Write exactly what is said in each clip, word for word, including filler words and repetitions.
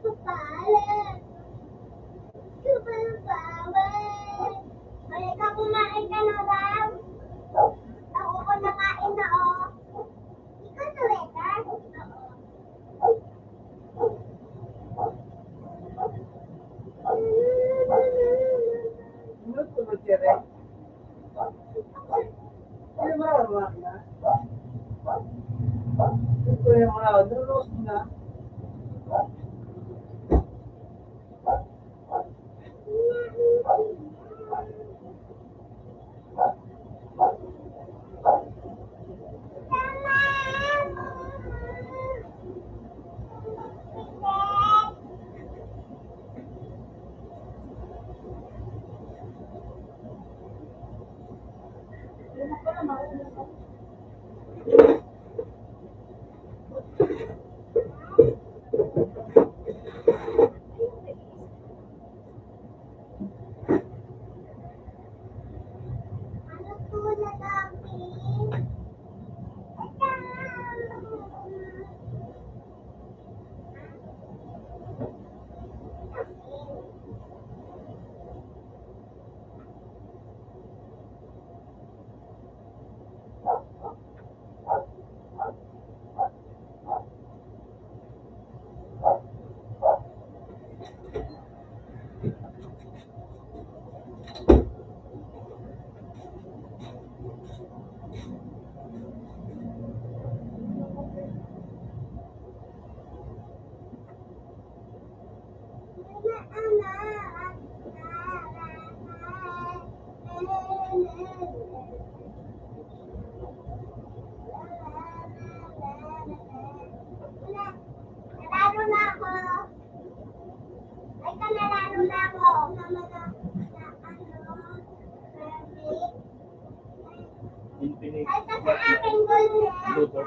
Balik. Balik. Halika, kumain ka na daw. Ako, kumakain na, oh. Ikaw, Taweta? Oo. Nararo na ako. Ay, ka nararo na ako. Mama na, na ano, perfect. Infinite. Ay, ka sa akin, gold na. Ludo.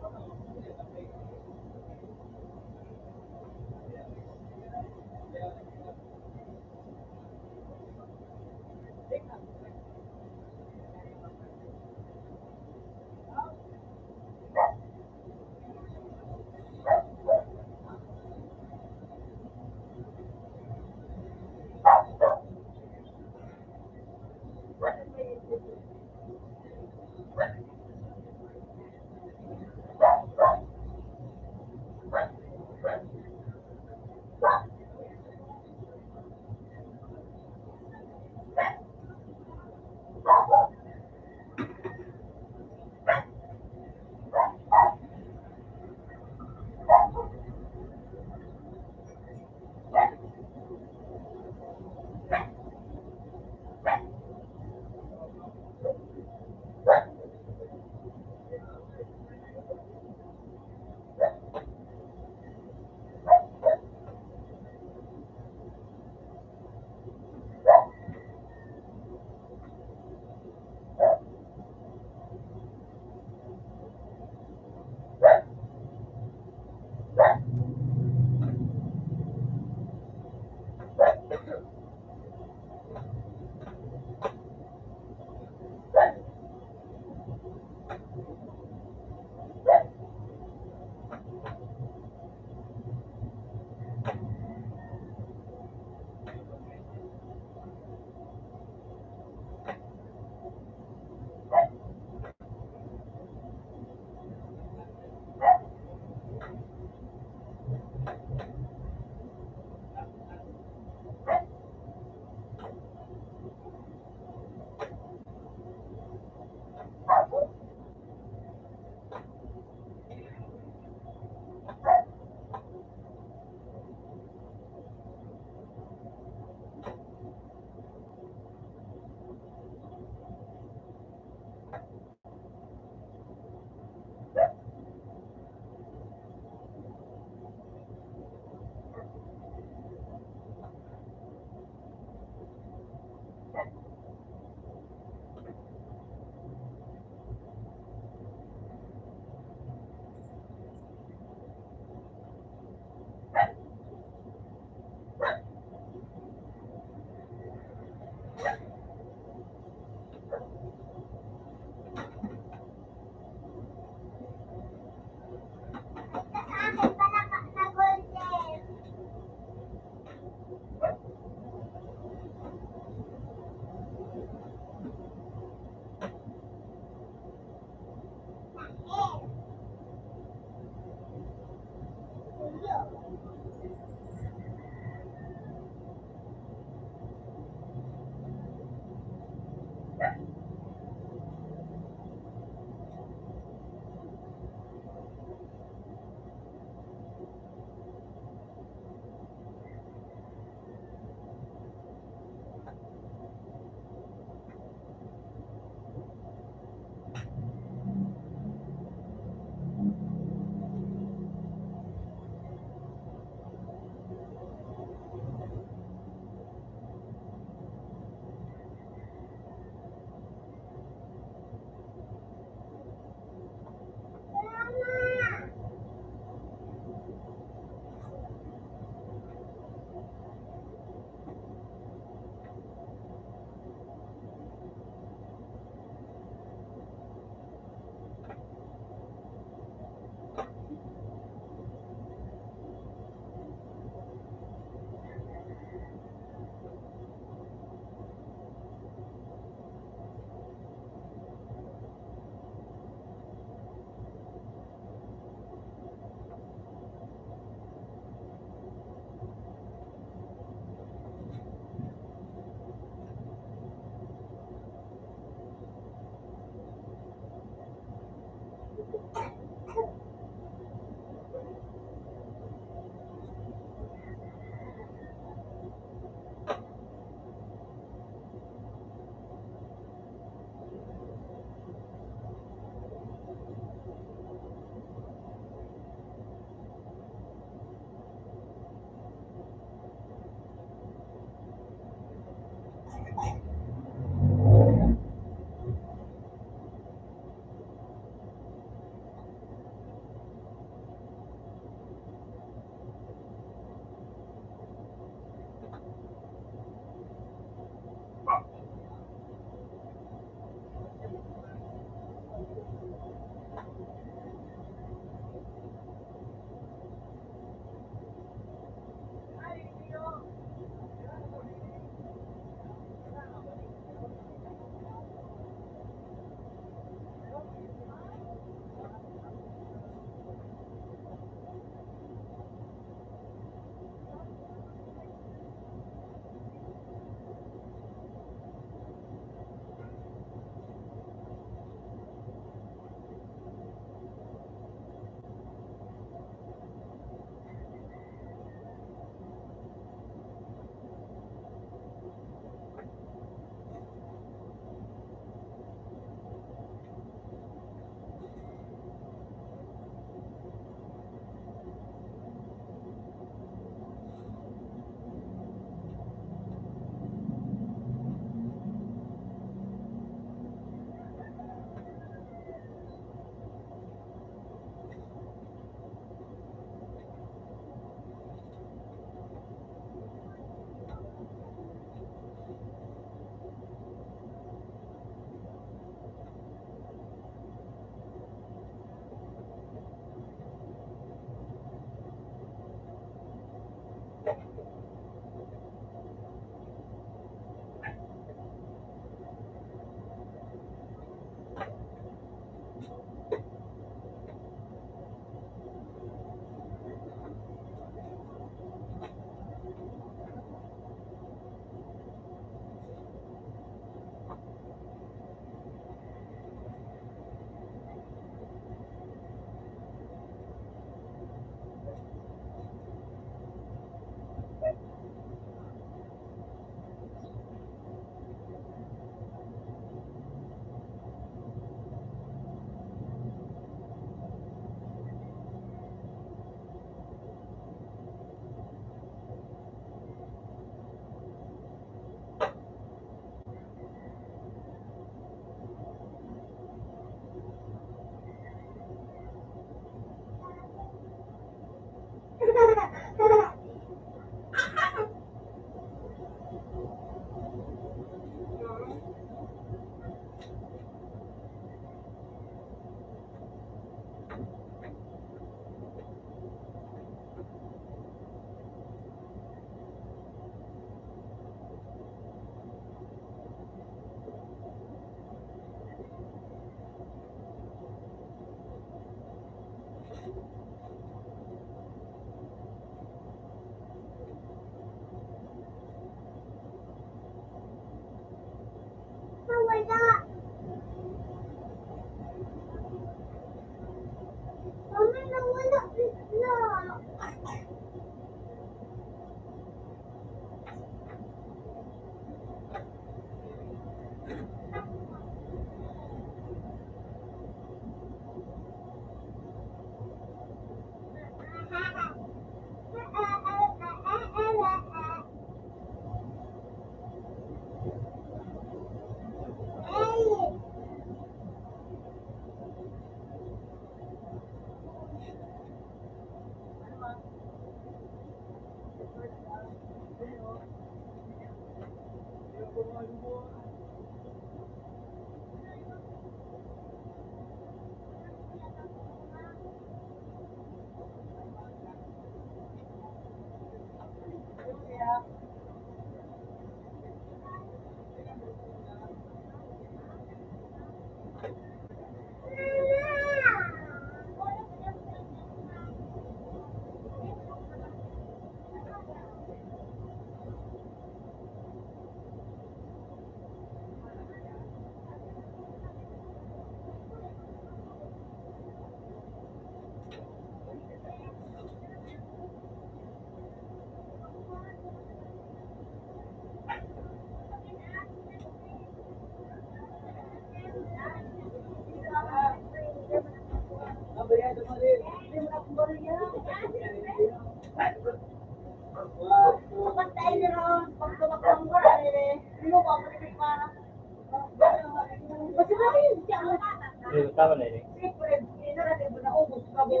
Tama na yun eh. Siyempre, hindi na natin ito naubos pa buo.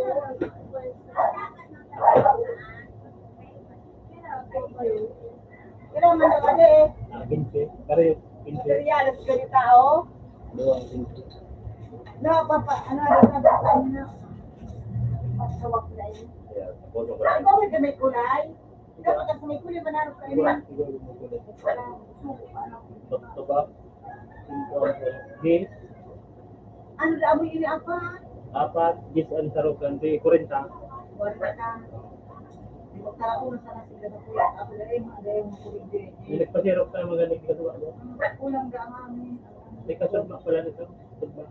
Kailangan na kami eh. Ah, quince. Pareho, quince. Materials ka ni tao. Duwang quince. No, papa, ano, ano, ano, ano, ano. Pagsawak na yun. Yeah, tapos ako. Ay, bakit ka may kulay? Dapat ang may kulay, manarap ka rin. Siguro, siguro, siguro. Subo pa, ano. Ito, ito ba? Yes. Ano na, amoy ini, apa? Apat, yes, ang sarok, ang di, kwarenta. Kwarenta. Di ba, tao na sana sila na kuya? Ako na rin, mga dayong kuligdi. May nagpasirok na mga nagkagawa, no? Kulang ka, mami. May kasugma pala nito. Kasugma.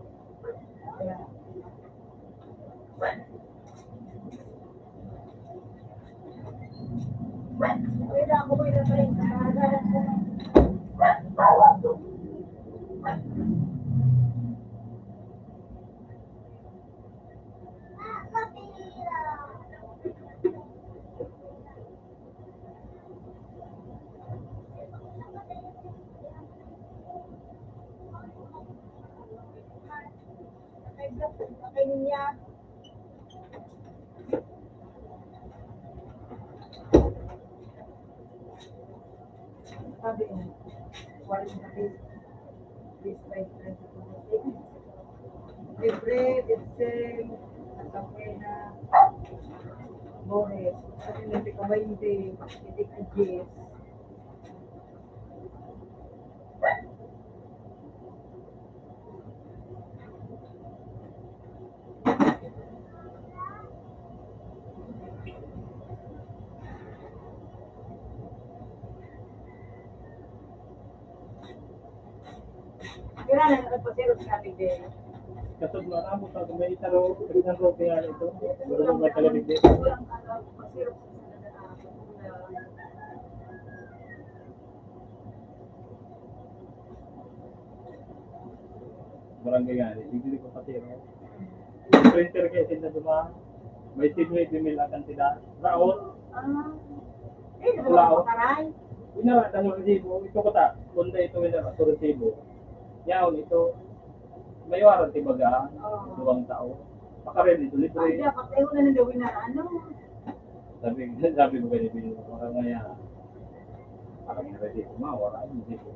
Sabi niya, one hundred this by twenty twenty-six. Libre, Bitzel, Santa Buena, Bores. Sabi niya, tika twenty, tika diyes. Kailangan nagpasirok sa ating day. Katod mo, amo pa, kung may itaro, kailangan ko kaya ito. Pero kung may talagang day. Walang ano, pasirok sa Barangay nga, di, di ko pati, no? Printer kaya sila duma, may sinwede mil ang kantidad. Raot. Ah. Eh, Wala, oh. Makaray. Inara, tanong resibo. Ito ko ta, kunda ito, inara, ito resibo. Yaon, ito, may warranty baga, Oo. Duwang tao. Pakarin ito, libre. Ay, dapat, eh, wala nang gawin na, ano? Sabi, sabi ko kay Bill, "Wala na yan. Parang yung ready ko ma, wala yung ready ko."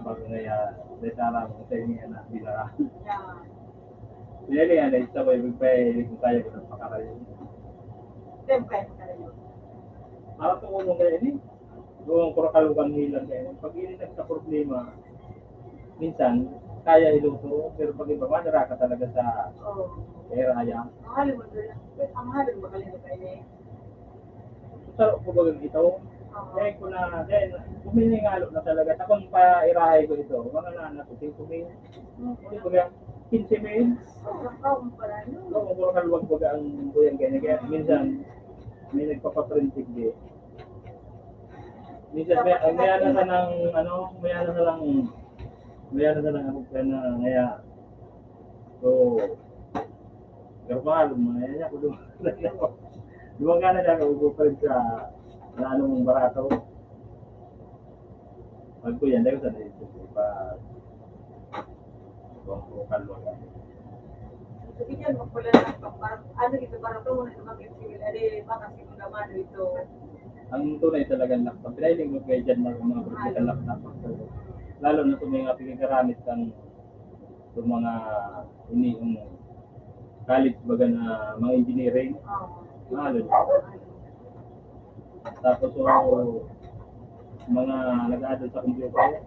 Bago na yan, may tara mo, sa inyo yan, ah, bila. Yeah. Kaya nga, na isa ko, ibig pa, eh, hindi ko kaya ko ng pakarayo. Hindi mo kaya pakarayo. Parang tumulong kaya, eh. Doon ko nakalugang hilang kaya. Pag ini nagka-problema, minsan, kaya iluto, pero pag iba, madara ka talaga sa Oo. Pera, ayan. Ang mahal mo doon. Ang mahal mo, magaling ka kayo eh. Sa, kumbaga, ito, Oo. Kaya ko na, then, huminingalo na talaga. Takong pa irahay ko ito. Mga nana ko, singko mil. Hmm. Kumbaga, quince mil. Sobrang kaon pala, no? Oo, kumbaga, kaluwag baga ang buyang ganyan. Kaya, Hmm. minsan, may nagpapaprint, sige. Minsan, may, may ano na lang, ano, may ano na lang, may ano na lang ako, kaya na, kaya, so, normal, mga yan, ako, dumaga na lang ako, dumaga na lang ako, sa, na ano mong barato. Pag ko yan, dahil sa naisip ko, pa, Bangko, kalwa ka. Sabi niya, magpala na, pa-, pa-, ano ito, para to, muna naman yung civil, ade, baka siguro naman ito. Ang tunay talaga na, pag training mo kayo dyan, mga, mga vertical laptop. Lalo na kung may mga pinagaramit kang, yung mga, ini, yung college baga na mga engineering, Oo. Mahal yun. Tapos, so, mga nag-aadal sa computer,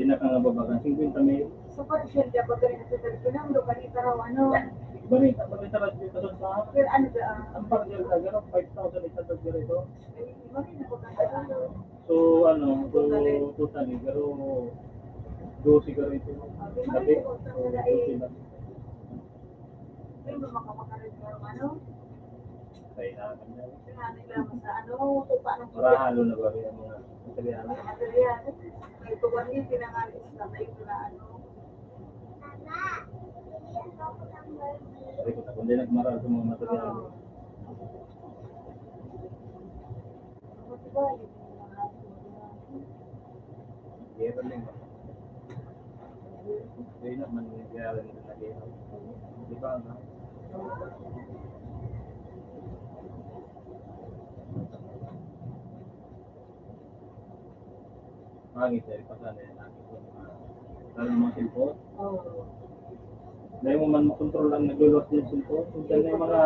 pinakangababa ka, singkwenta mil. Sa partial, dapat ka rin sa Pilipino, ang lupa ni Taraw, ano? Balita, balita, balita sa Pero ano ba, ah? Ang partial ka, gano'n, five thousand eight hundred gano'n ito. Ay, mali na po ka sa ano. So, ano, so, totally, pero dosi ka rin ito. Sabi, Sabi, mali na po ka so, na eh. Dosi lang. Pero makapakarin mo yung ano? Kailangan na. Kailangan lang sa ano, kung paano. Marahalo na ba rin ang mga material? Mga material. May tuwan yung pinangalis na may mga ano. Sabi ko, kung di nagmaral sa mga material. Oo. Meron din. Kaya naman nangyayari na lagi. Di ba nga? Hangin, dahil pa sana yan, hangin po. Lalo mga cellphone. Oo. Dahil mo man makontrol ang nagluluwas ng cellphone. Minsan may mga,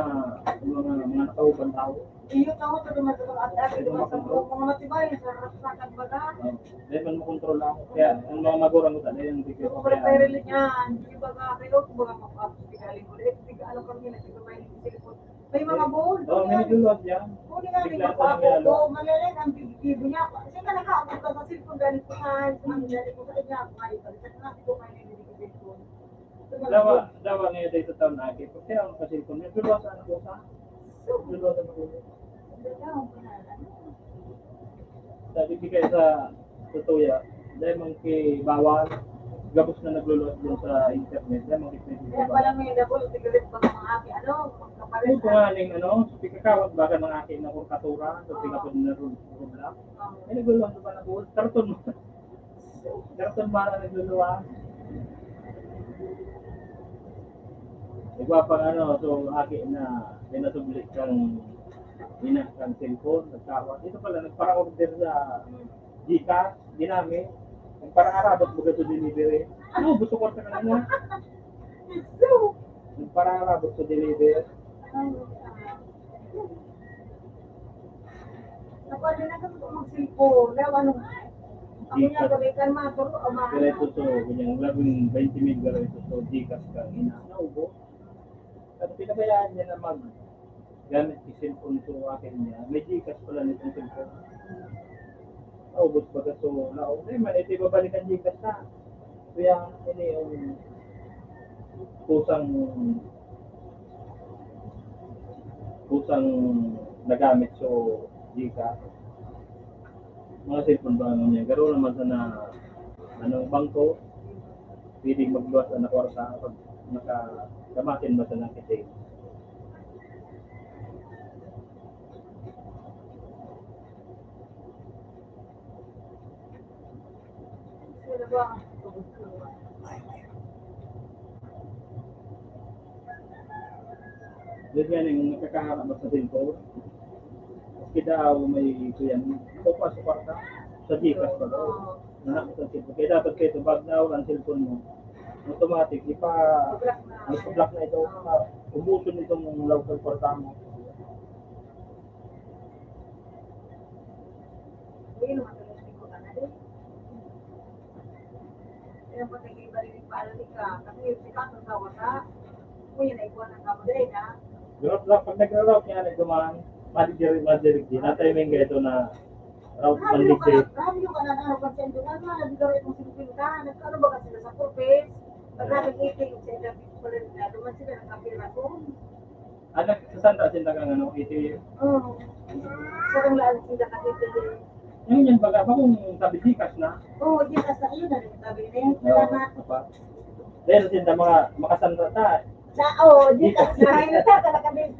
mga, mga nakauban tao. Iyo, tao, sa dumating ang atas, Ay, dumating ang mga mga matibay, sa rasakan baga. Oh, dahil man makontrol lang. Kaya, ang mga magurang ko talaga yung bigyan ko. Pero kaya, pero yan, yung baga, pero kung baga, makapagpagaling ko, eh, bigla, alam ko rin, nagsisimay yung cellphone. May mga ball. Oo, may nagluluwas yan. Huli nga rin Bigla ako, talaga, ako, ano? Oo, malala ang bibig-bibig niya. Kasi ka nakaabot ka sa cellphone, galing ko sa, galing ko sa kanya, ako nga, ito, sa mga, ito, may nabibigay cellphone. Dawa, dawa ngayon dito taon na agi. Pag kaya ang cellphone, may nagluluwas ang pusa. Nagluluwas ang pusa. Sa bibigay sa tutuya, dahil man kay bawal, gabos na nagluluwas dun sa internet, dahil man kay Kaya pala may double, tigalit pa mga aki, ano, magkapares Yung na. Panganing, ano, sa pikakawat, baga mga aki na kurkatura, sa Ah. Pikapun na ru-, rubla. Ah. Ay, nagluluwas pa na buhos, karton mo. Karton mo na nagluluwas. Iba pang ano, so, aki na, pinasubli kang ina, kang cellphone, nagtawag. Ito pala, nagpara-order sa Gcash, ginamit. Nagpara-arabot mo gato delivery. Ano, gusto ko sa kanila. Nagpara-arabot sa delivery. Ako, ano na gusto ko mag-cellphone? Daw, ano? Ako niya, Gcash. Gabay ka, maturo, o ma- Pero ito, so, ganyan, labing twenty mil, pero ito, so, Gcash ka, ina, naubo. At pinabayaan niya na mag-, gamit yung cellphone ko, akin niya. May Gcash pala nitong cellphone. Naubos pa ka, so, naubos. Eh, man, ito, ibabalik ang Gcash na. Kaya, ini yung kusang, kusang nagamit, so, Gcash. Mga cellphone ba, ano niya? Garo naman sa na, ano, bangko, pwedeng magluwas na kwarta pag nakagamatin ba sa nakitay. Sino ba? Yun nga, yung nakakaharap sa cellphone. Maski daw may kuyan, ito pa sa kwarta, sa Gcash pa daw. Oo. Nanak sa cellphone. Kaya dapat kayo, pag nawala ang cellphone mo, automatic, ipa-, Block na. Ipa-block na ito. Oo. Ubusin itong local kwarta mo. Hindi naman talaga ko na rin. Kaya pag nag-iba rin yung paalam ka, kasi yung sikat ng tawag ka, kung yun ay buwan ng kamagay na. Pero sa, pag nagra-route nga, nagdumaan, madidirig, madidirig din. Ang timing ka ito na route Grabe yung madidirig. Kana-, grabe yung kana-, ano, konsento nga, nga, nagdaro itong singkwenta. Nagkaano ba kasi sila sa Corpes? Pag Yeah. Natin eighty, yung sa ilang people na duman sila, nagkapira ko. Ah, nag-, sa Santa, Santa kang ano, eighty? Oo. Sa kung laan sila kasi ito. Ngayon yan, baga, ba kung tabi Gcash na? Oo, Gcash na. Ayun na rin, tabi na yun. Oo, Salamat. Apa. Dahil sa Santa, mga makasanta ta. Sa, oo, Gcash na. Ayun na, talaga din.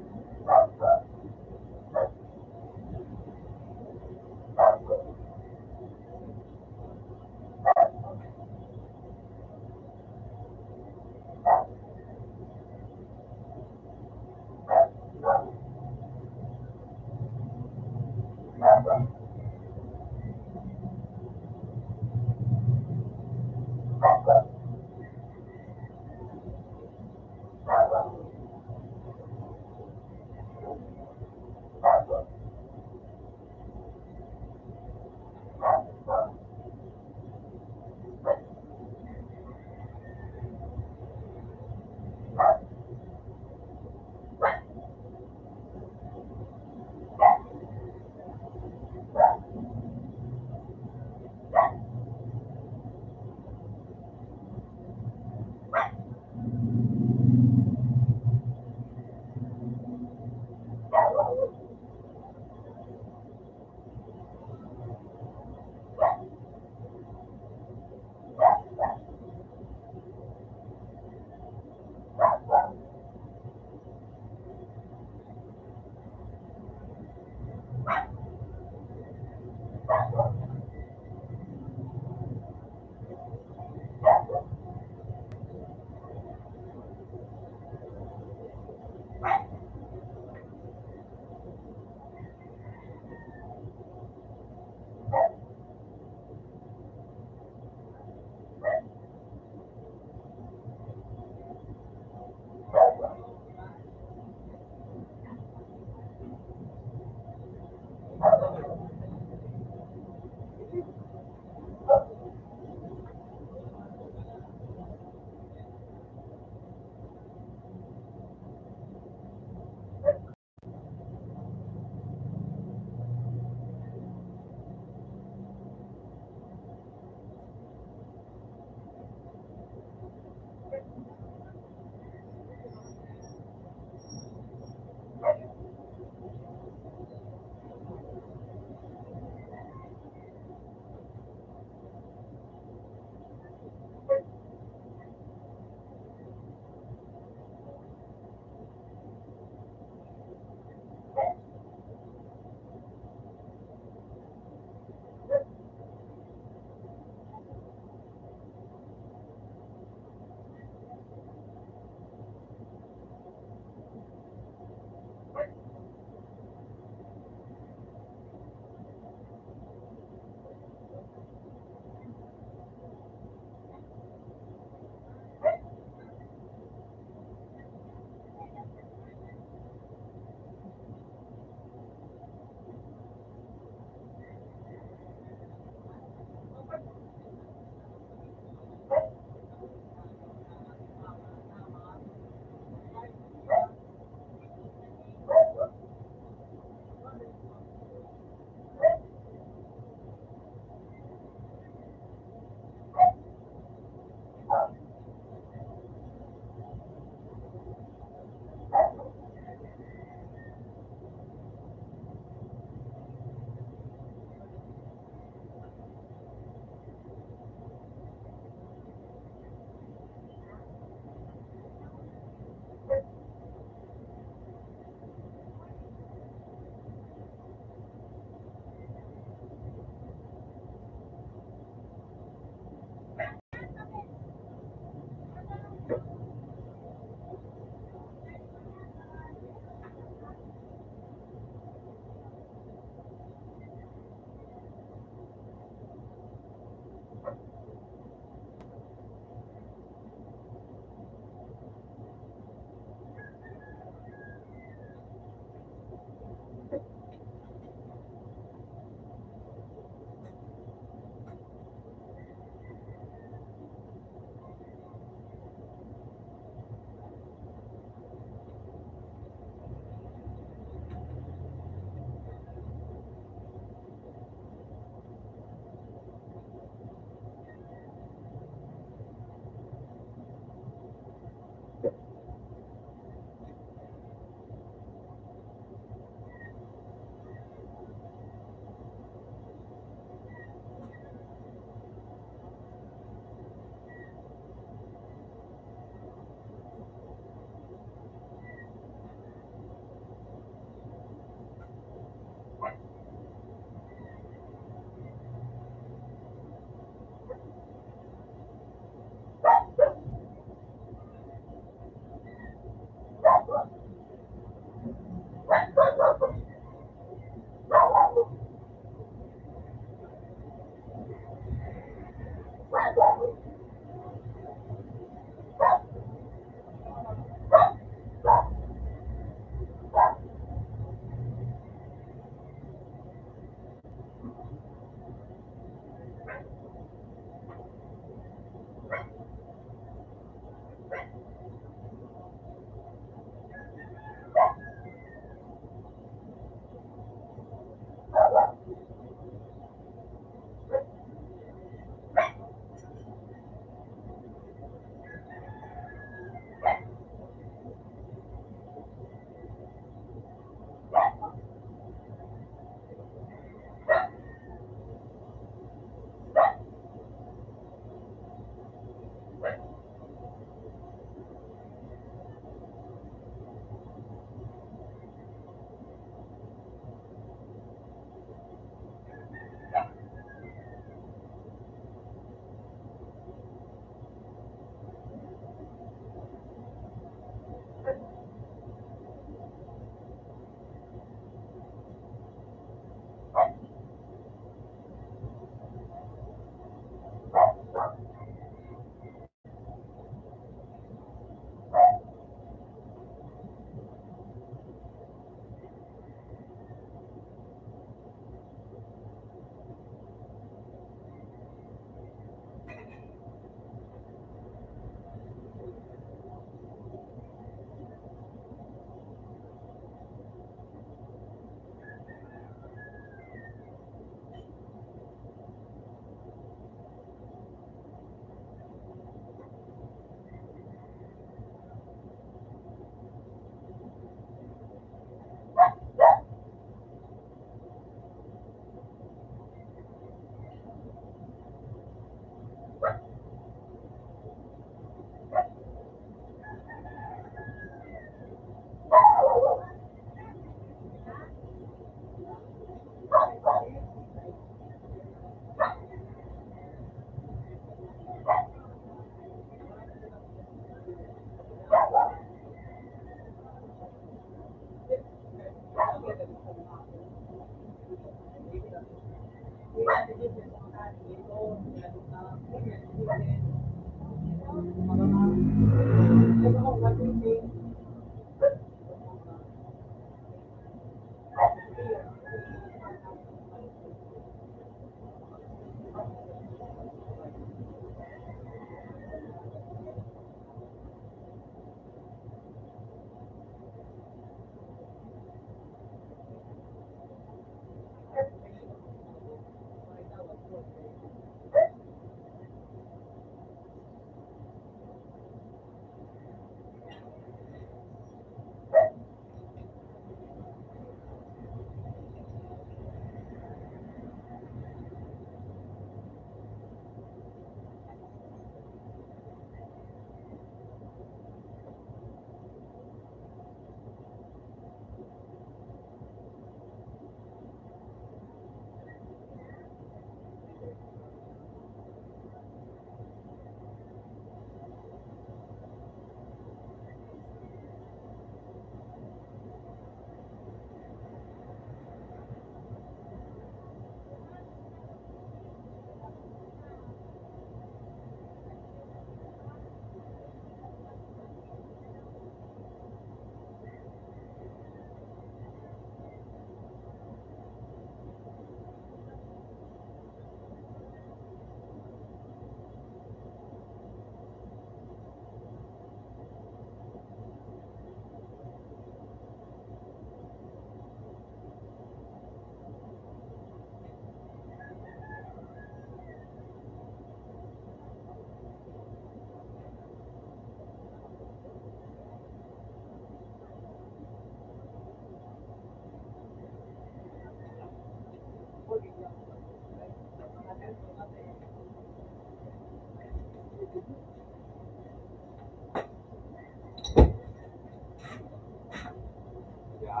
Ya.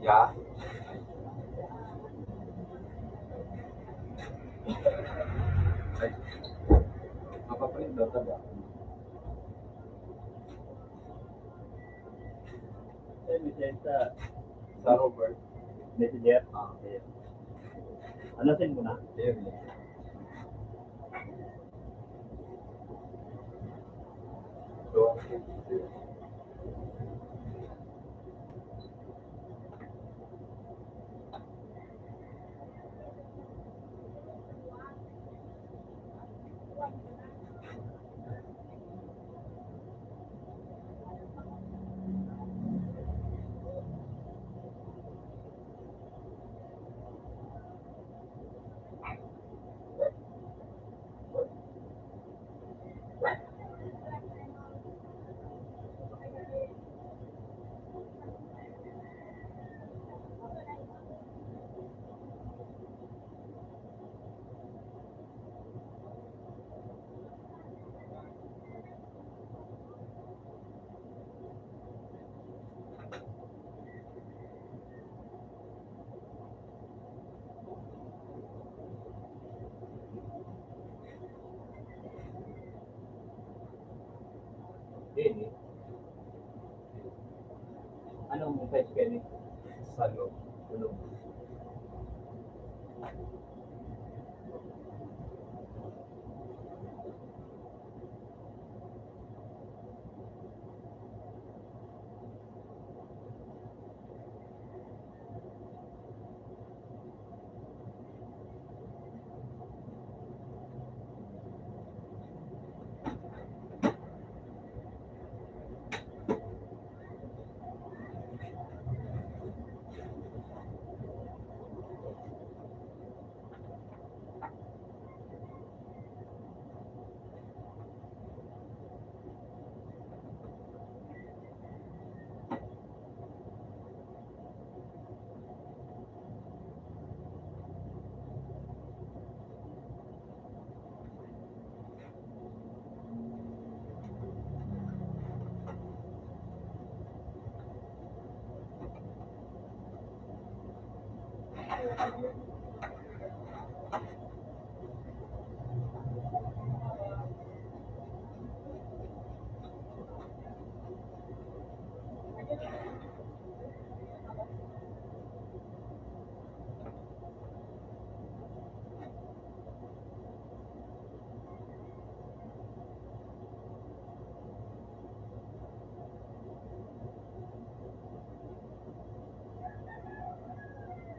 Ya. Ay. Mapaprint daw talaga. Send mo siya sa, sa Robert. Messenger? Ah, okay. Ano, send mo na? Ayun, eh. So, Anong pwede kaya ni? Salog. Salog.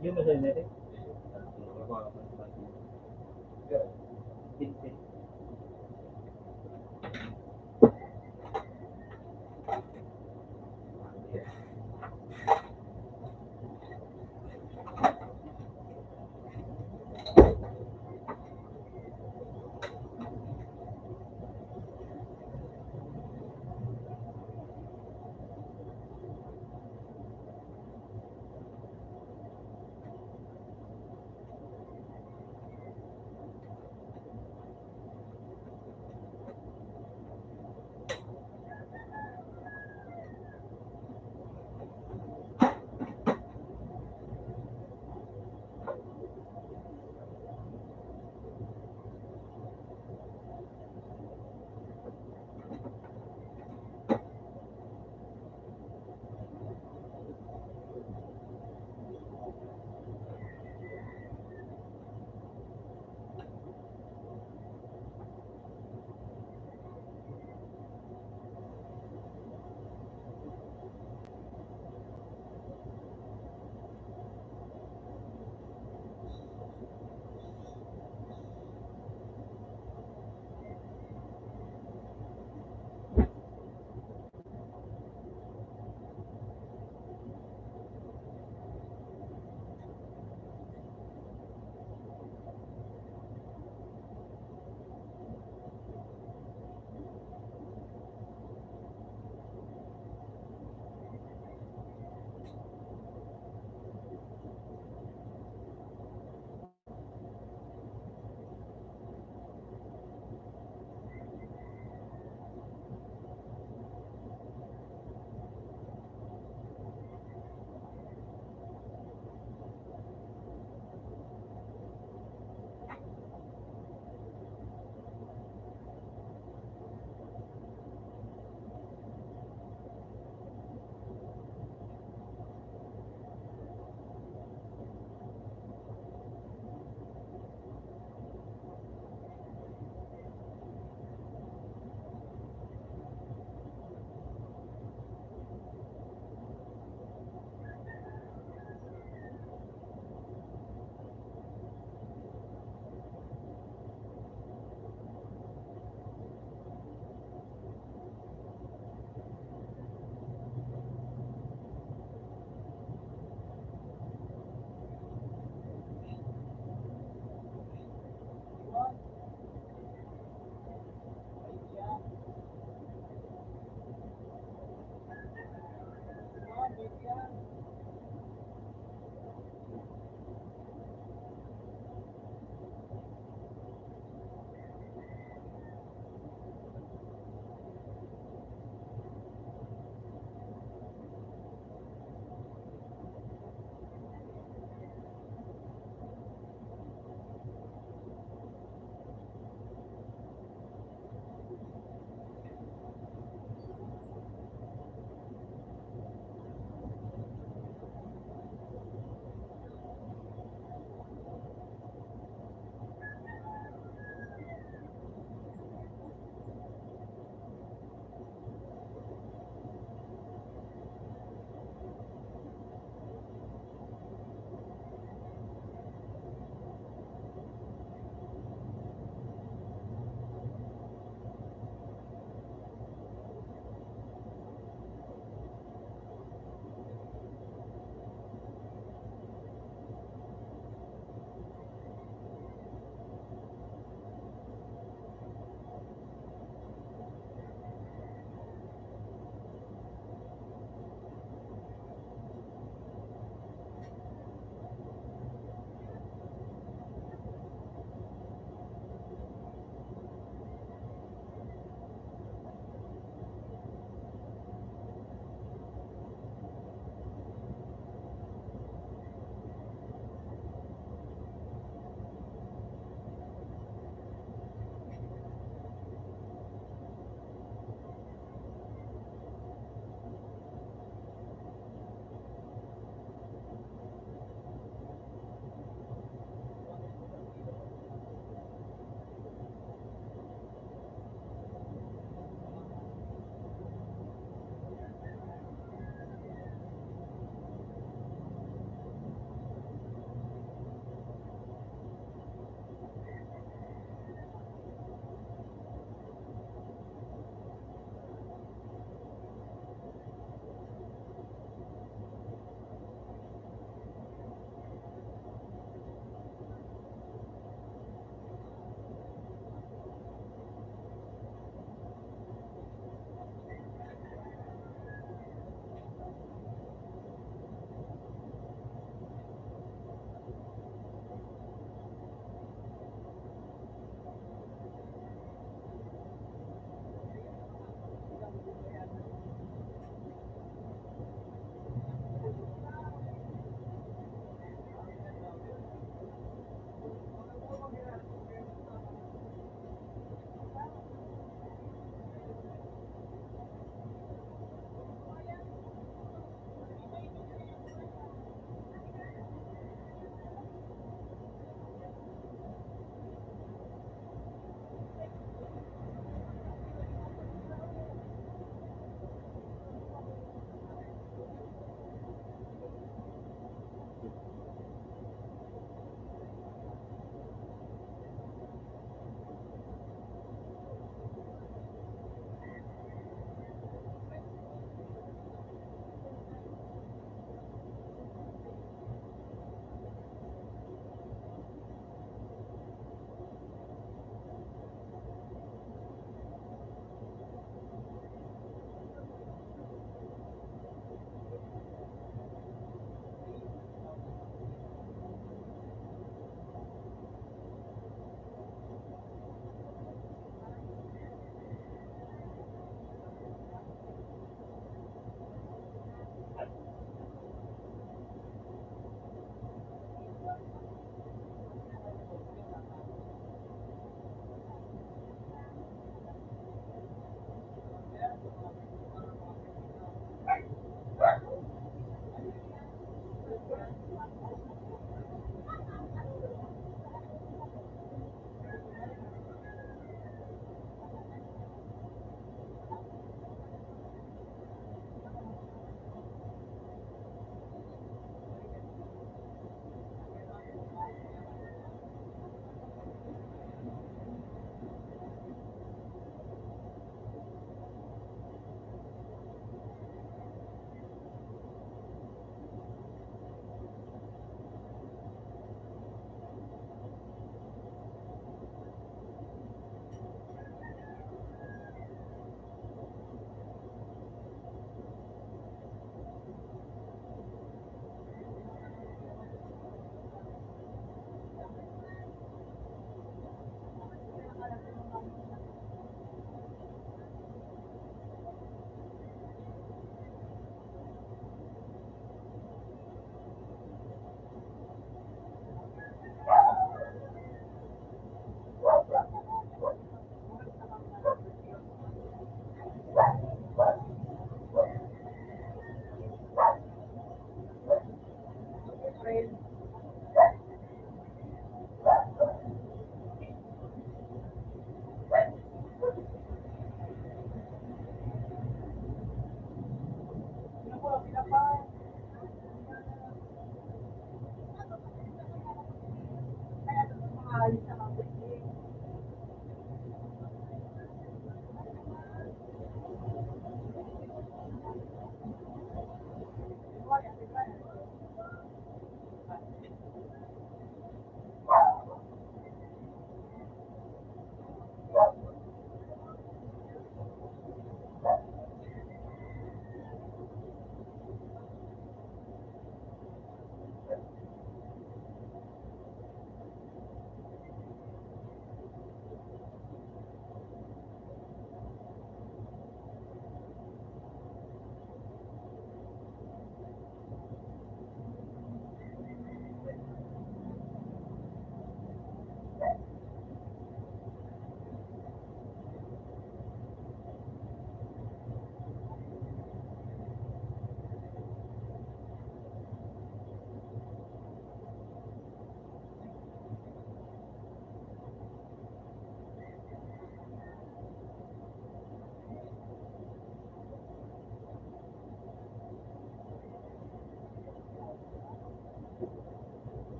Yun ba sa'yo, Nete? Pinsin.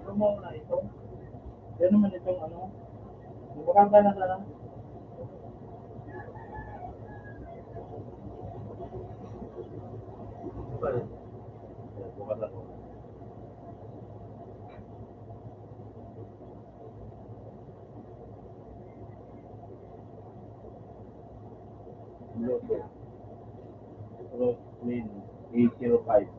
Lumaw na ito. Yan naman itong ano. Bukang ka na sana. Bukas ako. Lotto. Roslyn, eight zero five.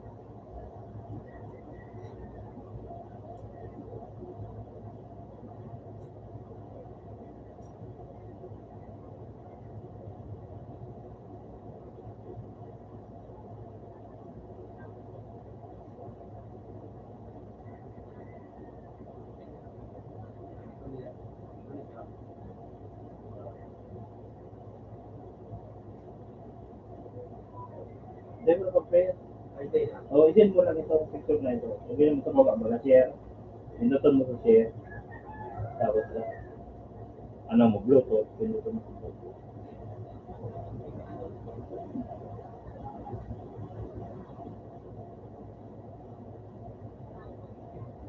Dahil mo na pag-pair. O, i-send mo lang itong picture na ito. Sabihin mo sa baba, mga share. Pindutin mo sa share. Tapos, ano mo, Bluetooth. Pindutin mo sa Bluetooth.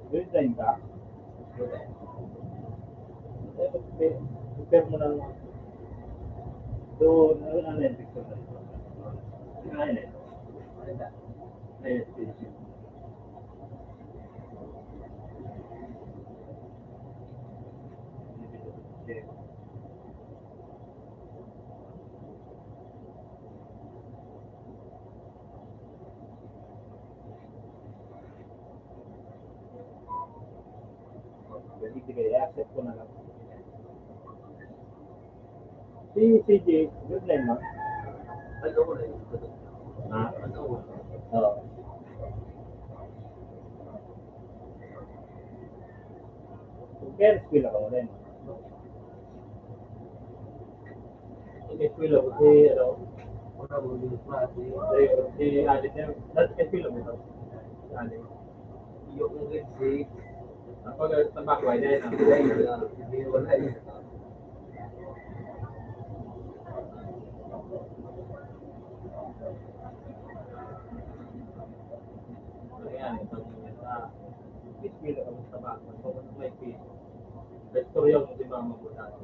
Grade nine ka? Eh, prepare, prepare mo na lang. So, ano, ano yan? Picture na ito. Ano yan? Ano yan? Sige, sige, i-accept ko na lang. Si C J, good name, no? Ay, oo, na yun. Ha? Ay, oo. Oo. Kaya eskwela ka mo rin. Eskwela ko si, ano, si, si Ate Ter. Dati eskwela mo ito. Ano? Yung grade six. Ang pag-, tabak, wala na. Wala na. Hindi, wala na. Ayan, ito yung sa eskwela ka mo sa tabak. Ito yung may piso. Istorya ko si mama ko dati.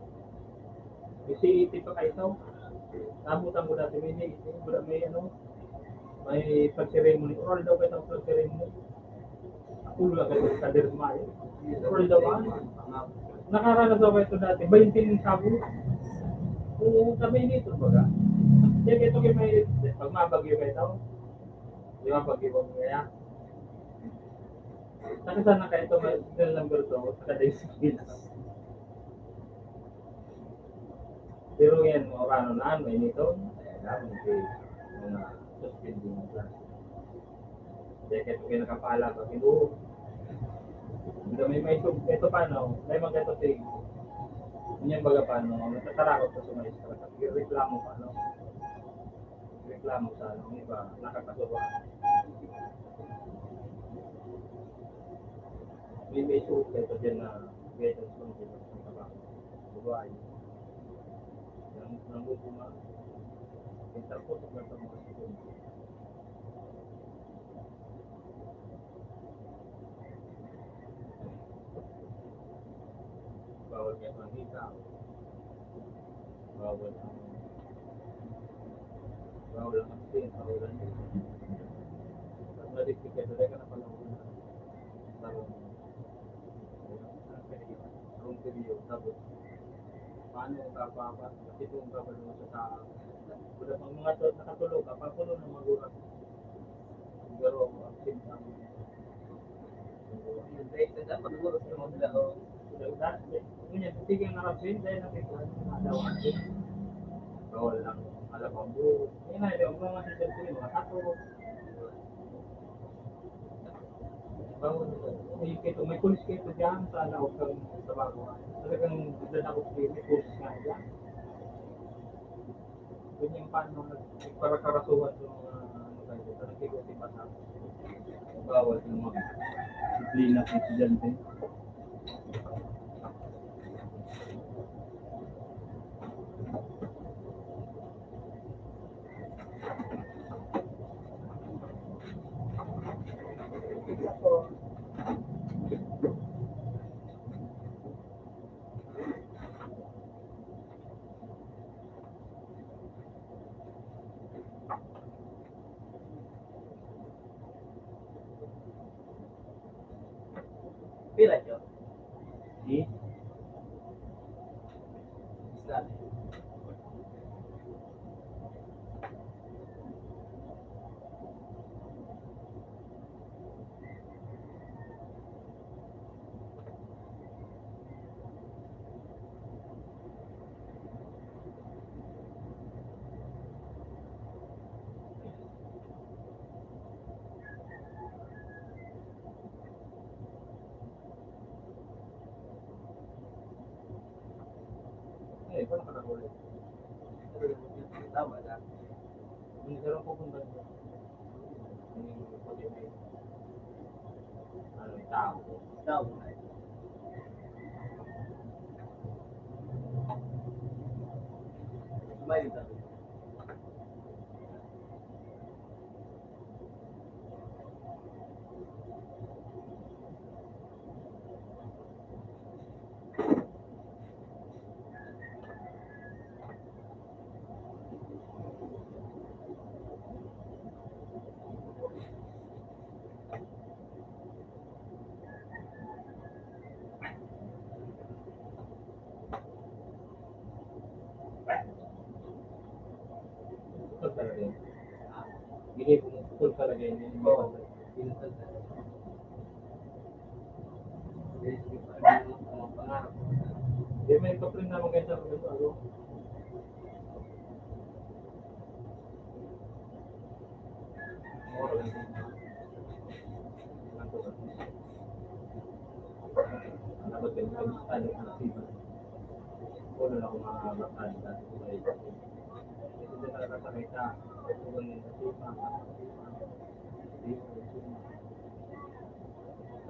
May C E T pa kayo. Nabutan ko dati, may C E T, wala may ano, may pag-ceremony. Oral daw kayo pag-ceremony. Ako lang kayo sa derma eh. Oral daw ba? Nakaranas daw kayo dati, bainti ng sabo. Oo, kami nito baga. Kaya ito kayo may, pag mabagyo kayo tao, di ba pag-iwan mo kaya? Saka sana kayo ito, may signal number two, saka dahil sa Pinas. Pero yan, mga paano na, may nito, eh, dapat may mga suspending na klase. Kaya kayo kayo nakapala, pag inuho. Hindi may may sub-, ito pa, no? May mga ito, ting. Yun yung baga pa, no? Nagtatarakot ka sa maestra, reklamo pa, no? Reklamo sa ano, yung iba, nakakasuhan. May, may suot kayo pa dyan na guidance lang dito sa trabaho. Babae. Nang, nang bunga, yung tarputok na sa mga susunod. Bawal kayo manghikaw. Bawal ang, bawal ang asin, bawal ang, pag nadikdik ka, dali ka na pala una. Parang, ang period, tapos, paano ka pa, pa, kasi kung ka pa sa, wala pang mga to, nakatulog ka, papuno ng magulang. Siguro, ang sintang. Yung dahil sa dapat siguro sa mga sila, o, ngunyan, sige nga rapin, dahil nakita ko na daw ang sintang. Bawal lang, alam ang buo. Yan na, yung mga sintang ko, yung mga tato. Bawal, may kito, may pulis kito dyan sa laog ng trabaho. Talagang dadakot kayo, may pulis nga dyan. Ganyan pa, no, nagparakarasuhan sa mga, ano tayo, sa nagkikot yung bata. Bawal yung mga disiplina sa estudyante. Pila yun? Di? Isa. Eh, paano ka nahuli? Tama na. Hindi ka lang pupunta. Ano, tao. Tao. Smile ka. Putol talaga yun. Hindi, putol talaga yun. Oo. Putol talaga. Hindi, may kapring naman kayo sa kapatid ko.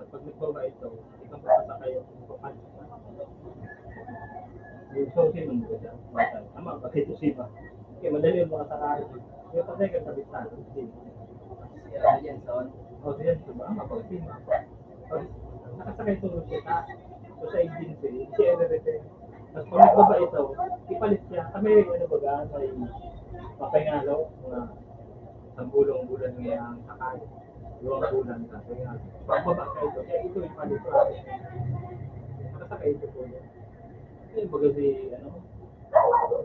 Pag nagbabae ito, ikaw pa sa kayo, yung susi mo nito siya. Tama, pag ito siba. Okay, madali yung mga sakay. Yung patay ka sa bintana, hindi. Siya, yan, son. O, siya, diba? Mapagsiba. Pag nakasakay ito, siya, So, sa agency, siya i-refer. Tapos pag nagbaba ito, ipalit siya. Kami, ano baga, may papangalaw, mga sampulong bulan ngayon ang sakay. Dalawang bulan, sakay nga. Pagbaba ka ito, kaya ito ipalit ko. Nakasakay ito po. Kasi baga si, ano,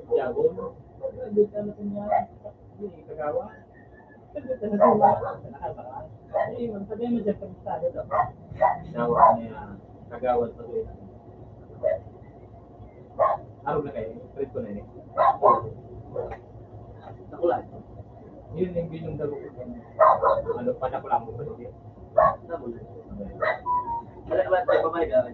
Tiago, no? Hindi ka na kanya. Hindi, kagawa. Sagot na natin, mga nakasakay. Eh, magsabi mo dyan, pag-estado daw. Dawa niya, kagawad pa rin. Araw na kayo, trip ko na yun. Nakulaan. Yun yung binyong dago ko. Ano, panakulaan ko pa rin. Tama na. Wala, wala tayo pamahiga.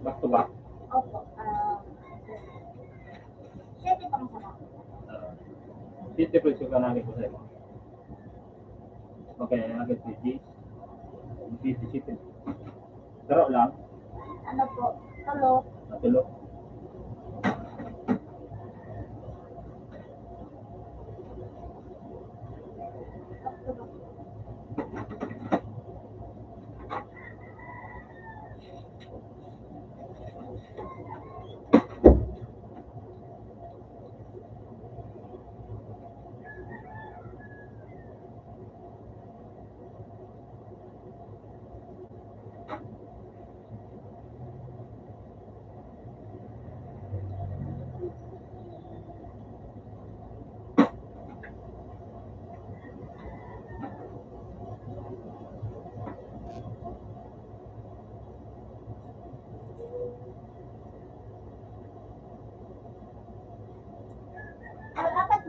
Back to back. Opo. Ah, siyete pang sama. Ah, siyete presyo ka namin ko sa'yo. Okay, agad si G. G, G, G. Daro lang. Ano po? Tulo. Ah, tulo.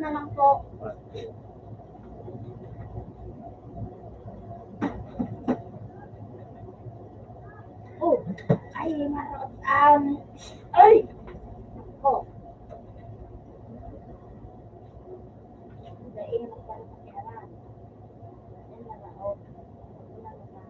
Na lang po. Oh, ay, marot, um, ay! Oh. Dahil magpapakialam. Yan na lang, oh. Yan na lang.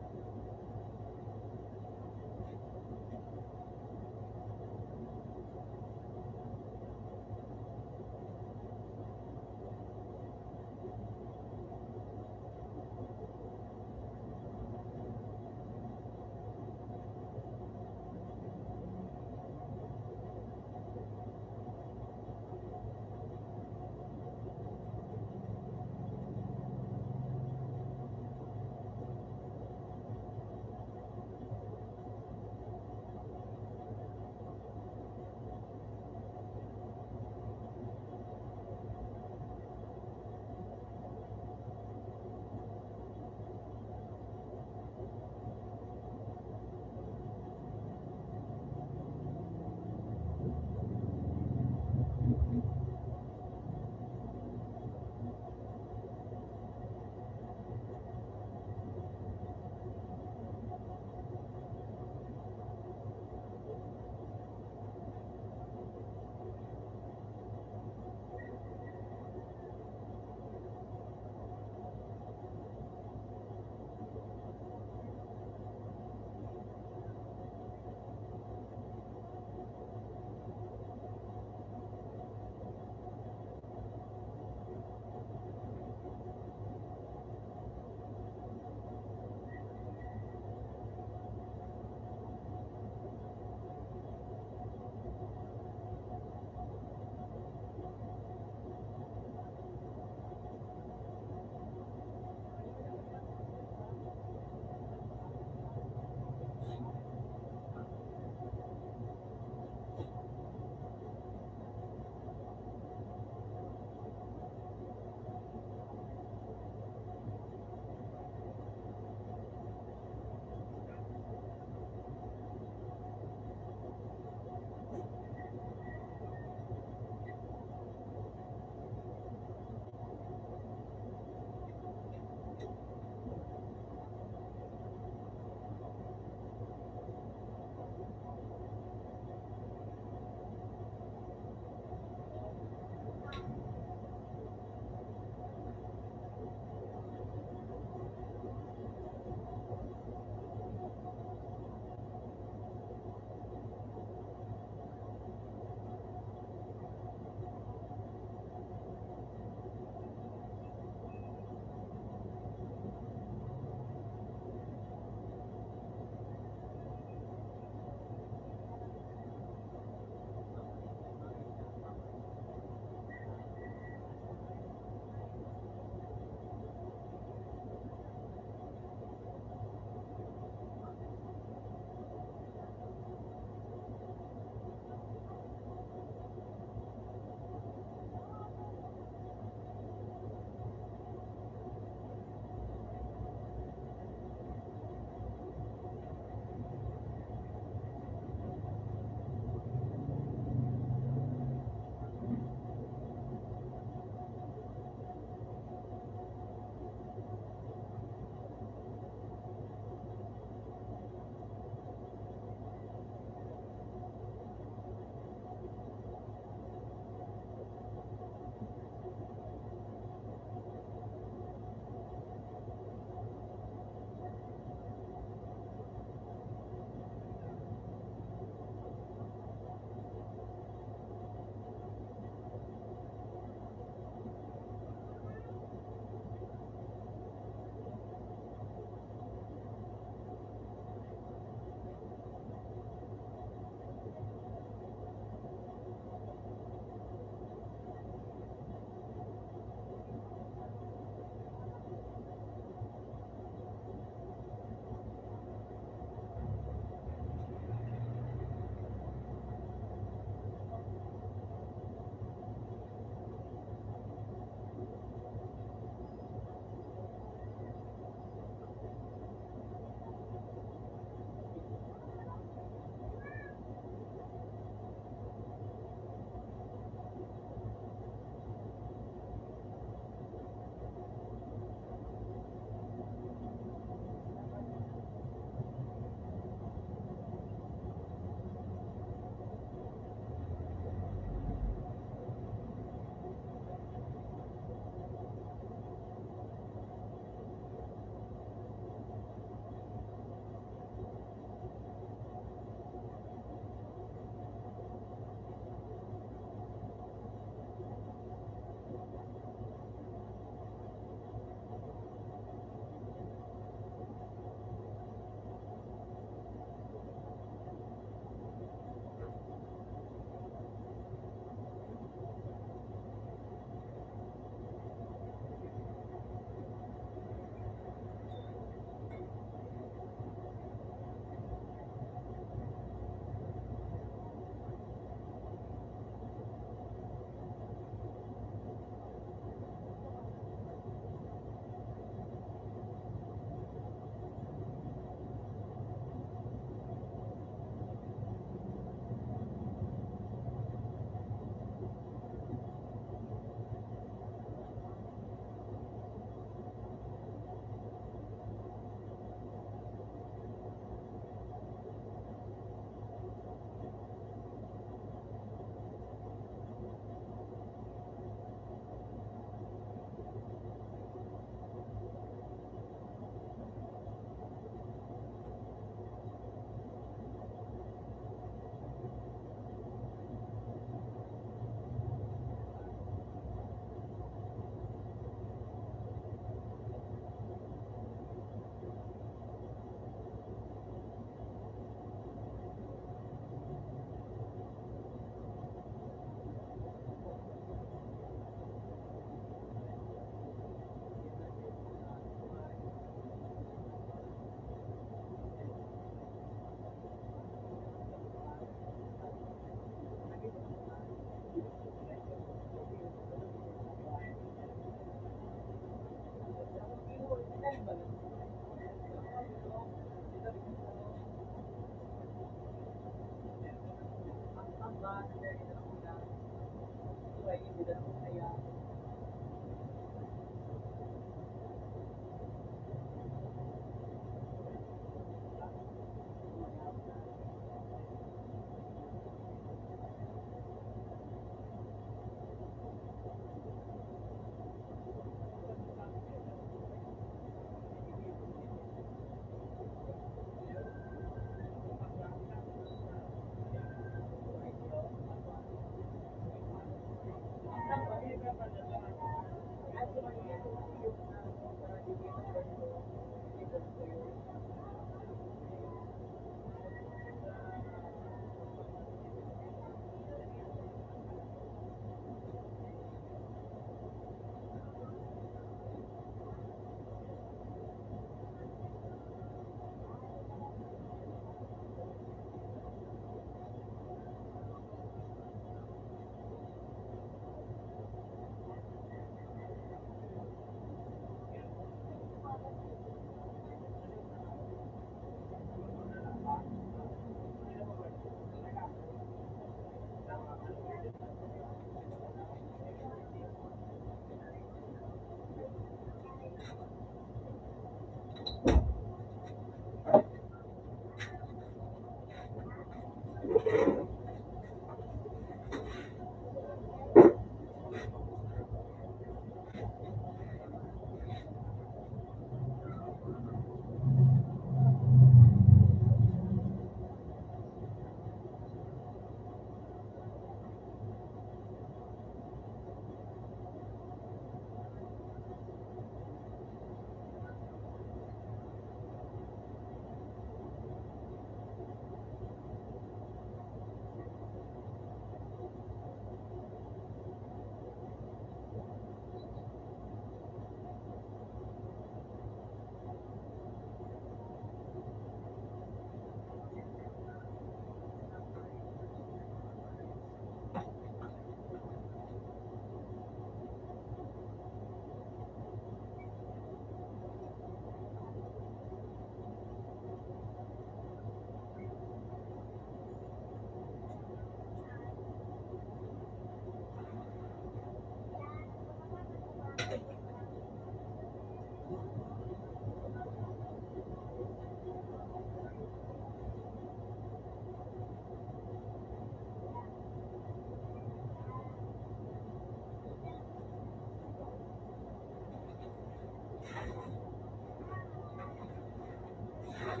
Ano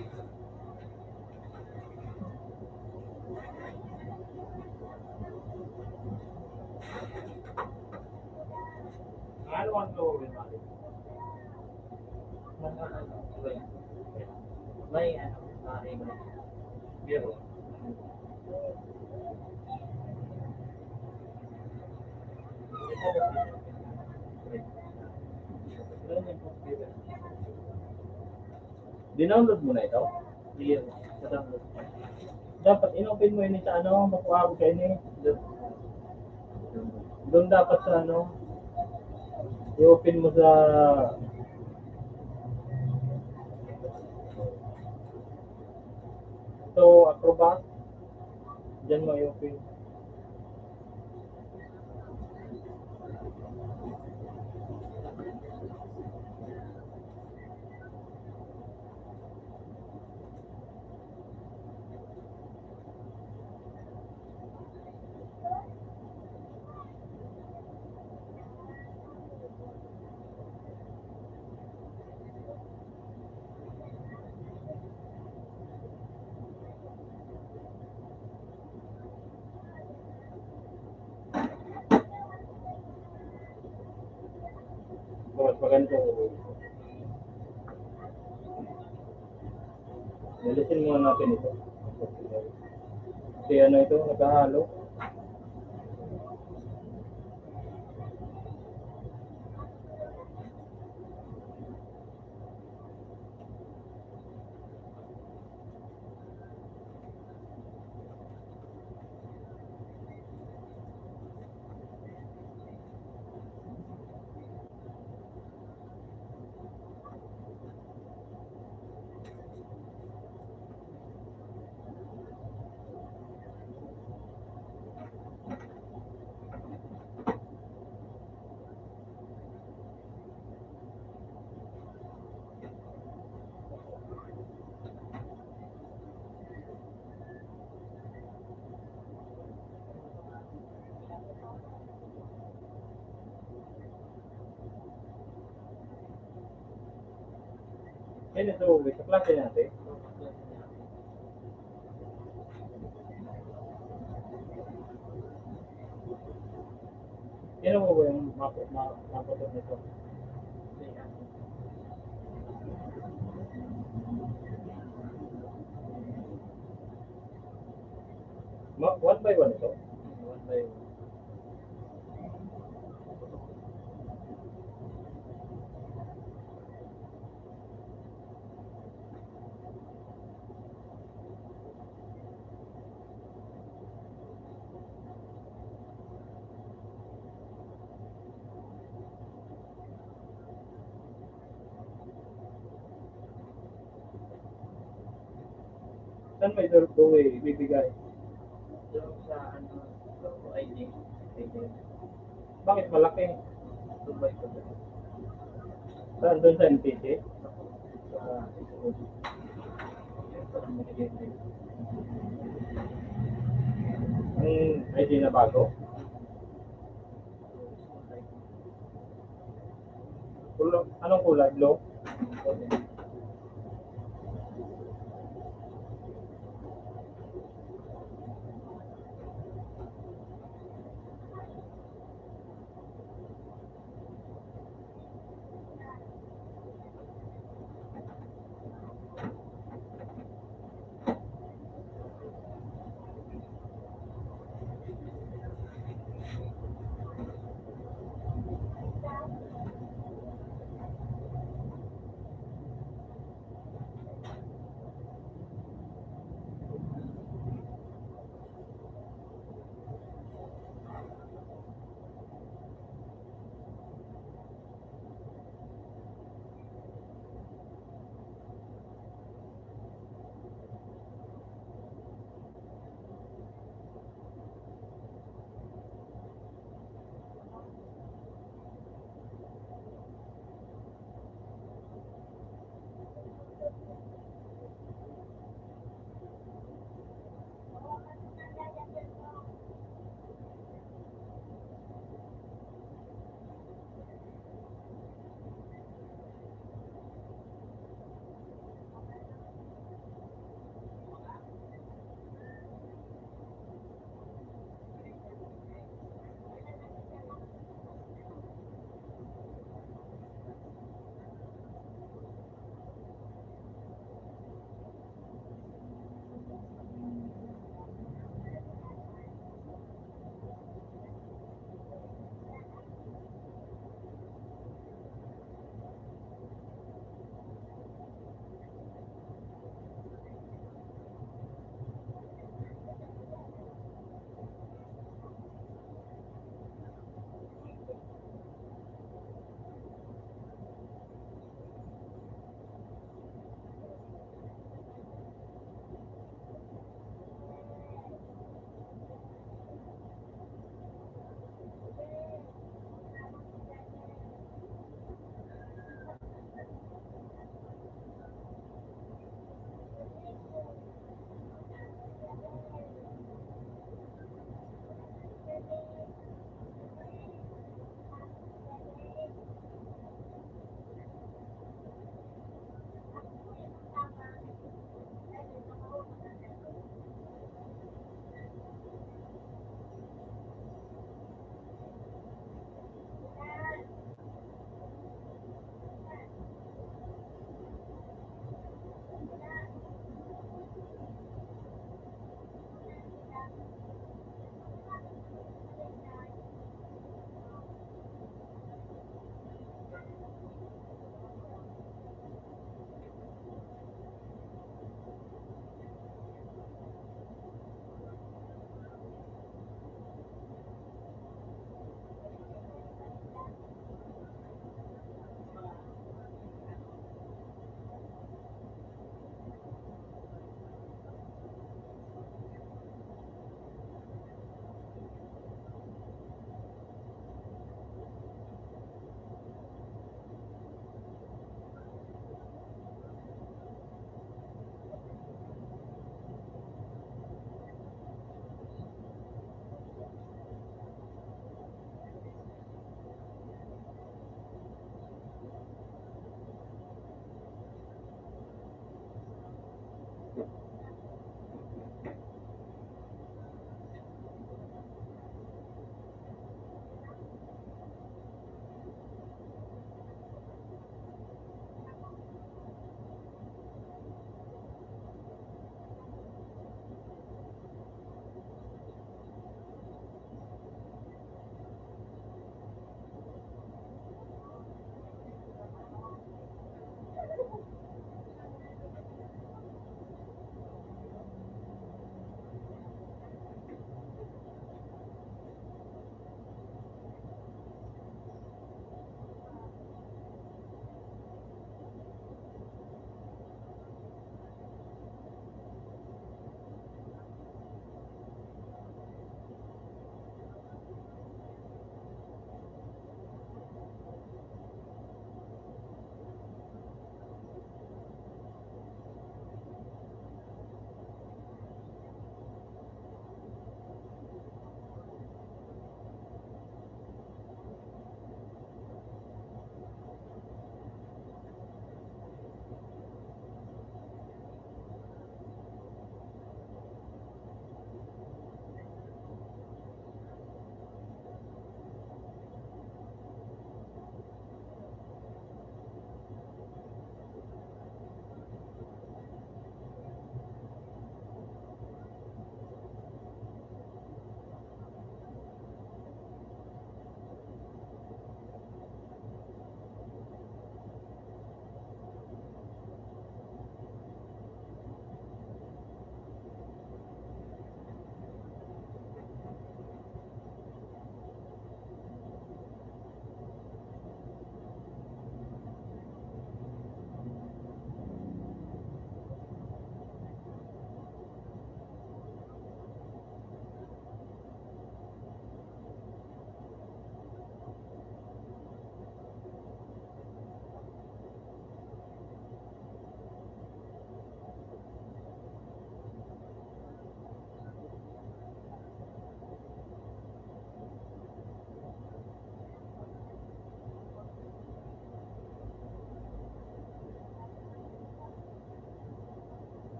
ang gawin natin? May ano, may ano, may pero Dinownload mo na ito? Sige, sa download. Dapat in-open mo ini sa ano, makuha ko kayo ni. Doon dapat sa ano, i-open mo sa ito, Acrobat. Diyan mo i-open. Mas maganda. Linisin muna natin ito. Kasi ano ito, naghahalo. Yan ito, sa klase natin. Yan ang ba yung map-, ma-, maputok nito? Ma-, one by one ito? One by one. Saan may dur-, doon eh, ibibigay? Doon sa ano, sa I D. I D. Bakit malaki? Dubai ko. Saan, doon sa N T C? Sa, ang I D na bago? Kulo-, anong kulay? Blue?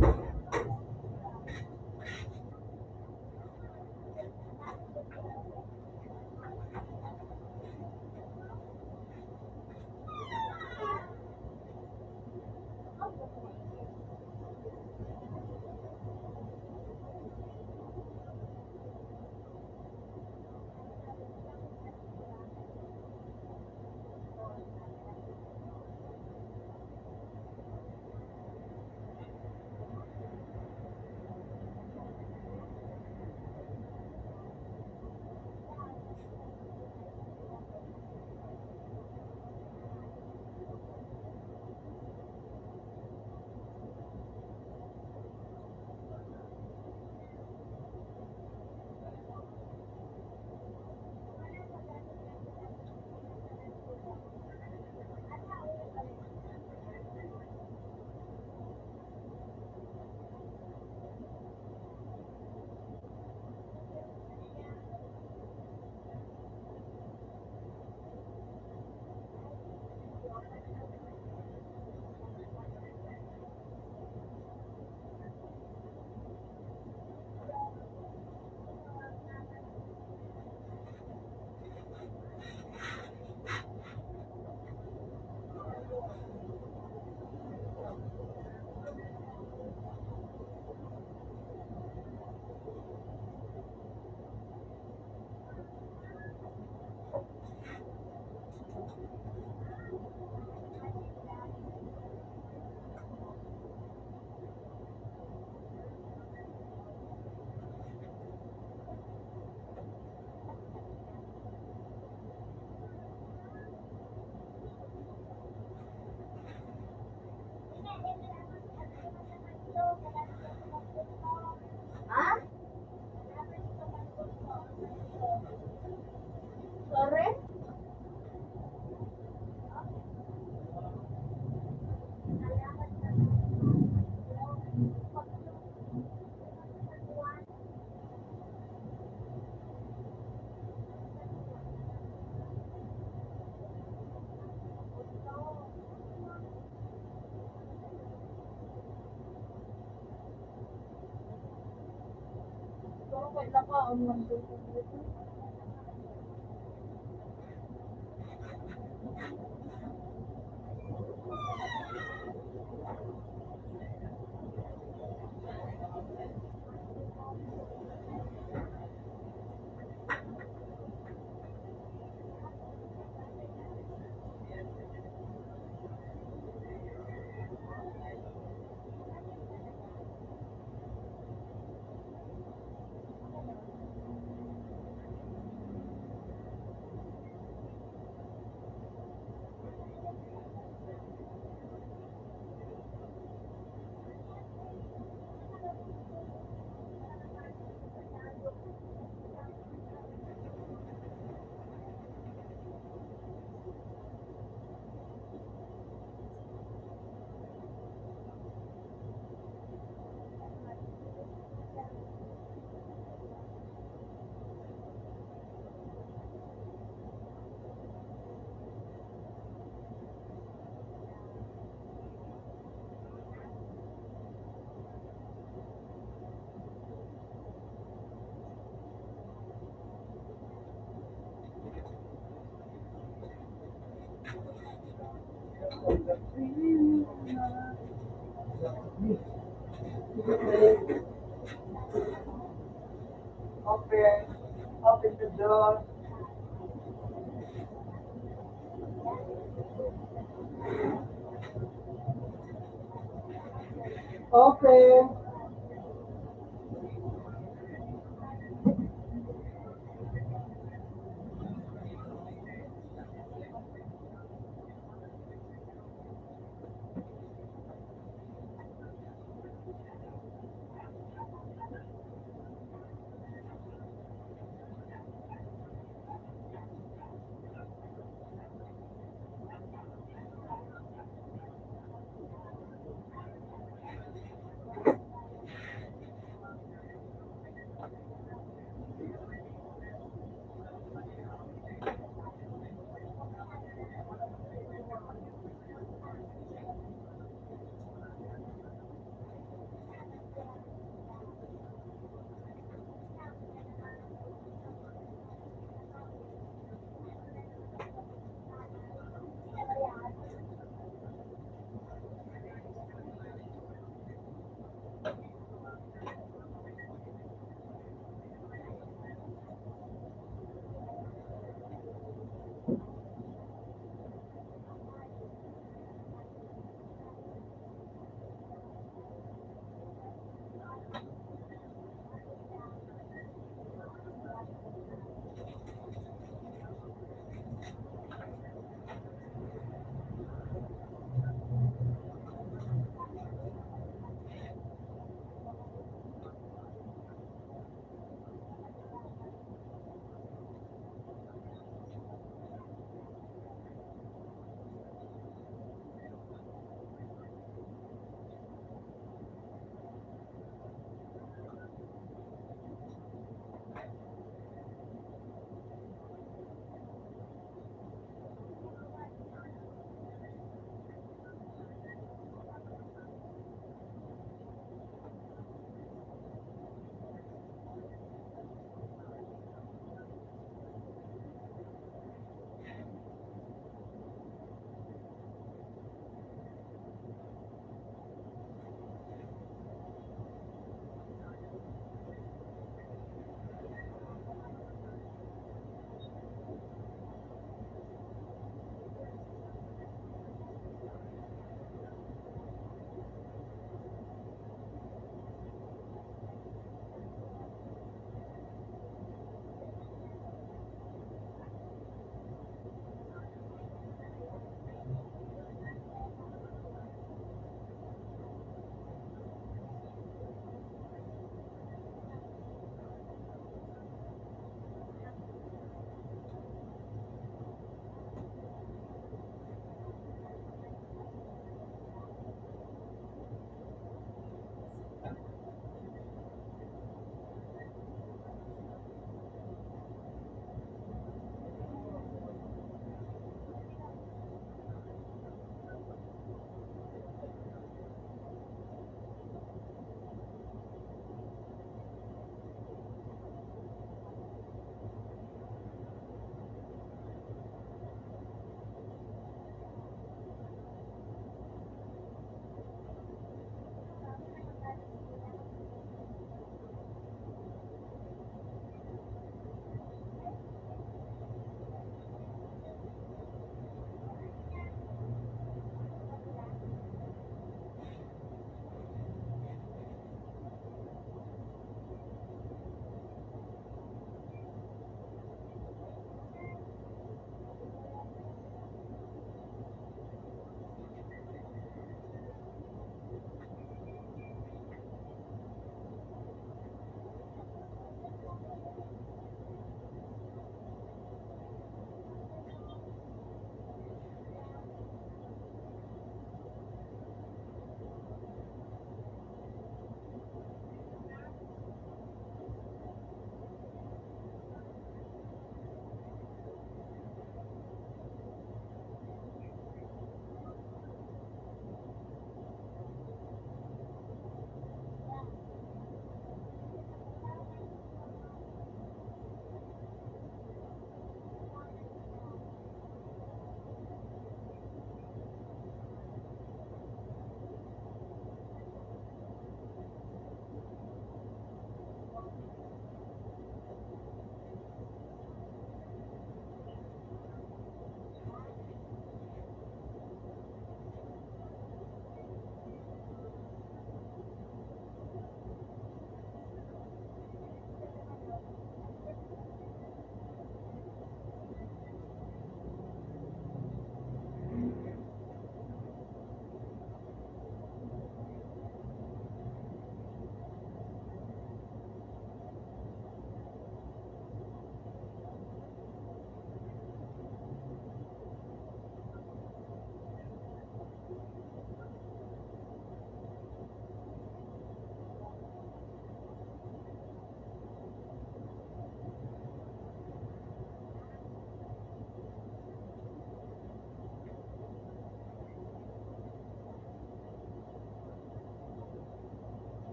Ha? Sorry? Open. Open the door. Open.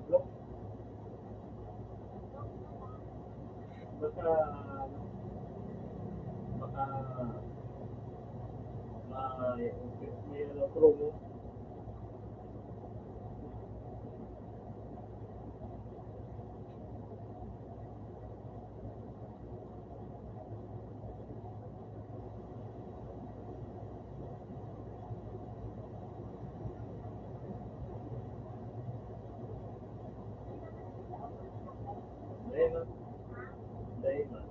Baka, ano, baka may, may ano, promo. Dai man. Dai man.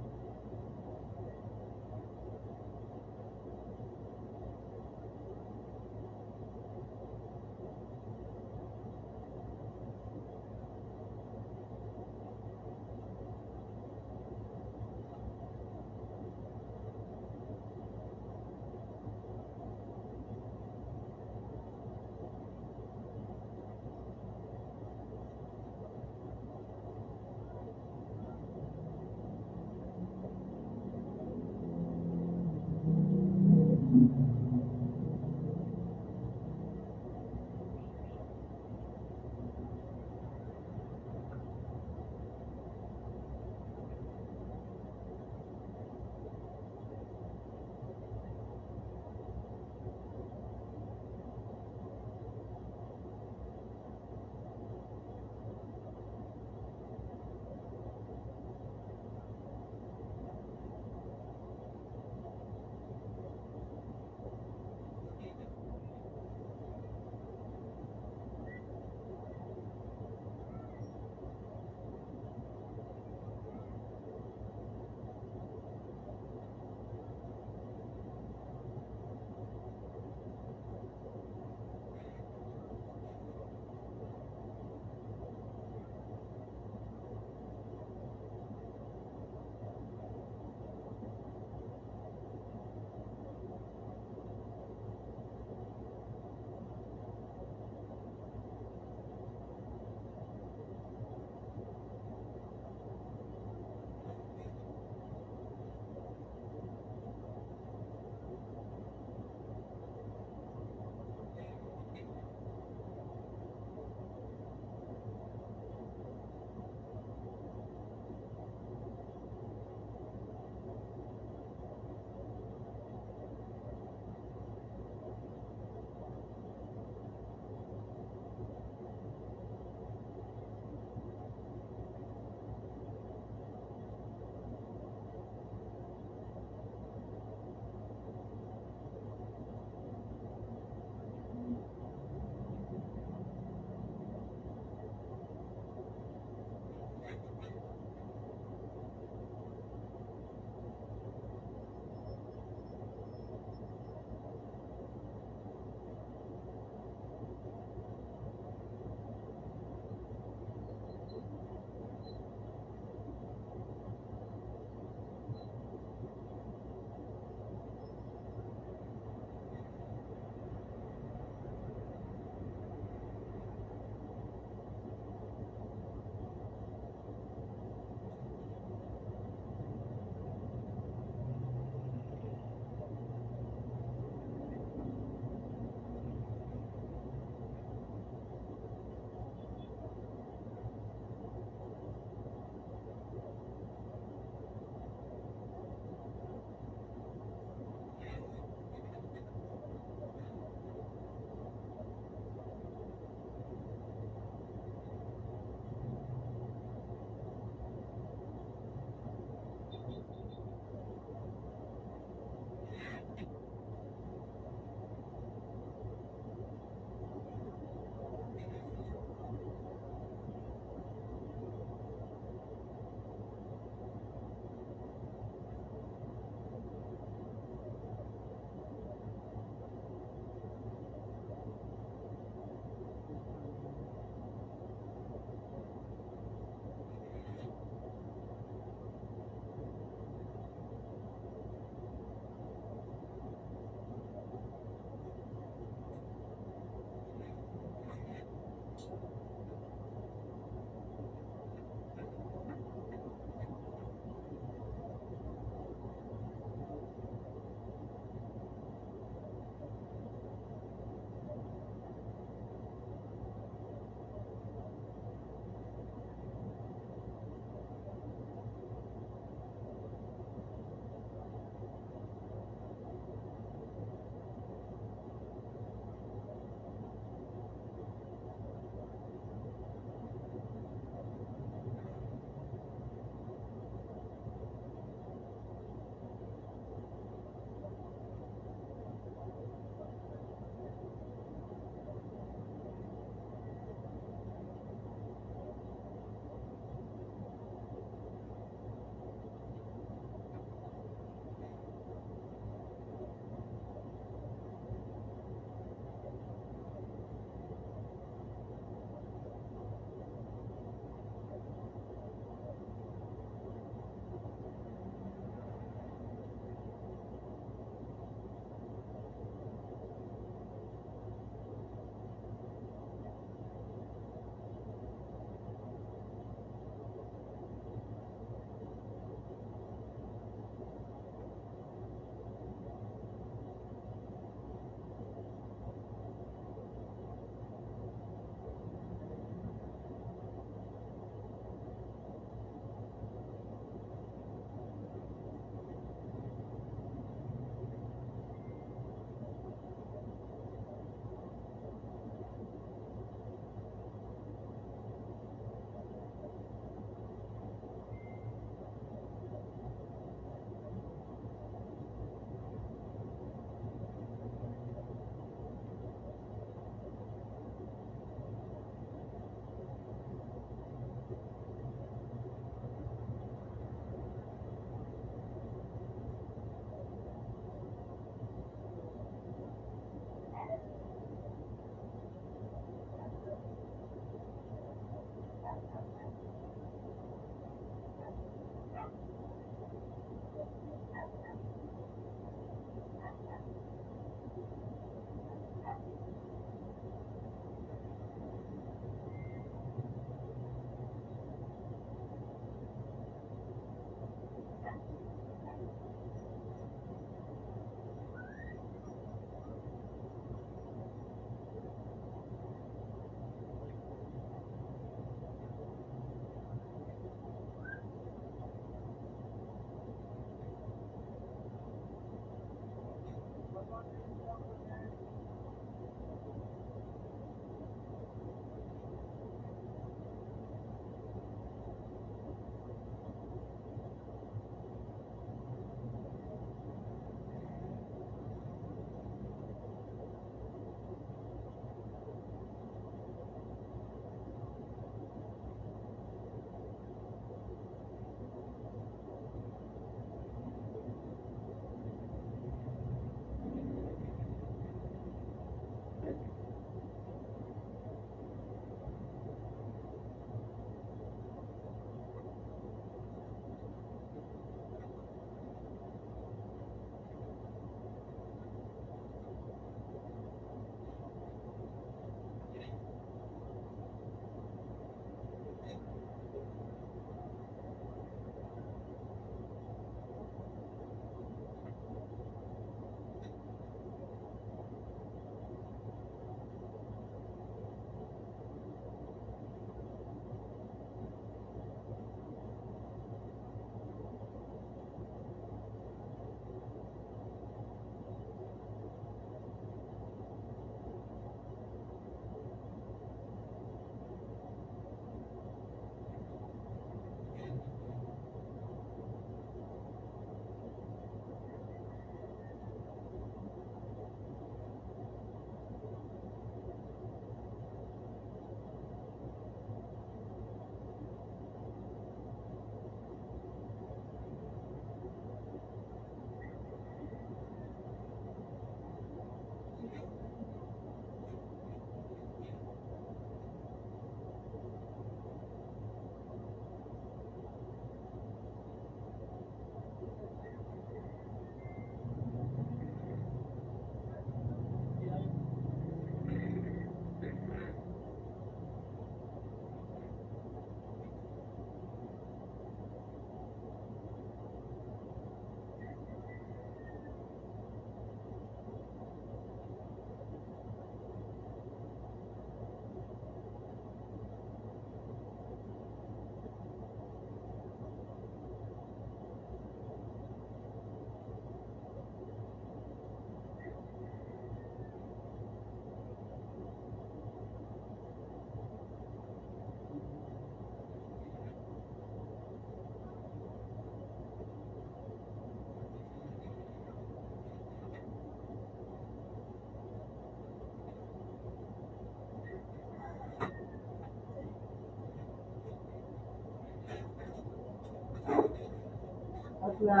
nga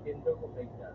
Endo ko kay ka.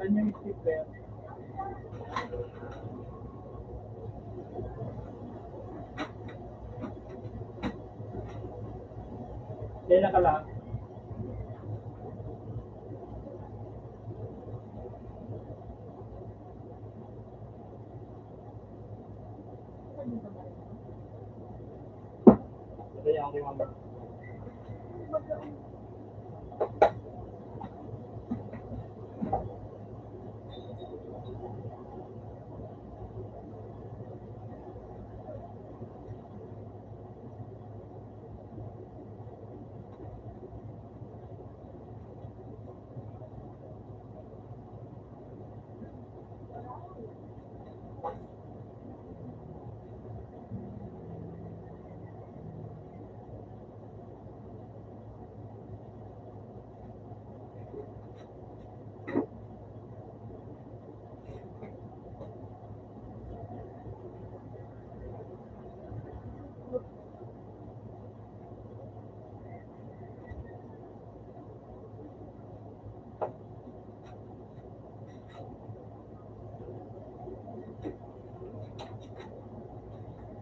Saan yung sticker? Kaya naka-lock.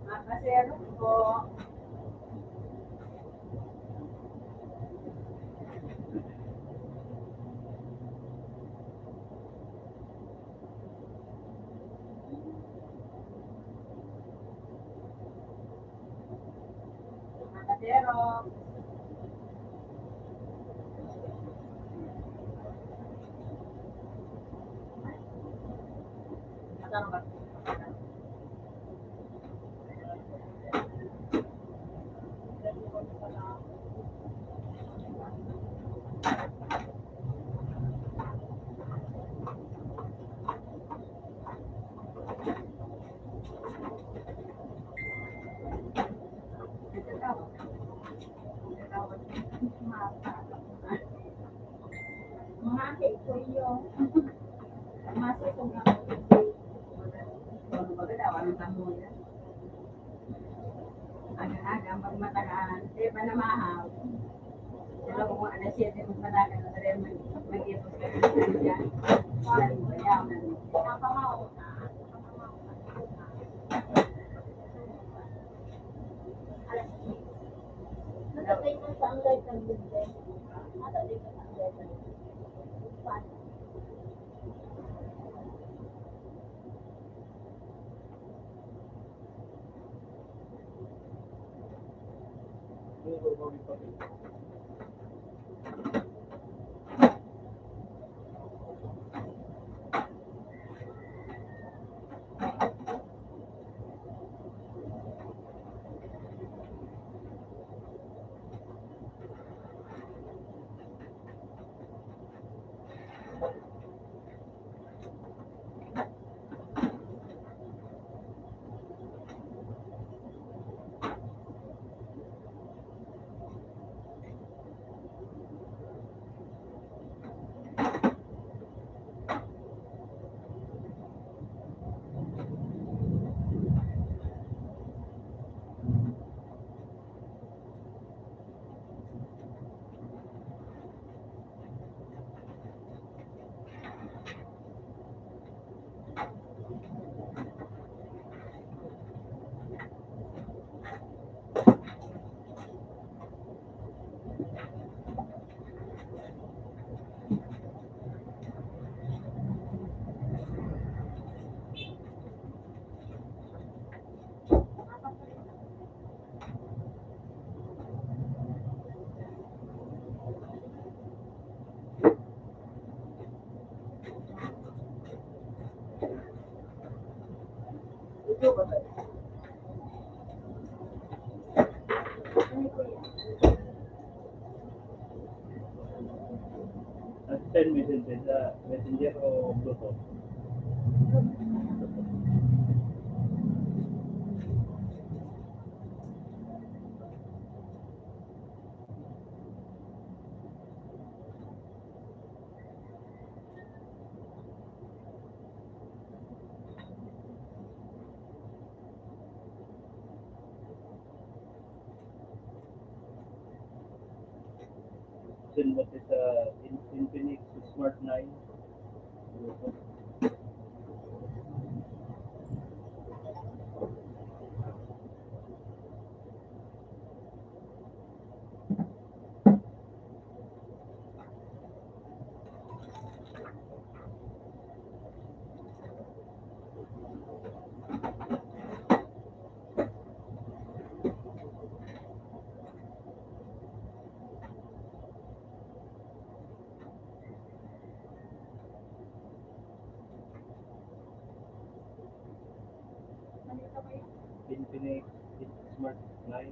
Makasero po. Makasero. Mga kay Kuya. Masukog na ako. Ano ba gadawa ng tamoy? Aga-aga, pag matagaan, di ba na mahaw? Send messenger sa messenger o Bluetooth? Send mo sa In-, Infinix Smart nine. Infinix Smart nine.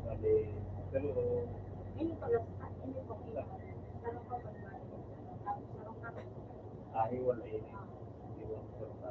Sabi, pero, ah, hiwalay na yun. Iwan sa mga.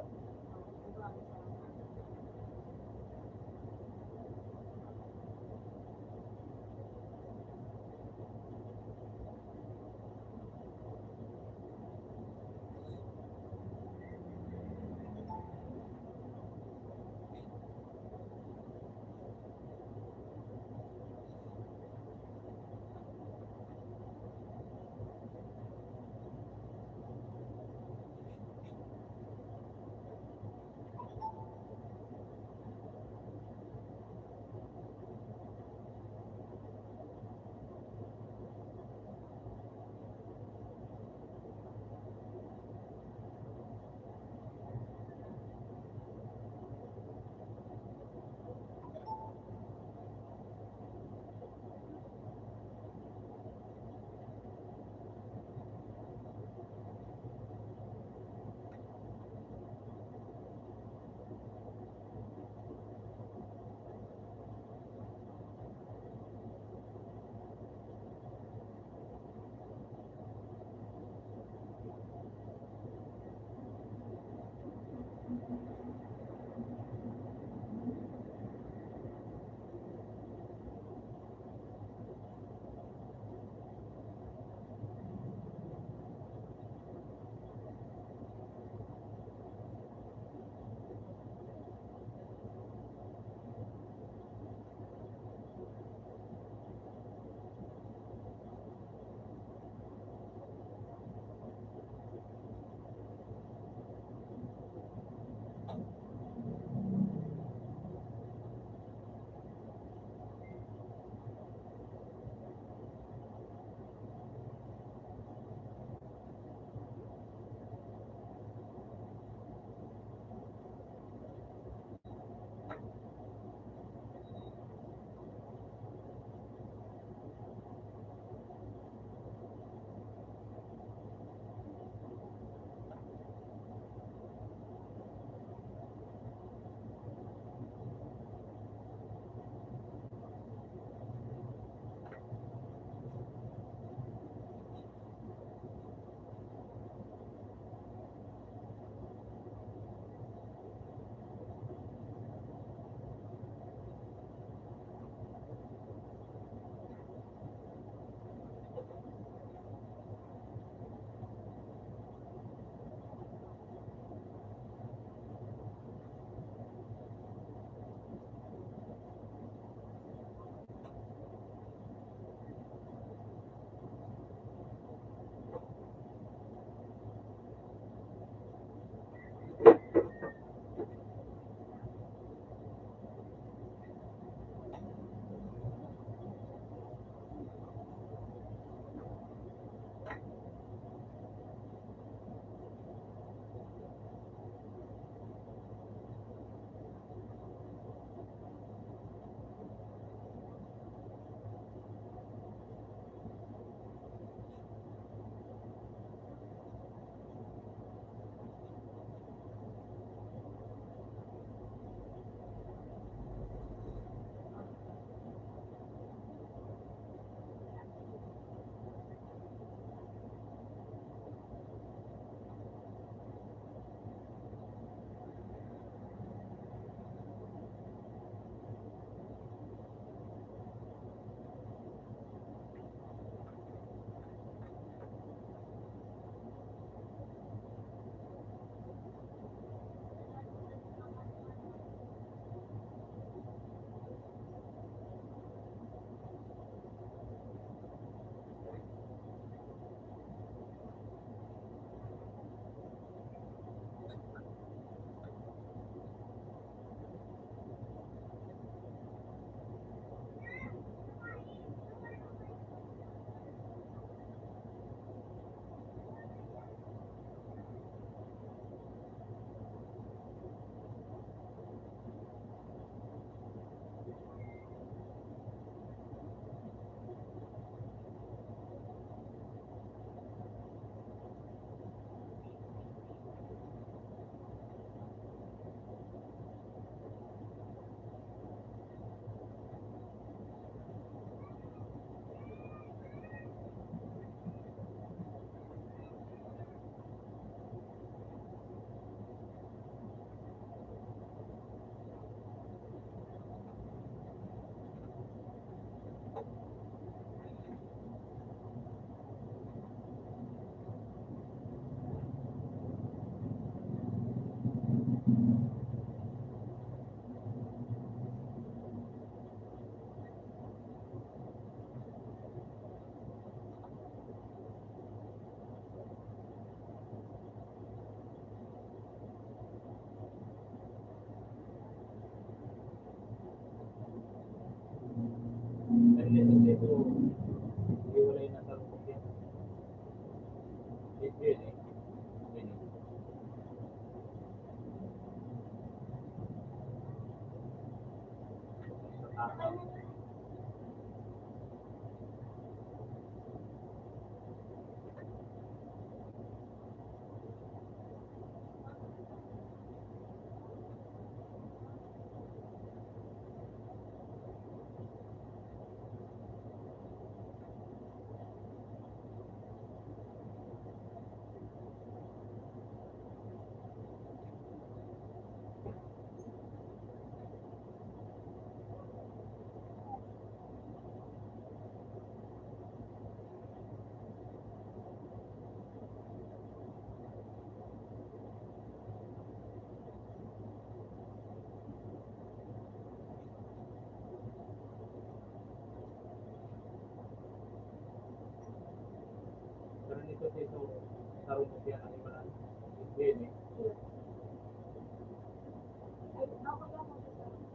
Hiwalay na sa rupok yan. Yun, yun eh. Yun eh. Sa tama. Pero nito, ito, tarong ko siya, ano ba na? Hindi, eh.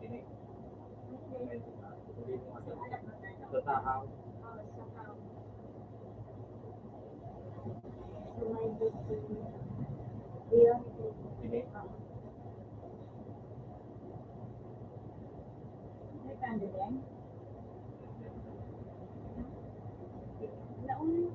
Ini? Sa tahaw. Ini? May candle yan? Nauna.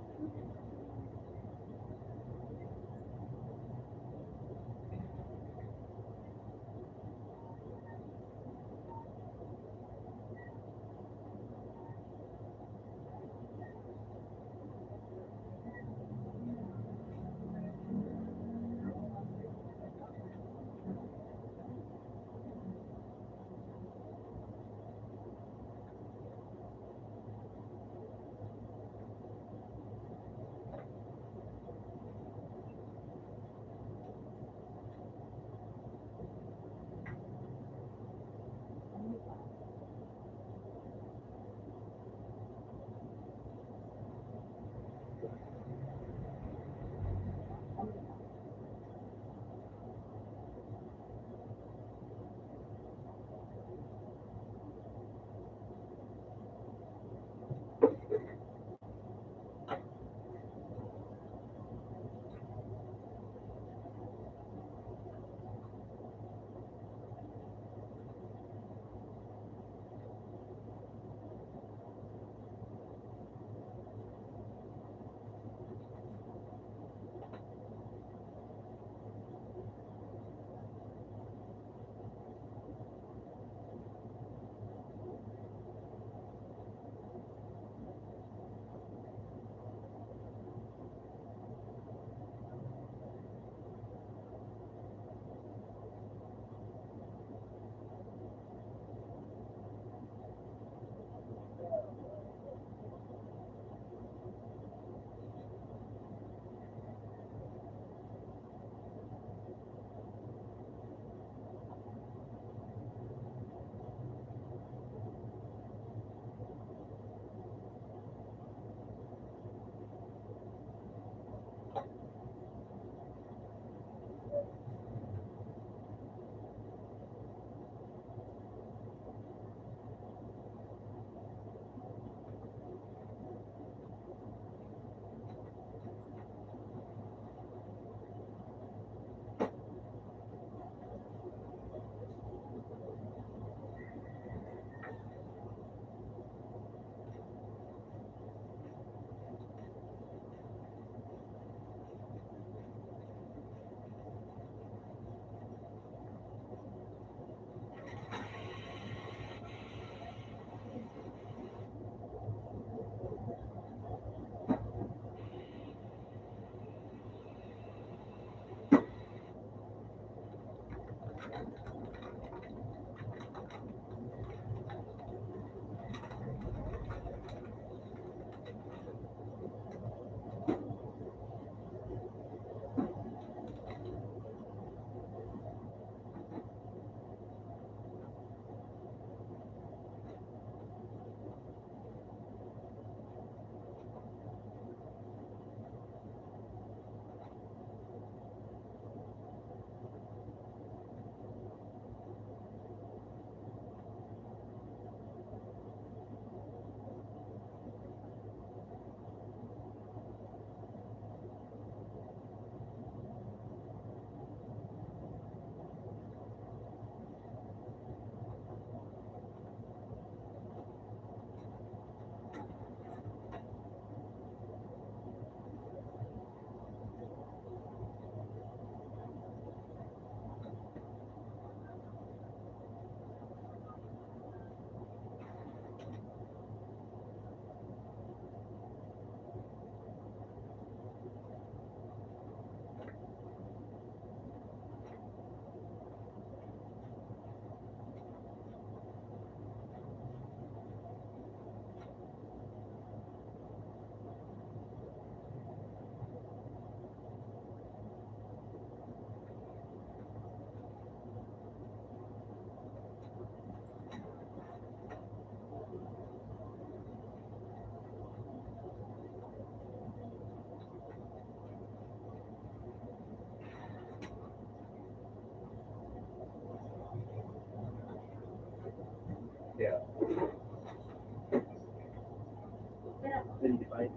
Twenty-five.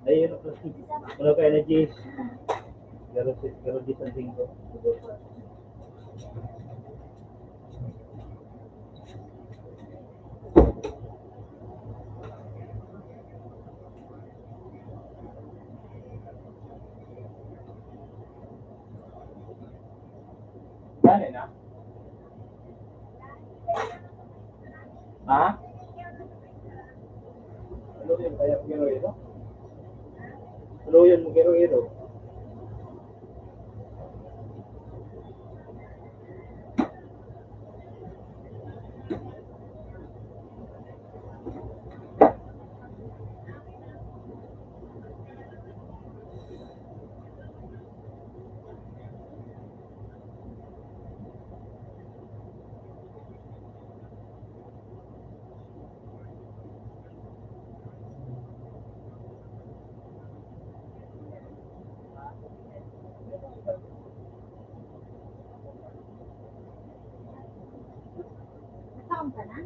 Ayun, ano kayo na, Jis? Garo si, garo Jis ang tingko. Dali na. Ha? Ano yun? Kaya giro-giro? Ano yun? Giro-giro? Nagkaon ka na?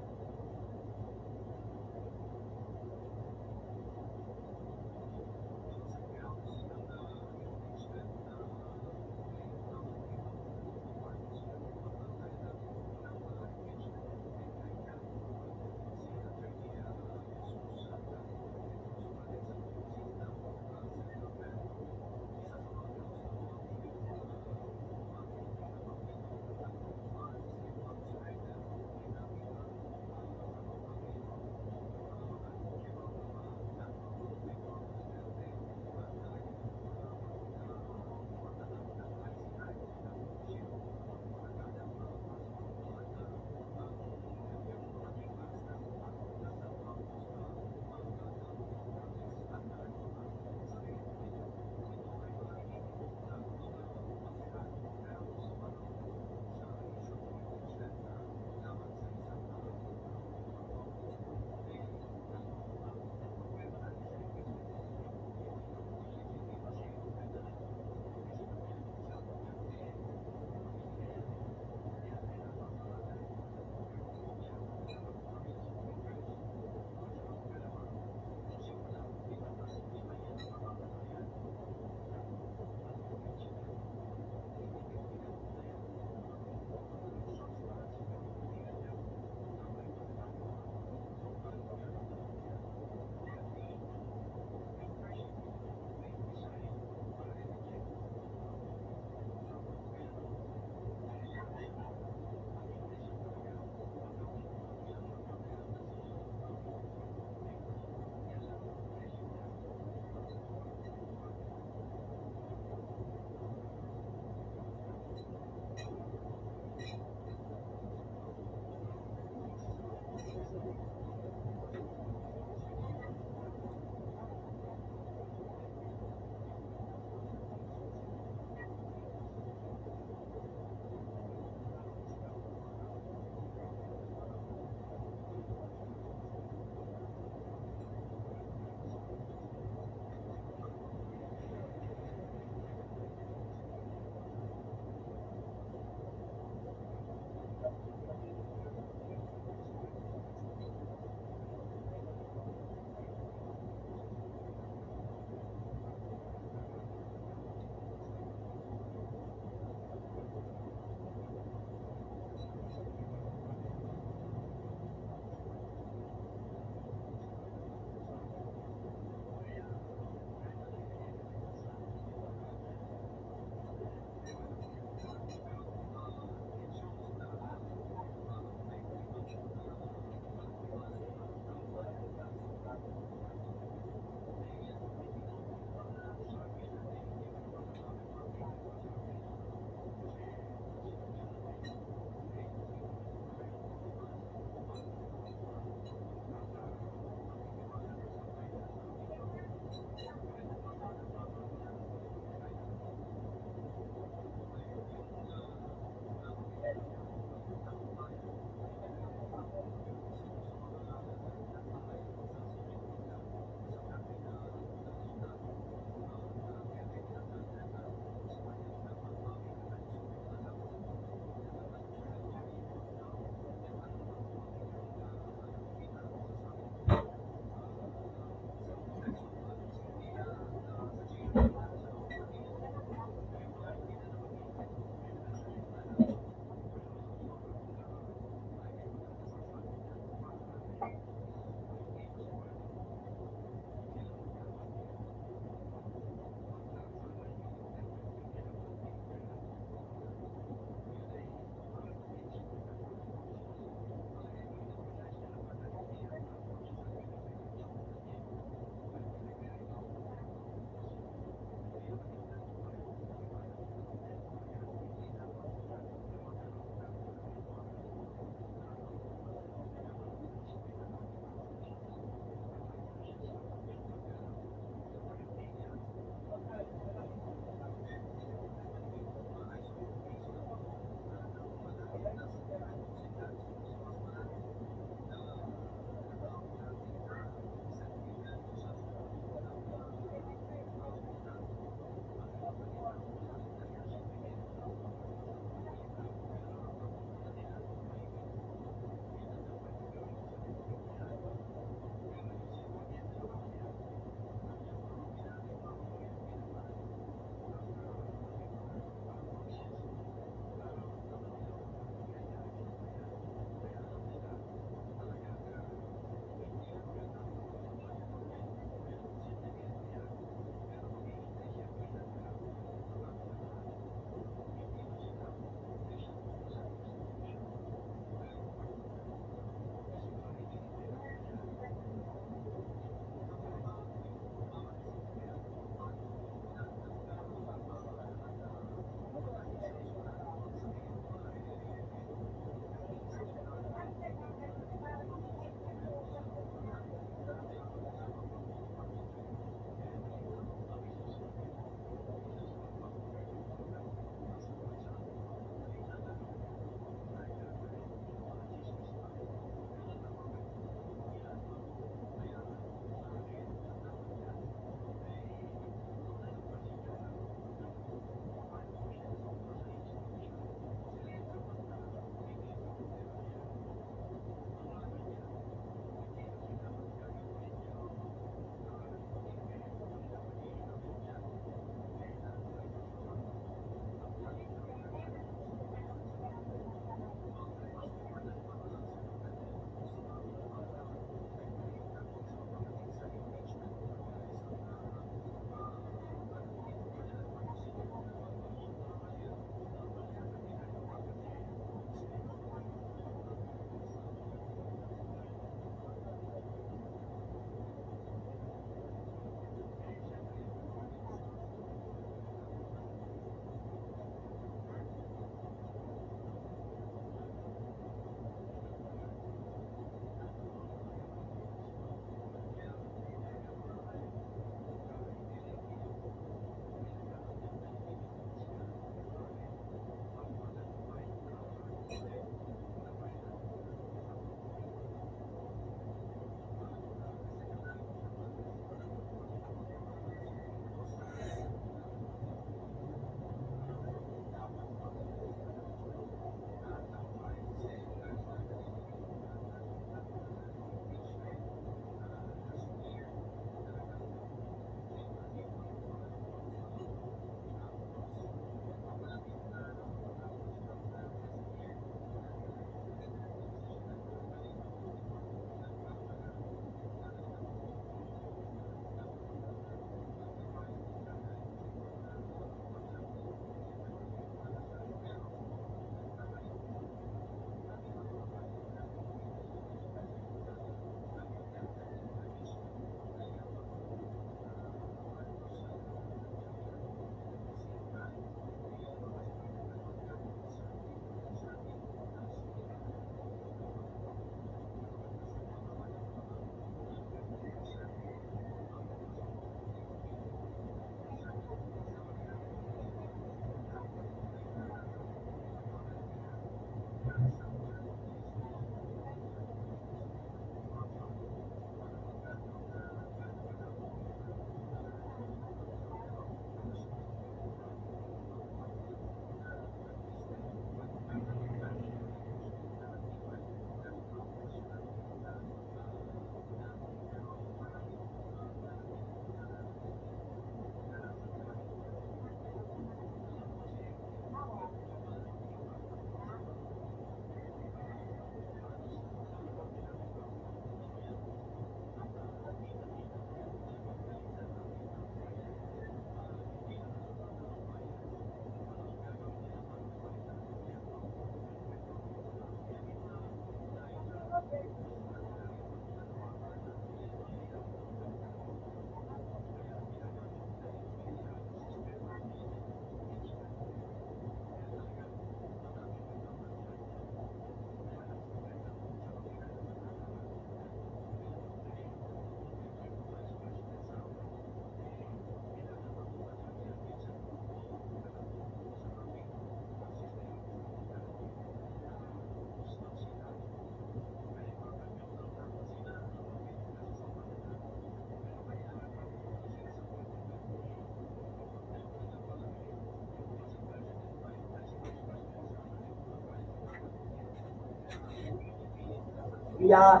Kaya,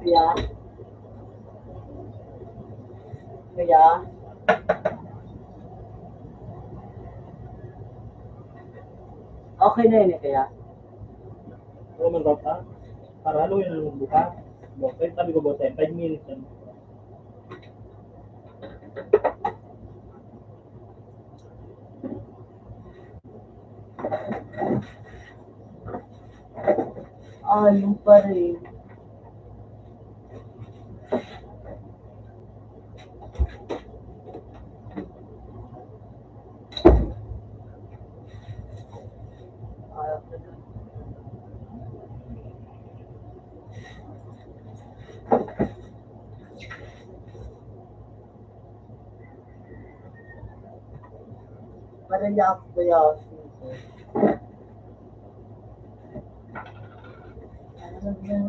kaya, kaya, okay na yun eh, kaya. Oo, man daw pa. Para halo yun ang buka. Buka, sabi ko, buka, five minutes yan. Ayaw pa rin. Ayaw pa rin. Parehas kaya sito. Ano yan?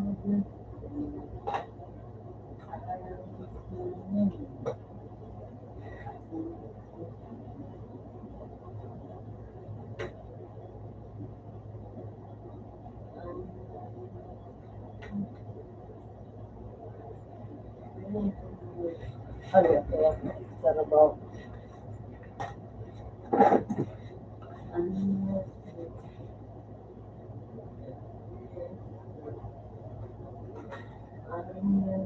Kaya, sa rabaw. Ano yan? Ano yan?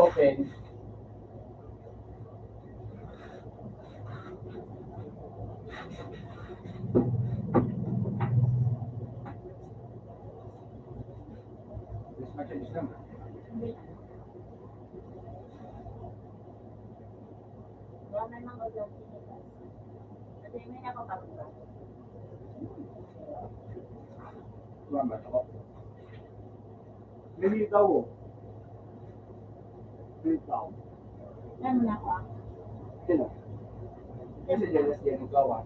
Open. Salamat ako. Nahitaw, oh. Nahitaw. Ano na ako? Sino? Kasi jealous yan ikaw, ah.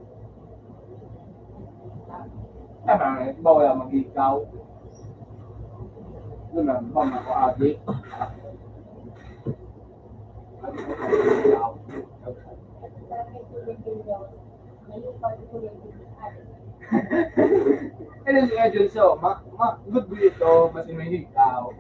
Tama, ikaw wala mag-ikaw. Ano na, ba, makaagi? Ano si Edwin? So, ma, ma, good boy ito, mas may ikaw.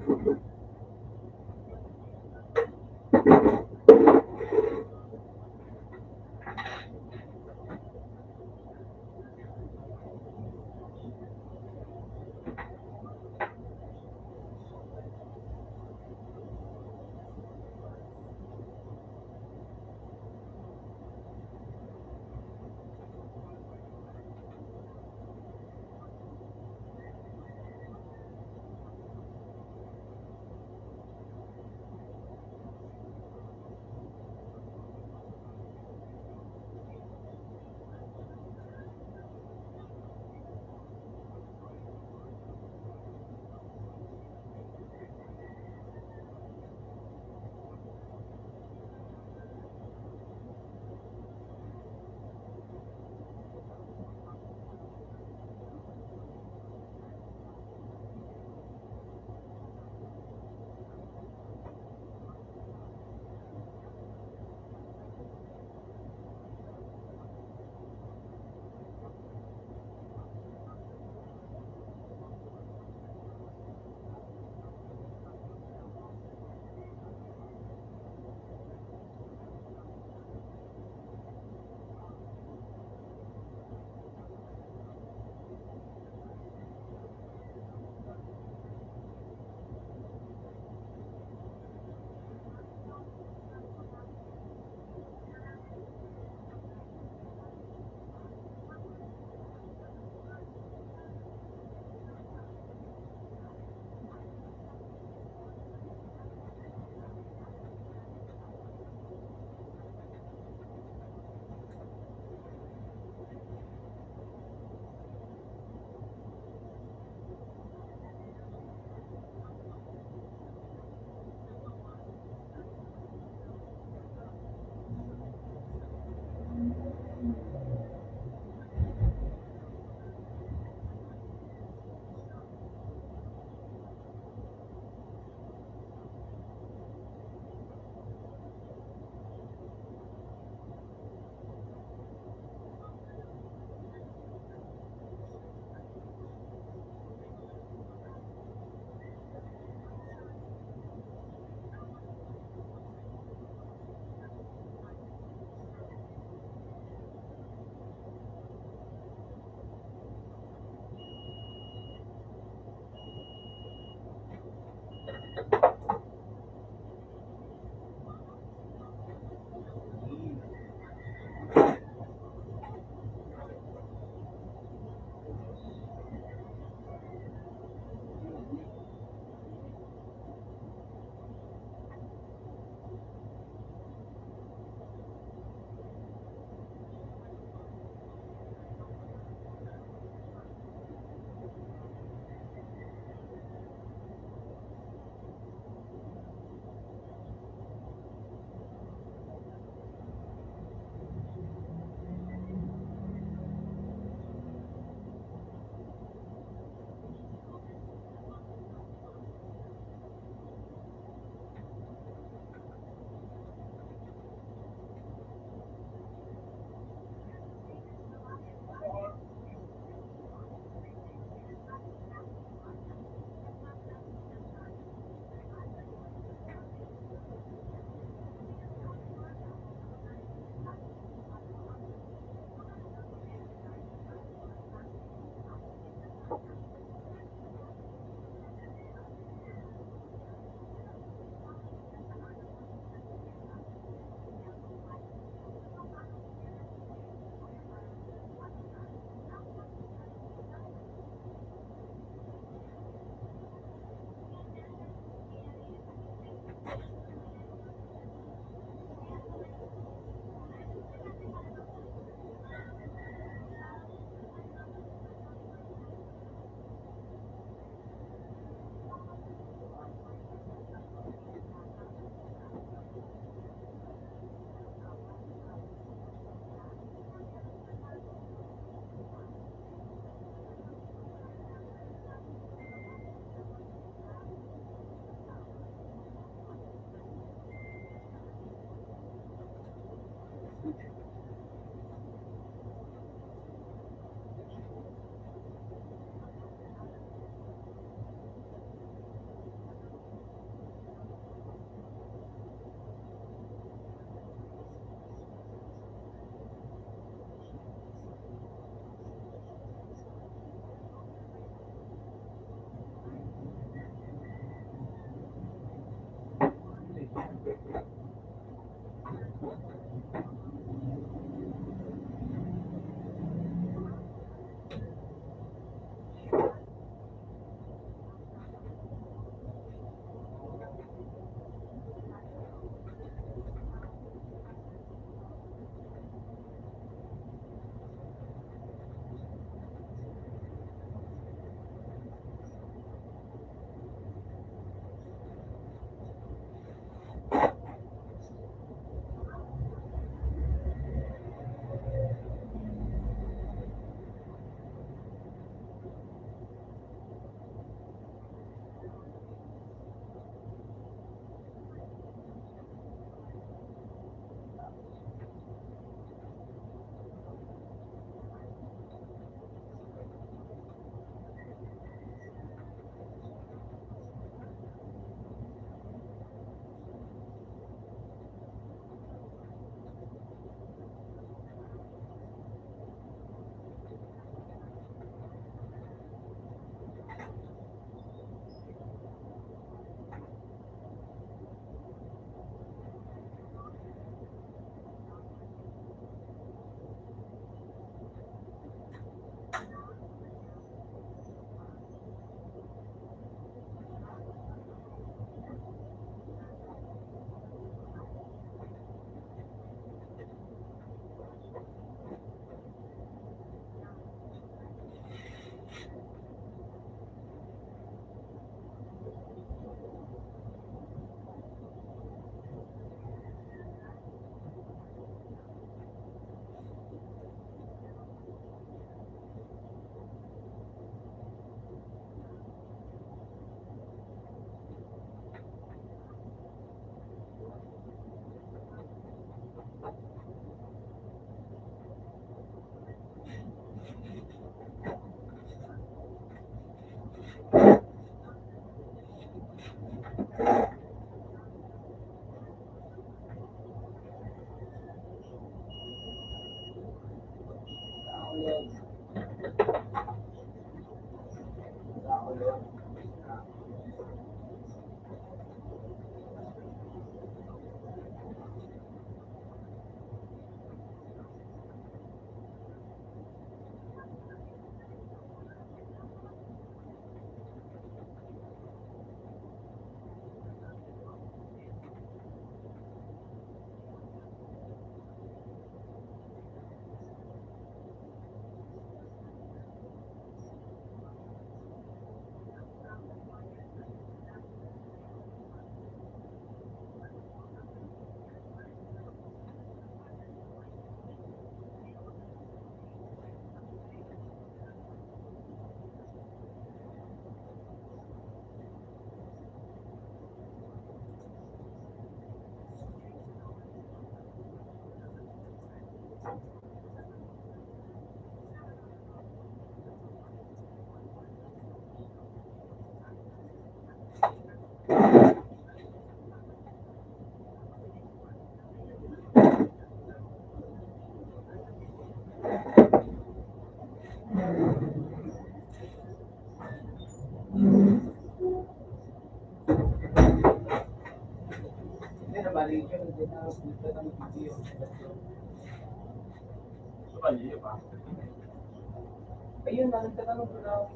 Ayun, nagtatanong ko na.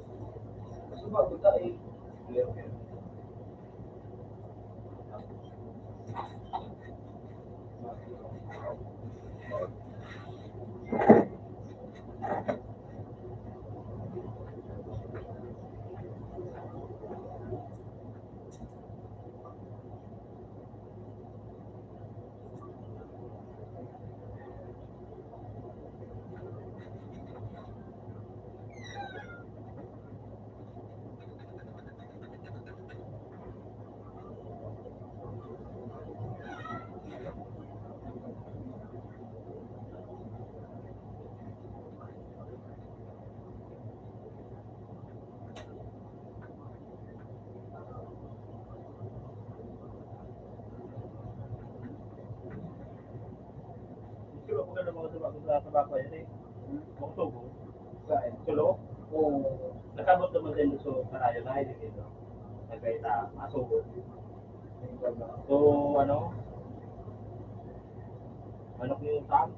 Gusto ba, gusto eh. Sure, maganda mga tabako, tabako yan eh. Mga sugo. Sa sulo? Oo. Nakabot naman din sa karayo na, hindi dito. Nagkaita, masugo. So, ano? Manok ni Sam?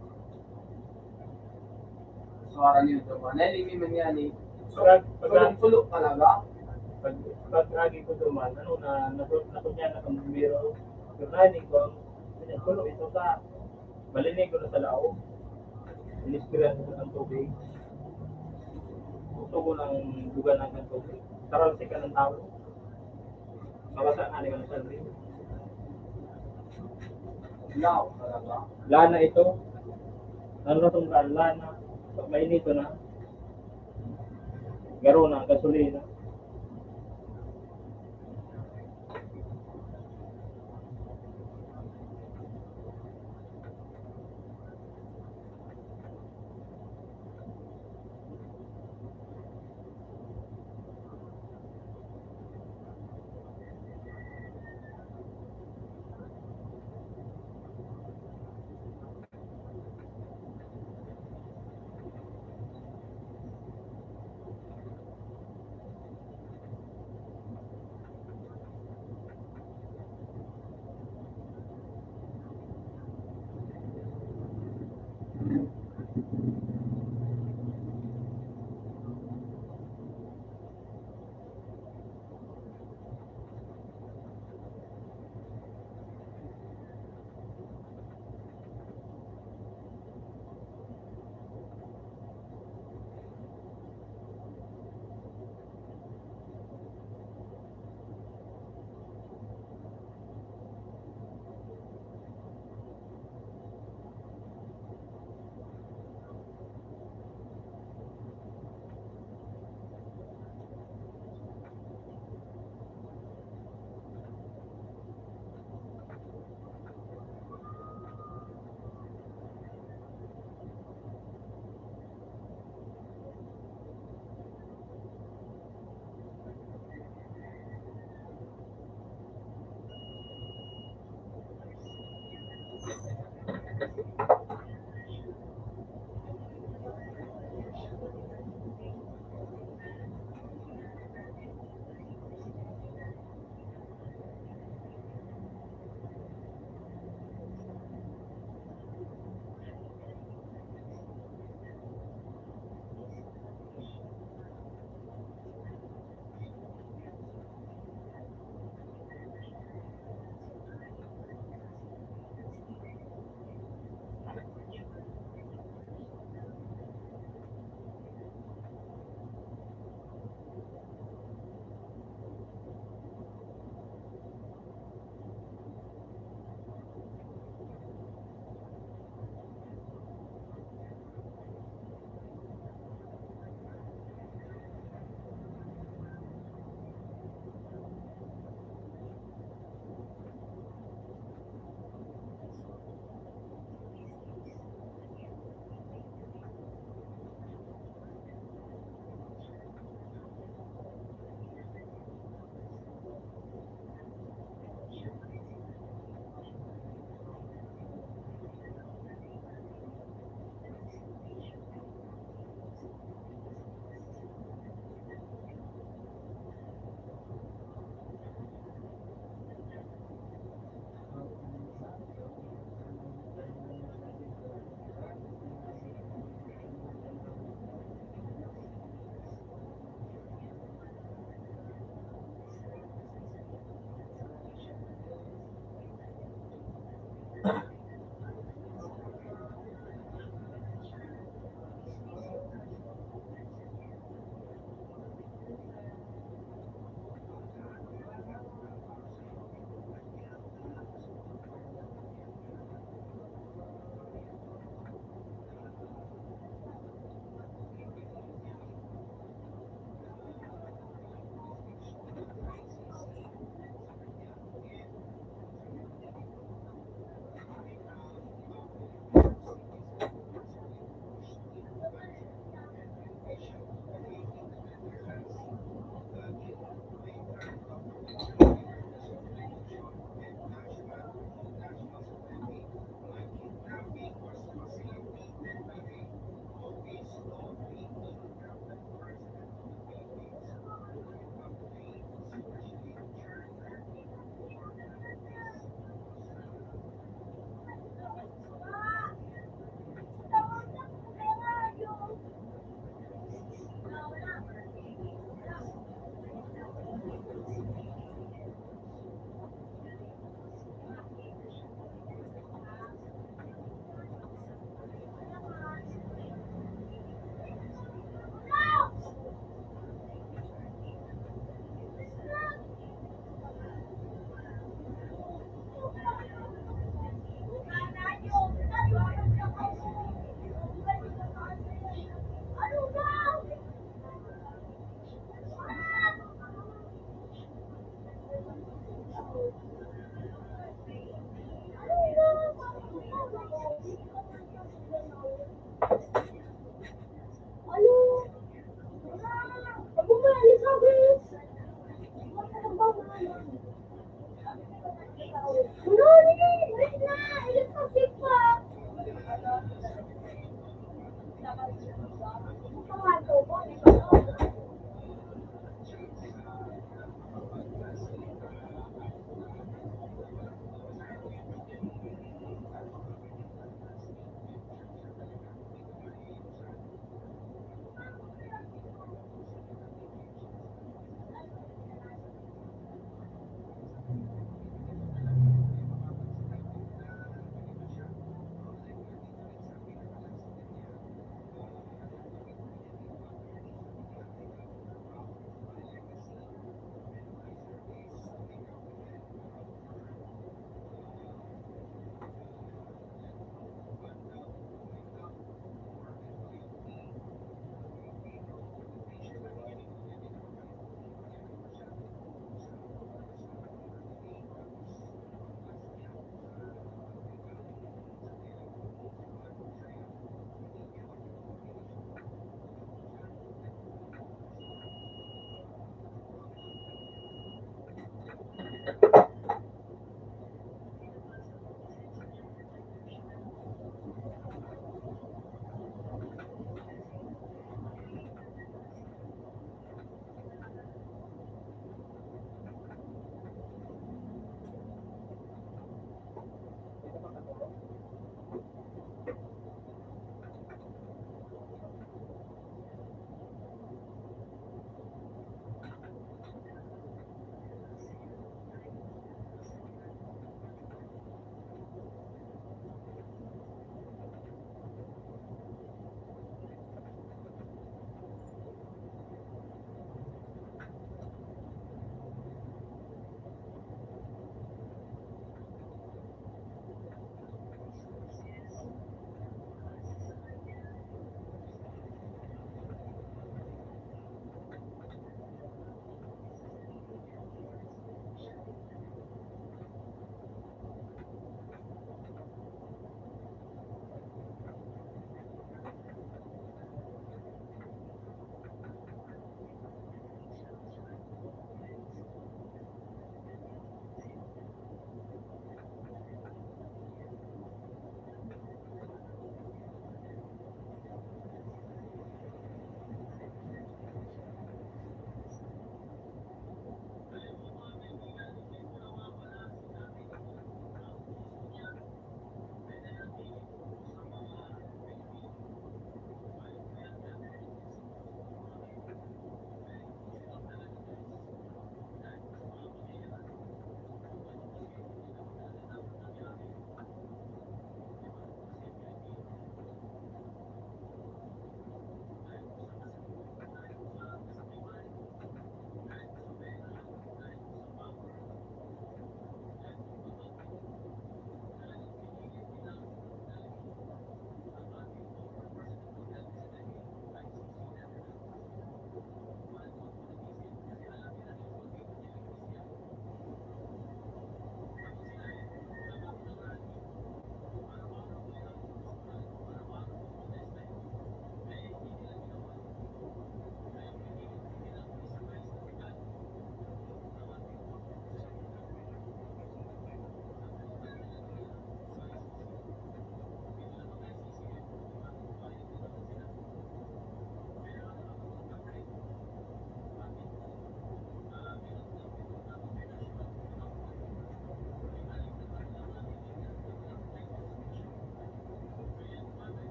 Suwara niyo ito, man. Ay, hindi man yan eh. So, pag, pag, sulo talaga? Pag, pag agi ko duman, ano na, nakot, nakot niya na kambiro. Pero na, hindi ko, pinagkulo ito sa, malinig ko na sa laog. Inispirahan ko ng tubig. Gusto ko ng bugan ng tubig. Taralsik ka ng tao. Mabasa nga ni Manong Sandro. Lao, talaga. Lana ito. Ano na itong lana? Pag mainito na, garo na, gasolina.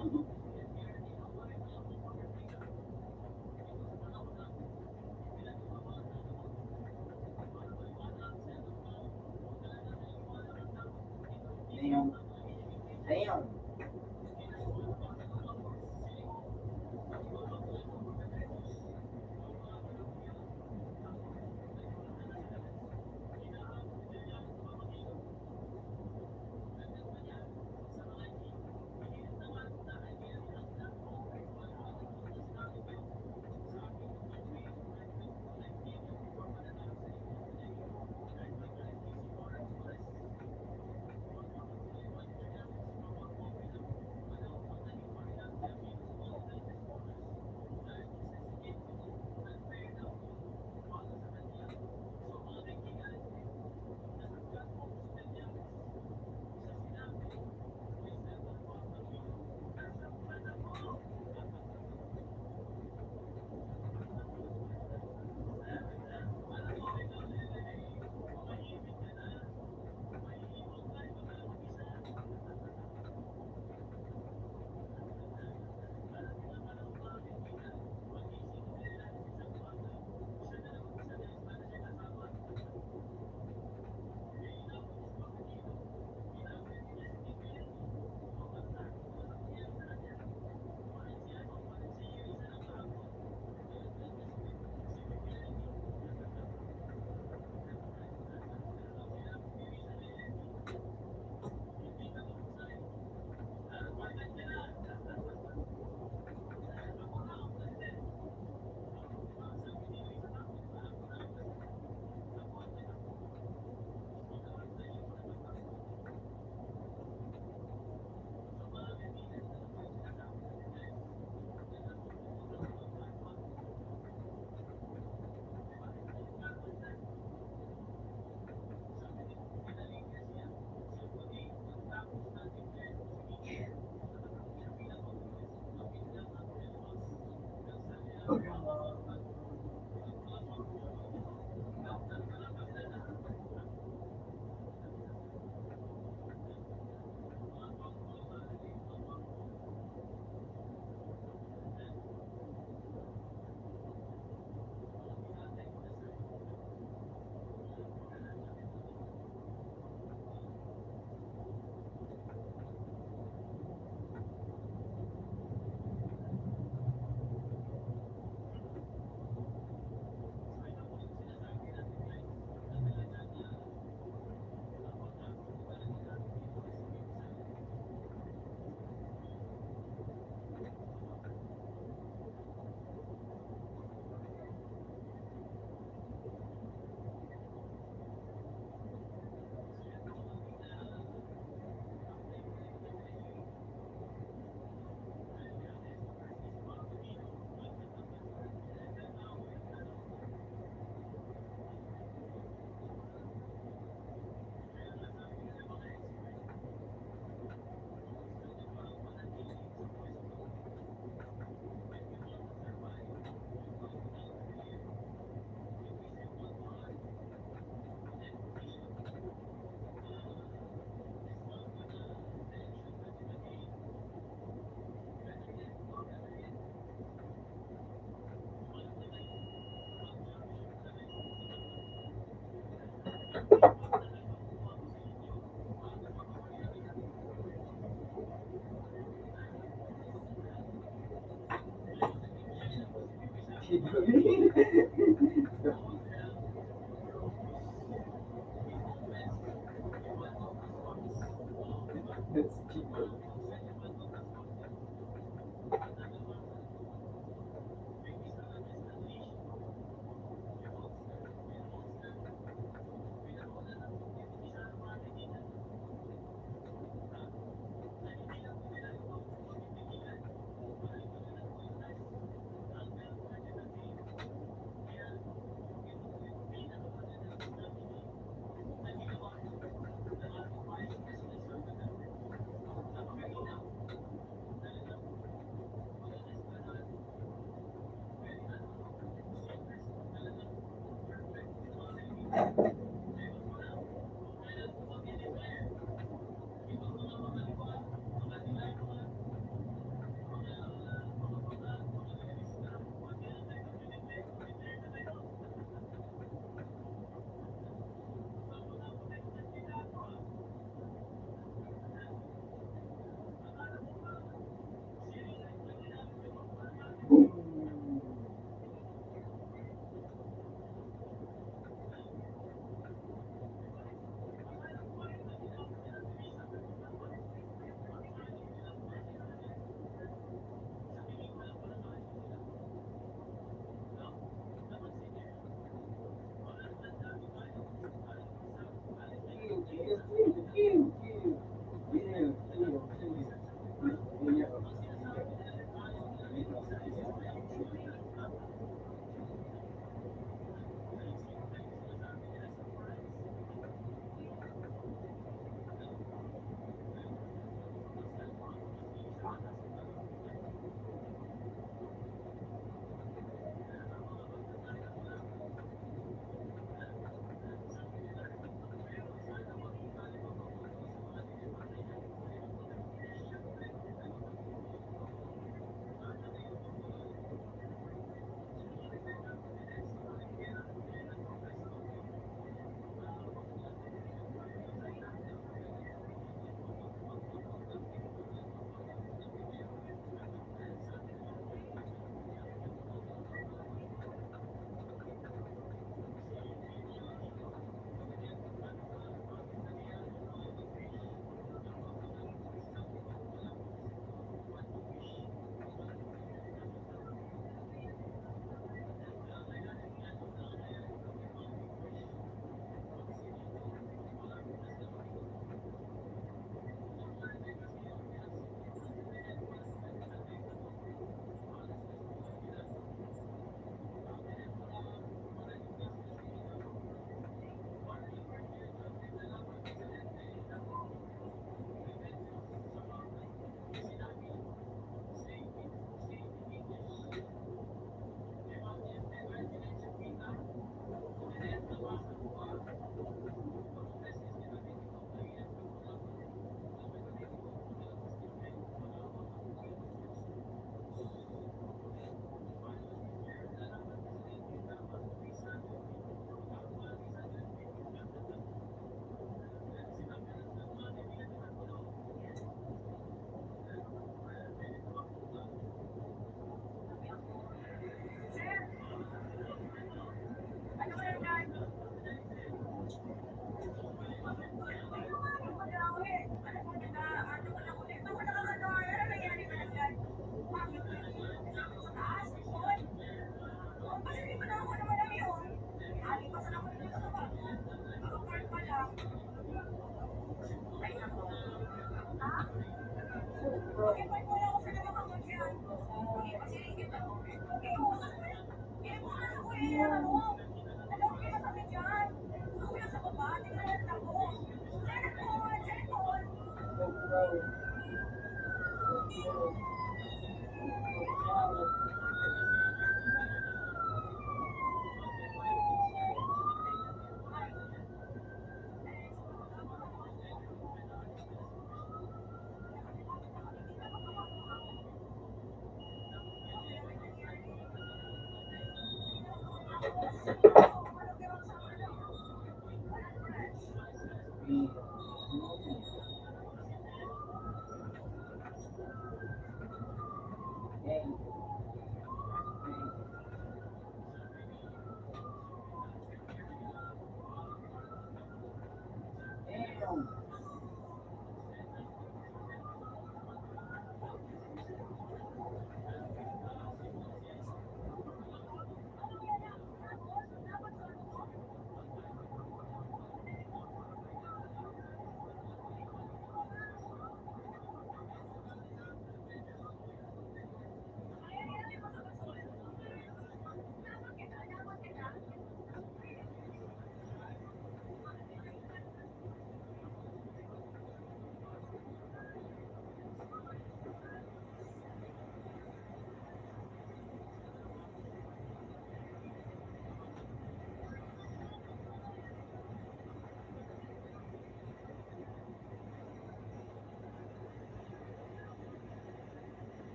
Damn. Damn.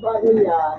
Bago yan.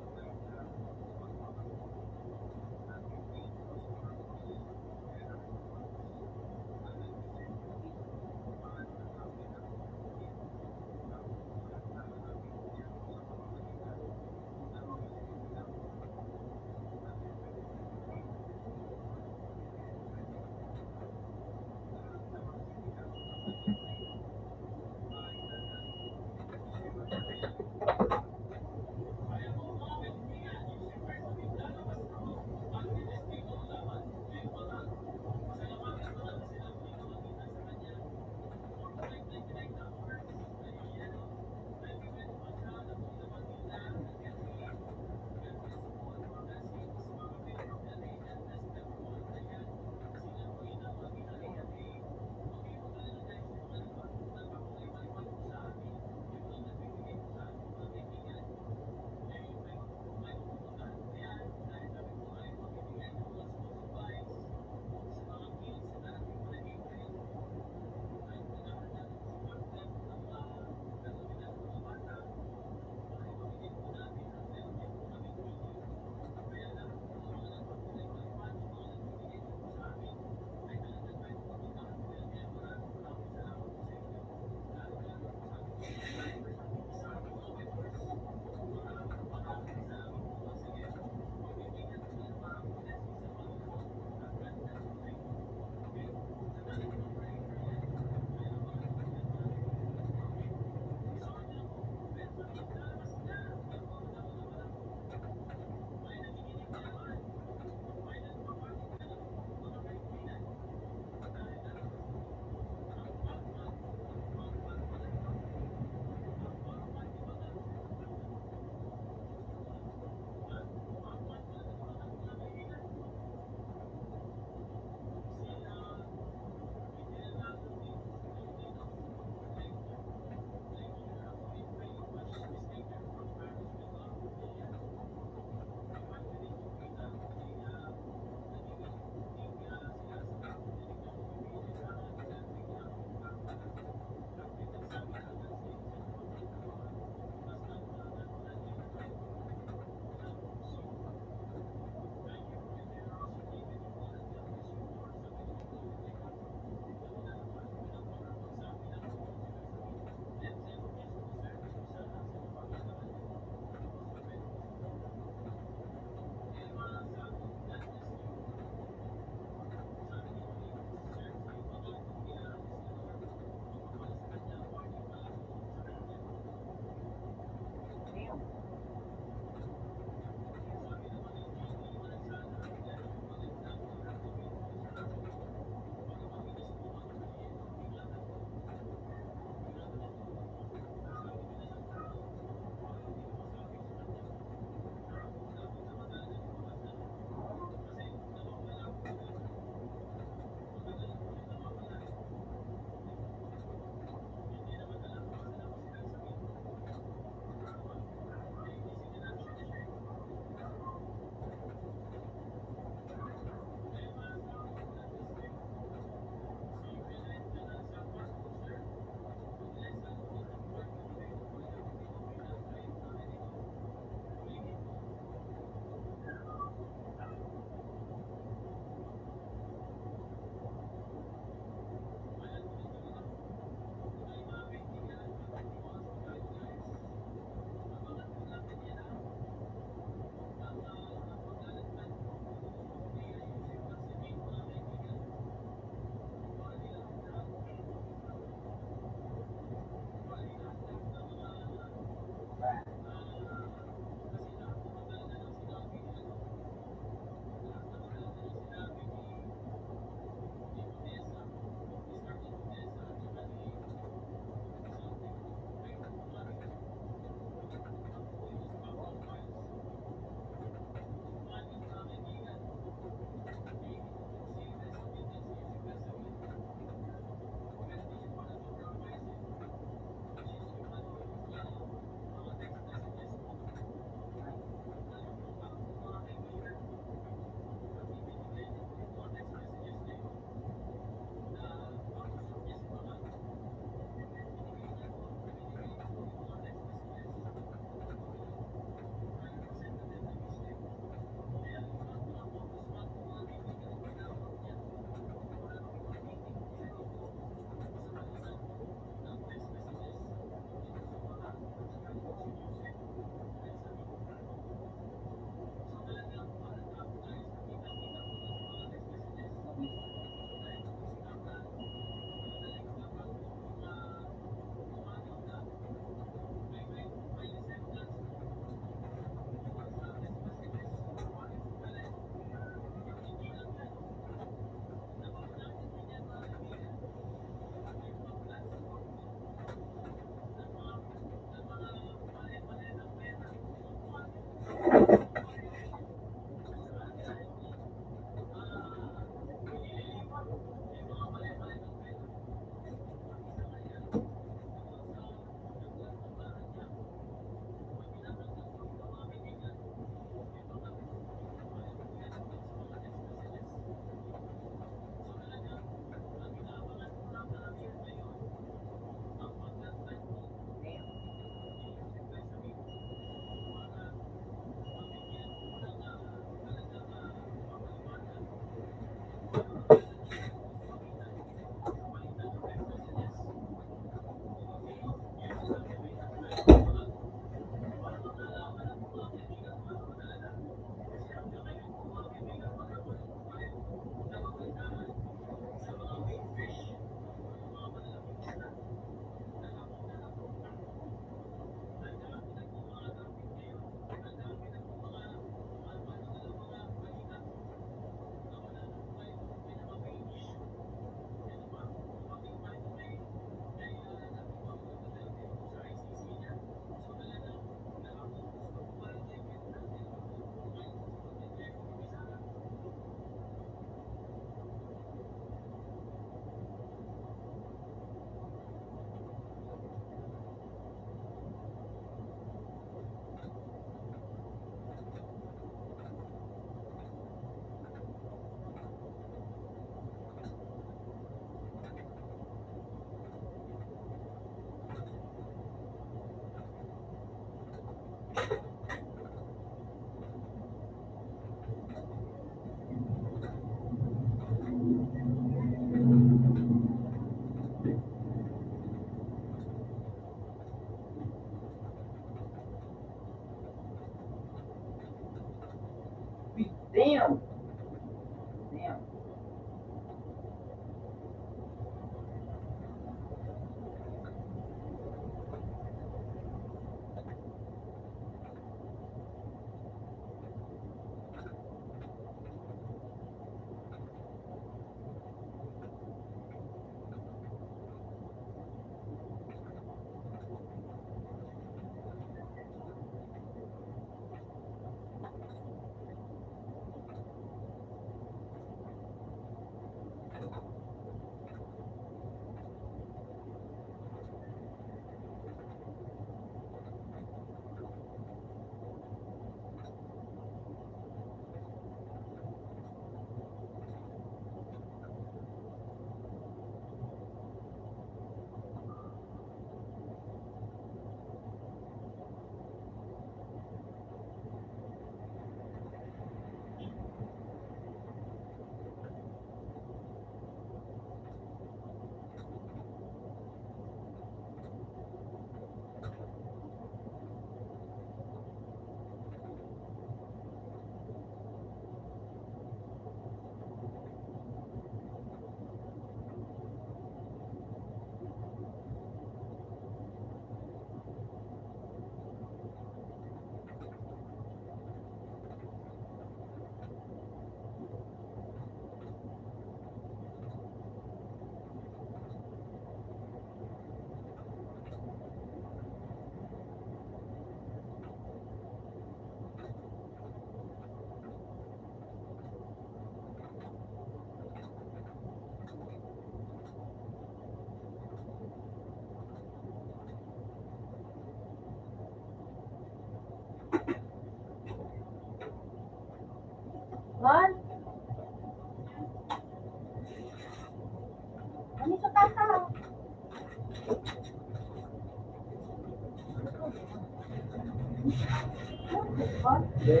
Bako,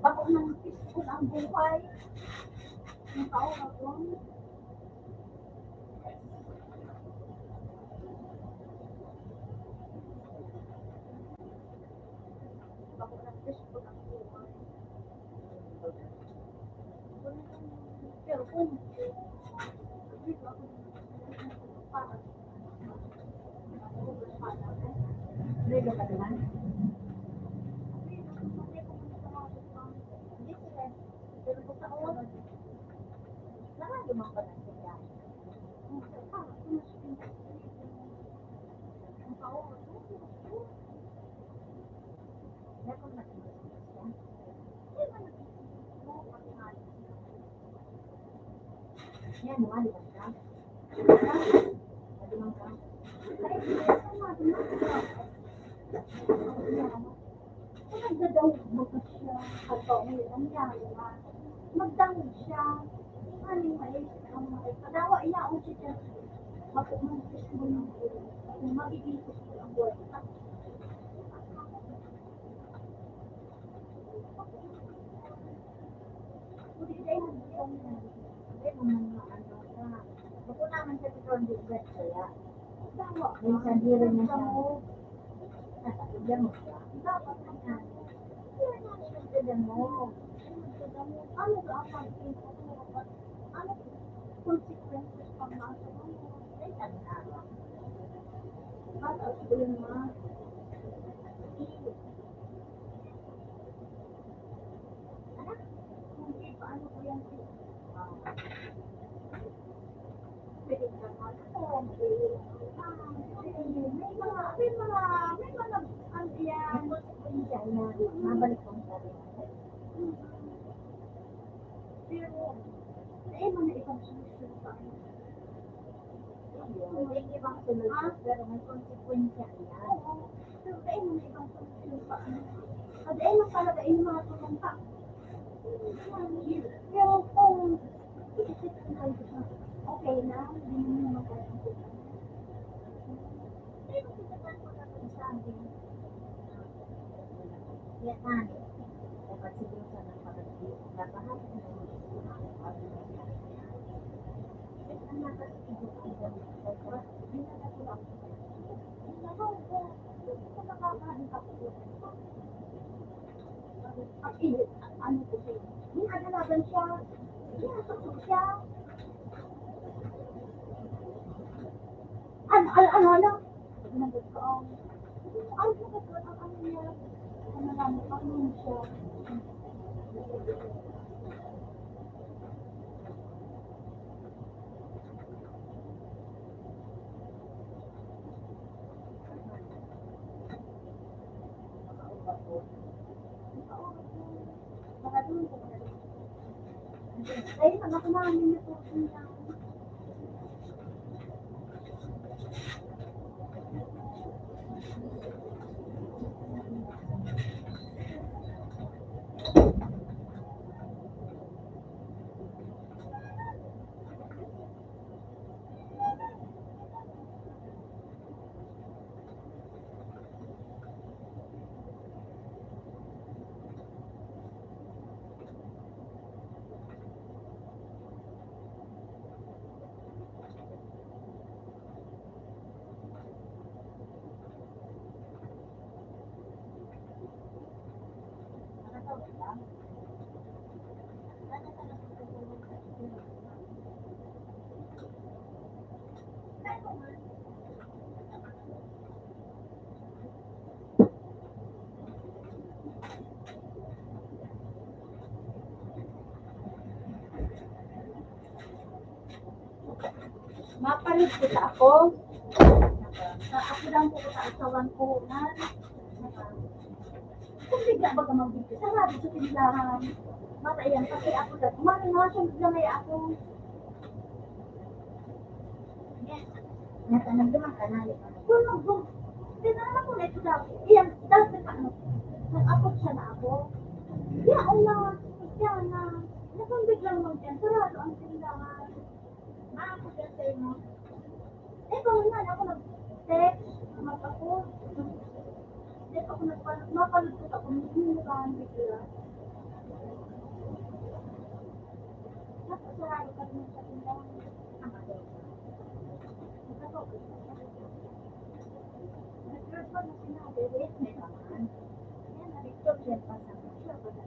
bako ng peaceful ang buhay. Ang tao na to. Bako ng peaceful ang buhay. Pero kung Yan, mga limang ka. Limang ka. Nagdadaog baga siya. Pagkaon niya, ang yaman. Magdangog siya. Ano yung maisip ang mga ipadawa, iyaon siya dyan. Mapumungkos mo yung ulo. Kung magiging gusto ang buhay. Minsan diri na siya. Nasa mo siya. Dapat na yan. Hindi na namin nagdadamo. Ano ba ang pag-iisip mo? Ano consequences pag nasa mo? Ay, ano na. Bata, siguro naman. Anak, hindi pa ano ko yan. Pwede ka mag-, may mga, may mga, may mga, ano yan. May consequence na mabalik ang sarili. Pero, sa imo na ibang solusyon pa. May ibang solusyon, pero may konsepwensya yan. Oo. Pero sa imo na ibang solusyon pa. Sa imo talaga, imo mga tulong pa. Pero kung iisip ko kayo, okay na, hindi mo naman kaya ang tulong. Pero kung sa tanong ko na sabi, Yan na. Dapat siguro sa nagpakagdi, dapat Ano ko siya? Hindi, nagalaban siya. Hindi, nasusunod siya. Ano, ano, ano, ano? Sabi ng doktor, ang, ang, ang, ang, ano niya, ano lang, ano siya. Ay, anak namin na po. Mapalit kita ako. Sa ako lang po sa asawan ko na. Kung bigla ba ka magbigay, sarado sa tindahan. Mata yan, pati ako lang. Umano nga siya, bigla may ako. Nasa nagdumang ka na, di ba? Kung nagdum-, tinanong ko na ito daw, iyang, daw sa ano, nag-abot siya na ako. Yaon na, Christiana. Nasaan biglang magdiyan? Sarado ang tindahan. Ah, ako dyan sa imo. Eh, kung naman ako nag-text, mag-ako. Hindi pa ako nagpa-, mapalugkot ako, hindi mo ba ang bigla? Tapos, sarado pa rin sa tindahan. Ang ano. Nagkatapos na. Nag-record na sinabi, wait, may laman. Yan, na-picture yan pa sa picture ko na.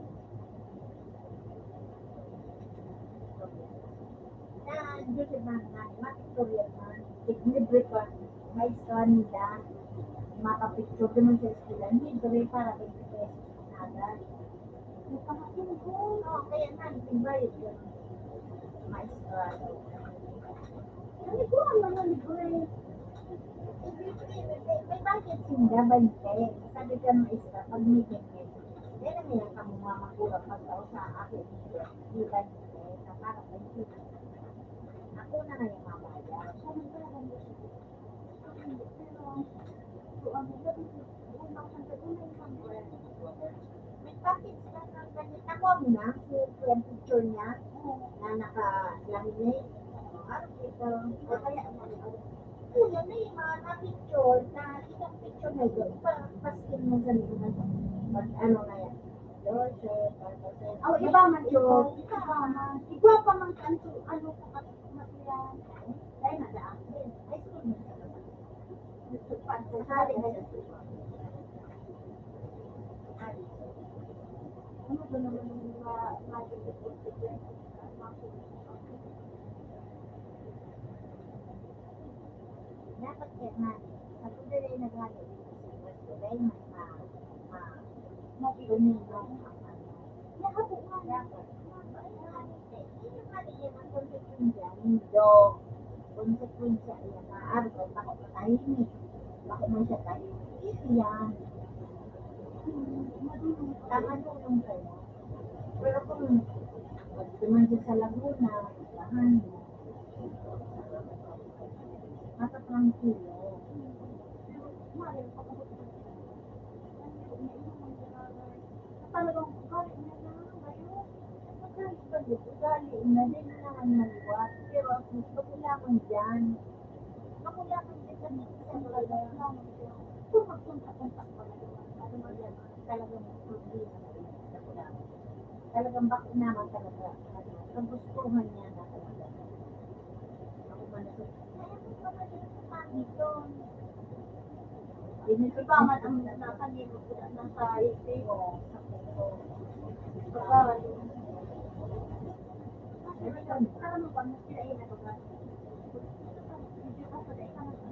Na, Joseph na, na, ma-picture yan, ma. Libre pa. May kanila. Mapapicture naman sa eskwela. Libre para twenty pesos na agad. Nagpamatingkon. Oo, kaya nga, nagbayad yun. Maestra. Naliguan man ang libre. May, may, may budget sinda, bante. Sabi ka, maestra, pag may ganyan, kaya na niya kamo mamakura pag tao sa akin, di bante, sa para bante. Ako na nga yung mabayad. Siya nagbayad ang gusto ko. May package ka ng ganyan. Nakuha mo na si Kuya picture niya na naka-laminate? Ano ito? O kaya, ano yun, may mga na-picture na isang picture na ito. Ipa-paskin mo sa likod. Pag ano na yan. Joseph, Pastor Sen. Oh, iba man ito. Iba man. Igwa pa man ka, ano, ano pa ka, matiyan. Ay, nadaan. Ay, school mo sa labas. Nagtupad ko sa labas. Ano ba naman yung mga, mga consequences? Dapat kaya nga, sa pagdali na gano'n, mas bagay, mas ma-, ma-, mas lumino ang ano. Dapat, dapat, eh, yun yung ano, yun ang konsekwensya, nindo. Konsekwensya, yan, maaari ko, bako matahimik. Bako man siya tahimik. Ito yan. Tama, tulong kayo. Pero kung pag duman siya sa Laguna, lahan, matatrangkilo. Talagang ugali na lang, ngayon. Ugali na din na naman maliwat. Pero at least, makulangan dyan. Makulangan din sa mga talaga. Kung magpunta-punta pa na naman, ano man yan, talagang problema na rin sa Kulangan. Talagang bako naman talaga, ano, kagustuhan niya na talaga. Ako man na, kaya mo pa pala sa pangit yun. Ikaw man ang nakalimot ko na nasa isip. Oo, sa puso. Pagka, ano, kasi parang mo ba, mas pinailan ko ba? Hindi ka pa dahil ka nag-,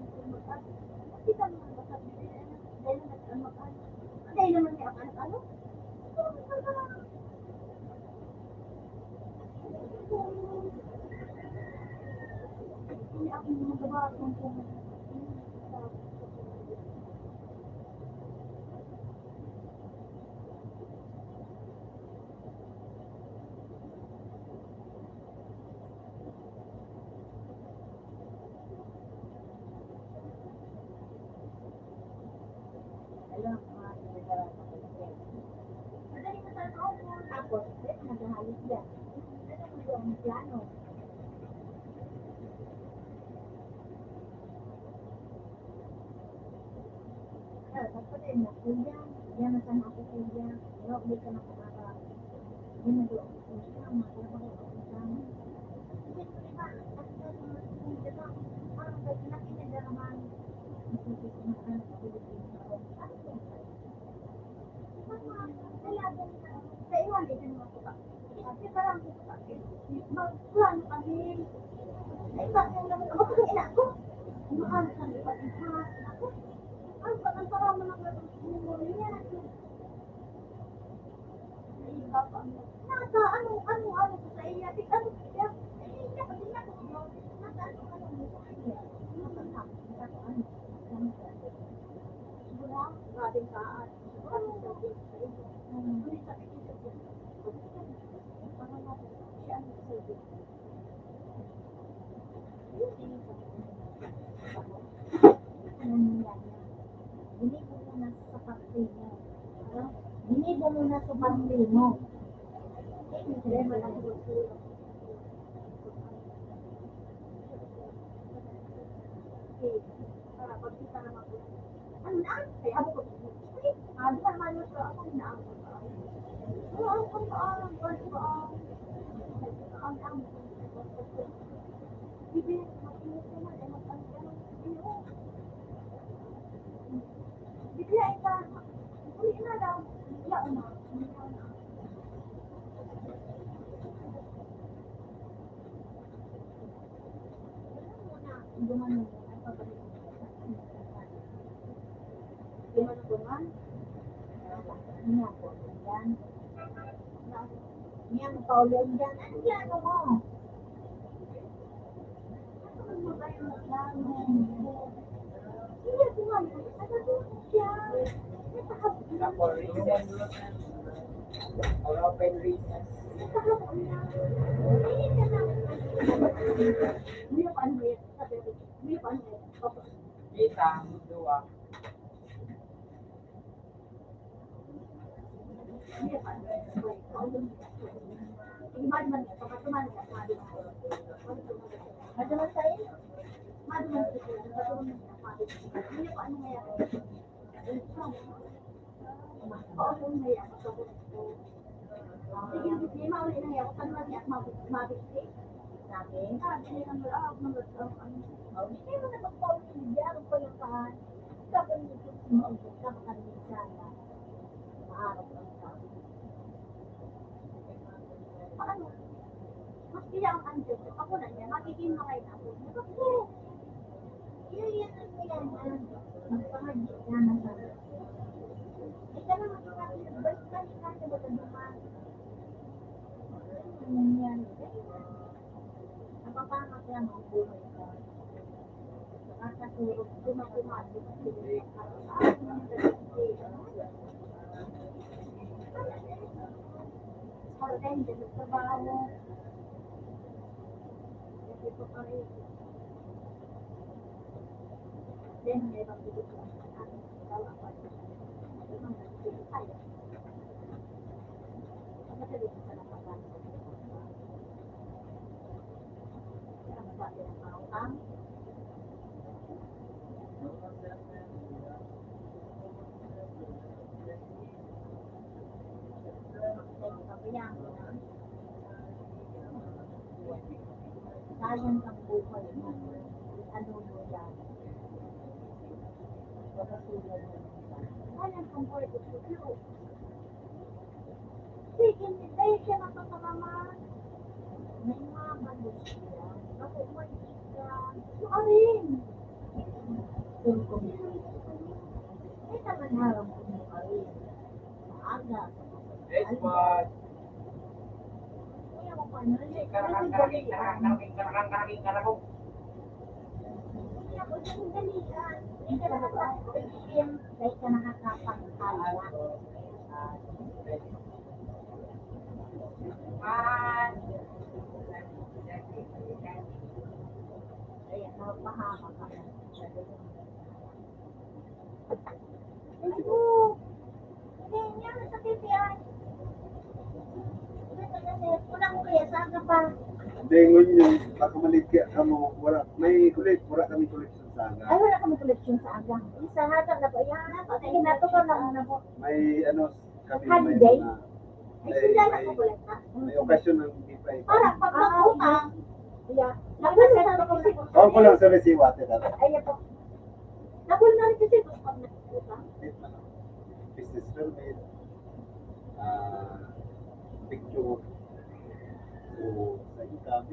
Tapos, eh, naghahayos yan. Ano ang plano? Ah, dapat eh, na, kuya, yan na sana ako, kuya. Ano, ulit ka na kumara. Yan na doon. Kuya, mga trabaho ako sa amin. Hindi ko, di ba, ang gagawin ko, di ba, parang pag nakinagaraman, hindi ko kumakain sa Pilipinas. Ano yung sa iwan din ng mga kuta? Kasi parang kuta, eh, magplano kami. Ay, bakit naman ako? Ang ina ko. Mahal sa iba, iba. Ako, ang pag-, ang parang mga niya. Nasa ano, ano, ano ko sa iya? Tik-, ano ko siya? Ay, hindi ako, hindi ako, nasa ano, ano, ano ko sa iya? Ano ba na? Nasa ano? Siguro, grabing taas. Siguro, ano, ano, ano, ano, ano, ano, ano, ano, ano, ano, ano, Ginibo mo na sa parte mo. Ano? Ginibo Ikaw muna sa parte mo. Ano na? Kaya ako, ah, di ba naman yun, so, ako na ang, oo, ang, ang, ang, ang, ang, ang, Bibi, makinig ka na, eh, mag-, ano, ano, ano, oh. Bibi, ay ka, uli na daw. Wala na. Wala na. Hindi man yun. Ay, pabalik. Hindi man ako man. Ano ako? Yan. Yan, Paulo, yan. Ano yan, ano mo? Kita, dua. Paano? Maski ang anjo, ako na niya, magiging mga inapo niya. Kasi, yun, yun, yun, yun, yun. Magpangadyo ka na sa, ika na magpangadyo, balik-balik ka sa mga duman. Ano nangyari? Napapangat lang ang buhay ko. Nakakaturog, kumakumabit. Part-time din ang trabaho. Kasi pa pareho. Then, may ibang bibig ko. Ang trabaho. Ang mga bibig ko. Ang madali ko sa nakakain. Sayang ang buhay mo. Ano mo yan? Sayang ang buhay mo. Sige, dahil siya magpapamama. May mga balos siya. Ako, umalis ka. Ano ka rin? Ay, taman harap ko mo ka rin. Maaga. Yes, boss. Kaya mo pa, ano, Karakang, karakang, karakang, karakang, karakang, karakang. Hindi ako sandalian. Hindi ka nakakapagpapalala. Kaya napahamak ka na. Ay, ko. Hindi, hindi ako sa T V R. Hindi, taga sa, wala ko kaya sa aga pa. Hindi, ngunyan, baka maligya ka mo, wala, may kulit, wala kami collection sa aga. Ay, wala kami collection sa aga. Sa aga na po, yan. Sige, natuto na muna po. May, ano, kami may Holiday? Mga, Ay, may, sila may, na po pala. May okasyon ng hindi pa ito. Para pag magutang. Yeah. Nabulong sa resibo. Tawag ko lang sa resibo, ate, tatay. Ayan po. Nabulong na rin kasi pag nagutang. Business permit. Ah, picture. So, sa income,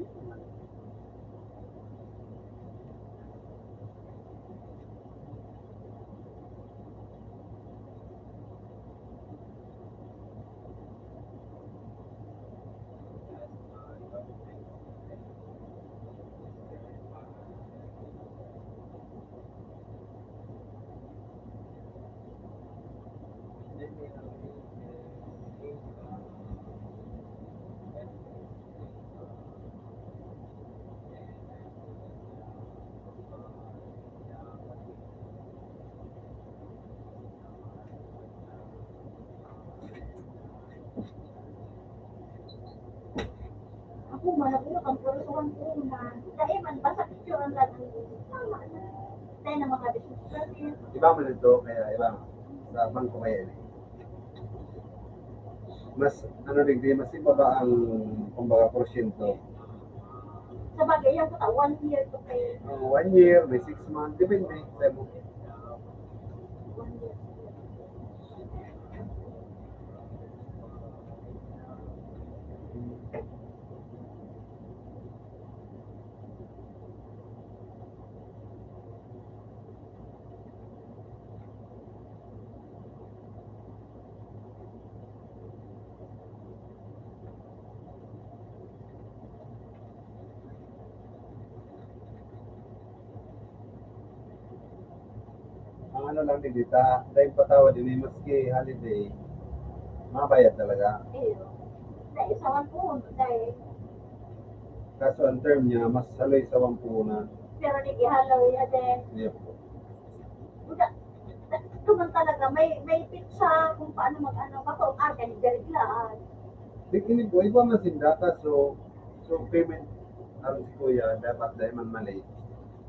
Mga ulo kang puro sa Juan Puna. Dai man, basta picture ang lagi. Tama na. Tayo na mga business person. Iba man ito, kaya iba man. Sa bangko kaya ini. Mas, ano digdi, mas ibaba ang, kumbaga, porsyento. Sa bagay, yan ko ta, one year to pay. Oh, one year, may six months, depende. Sa mo. One year. Ang ano lang din dita, dahil patawad din, maski holiday, mabayad talaga. Iyo. Dai sa Juan Puna, dai. Kaso ang term niya, mas haloy sa Juan Puna. Pero di gihaloy ya din. Yep. Buda, ito man talaga, may, may pizza kung paano mag-ano, baka ang arka ni Berglaan. Di, ini po, iba man sinda, kaso, so payment, ang si Kuya, dapat dahil man mali.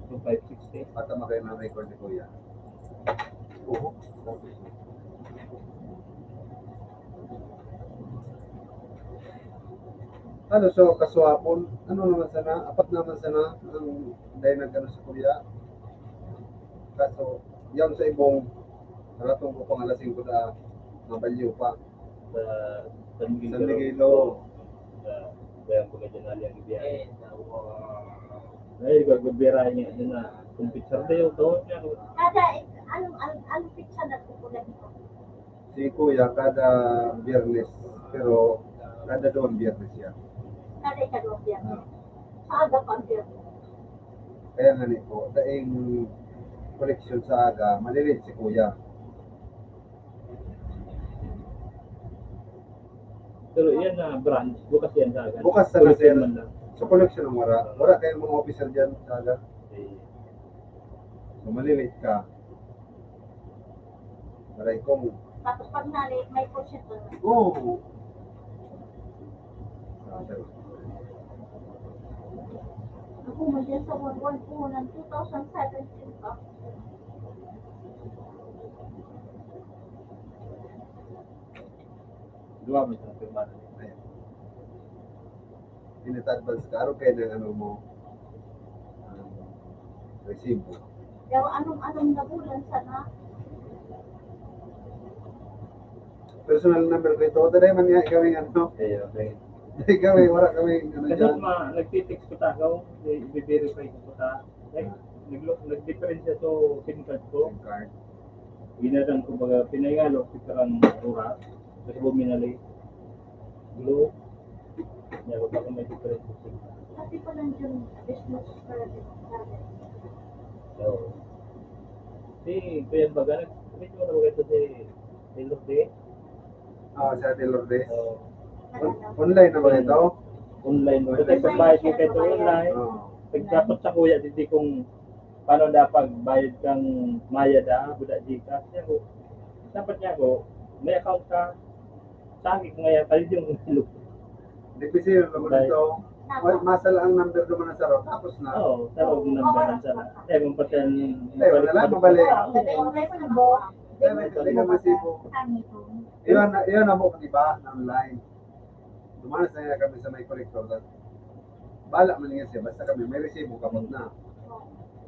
Yung five sixty. Patama kayo ng record ni Kuya. Oo. Ano, so, kasuhapon, ano naman sana, apat naman sana ang dahil nagkano si Kuya. Kaso, yung sa ibong, naratong ko pang alas singko na, mabalyo pa. Sa San Miguel. San Miguel, oo. Sa Bayan ko medyo nali ang ibiyahe. Ay, gagabira niya din na. Kung picture daw, to niya. Kada, anong, anong, anong pizza na po po ganito? Si Kuya, kada biyernes, pero kada doon biyernes yan. Kada ikaduha biyernes. Ah. Sa aga pa ang biyernes. Kaya nga ni po, daing koleksyon sa aga, malilate si Kuya. Pero yan na branch, bukas yan sa agad. Bukas sa Kulitin Nasir. Man lang. Sa koleksyon ng wara. Wara kayong mga officer dyan sa aga. Eh, So, malilate ka. Aray ko. Tapos pag nali, may porsyento na. Oo. Ah, sir. Ako, may sa one one po ng two thousand seventeen pa. Duwa mo sa pirma. Ayan. Init advance ka. Araw kayo ng ano mo. Um, resibo. Pero anong-anong na bulan sana? Personal number ko ito. Dali man nga kami ano. Okay, okay. Dali kami, wala kami ano Kasi dyan. ma, nagtitext ko ta, ako, i-verify ko ta. Nag, nag, nag-difference siya sa SIM card ko. SIM card. Ginadang ko baga pinangalo sa karang oras. Kasi buminali. Globe. Niya ko baka may difference sa SIM card. Kasi pa lang yung business card. So, si Kuya Baga, nag-, nag-, nag-, nag-, si Lourdes. Ah, sa Ate Lourdes. So, On- online na ba ito? Online. Kasi pagbayad mo kayo online, Oo. nagdapat sa kuya, hindi kung paano dapat bayad kang Maya da, buda Gcash. Kaya ko, dapat niya ako, may account ka, sa akin ko ngayon, pwede yung Difícil naman ito. Well, masal ang number naman sa row. Tapos na. Oo, sa loob ng number ng sala. Eh, kung pati ang Eh, wala lang, mabalik. Ah, okay. Ang resibo. Kaya may kailangan masibo. Kami po. Iyon na, iyon na mo, di ba? Online. Dumanas na nga kami sa may collector. Bala man nga siya, basta kami, may resibo ka na.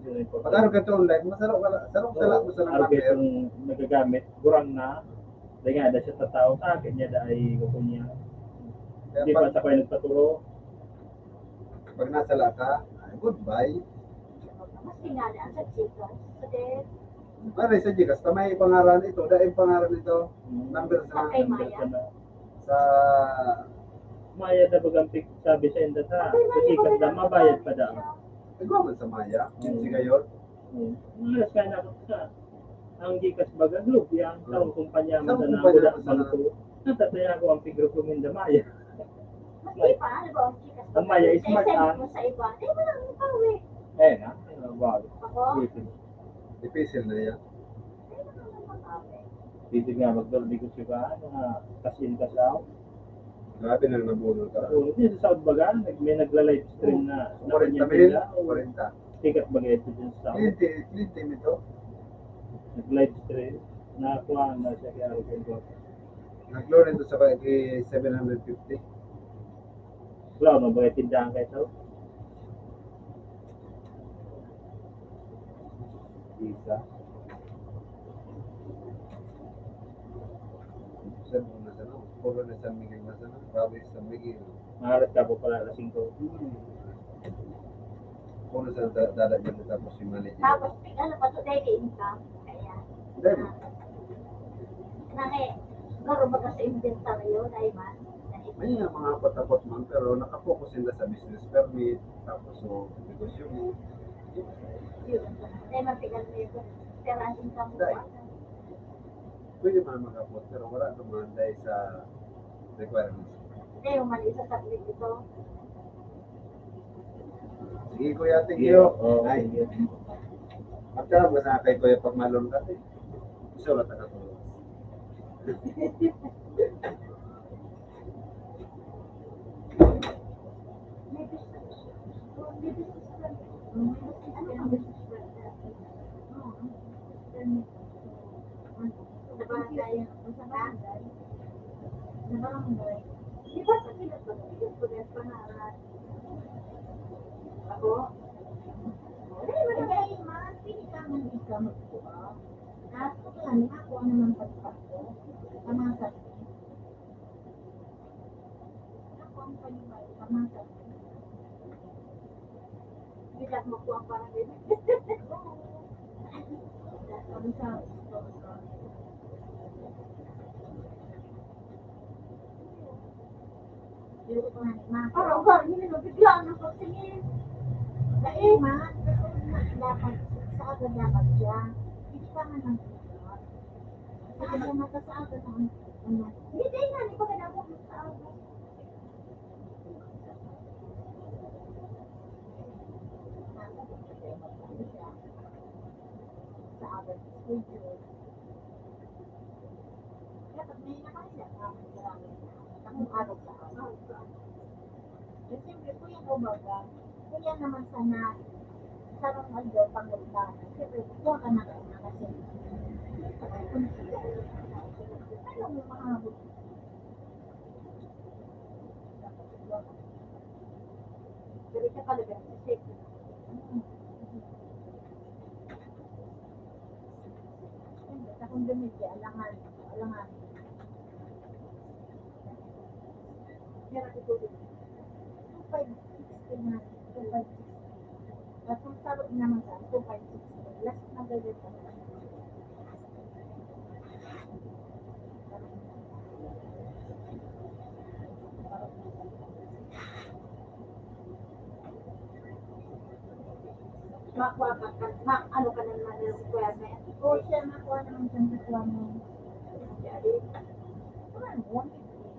Yun ang importante. Pag-araw ka ito online, masarap ka, sarap ka lang mo sa Araw kayo number. Itong nagagamit, gurang na, dahil nga, dahil sa tao, sa akin niya, dahil ko niya. Kaya Hindi pa pag, sa kayo nagpaturo, pag nasala ka, ay, goodbye. Mas tingali ang sa Gcash. Kasi, Pare sa Gcash, ta may pangaran ito, dahil pangaran ito, number sa Okay, Maya. sa Maya na bagang pig-, sabi sa inda sa, sa Gcash na, mabayad pa daw. Ikaw man sa Maya, si Gayon. Hmm. Malas ka na sa, ang Gcash baga, Globe yan, sa Oo. kumpanya mo Sa sa kumpanya nagulat mo sa bangko. Natataya ko ang pigro ko minda Maya. Mas di pa, ano ba ang Gcash? Ang Maya is Sa smart, S M ah. Mo sa iba. Di ba lang ikaw eh? Eh, na, ano ba? Ako? Difícil na yan. Di ba lang makawi? Dito nga, magdala negosyo ka, ano nga, cash in, cash out. Grabe nang nabunol ka. So, dito sa South Baga, nag-, may nagla-live stream na Kwarenta mil? nakikita o Kwarenta. Sikat ba ito dyan sa South? Kliyente, kliyente mo ito? Nag-live stream. Nakakuha na siya kaya ako sa iba. Nag-loan ito sa kay seven hundred fifty. Wala, mabaya tindahan kayo ito. Isa. Sa mga sana, puro na San Miguel na sana, Bawi San Miguel. Maharat ka po pala na singko. Puro sa da- dada dyan tapos si manager. Tapos, ano pa to, daily income. Kaya, Then, na eh, garo baga sa inventaryo, dahil man. May nga mga apat-apat man, pero nakapokus sila sa business permit, tapos so, negosyo mo. Yun. Kaya mapigal mo yun. Pero ang income mo, Dahil, pwede man mag-abot, pero wala naman dahil sa requirements. Hindi mo man isa sa ito. Sige, kuya, thank you. Oo, Ay, thank you. Magkano ba sa kay kuya pag malon ka? Gusto wala taga to. Sa barangay, sa barangay, di ba sa Pinas ba? Pinas ba yan? Pangalan? Ako? Ay, wala kayo, ma. Pili ka man ikaw magkuha. Kaso, wala na ako, ano man pagpako. Sa mga sabi. Ako ang panibago, sa mga sabi. Hindi lang makuha para din. Sabi sa, Parang ba, hindi na bigla ng pagsingil. Sa ima, dapat, sa aga dapat siya. Hindi ka man ng bigla. Sa aga, mata sa aga na ang, ano. Hindi, dahil nga, hindi pa ka nabot sa aga. Sa aga, schedule. Dapat may nakahiya ka, marami na. Akong araw sa araw. Kasi siyempre, kuya ko baga, kuya naman sana, sarong aldaw, pangulta. Siyempre, kuya ka na kayo na kasi. Ano mo mahabot? Dapat kuya ka. Pero siya talaga, siya. Siyempre, sa condominium, alangan, alangan. Pero ito din. Two five sixty na, two five sixty. At kung sarap naman sa two five sixty, last na ganyan pa naman. Makuha ka, ka, ma, ano ka naman ng requirement? O siya, makuha naman siyang requirement. Kaya, eh, ano, one fifty.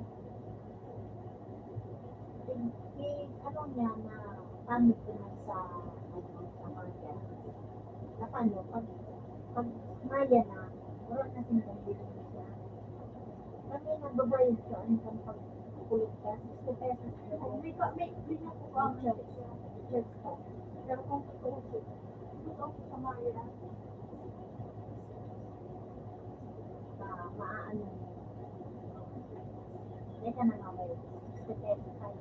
Eh, eh, ano niya na, pamit ko na sa, ano, sa market. Na paano, pag, pag maya na, wala na siyang pambili siya. Kami nagbabayad sa, ano, sa pagkulit ka, sixty pesos na lang. May pa, may, may nakukuha mo siya. Church pa. Pero kung totoo siya, totoo siya sa maya, ma, maano, may ka na nga may sixty pesos tayo.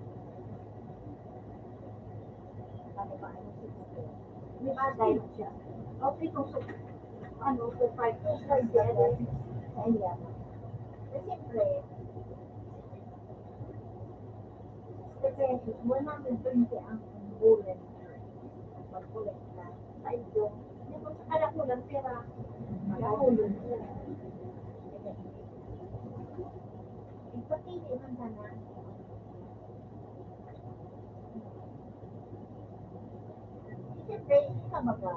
Ano ba, ano, sixty? May bagay na siya. Okay kung sa, ano, kung five, kung five, sa iya. Kasi siyempre, sixty pesos, one hundred twenty ang bullet. Pag-collect na. Sa inyo. Hindi ko sa kaya ko lang pera. Kaya ko lang pera. Ipatili man sana. Siyempre, ikaw baga.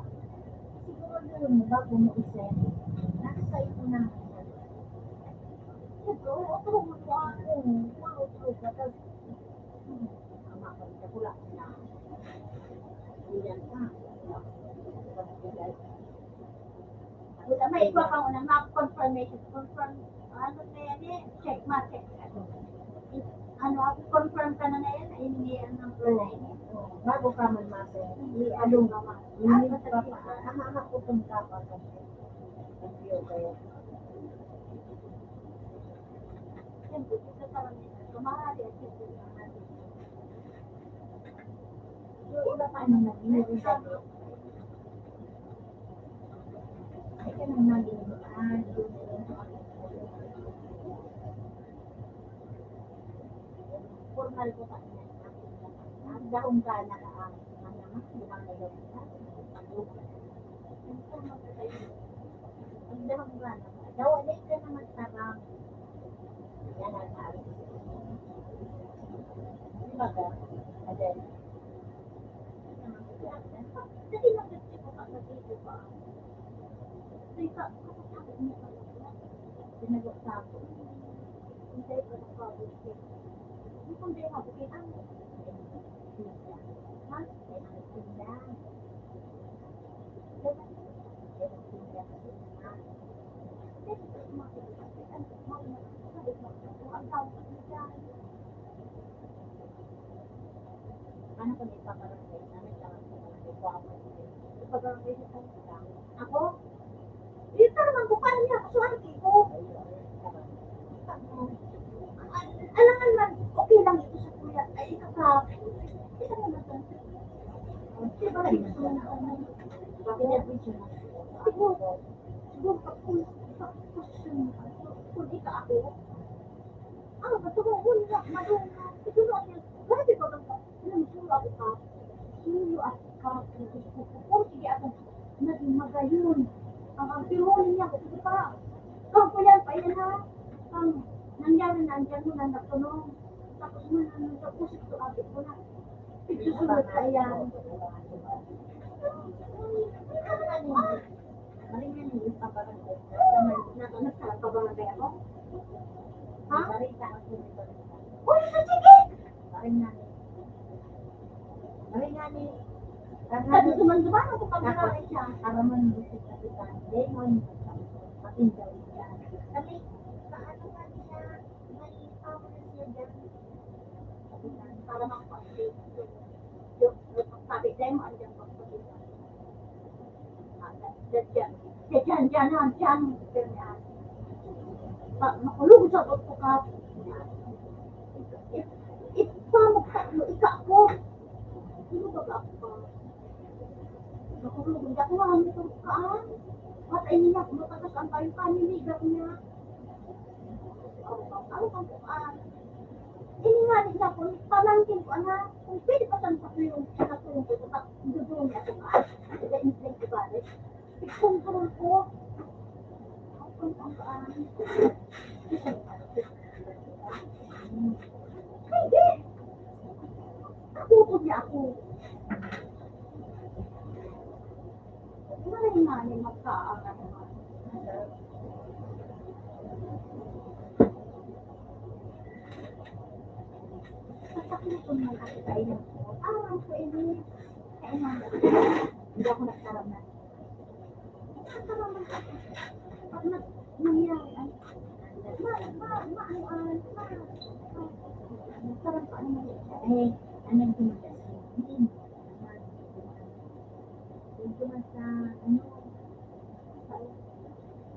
Siguro yun, bago mo i-send. Nasa sa'yo na. Ito, otro mo to ako. Otro ka. Wala, may iba pang una, mga confirmation, confirm, ano na yan eh, check mark, check. Ano, ako, confirm ka na ngayon na ini ang number na ini. Oo, bago ka mag-message, i-along ka, ma. Hindi pa pa. Ang anak ko, kung ka pa, kasi. Thank you, kaya. Siyempre, gusto sa kanila, kumahari at gusto sa kanila. So, iba pa naman, hindi rin sabi. Ay, ka nang naging, ah, formal ko pa niya. Ang dahon ka na ka, ang mga mas, mga nagawin na. Ang dahon ka na. Daw, alay ka na magtarang. Yan ang sabi. Di ba ka? Alay. Dati nagtitip ako sa dito pa. Teka, kapag ako niya talaga. Sinagot sa ako. Hindi ko na pwede. Hindi ko hindi ako. Ha? Ano kung ipabarangay namin lang sa barangay ko ako? Ipabarangay sa kanila. Ako? Ito naman ko, paano niya ako suwerte ko? Alangan man, okay lang ito sa kuya. Ay, ito ka. Ito naman sa. Diba? Siguro, siguro, kung, kung, kung ika ako, ah, ba't ako, wala, madung, siguro, grabe pa bang, ilang sulo ako ka, sulo ako ka, kung sige ako, naging magayon, ang, ang piruho niya, kasi pa, kung kuya, pa yan ha, ang nangyari na, andyan mo na, nagtunong, tapos mo na, nagtapos ito, abot ko na, ito sunod pa yan. Malingan yung ipabarangay. Nagpabarangay ako? Ha? Barita ako ni barita. Uy, sa sige! Malingan. Malingan ni. Sabi ko man, dumaan ako pag-aral siya. Araman mo si Kapitan. Dahil mo yung kapindaw siya. Kami, paano nga niya? May tao na siya dyan. Para makapag-save. Yung, yung pagsabi, dahil mo andyan pagpag-save. Ah, dyan, dyan, dyan, dyan, dyan, dyan. Pa, makulog sa buto ka. Ipamukha mo, ika ko. Sino ba ba ako? Makulog, hindi ako mahamit ang kaan. Matay niya, matagas ang payo, paninigaw niya. Ano bang kuan? Ini nga rin niya, kung pamangkin ko, anak, kung pwede pa siyang pakulong, pakulong ko, sa dudulong niya, sa kaan. Sa intreng ibalik. Ikontrol ko. Ang, ang, ang, hindi. Ako po niya ako. Maray nga ni magkaangan naman. Sa takot ko naman ako sa inyo. Aram ko ini. Kaya nga, hindi ako nagkaramdam. Nagkaramdam ako. Pag nag-, nangyari, ay, ma, ma, ma, ano, ah, ma, nagkaramdam pa naman siya. Eh, anong dumagas? Hindi mo naman. Yung dumagas sa, ano, sa,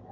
sa,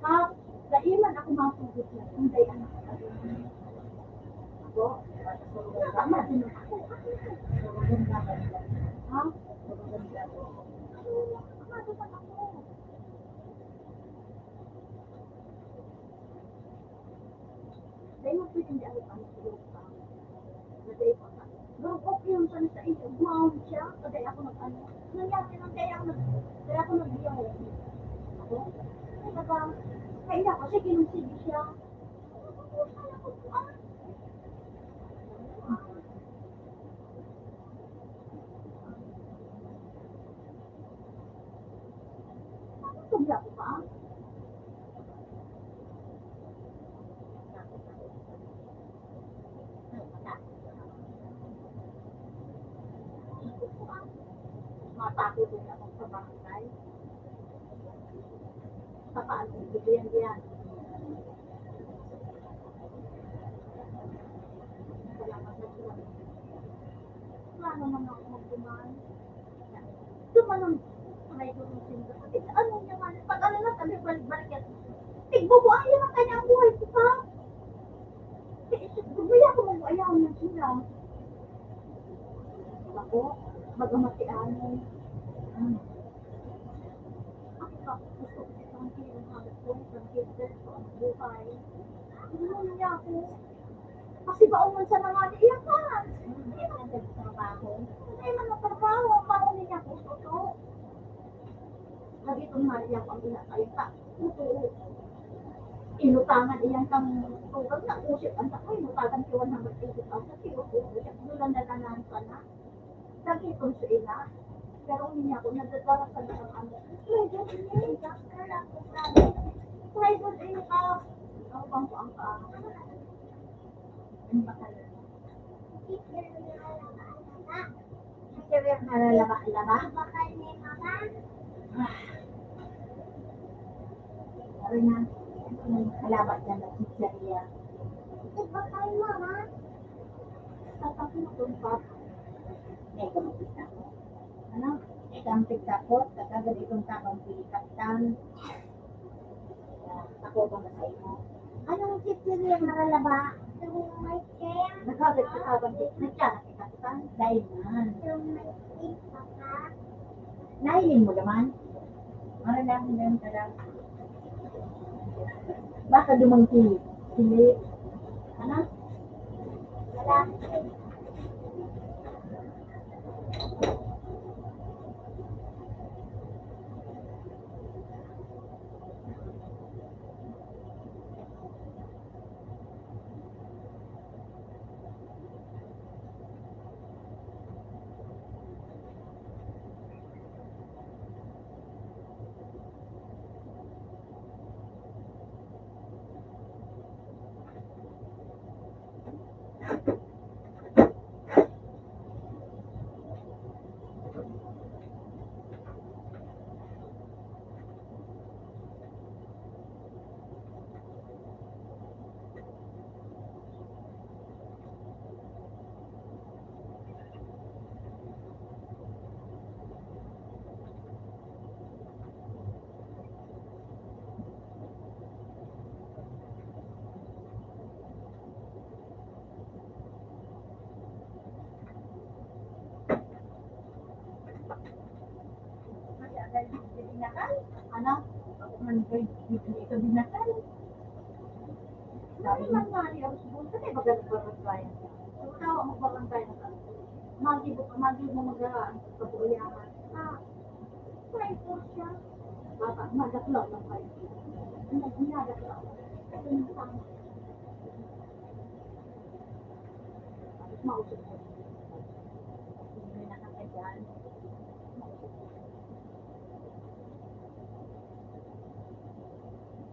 Ha? Dai man ako matugot na kung dai anak ka. Ako? Tama din ako. Ha? Matugot ako. Dai mo pwedeng dai ako pang tulog pa. Dai pa ka. Pero okay lang sana sa inyo. Gumaon siya. Dai ako nag-ano. Nangyari lang, dai ako nag-, dai ako nag-iyaw. Ako? Ay, baka, kaya ako, sige, nung sige siya. Kaya ko, ah, Wala ko pa. Matakot din ako sa barangay. Sa paano, bigyan diyan. Wala naman ako magduman. Duman ang, ay, duman ang sinda. Kasi ano niya man, pag ano na, sabi, balik-balik yan. Tigbubuhay naman kanya ang buhay ko pa. Kaya siya, guguya ko, mag-ayaw na sila. Ako, mag-amatian. Hmm. Ako pa, gusto ko sa pangkilang hanap ko, pangkilang ko ang buhay. Hindi mo niya ako. Kasi baon man sa mga iyakan. Hindi man nagtrabaho. Hindi man nagtrabaho, ang baon niya ako, totoo. Lagi itong Maria ko ang ina kayo ta. Totoo. Inutangan iyan kang tugang na usip ang tako, inutagan ko one hundred eighty thousand, pero totoo, siya, doon lang naganahan ka na. Lagi itong sa ina. Pero hindi niya ako nadadala sa mga ano. May good news. May good news. Ako bang ko ang ka? Ang bakal. Teacher, yung nalalaba-laba. Ah. Sabi na, yung kalaban niya na teacher niya. Ito ba kayo, mama? Sa pagkutong pa. May kumikita ko. Ano? Isang pagkakot, kagagad itong tabang pilikatan. Ako ba sa imo? Anong chichirya nga nalaba? Yung may chair. Nagkagad ka ka bang nagkana kita kita? Dahil man. Yung may pink pa ka? Nahiling mo naman? Mara lang, lang ka lang. Baka dumangki. Hindi. Ano? Wala. Ano? Ako man, ito binakal. Sabi man nga ni Arus Bunta, kaya baga nagbarangay. So, tawa magbarangay na ka. Magi, magi mo mag-, kabuhayan. Ah, try ko siya. Bata, madaklaw lang kayo. Nag-, nadaklaw. Ito yung tama. Tapos mausok ko. Hindi na nakakadyan.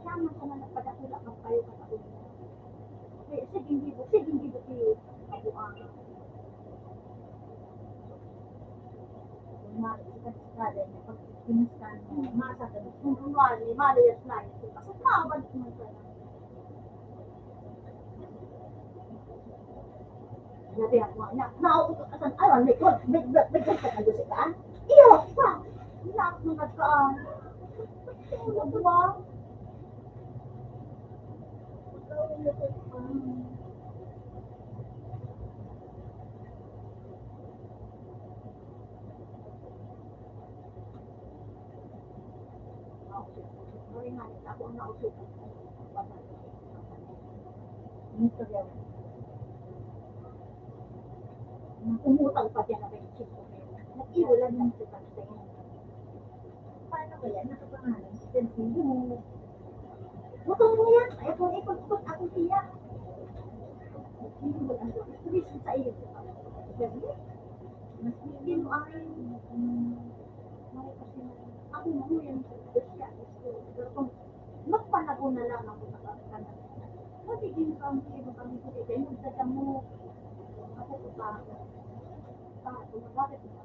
Siya man sana nagpadakula kang payo ka sa una. Kaya sige, hindi po, sige, hindi po kayo kabuang. Kung mali, sikat-sikat, eh, pag kiniskan mo, masa ka, kung kunwari, mali, yes, mali, kasi mabalik naman sana. Sabi ako, na, nauutot ka sa, ano, may, may, may, may, may, may, may, iyo, pa, hinap ng nagkaan. Ano ba? Ako ang nausukan. Umutang pa siya na may chicken. Nag-iwala ng chicken sa inyo. Paano kaya nakapangalan si Sergio? Gutom mo yan. Ay, kung ikot-ikot ako siya. Gusto sa iyo. Sabi, mas hindi mo akin. Ako mo yan. Magpalago na lang ako sa pagkanan. Magiging kampi mo kami sa kanya, nagdadamo. Ako ko pa. Pa, kung bakit mo.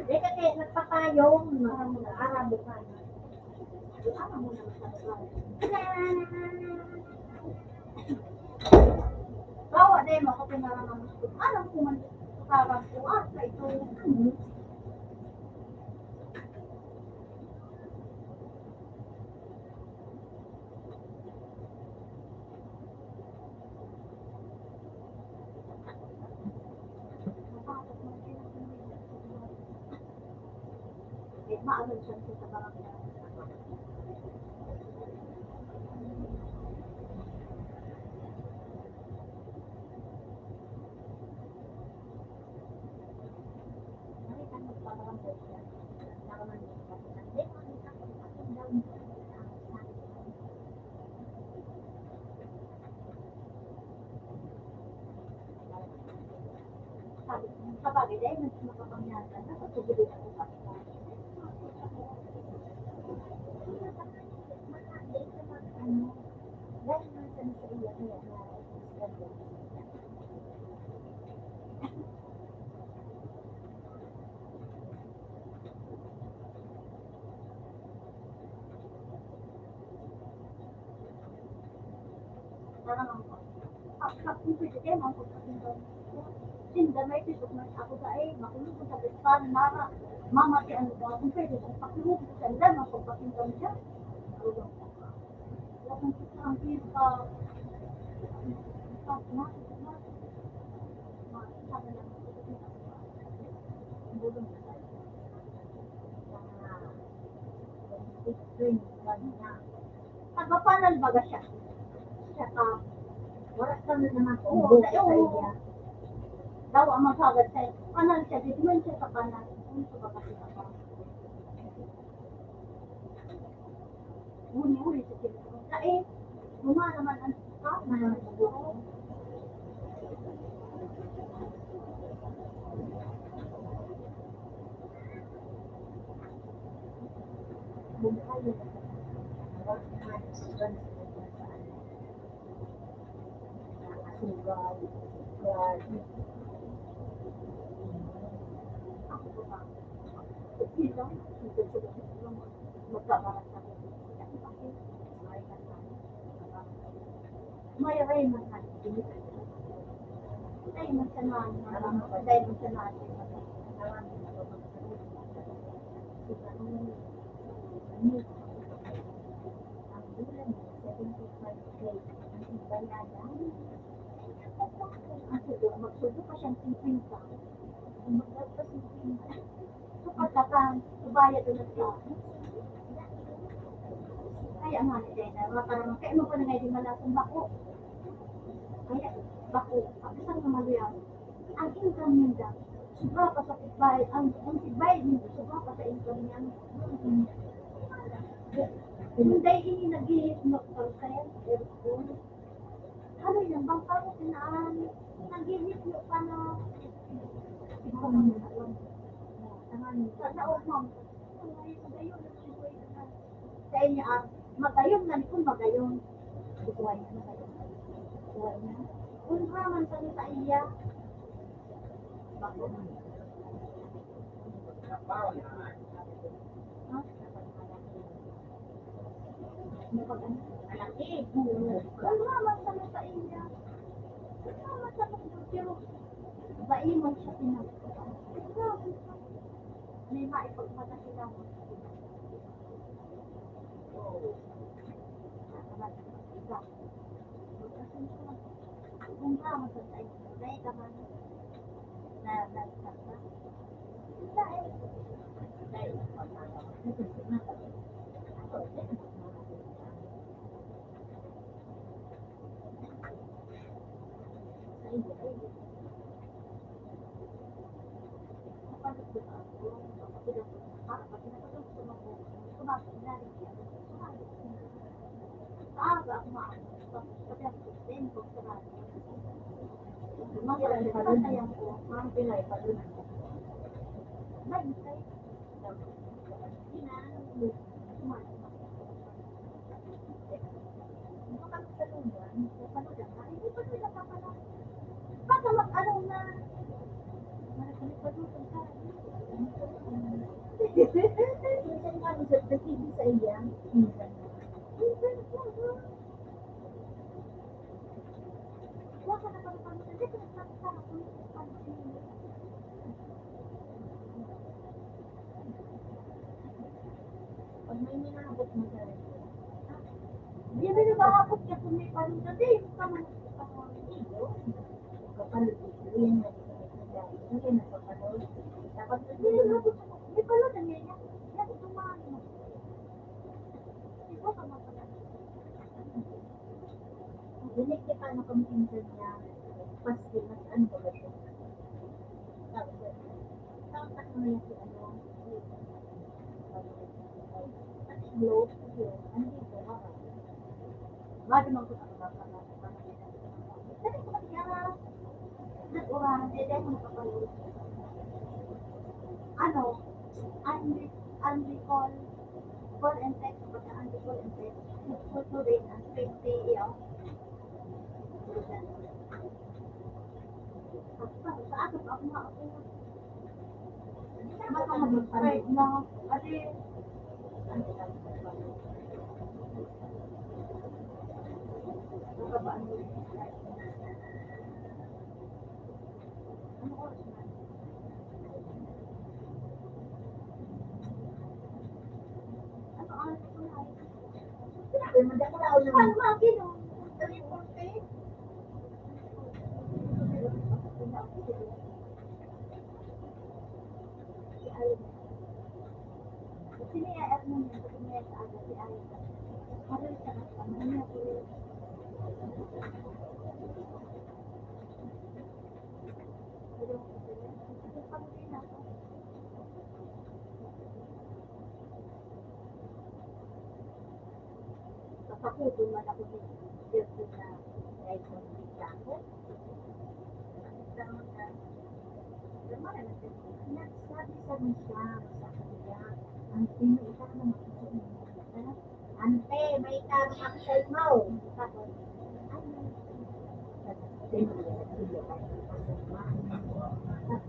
Di ka kaya nagpapayong, mga Arabo ka na. Wala ka muna sa babae. Bawa na yung mga pinaraman mo. Alam ko man, parang kuha sa ito. Maalam siya sa barangay. Sabi ko, "Sabagay, dahil mas makapangyarihan na, pagsusulitan ko pa." Ano, dahil man sa nasa iya, kaya na, Parang ang, ah, ah, kung pwede kayo, ang pagpakinggan. Sinda may pisok na ako sa, eh, makulog ko sa Japan, Mara, Mama, si ano ba, kung pwede, ang pakinig ko sa nila, ang pagpakinggan niya. Wala kang, ang hirap, ang hirap, ang hirap. Nagpapanal baga siya. Siya ka, wala ka na naman. Oo, oo. Daw ang maghagad sa'yo. Panal siya, di man siya sa panal. Ano sa baga siya ka? Huli-huli sa kinabukasan. Eh, guma naman ang, ha? Manang bubuo. Buhay na sa mga sugan sa kanya saan. Asugal, asugal. Ako pa ba? Ito lang, ito sa mga magkakaroon sa akin. May ray man sa akin. May man sa akin. May man sa akin. Ang bulan niya, seventy-five K. Ang iba na lang. Ang sugo, magsugo pa siyang singkwenta. Ang magdagdag singkwenta. Sa pagkakang, ibayad na siya. Kaya nga, ni Jenna, parang, kaya mo pa na nga di malasang bako. Kaya, bako, ang isang kamaluyan. Ang income ninda, sobra pa sa pagbayad, ang, ang pagbayad ninda, sobra pa sa income niya. Hindi ini nag-iisip na pagkaya, aircon. Ano yan, bang parang pinaan, nag-iisip na pa na, sa, sa, oh, ma'am. Sa inyo, ah, magayong na ni kun magayong. Buhay na, magayong. Buhay na. Kun raman sa sa iya. Bako. Ha? Napag-ano? Malaki. Kun raman sa sa iya. Kun raman sa pagdutiro. Ba, imong siya pinag-, may maipagpatasilan mo. Pag may minabot mo sa restaurant, ah, di ba nabahapot ka kung may paluto? Di, yung ka man, iyo, kapaluto, yun nga, yun nga, nagpapaluto. Tapos, may paluto, may paluto, may paluto, may paluto, may paluto, Dili kita nakamuinsan niya, paski mas ano ba siya? Tapos, tapos na niya si ano, si, ano, si Glow, si Glow, ano dito, ha? Bakit mo ko sa mga pamangkin? Dali ko matigaras. Nag-uran, eh, dahil ko nagpapalit. Ano? Ang, ang recall, call and text, pagka ang recall and text, for today, ang twenty, yaw. Sa, sa akin, ako nga, ako nga. Baka mag-fight na. Kasi, Papakuto man ako ni Jeffrey na may konflikto ako. Nagsabi-sabi siya sa kanya, ang sino ikaw na makikita. Ante, may tama ako sa imo. Tapos, ano?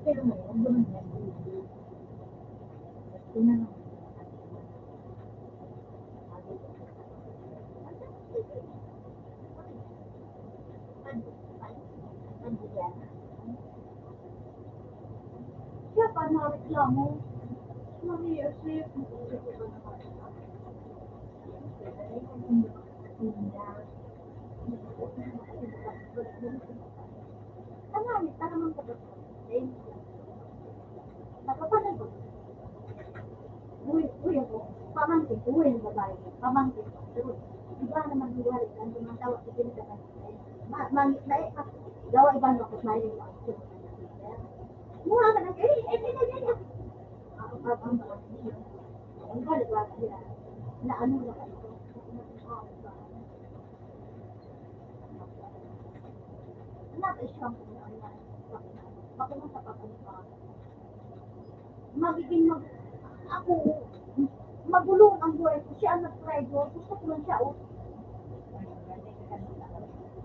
Pero may, ang naman niya, Siya pa nareklamo. Maria, sir. Tangali, tara man sa doktor. Nakapanay ko. Uy, uy ako. Pamangkin ko, uy, ang babae. Pamangkin ko. Pero, iba naman yung wali. Ang tumatawa, itinatawa. Ma, ma, na, eh, ah, gawa iba mo ako, smiling mo ako. Mukha ka na, eh, eh, eh, eh, eh. Ako, ako, ako, ako. Ang galit, wala sila. Na ano na kayo? Wala pa siyang ano, ano, ano, ano, ano, ano, ano, Magiging mag-, ako, magulo ang buhay ko. Siya ang nag-try ko. Gusto ko lang siya, oh.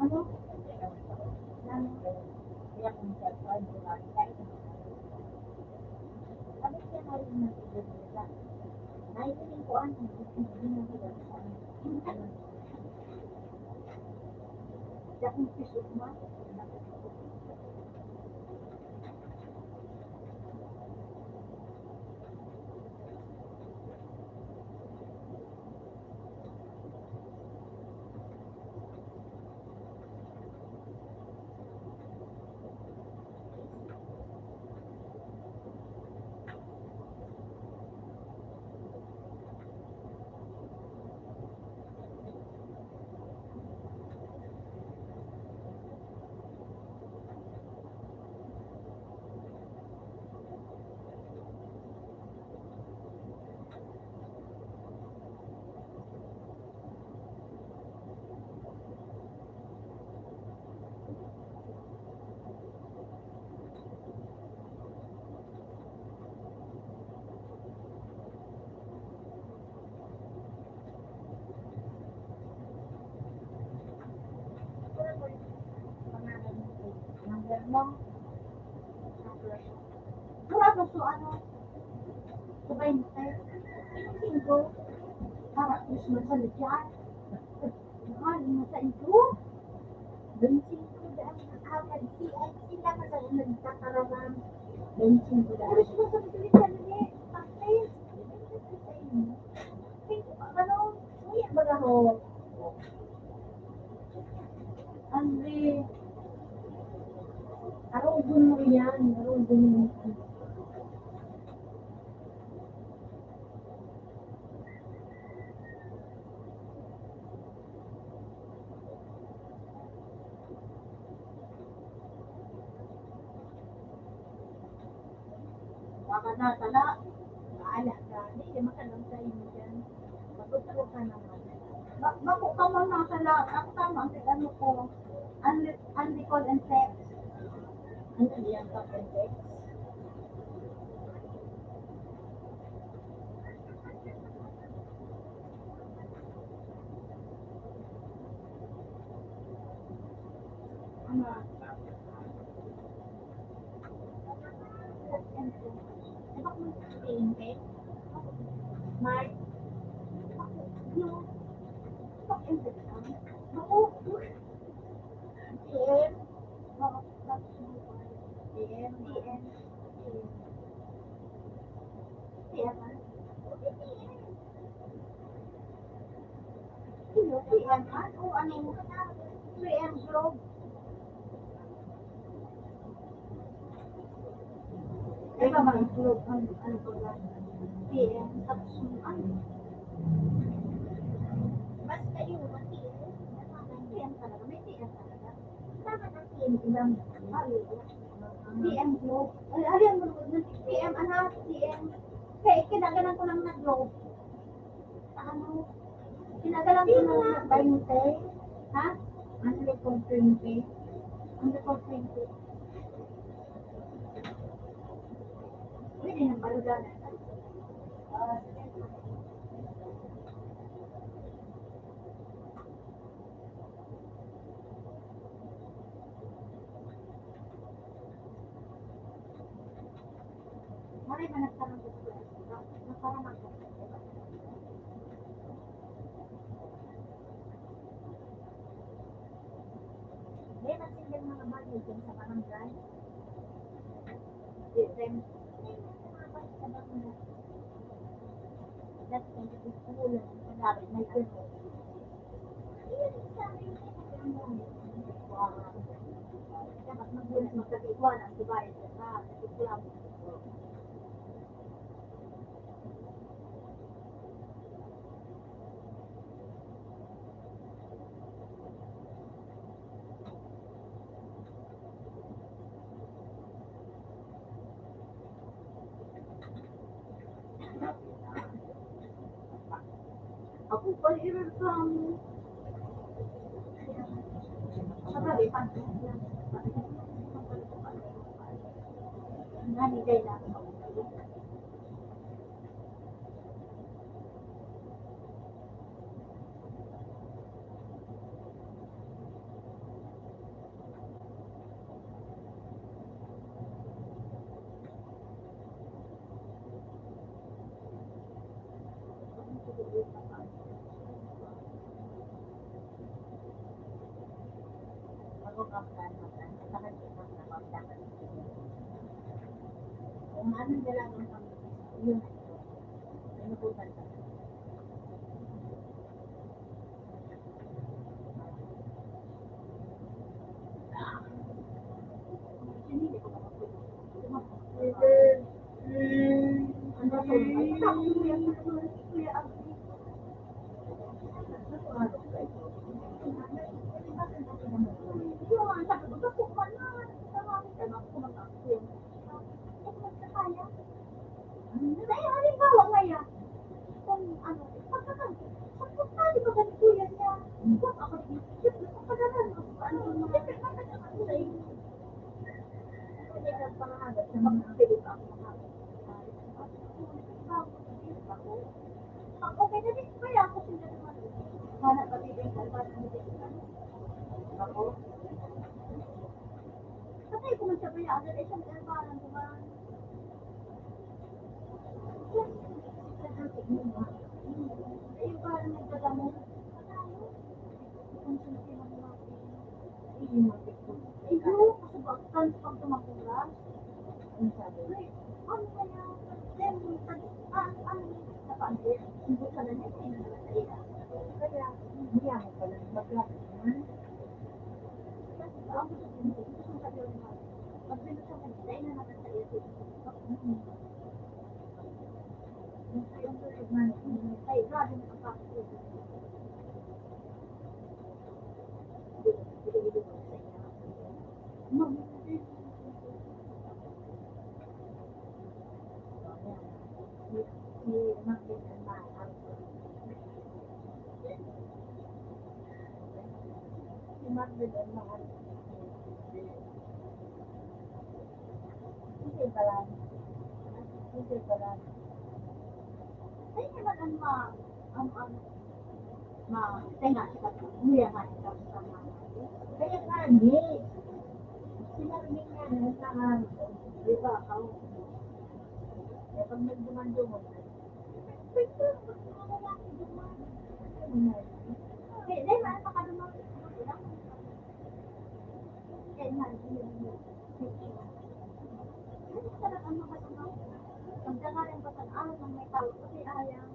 Ano? Ano? Ano siya na rin ng ibig nila? Naiiling ko ang ibig nila. Dakong piso ko, ma. Ma'am, mura ba so, ano, sa baynte? Singko. Para Christmas sa lugyan. Mahal mo sa ito? Baynte singko daan ang agad. Sila na sa nagtataraman. Baynte singko daan. Pero sila sa mga tulisan, eh, pag-sales. Baynte singko sa inyo. Singko pa, ano? Uy, ang baga ho. Andre, arogon mo yan, arogon mo yan. Baka na, tala. Ala, gani, di makalang sa inyo yan. Matutulog ka naman. Ba-, bako ka man nasa lahat. Ako tama, ang ano ko, unre-, unrecalled and text. Ano yan, pag and text? Ano? Mark. Yung, yung, yung, yung, yung, yung, yung, Sino? P M man? O ano? P M Globe. Ay, ba, mga Globe? Ano, ano pa ba? P M, tapos yung ano? Basta yun, P M. P M talaga. May P M talaga. Dapat ang P M ilang, ah, yun. P M Globe. Ay, ay, ano, P M, ano, P M. Kaya, kinaganan ko lang na Globe. Ano? Pinadala ko na baynte. Ha? Ano record twenty? Ang record twenty. Pwede nang baluganan. Ah, Maray man nagtanong ko sa mga, na para magkakita. May man silang mga bagay dyan sa barangay. Then, may mga bagay sa barangay. That's why it's cool and madami may ganun. Ako pa, ireklamo. Sa bagay, pag-, nanigay na ako. Kung ano na lang ang pamilya, yun. Ano po ba? Ano, dahil halimbawa ngayon, kung ano, pagkakang, pagkakali pa ganito yan niya. Huwag ako, siyempre, pagkakali, ano, siyempre, pagkakali sa inyo. Hindi ka pangahagat sa mga pwede pa ako makahagat. Pag okay na din, kaya ako sila naman. Sana pag-ibig ka, sana hindi ka. Ako? Ay, kung magsabayaan, ay, siyang erbaran ko ba? Ay, erbaran nagdadamo. Iyo, kasabagtan sa pagtumakulas. Ang sabi, "Ay, ano kaya? Then, pag, ah, ano, napaanggit? Ang buta na niya, ay, naman sa iya." Kaya, hindi ako pala maglapit naman. Kasi ang gusto ko, gusto ko sa iyo naman. Pag binuksan ka niya, dahil na naman sa iyo, sige. Ay, grabe na ang pagkakas. Ay, naman ang ma-, ang, ang, ma-, tenga sa pagkakuya nga, ikaw sa mga. Kaya nga, ni, sinabi nga, nagtahan, di ba, ako, kaya pag nagduman-duman, kaya, dahil, ano, makaduman, kaya nga, ano, talagang makasama. Ang dangalan pa sa araw ng may tao, kasi ayaw.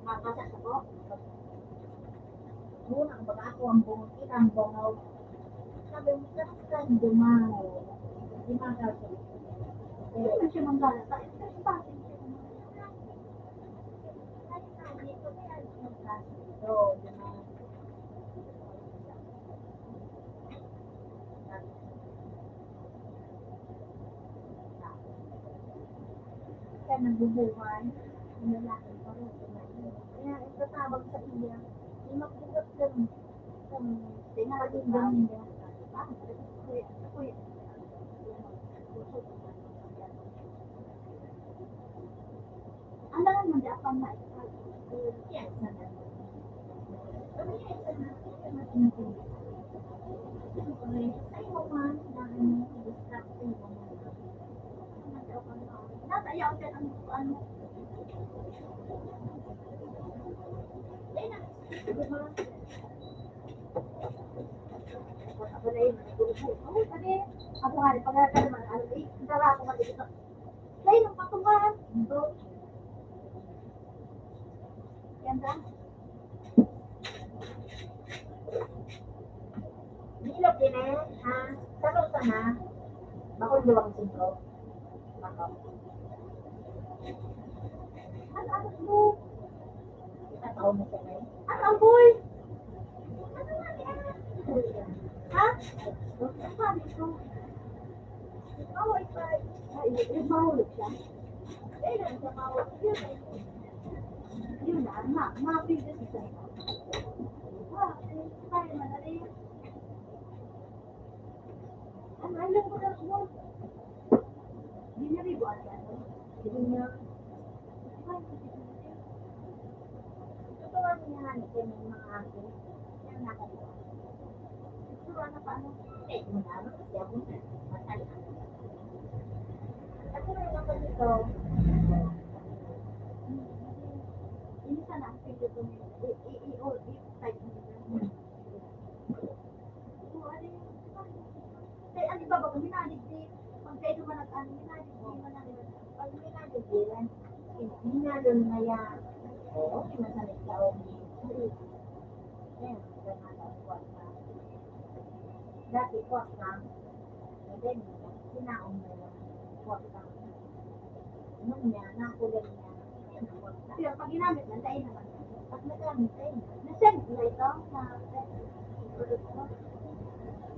Mabasa sa ko. Muna, baga ako ang bungot, ika ang bungaw. Sabi mo, "Saan ka dumaw?" Di ba ka, hindi naman siya manggala. Bakit ka sa akin siya manggala? Ay, sabi ko, "Kaya siya manggala." So, di ba? Siya nagbubuhay, ang lalaki pa rin, kaya itatabang sa iya, yung magbugat lang, yung tingnan niya. Ang laman mo, dapat na ito. Ako nga rin, pag naman, ano, eh, dala ako maliit. Dahil ang patungan, ito. Yan ba? Bilog din eh, ha? Sa lusa na, bakong duwang singko. Bakong. Ang abot mo. Tataw mo siya, eh. Ang amboy. Ano nga niya? Ha? Ang sabi ko. Ikaw ay pa, ay, mahulog siya. Kailan siya mahulog? Yun, eh. Yun na, ma-, ma-feel ko siya. Ah, kaya man na rin. Ang alam ko na po. Hindi niya ribo ata, ano? Hindi niya. Totoo niya nga, ito yung mga ako. Yan, nakaliwa. Pero ano pa, ano? Eh, wala, ano? Kasi ako na. Matay. At sino yung ako dito? Hindi sana ang pinto ko nila. I, i, i, o, i, type nila. Kaya ang iba ba, minadigdi, pag kayo man nag-ano, minadigdi, minadigdi. Pag minadigdi, hinalon na yan. Oo, kinasalit ka, o. Yan, kaya nga, kuwan ka. Dati, kuwan ka. And then, sinaon na yan. Kuwan ka. Ano niya, nakulang niya. Pero pag ginamit na, dahil naman. Pag nagamit, dahil na. Na-send mo na ito?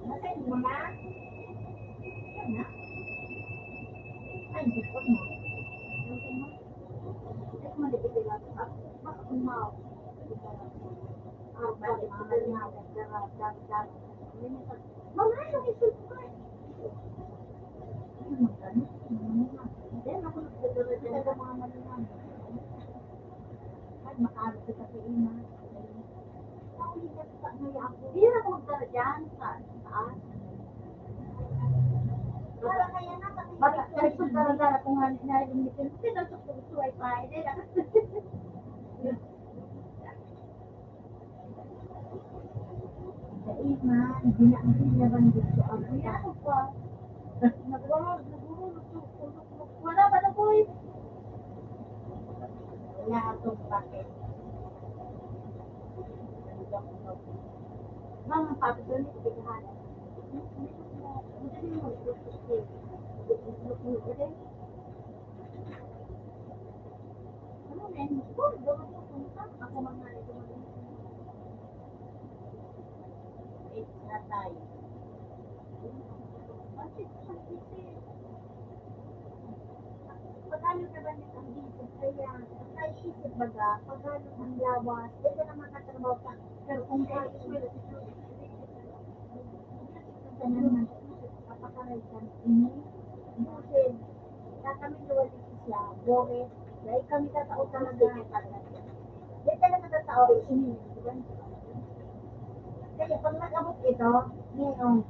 Na-send mo na? Yan na. Ay, hindi ko na. Hindi mo. Mao. Ah, balik sa kanya, dara, dara, dara. Mamaya yung isulpay. Hindi, ako nagdadala talaga mga malinang. Ay, makaarap kita sa ina. Hindi na ako magdala dyan sa taas. Para kaya na, pati basta, kaya sa dara-dara ko nga, narinig ko, kasi nasa puso ay pa, hindi na. Dai man, binaanggil na bang gusto ang Ay, ano pa? Nagwawag, nagwawag, nagwawag. Wala pa na po eh. Wala akong bakit. Mga papi ko, hindi ko kahanap. Ano na yun? Siguro, doon ako punta. Ako mga ito, mga ito. Eh, natay. Bakit sa isip? Pagano naman ang isip? Kaya, ang isip baga, pagano ang lawas, ito na makatrabaho ka. Pero kung sa eskwela, sa naman, kapakaray ka, ini, busin, tatami duwa siya, Boris, dahil kami tatao talaga. Di talaga tatao, ini, di ba? Kaya pag nag-abot ito, ngayon,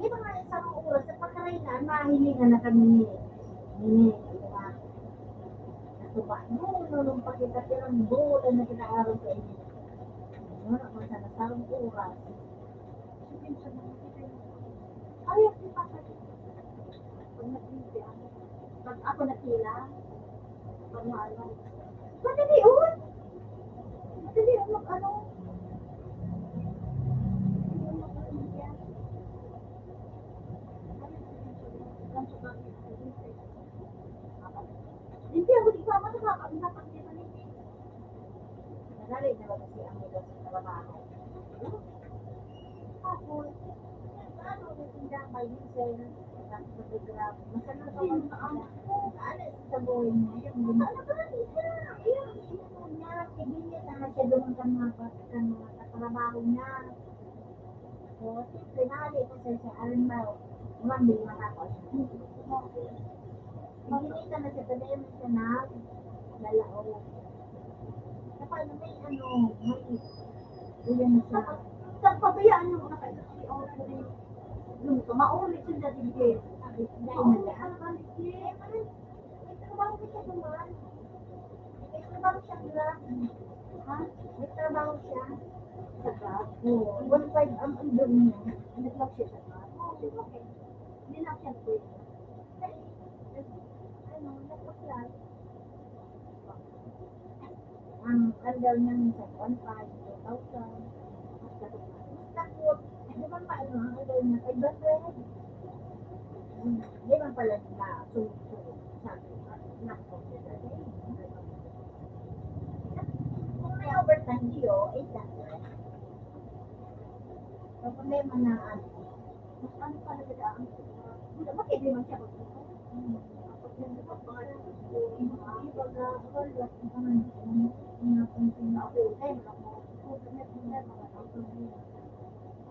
di ba nga isang oras, sa pakaray na, mahilingan na kami ni, ni, di ba? Nasuba, no, no, nung pakita, pero ang bulan na kinaaron sa inyo. Ano na, kung sa nasarong oras, Ayaw, di ba? Pag nag-, pag ako natila, pag maano, madali, oh! Madali, oh, mag-ano. Hindi ako, di ba, makakapag-, Nadali na ba kasi ang iba sa trabaho? Tapos, ano, may tindahan by himself, tapos nag-grab. Masarap pa ba? Ano, sa buhay niya, yung ano ba, yung, yung, niya, sige niya, sana siya doon sa mga, sa mga katrabaho niya. So, siyempre, nahali ko sa siya, alam mo, umambil na ako. Hindi ka na siya, pwede mo siya na, lalaog. Sa paano may ano, may, uyan siya. Nagpabayaan yung mga kaibigan, yung tumaon, yung dati, sabi, dahil na lang. May trabaho siya naman. May trabaho siya, di ba? Ha? May trabaho siya. Sa Grab. Oo. One five ang, ang bill niya. Nag-lock siya sa Grab. Oo, okay. Hindi na siya pwede. Kasi, nag-, ano, nag-apply. Ang under niya minsan one five, two thousand. Takot. Di ba pa, ano, ang under niya, five hundred. Hmm, di ba pala na, so, so, sabi ko, "Nako, kung may overtime, di, oh, eight hundred." Ang problema na, ano, mas ano pa nagdaan? Wala, bakit di man siya mag-,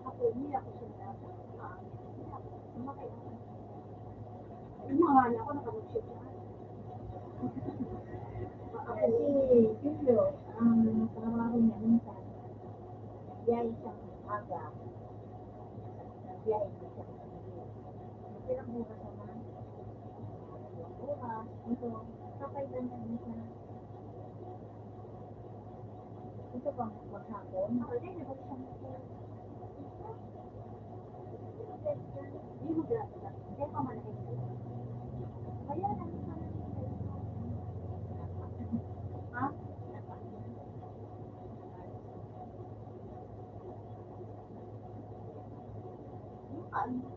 Ako, hindi ako siya. Mahal ako, nakabagsit siya. Kasi, yun yun, ang trabaho niya minsan, biyahe siya ng aga, biyahe siya ng gabi. Pero bukas naman, oras, ito, kapay lang na minsan. Ito pang maghapon. Ako din, nabagsak na siya. Hindi mo grabe ka. Hindi pa man ako. Kaya lang, ha? Ano?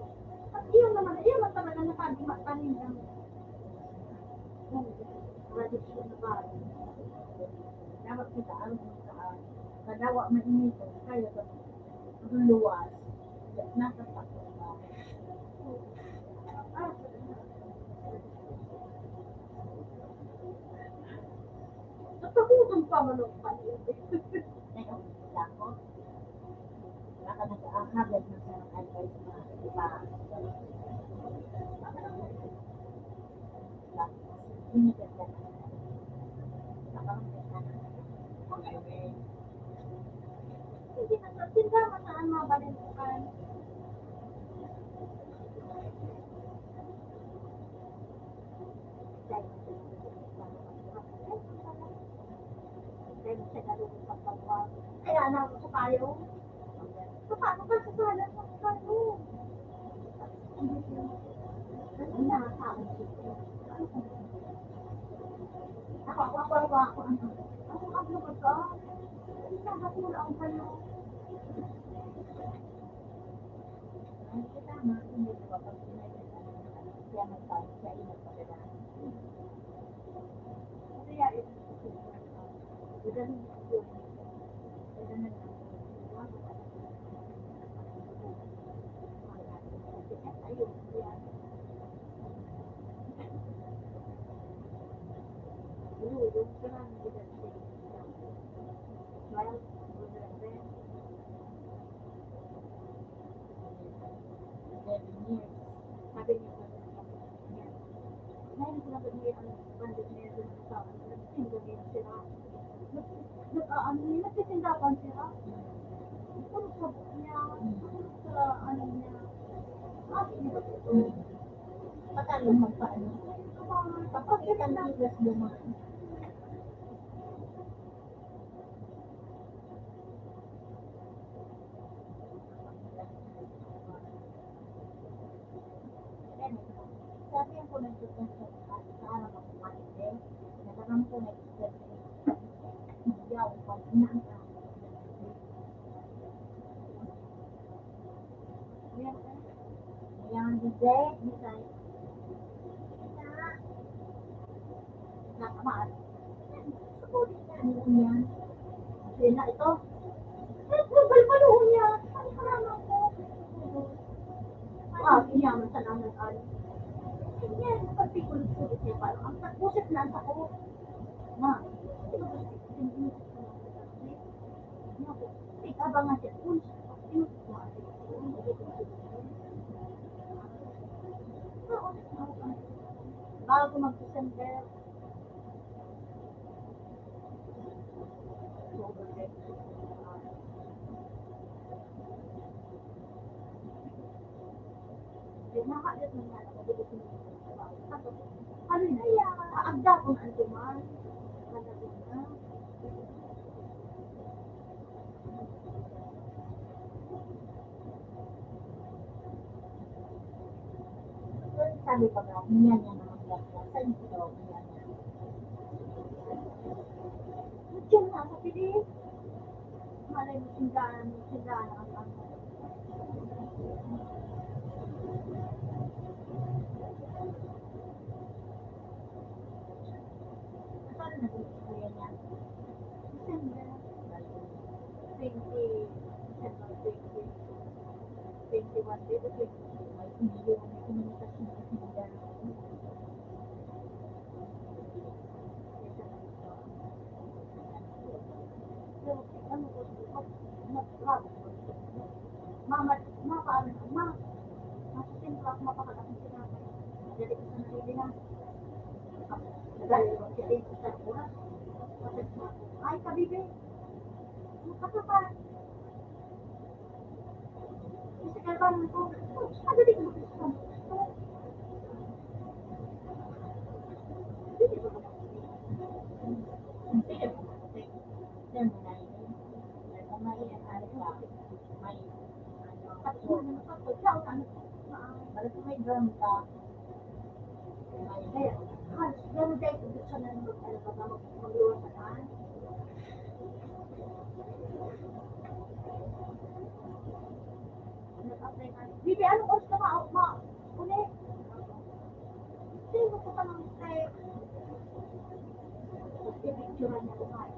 At iyon naman, iyon ang talaga nakagima tanin ng, ng tradisyon na bagay. Dapat kita ang sa, sa dawa mainit, kaya sa luwas, nasa takot ba? Ah, Nagpagutom pa man ako kanina. Ngayon, ako, baka nag-aahagad na sa advice na iba. Hindi na sa tindahan, saan mabalin ko kan? Kaya na ako sa payo. Sa paano ka sa sala sa payo? Ang nakakaon ko. Ako, ako, ako, ako, ano? Ako, ako, ako. Ang nakakula ang payo. Ang kita nga, hindi ko kapag pinagkakita ng anak, kaya magpahit siya, ingat pa ka na. Kaya ito, ito, ito, ito, ito, ito, Sabi niya, "Ay, sinabi niya ang bandit niya dun sa tao, nagtinda din sila. Nag-, nag-aano niya, nagtitinda pa sila." Ano sa buhok niya? Ano sa ano niya? Ah, hindi ba ito? Paano magpaano? Kapag kitang bigas naman. Sabi ko, nagtutungkol sa, sa harap ako. Nataram ko na expert. Yaw, pag inaang ka. Yan, yan, di Jay, di Jay. Nakamaan. Yan, sa puli na, ano yan? Yan na ito. Ay, global pa noon niya. Ay, karama ko. Ah, kinyaman sa naman, ay. Yan, pagpikulit-kulit niya, parang ang tagpusit lang sa ko. Ma, ito ba si Tingin ko sa mga tao. Ikaw ba nga siya? Uy, bago mag-December, Ano na iya, agda ko na ito man. Sabi ko nga, niya niya naman lang. Saan ito? Niya niya. Diyan na, sa piling. Malay mo, tindahan, tindahan ang ano. Saan na dito, kuya niya? December twenty, December twenty, twenty-one, twenty-two, ay, hindi yun. May komunikasyon na tindahan. Mama, ma, paano na, ma? Nasa sentro ako, mapakal akong tinapay. Dali ko sa nalili na. Nadali ko siya dito sa oras. Ay, kabibi. Ano ka pa? Sa kalban ko. Ang galing mo. May, may drum ka. May, pero dahil kung gusto na mag-, ano ka ba, mag-, magluwas na ka? Bibi, anong oras ka ma-, ma-, uli? Sino ko pa ng style? Picture niya ko, guys.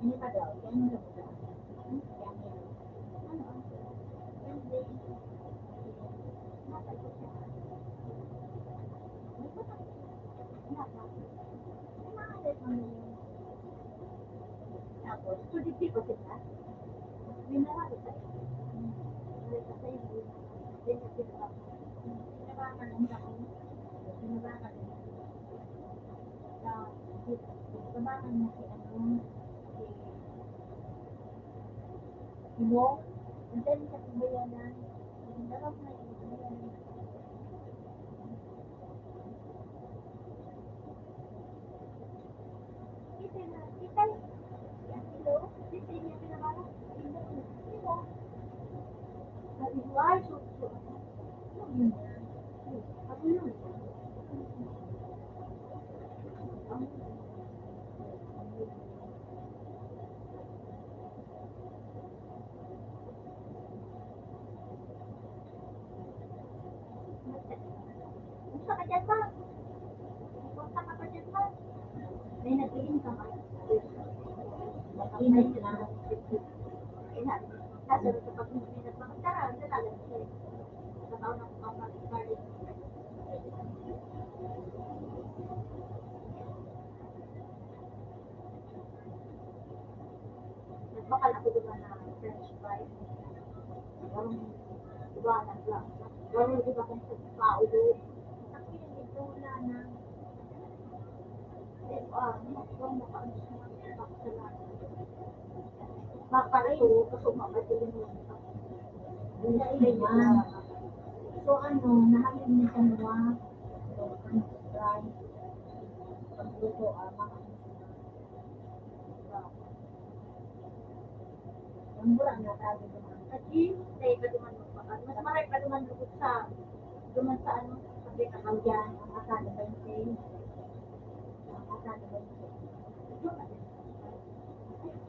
Ini pa daw, kaya mo daw ba? Kaya mo daw. Ano ang, ano ba yung, tapos, so, di ba sila? May mga iba. May mga iba. Tinabangan lang ako. Tinabangan lang ako. Sa, tinabangan na si ano, si Imo, ang dali sa pagbayanan. Ang darap na yung pagbayanan. Kita na, kita. Hello? Kita niya, pinabara. Hello? Hello? Sabi ko, "Ay, so, so, ano yun? Ano yun?" Gusto ka dyan, ma? Gusto ka pa dyan, ma? May nag-iin ka, ma? Init na. Ina, kaso sa pag-, may nagpapagdara, ang dalaga siya. Sa taon ng pagpapagdara. Nagbakal ako diba na French fries. Parang iba na lang. Parang iba kong pagkaulo. Kasi ito wala na. Eh, ah, parang makaano siya, makaano siya. Bakal ito, kasi mabait yung mga Hindi naman. So, ano, nahalin niya sa mga, ano, fry. Pagluto, ah, makaano siya. Mura na tayo naman. Kasi, tayo pa naman magpakal. Mas maray pa naman lugod sa, naman sa ano, sa pinakaw dyan, ang akala ba yung tayo? Ang akala ba yung tayo? Ito na. Ito na.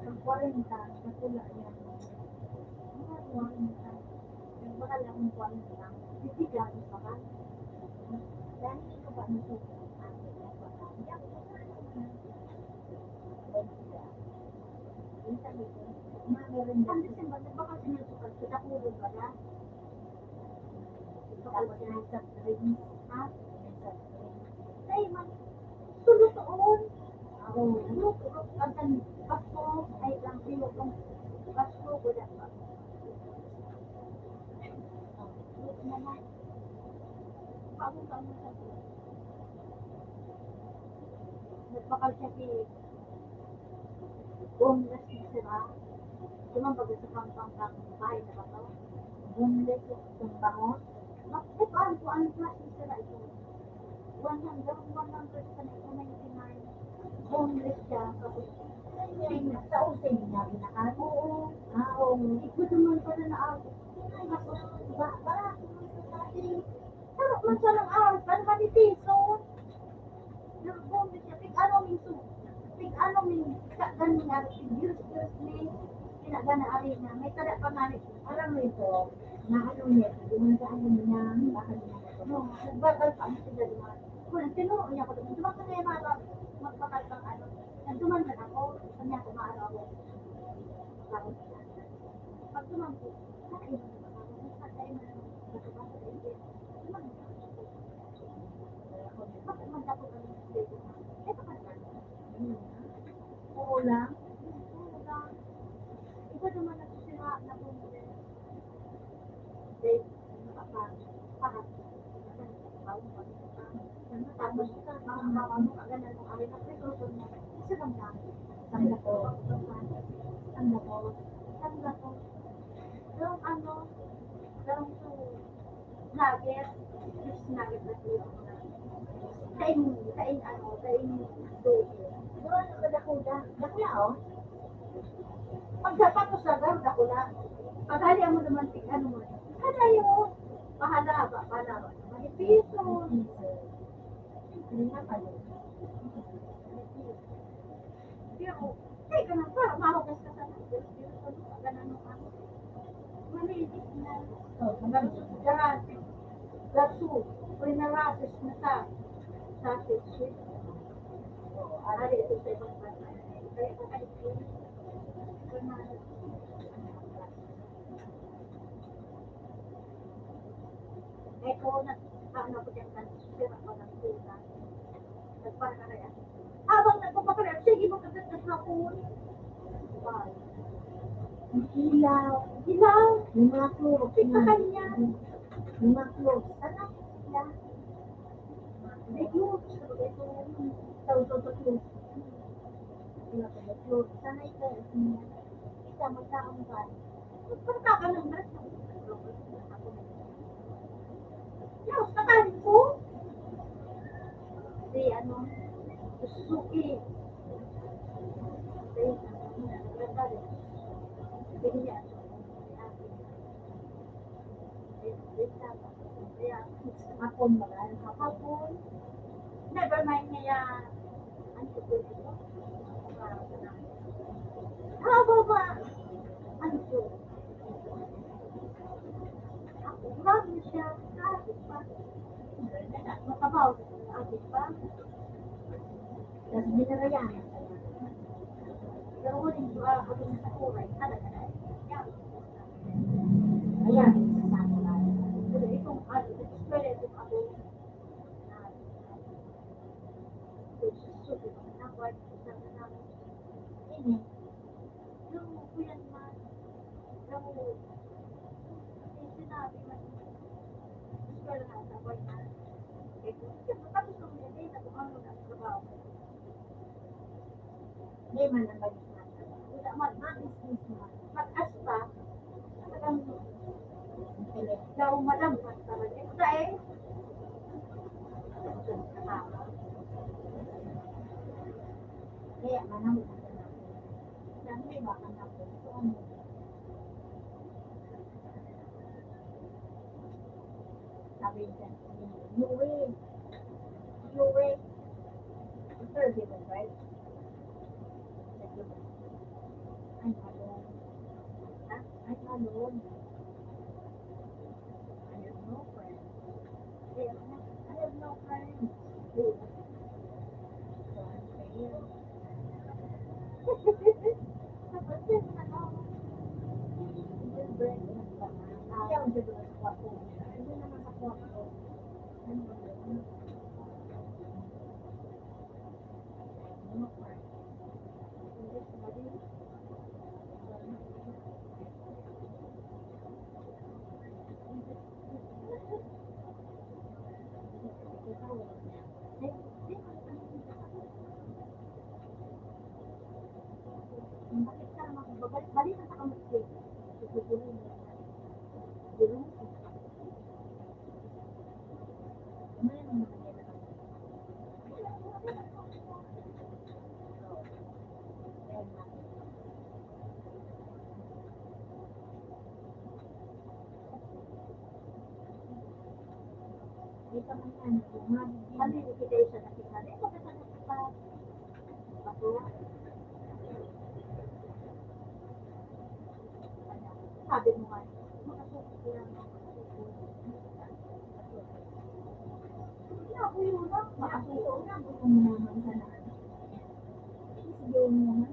Ang kwarenta, nakula yan. Mga kwarenta. Nagbakal akong kwarenta. Bibigyan ko pa ka. Dahil ito ba nito? Ang kwarenta. Ang sabi ko, "Mano rin ba?" Ang December, nagbakal sila sa pagkita ko rin pala. Bakal sila sa drinks, ha? Sa drinks. Ay, man, sulutoon. Ako, ano, ang tan-, Pasko, ay, ang iyo kong Pasko, wala pa. Ano naman? Paano ka mo sa Nagbakal siya si Boneless na sira. Tumambag sa pampang bahay na ba to? Boneless yung bangon. Bakit ano po ang klaseng sira ito? One hundred, one hundred sa ninety-nine. Boneless siya. Tapos, sa usay niya, binakan. Oo. Ah, oo. Ito naman pala na ako. Ay, naku, ba, barato naman sa ating. Pero man siya ng araw, ano matitiso? Nagpumpi siya, tig ano minsan, tig ano min, sa ganun nga, tig years, years ni, pinagana ari na, may tada pa nga ni, alam mo ito, na ano niya, yung mga ano niya, baka niya, no, nagbakal pa ang sila naman. Kung tinuro niya ko, dumating na yung mga magpakal pang ano, nagduman na ako, kanya ko maano ako. Tapos, pag duman ko, sa akin, sa akin, Oo lang. Oo lang. Iba naman ang sira na bumili. Then, nakapag-, parang, tapos, mga mama mo, kaganda ng aray na prito, so, isa lang lang. Sangga ko. Sangga ko. Sangga ko. Yung ano, yung nugget, chips nugget na po yung mga, kain, kain ano, kain doon. Pero ano ka dakula? Dakula, oh. Pagkatapos na daw, dakula. Paghali mo naman, tig ano mo. Kadayo. Pahalaba, pahalaba. Manipis, oh. Hindi nga pala. Pero, teka lang, para mahugas ka sa nugget. Pero, ano, ganun ang ano. Malinis na. Oh, hanggang sa garage. Gatsu, pinarasis na sa sausage. Oh, ari ito sa ibang bansa. Kaya, Eko, na, ano ko dyan, kan, sira ko ng tuna. Nagpakaray ako. Habang nagpapakaray, sige, magkagat na hapon. Bye. Ang ilaw. Ilaw. Yung mga clothes. Kita kanya. Yung mga clothes. Ano? Ilaw. May clothes. Ito, ito, ito, clothes. Wala pa ba clothes? Sana ito, ito niya. Isa, magkaon ka. Magpagkaon ng dress. Tapos, katahin ko. Si, ano, Suzuki. Hindi niya. Kaya, hapon, mag-ano, hapon. Never mind niya. Ano ko po ito? Ah, ba, ba? Ano po? Ako, grabe siya. Grabe pa. Makabaw. Grabe pa. Tapos binarayan. Pero uling, ah, ako na sa kulay. Talaga na. Yan. Ayan, sa samurai. Pero itong, ah, eskwela, itong ako, na, susunod, na, part, sa, na, ini, yung kuyan man, yung, yung sinabi man, eskwela na, sa part na, eh, tapos nung hindi, na kung ano na trabaho. Di man ang balik natin. Wala man, mabisnis naman. Pag-asta, talagang daw malampas talaga. Ito eh. Kaya manamit ka na. Dami ba ka na po? Ito ang sabi niya, "No way. No way." It's very different, right? Like, I'm alone. Ah, I'm alone. I have no friends. I have no, I have no friends. So, I'm saying, Sabi mo nga, makasuko ko lang, makasuko ko lang. Ako yun lang, makasuko ko lang. Kung naman ka na, sige mo nga.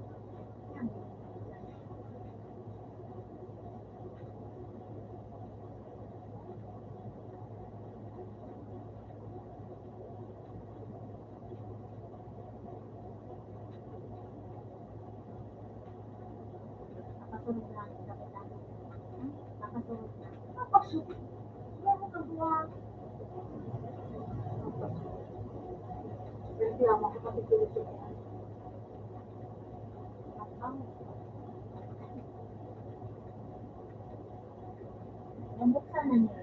Nakasunod na ang kapitan. Nakasunod na. Nakasunod. Wala mo kang buwan. Nakasunod. Reklamo ko pati tuloy siya. Ang Nabuksan na niya.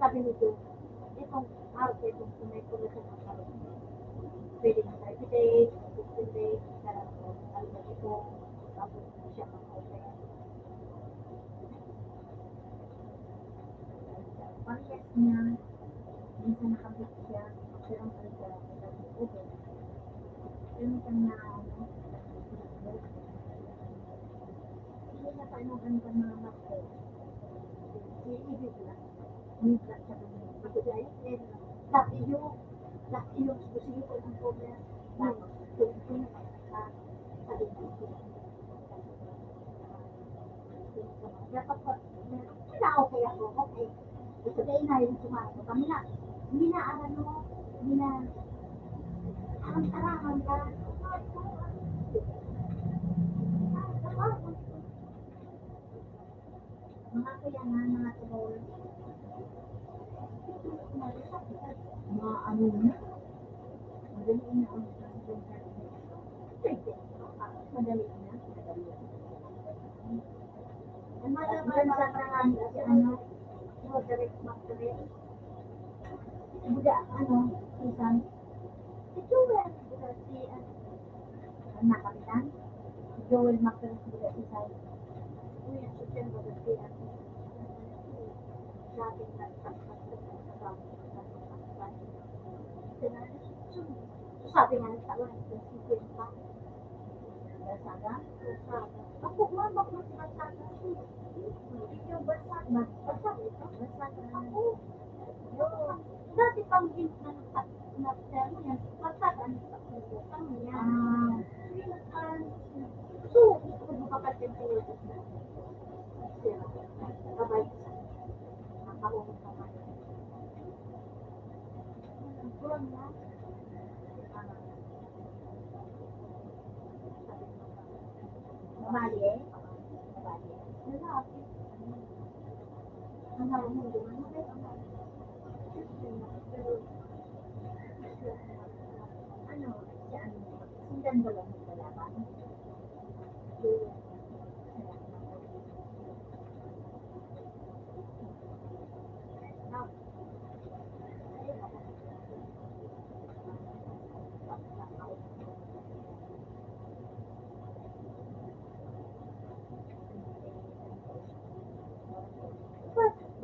Sabi nito, itong arte, itong may koleksyon ng karot. Pwede na sa everyday, fifteen days, kailangan mo, ano na ito, tapos siya mag-open. Parehas niya, minsan nakabit siya, pero ang alta, nag-open. Pero minsan na, ano, hindi na pa, ano, ano pa mga makto. Iibig lang. Minsan sa mga, pagkagaya, eh, dati yung, dati yung, gusto yung pag-cover, tapos, kung, kung, ah, sabi ko, Dapat pa, na okay ako, okay. Ito kayo na yung sumasagot. Kami na, hindi na alam mo, hindi na, aram-araman ka. Mga kaya nga, mga tabaw, mga ano na, madali na ang, madali na. Ang mga sa mga si ano, Roderick Macri. Buda, ano, isang, si Joel, buda si, ano, ang nakapitan, si Joel Macri, buda isang, Kuya Susan, buda si, ano, shopping na, sabi nga, sa oras ng sisiyan pa. Barsaga? Barsaga. Ako, mama ko, si Barsaga. Yung Barsaga, Barsaga ito? Barsaga. Ako, dati pang gin-, na, na, na, ano yan, Barsaga, ano sa pagkakang yan. Ah. So, gusto ko makapagpapalagay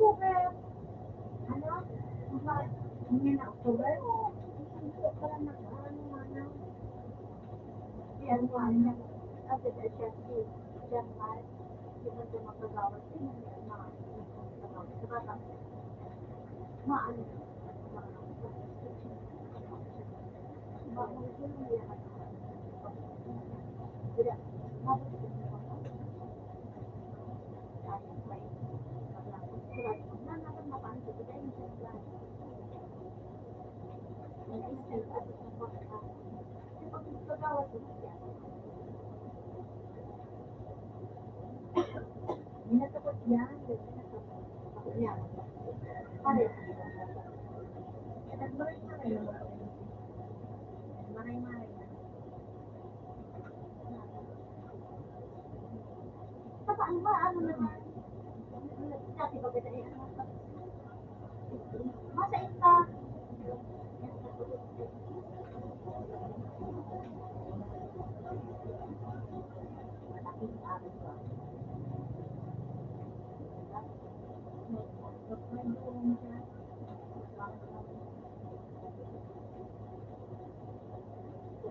October, ano, March, hindi na October. Hindi ko pala nag-ano, ano. Yan, ano, after the J R, hindi man siya magkagawa. Hindi man siya magkagawa. Sa bata, maano,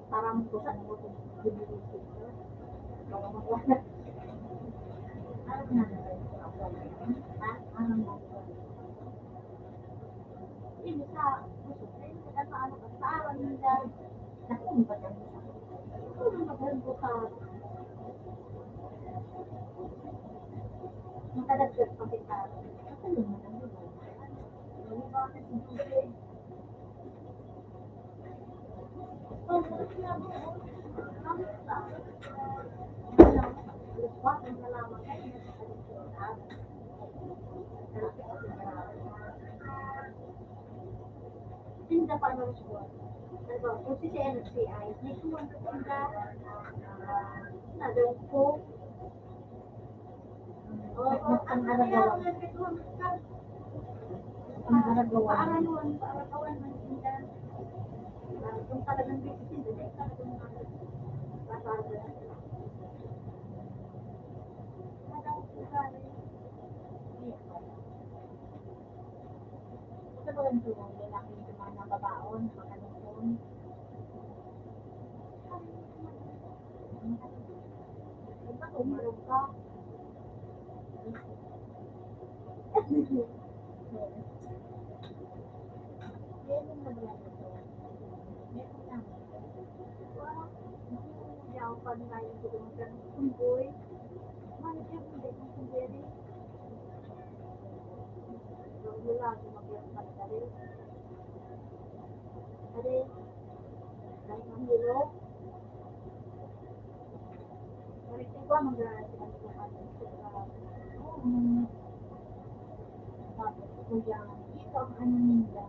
Parang kung saan mo itong bibigay sa inyo. Mga mga. Parang nga naman. Ha? Parang nga naman. Hindi sa, sa, sa, ano, sa araw nila. Naku, ang bagal mo sa akin. Ano ang bagal mo sa akin? Makadagdag pa kita. Ano naman ang bagal? Ano ba kasi Tinda pa ng suwak. Ano ba? Kung si C N C I, may suwak na tinda. Ah, na daw po. Ang aragawan. Ang aragawan. Paarawan, paarawan man sila. Ah, kung talagang busy sila, dahil talagang mga babae. Talagang ugali. Sa mga tulong, lalaki yung mga nababaon, mga lungkon. Di ba, umarong ka? Meron na ba yan ito? Meron na. Wow. Hindi ako pa nila yung tulungan ng tumboy. Mano siya kung di kong kumberi. Yung lalaki, mag-iyak pa na rin. Are, dahil ang hilo. Pare, ikaw, mag-, ano, tapos, kuya, ito ang ano nila.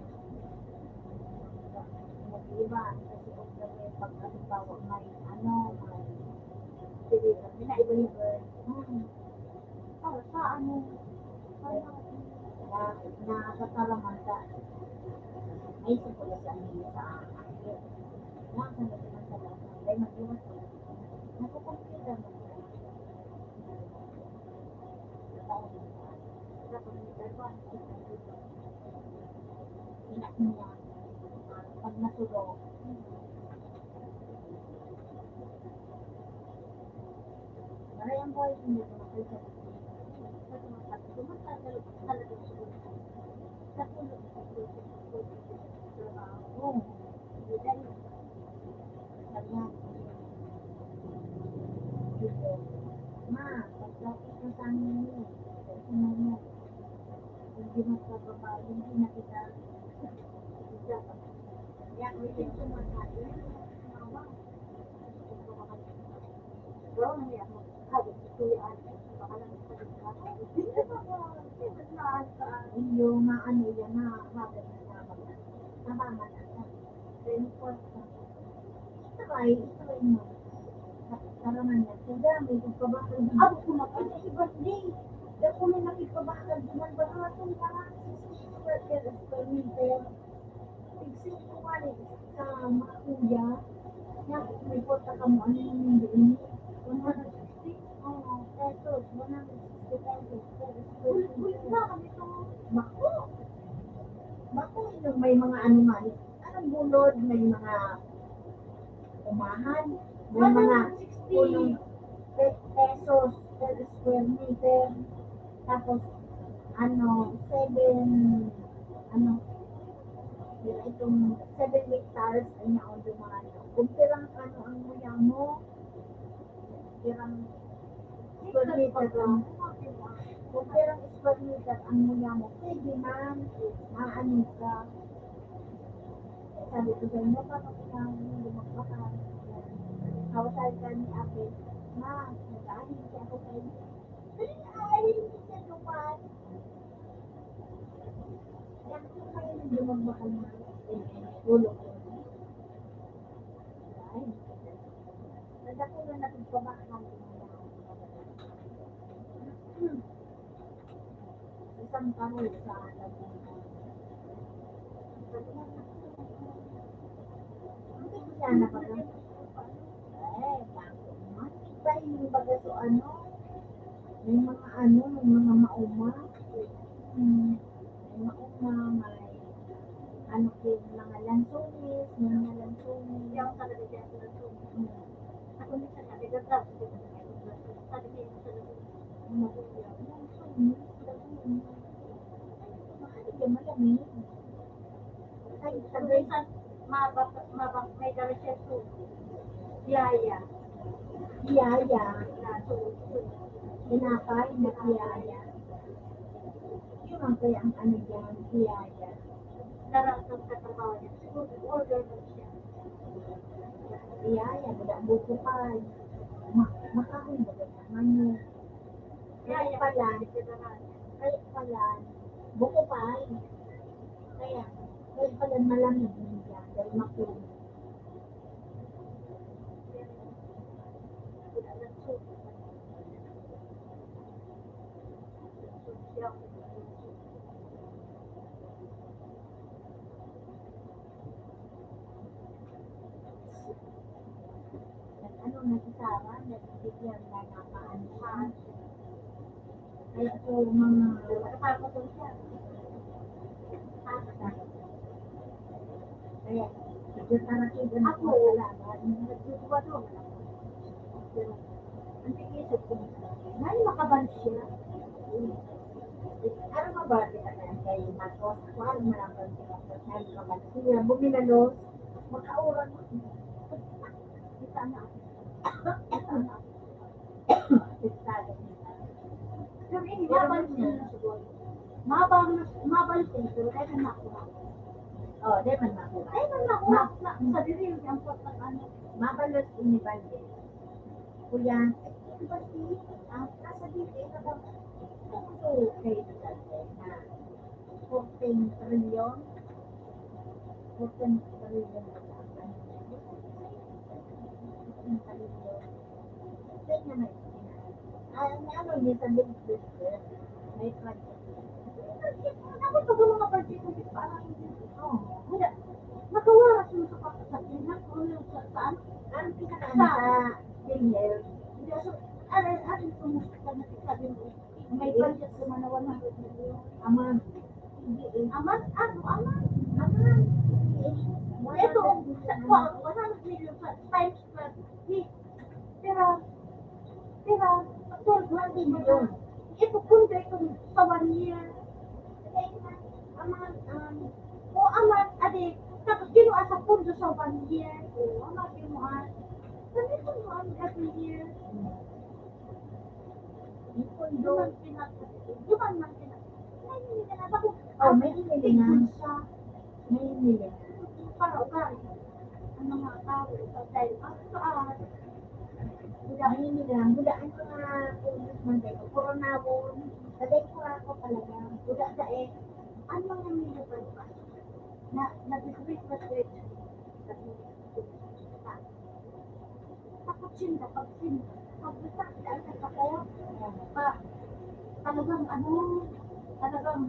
Mag-iba, kasi of the way, pag halimbawa, may, ano, may, may na iba-iba. Hmm. Para sa ano, na, nakakaraman ka. Ay, sa pula sa ano sa akin. Yan, sa nagkaman sa lahat ng tayo, mag-iwas sa lahat. Nakukumpira mo. Inak niya. Pag natulog, Maray ang buhay ko nito, makita ko. Sa tumatag, tumatag, talagang siguro. Sa tulog, sa tulog, sa tulog, sa trabaho. Oo. Hindi dahil. Sabi nga, dito. Ma, Tapos na sana yun eh. Kasi mo mo, hindi magpapaba, hindi na kita. Kaya ko yung sumasabi, mama, gusto ko makakita. Pero hindi ako, sabi ko, Kuya Ate, baka lang sa gitna. Hindi ko pa po, hindi ko na ata. Yung maano yan na, habang na, habang na. Tama na, tama. Then, for, Try, try mo. Tara na niya. Kuya, may pagkabakal. Abo ko na, ay, iba, hindi. Dako may nakipabakal. Duman ba nga itong parang sixty square meter? Sixty square meter. Sa mga kuya, na may kwarta ka mo, ano yung hindi ini? One hundred sixty? Oo, pesos. One hundred sixty pesos per square meter. Ulit-ulit na, kami itong bako. Bako, yung may mga animal. Anong bulod? May mga umahan, may mga One hundred sixty. Punong pe-, pesos per square meter. Tapos, ano, seven, ano, itong seven hectares ay naon yung mga ano. Kung pirang ano ang muya mo, pirang square meter ang, kung pirang square meter ang muya mo, pwede man, maano ka. Sabi ko sa inyo, kapag kailangan mo lumagpakan, hawasay ka ni Ate, "Ma, nag-aahin siya ako sa inyo." Dali, aahin siya sa lupa. Kaya kung kayo nang lumagpakan na, eh, tulog ko. Ay, nagdako na nakagpabakan. Isang parol sa alam mo. Hindi ko siya nakaka-, eh, bakit? Bakit ba yung baga so ano? May mga ano, may mga mauma. Hmm. May mauma, may ano po, mga lansones, may mga lansones. Hindi ako talaga siya sa lansones. Hmm. Ako minsan nga, nagagawa ko sa mga lansones. Sabi niya, yung sa lansones, maguya. Lansones, lansones. Ano ba, malamig? Ay, sabi, minsan, mabak-, mabak-, may dala siya susi. Yaya. Yaya. Na susi. Tinapay na yaya. Yun ang kaya ang ano dyan, yaya. Narang sa trabaho niya. Siguro, order mo siya. Yaya, wala buko pa. Ma-, makahon ba naman yun? Kaya pala, kaya pala, buko pa eh. Kaya, kaya pala malamig na siya, dahil mapuno. Ano, nagsasara, nagbibigyan na napaano siya. Kaya po, mga natatakot po siya. Kaya, medyo taratiban ako, ako, kalaban. Nagtutuwa doon. Pero, ang iniisip ko, "Nani makaban siya?" Ano ba ba kita na kay Marcos? Kuan, maraban siya, Marcos, nani makaban siya? Buminalos, makaurag. Kita na. Kita na. Kita na. Pero ini, mabal siya. Mabal, mabal siya, pero dahil na ako. Oh, dahil man ako. Dahil man ako. Ma-, na, sa diri, ang pagkakano. Mabalos ini, Balde. Kuya, pati, ah, nasa dito, ito ba? Ito, okay, na fourteen trillion. Fourteen trillion na lang. Fourteen trillion. Kaya nga, ah, ang ano niya sa business, may project. May project. Ako, pag ang mga project ko, parang, oh, wala. Magawa, sa mga kapatid, na, kung ano, sa, saan? Ang pinaka-, sa, sa PhilHealth. Hindi, so, aray, aray, kumusta na sabi mo, may budget naman na one hundred million. Aman. Hindi eh. Aman? Ano, aman? Aman. Hindi eh. Ito, sa, one hundred million sa times twelve. Di, pero, pero, twelve hundred million. Ito, kung ito sa one year. Aman, um, o aman, adi, tapos ginawa sa pundo sa one year. O, aman, ginawa. Sabi ko, ano, every year. Yung pondo. Yung man pinag-, yung man man pinag-, may nila na. Bakit? Oh, may nila na. Siya. May nila. Para ugali. Ang mga tao, sa dahil, ah, sa, ah, buda, may nila. Buda ang mga pulis man dahil. Koronawon. Dahil ko ako talaga. Buda dahil. Ang mga nila pa. Na, nag-request na sa Takot siya, pag sin-, pag basta kita ang nagkakaya, pa, talagang ano, talagang,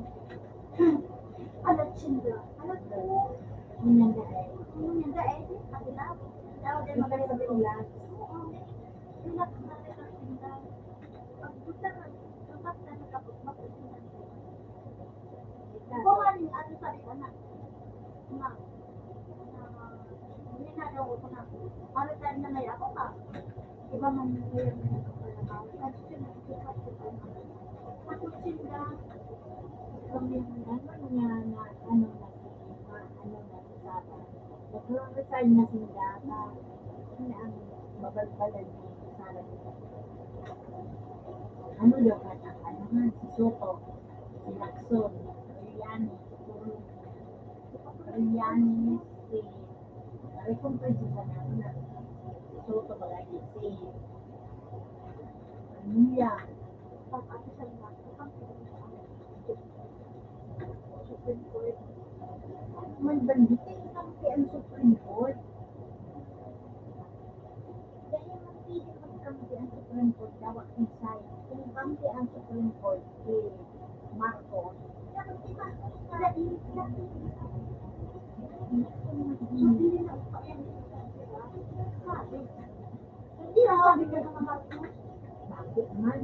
alat siya, alat ko. Ngunyan dai. Ngunyan dai, pati na, daw din magaling sa relax. Oo, relax na rin ang tinda. Pag basta, dapat na nakapag-, Kung ano, ano sa rin, anak. Ma, ah, hindi na daw ako na. Para tayo na may ako pa. Iba man yung ngayon na nagkakalabaw. Kasi siya nagkakalabaw. Tapos sila, kami yung ano niya na, ano na, ano na, sa akin. Nagre-resign na sila na, na ang mabalbalan niya sa akin. Ano daw ka na, ano nga, si Soto, si Lacson, si Riani, si Riani, si, sabi kong pwede sa naman na, si Soto, bagay si Mia, pag-ati sa mga, Supreme Court. May bandit, eh, kampi ang Supreme Court. Dahil mapili magkampi ang Supreme Court, dapat inside. Kung kampi ang Supreme Court, eh, Marcos. Dapat si Marcos na rin. So, hindi na upa yan. Sabi. Hindi na sabi ka sa Marcos. Bakit man?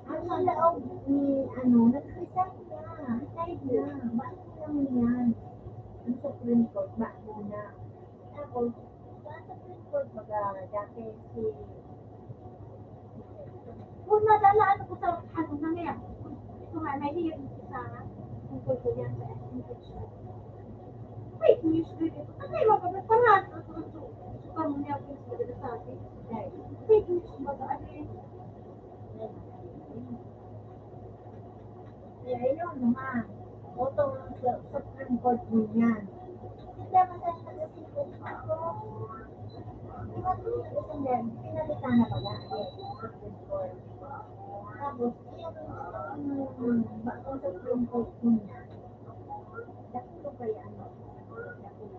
Ang sa laog ni, ano, nag-resign na. Retired na. Bakit naman yan? Ang Supreme Court, bago na. Tapos, sa Supreme Court, baga, dati si, kung nadala, ano ko sa, ano na ngayon, ito nga, may hearing sa, tungkol ko yan sa impeachment. Fake news din ito. Ano yung mga parang, ano, ano, ano, ano, ano, ano, ano, ano, ano, ano, ano, ano, ano, ano, ano, Eh, ayun, mga utong sa Supreme Court mo yan. Hindi naman tayo nag-asipin ako. Di ba ito yung isang yan? Pinalitan na pala. Yes, Supreme Court. Tapos, ayun, um, ba, ang Supreme Court mo yan. Dakulo kaya ano? Dakulo.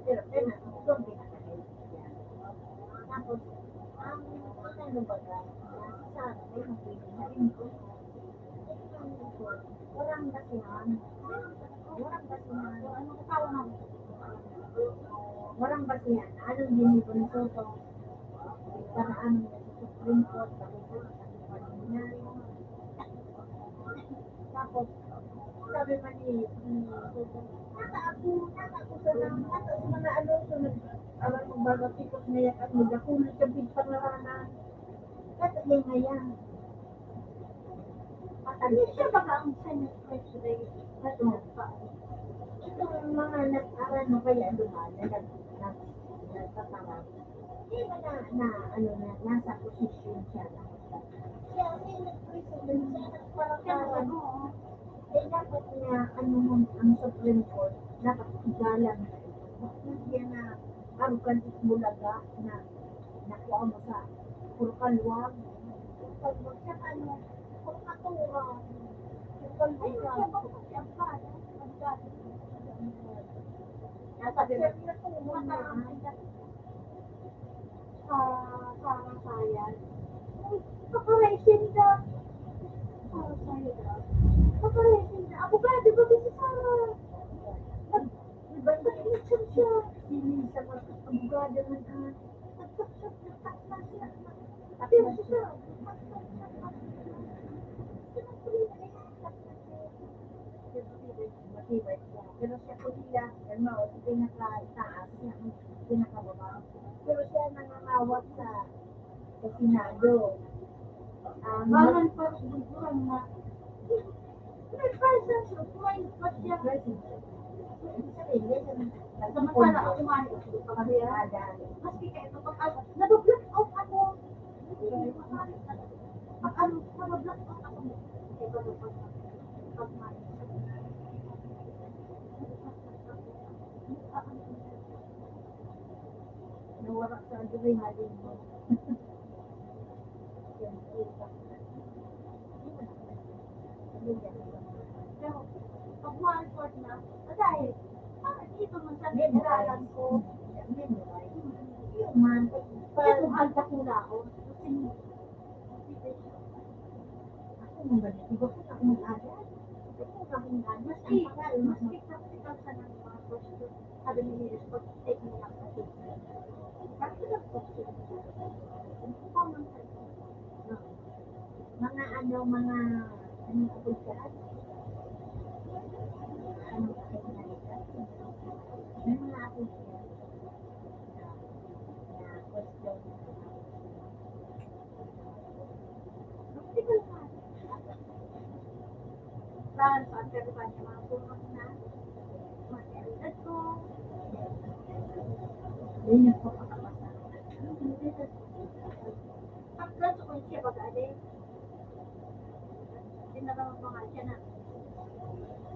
Pero, pero, ito ang pinakadali. Tapos, ang, ang ano ba yan? Nasa sa akin, ay, mapili na rin ko. Walang basihan. Walang basihan. Ano, tao na? Walang basihan. Anong ginibon ko to? Para ano, sa Supreme Court, tapos sa Supreme Court. Tapos, sabi pa ni, ni Susan, "Tata ako, tata ako sa lang, tata sa mga ano, sa nag-, alam mo ba, natikot na yan, at magkakulit ka, big pangaranan." Tata niya nga yan. Patali siya, baka ang Senate President, ano pa. Itong mga nag-aral mo kaya duman, na nag-, nag-, nagtatarang. Di ba na, na, ano na, nasa posisyon siya na siya ang nag-president, siya nagparatawag. Eh, dapat nga, ano mo, ang Supreme Court, dapat igalang na ito. Hindi yan na arrogant at bulaga na nakuha mo sa puro kalwag. Puro kalwag, sa ano, puro katura. Puro kalwag. Ay, siya ba kasi ang bata? Ang bata. Nasa siya, pinatulong mo na. Sa, sa Kasayan. Uy, kaparesin na. Sa Kasayan na. Kaparesin na. Abogado ba si Sarah? Nag-, nag-, nag-, siya. Hindi sa mga abogado na, ah, nagtapos, nagtapos na siya. Pero si Sarah, nagtapos na siya. Matibay siya. Pero siya po nila, ano, sa pinakaitaas, siya ang pinakababa. Pero siya nangangawat sa, sa Senado. Ang Parang parang siguro na, may presence of mind pa siya. Presence. Sa sarili, sa Samantala ako nga, maski kaya ito, pag, ah, nabablock out ako. Nawara sa adrenaline mo. Pero, pag ma-report na, dahil, ah, dito man sa piniralan ko. Yung man, kaya kung handa ko na ako, kasi, ako naman, iba ko na akong aga. Iba ko na akong aga, saan pa kayo, mas masikap-sikap sa mga question. Sabi ni Miris, pag-take mo lang kasi. Bakit ang question? Ang common sense. Mga ano, mga, ano, kapag ka? Ano, kapag ka? May mga kapag ka? Na question. Saan, saan ka ba niya mga pulong na? Mga edad ko. Hindi niya pa makapasa. Pagka sa kung siya baga, ade. Hindi na naman mga siya na.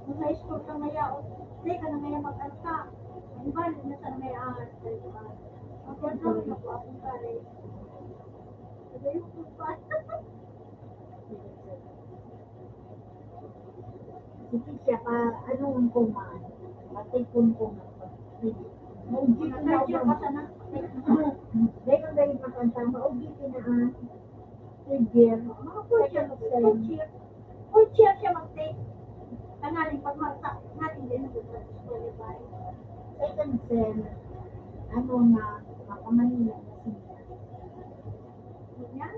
Kung sa school ka ngayon, o, hindi ka na ngayon mag-alta. Ang bali na sa may ahas, di ba? Ang ganda na po akong pare. Sabi yung pa. Sige siya pa, ano ang kuman? Pati kung kuman. Maugi ko na siya pa sana. Dahil ang dahil pa sana, maugi ko na, ah. Sige. Mga four years, four years. Four years siya mag-take. Tangaling pag magsa, natin din ang gusto sa school, di ba? Second sem, ano na, makamanila na siya. Yun yan.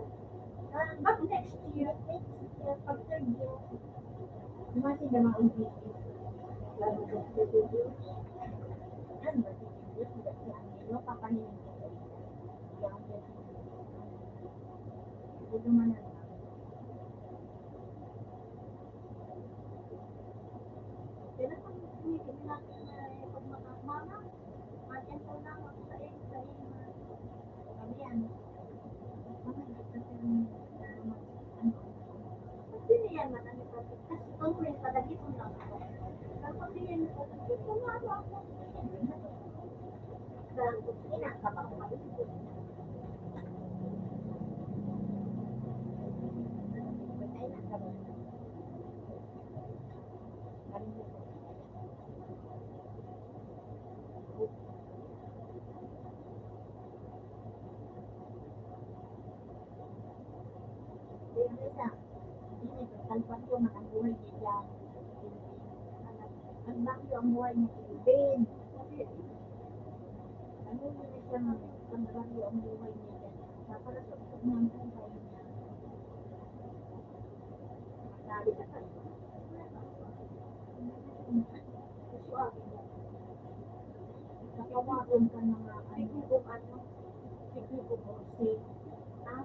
Ah, but next year, next year, pag third year, imagine na mga ubi. Lalo sa third year. Ano ba, third year? Hindi ko alam. Ano, papahiling ko sa inyo. Hindi ako pwede. Hindi naman ang Kaya pag sinisigil natin na, eh, pag maka-, mama, mag-enter lang ako sa iyo, sa iyo, ma. Sabi yan. Mama, hindi ka pero, ano, ano. Pag siniyan man, ano, kasi kung may padagit mo lang ako. Pag pag siniyan mo, ito nga ako, ako. Parang, ina, kapag umalis ko. Ay, nasa Kalpasyo man ang buhay niya diyan. Nagbakyo ang buhay niya, Kevin. Ano yun na siya, nagbakyo ang buhay niya diyan. Napalasok-sok na ang buhay niya. Dali ka tayo. Katawagan ka ng mga ano, ano, si Kiko Jose. Ha?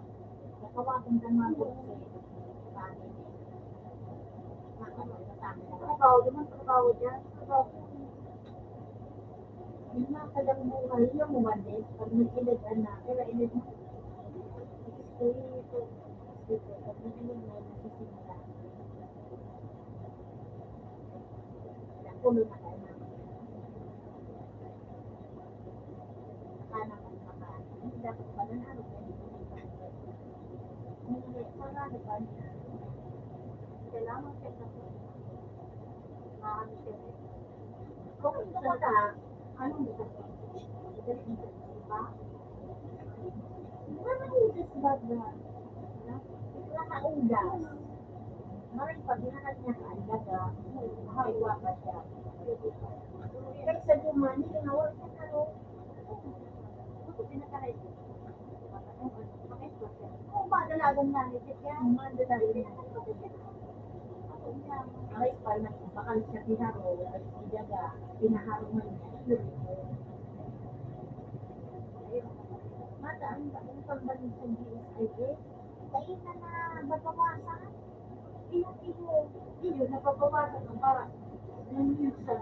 Katawagan ka ng mga Jose. Trabaho, di man trabaho dyan. Trabaho. Yung mga kadang buhay, yung mga din, pag nag-edad anak, kaya edad mo, ito, ito, pag nag-edad na, nasisimula. Nakulo na kayo na. Nakanak ang makain. Dapat pala na, ano, pwede ko nang pagkain. Hindi, sana, ano pa, kailangan siya sa, maano siya, kung gusto mo na, anong gusto mo? Madali ang pagkain, di ba? Wala nang ugas ba na? Wala nang ugas. Maray pag hinanap niya ka, ang daga, mahawa pa siya. Kaysa duman, hindi na wala na, no? Ako, pinatay. Kung madalagan na, ni Jet yan. Madalagan na. Ay, pa na, bakal siya pinaro, ay, iyaga, pinaharo man niya. Mata, ang, ang pagbaling sa G S I A, kayo na na babawasan. Iyo, iyo, iyo, nababawasan ang para. Yung minsan,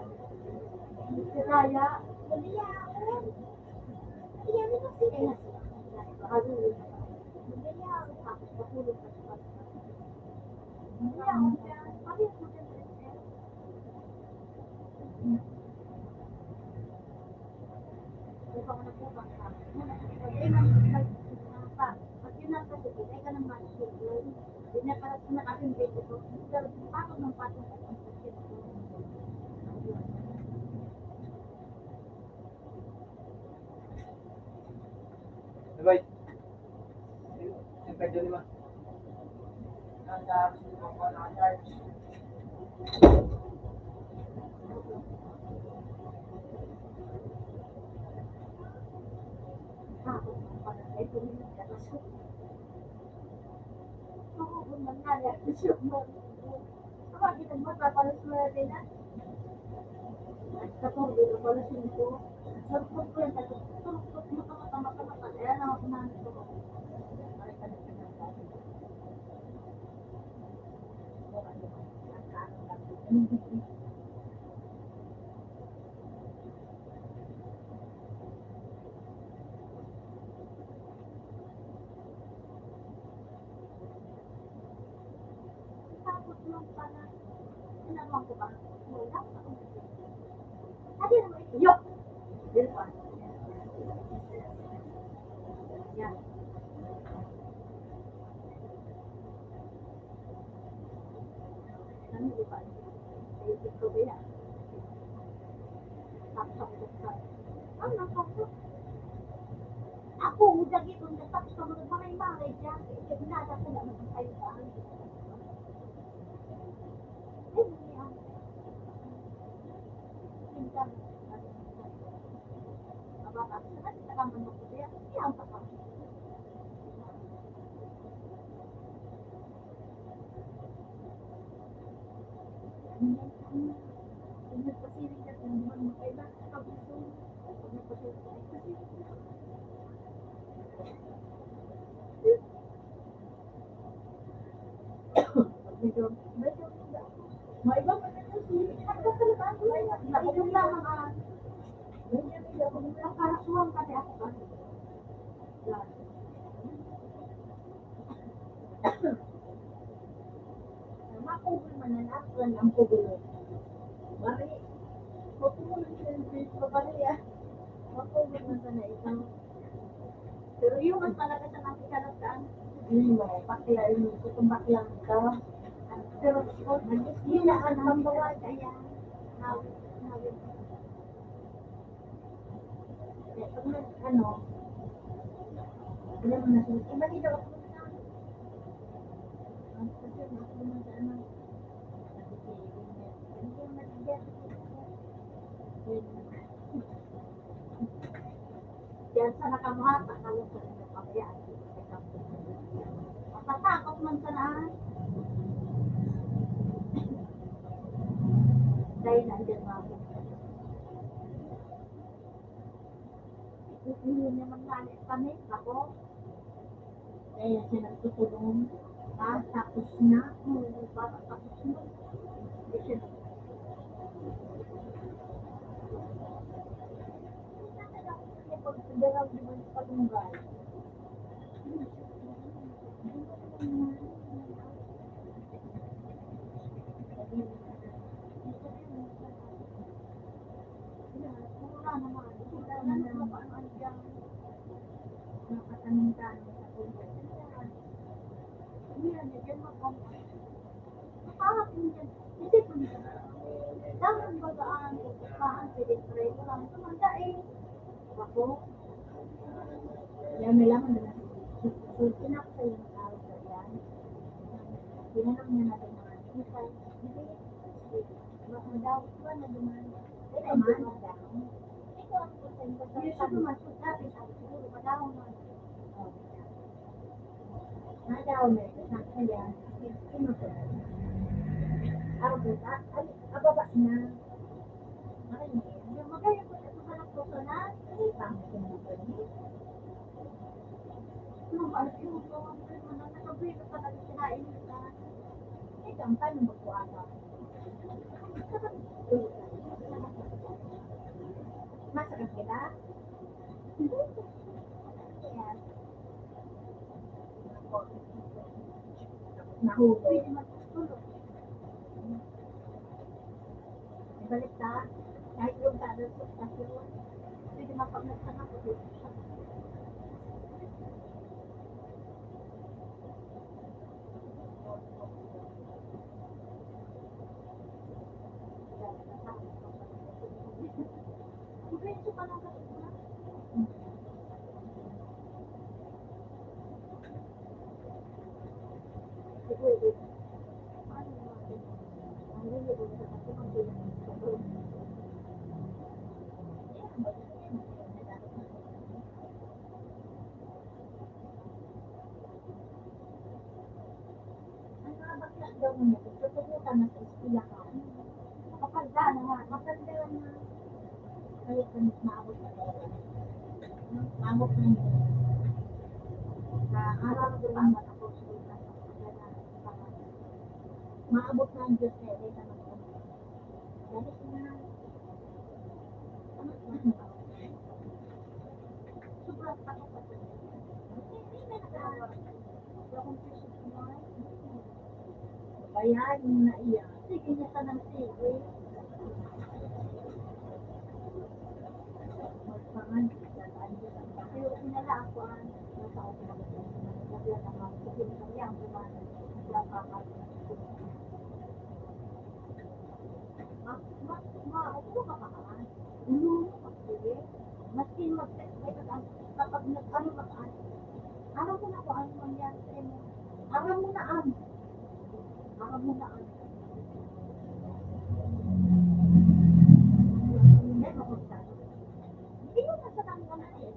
kaya, kaya, kaya, kaya, Sabay. Yung pwede lima. Ako, dagit ang natak sa mga maray-maray diyan. Kaya nada ko na naman kayo ba? Ay, hindi ako. Hindi ako. Mababa. Saan ka naman magpapaya? Hindi ako kapag. Makugul man na natin ang kugulo. Mari, makugul man siya yung face ko, pare, ah. Makugul man sana ito. Pero yung mas talaga sa mga ikalatan. Hindi mo, bakla yun. Itong bakla ka. Pero, oh, hindi na ang pambawa, kaya, hawit, hawit. Ano, alam mo na, iba din daw ako. Ang kasi, mas naman sa ano, yan sa nakamuha, takalo sa nakapabayaan. Matatakot man sana. Dahil nandiyan mga Hindi naman nga kami, ako. Kaya siya nagtutulong. Ah, tapos na. Hmm, parang tapos na. Hindi siya nag- Pag sa dalaw, di ba, sa patunggal? Yan, may laman na lang. So, so, pinakita yung tao sa yan. Tinanong niya natin mga nakita. Hindi, ma-, madaw, iba na duman. Ay, ay, duman. Ito ang pagkain ko sa pag-, duman, so, sabi, sabi, siguro, madaw na. Oh. Madaw na, sa kanya, sino to? Ako, ah, ay, ababa na. Ay, magaya ko sa mga nagpupunan. Ay, bakit yung mga ganyan? Yung ano, yung mga nakabili pa lang sila, eh, ah, eh, ang paano magkuha ka? Masakit kita? Ayan. Nahulog. Balik ta, kahit yung talo sa stasyon, pwede mapag-, Ang mga bakla daw ngayon, nagtuturukan na sa eskwelahan. Kapag gano'n nga, maganda yan na. Kaya kami maabot na tayo. Maabot na yun. Sa araw ko lang matapos ko sa pagkakala. Maabot na ang Diyos kaya kaya naman kami. Dali na. Sobrang takot ako. Ayan, na iya. Sige niya ka ng sige. Magpangan, tayo sinala ako ang nasa ako. Sabi ang mga sige niya ang bumanan. Wala pa ako. Ma, ma, ma, ano ba ka? Ulo, sige. Maski mag-, kapag nag-, ano ka, aram mo na kung ano mangyari sa imo. Aram mo na, am. Aram mo na, am. Hindi mo kung saan. Hindi mo na sa kanya na eh.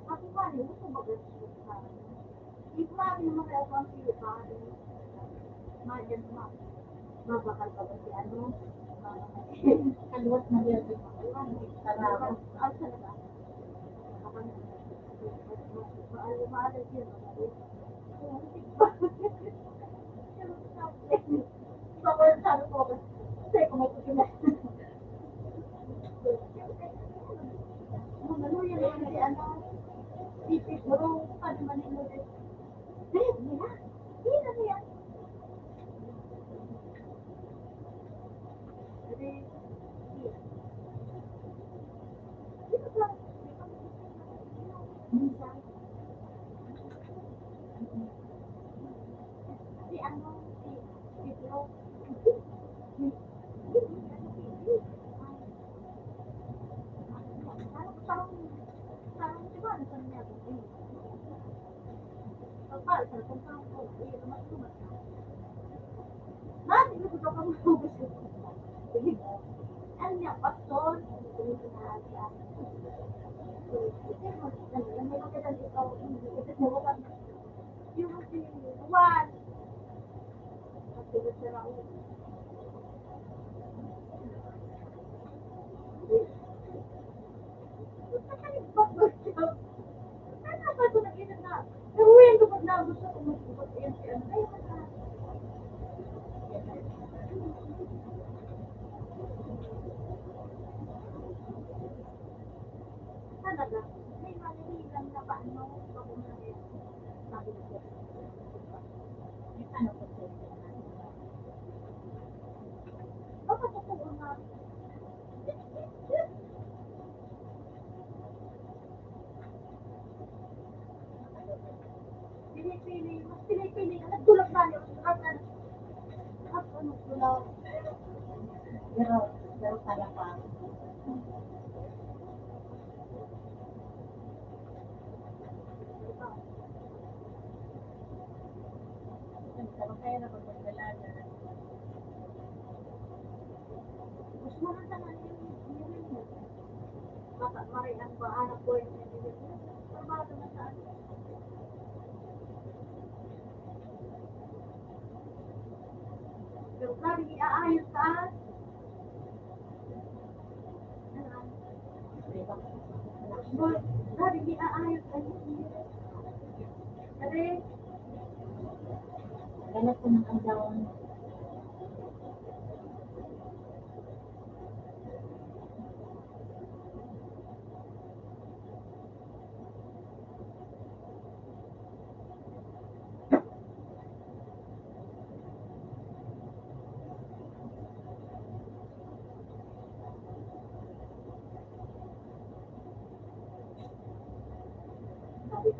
Ako pa, hindi ko mag-, if mami naman kayo pang pili pa, mami, ma-, mabakal pa ba si ano? Kaluwas na yan, di ba? Tara, ang talaga. Baka na, baka na, baka na, Talaga, may manuhilan na ba, ano, pag-umalis? Sabi ko, may tanong ko sa'yo. Baka totoo nga. Pinipili, mas pinipili, nagdulog na yun. At ano, at ano, dulog. Pero, pero pala pa. Gusto mo lang sa mga yun, yun, yun. Baka maray ang paanak ko yung nandito. Trabaho na sa akin. Pero sabi, iaayos ka. Sabi, iaayos ka. Sabi, ganap ko ng ang daon. Sabi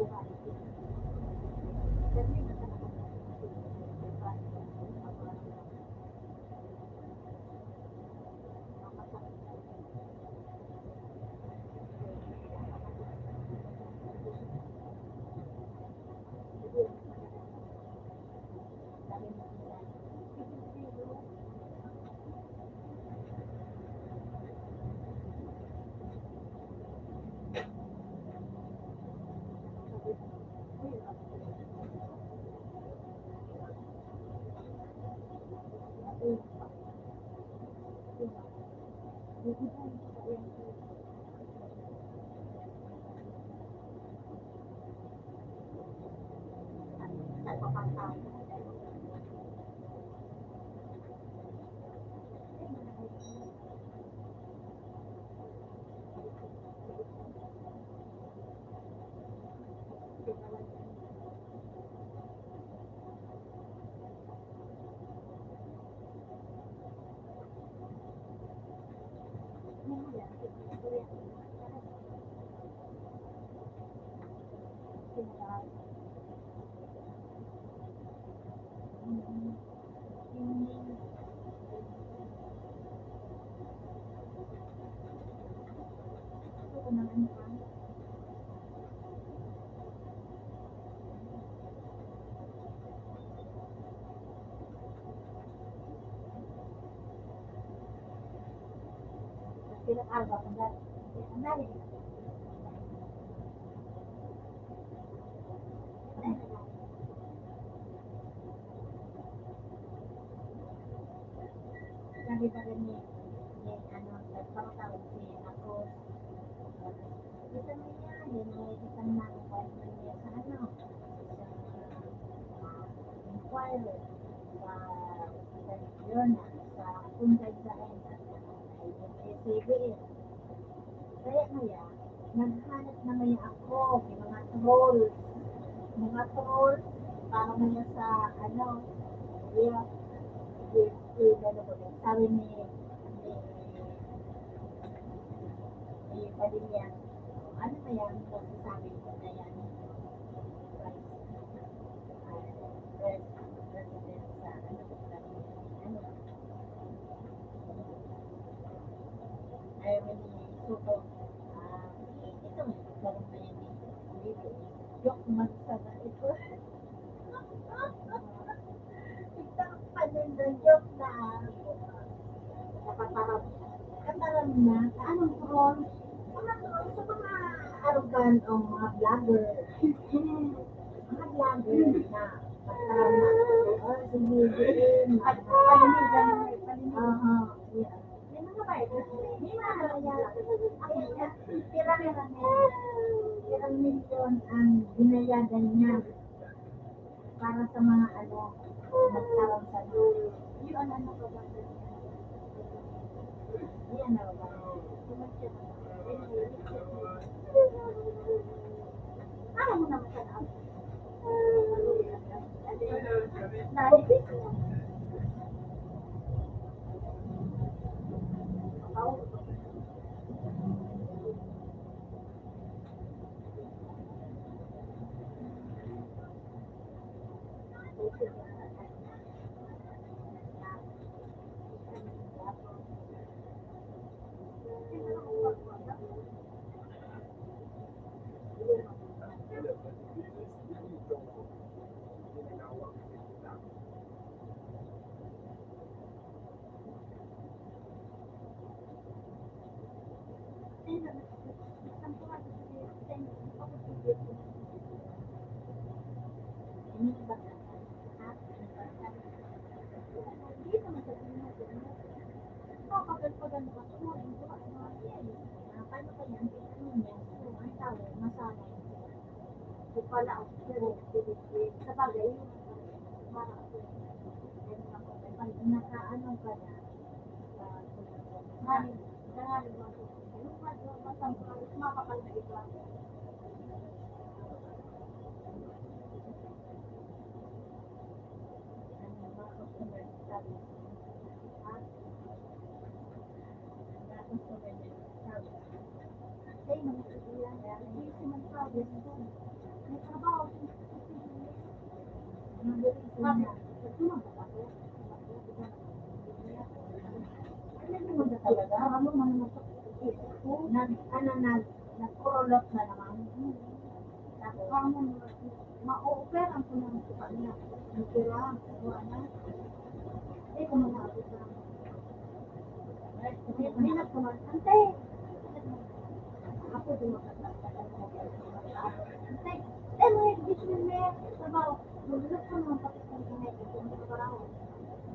pa rin ni, ni, ano, nagpapatawag si ako. Ito na yan, yan ang isang nakukuha naman niya sa ano, sa, ah, inquiry, sa, sa, yun, sa kung saan saan, sa, sa, sa, sa, Kaya kaya, naghanap na kaya ako ng mga trolls. Mga trolls, para kaya sa, ano, yeah, yeah, yeah, ano ba, sabi ni, ni, ni Padilla, ano kaya ang masasabi ko na yan? Vice, ah, Vice President sa, ano, ano, Irene Soto. Ah, ito, nagkaroon na yan eh. Joke man sana ito. Ito, paninda, joke na. Nakataram. Kataram na. Anong troll? Mga troll sa mga arogan o mga vlogger. Mga vlogger na. Kataram na. Oh, sige, sige. Palinigan, palinigan. Aha, yeah. May mga virus. May mga kaya, pirang, pirang milyon ang binayadan niya para sa mga ano, nagkaroon sa mga. Yun ang ano ka ba? Yan na ba? Alam mo naman sa lahat. Paano kaya ang tingin niya? So, ang tao, masanay. Kung pala, ang spirit, spirit, spirit. Sa bagay, yun, ma-, nakaano ka na, ah, na, na, mapakal na iba. Nag, ano, nag, nagkurulot na naman. Tapos, ma-, ma-o-opera ko na sa kanya. Opera, ano, ano. Eh, kung mga Minat naman, "Ante!" Ako, dumagat na. "Ante! Eh, may business na trabaho. Magulog ka naman pati sa mga ito, trabaho."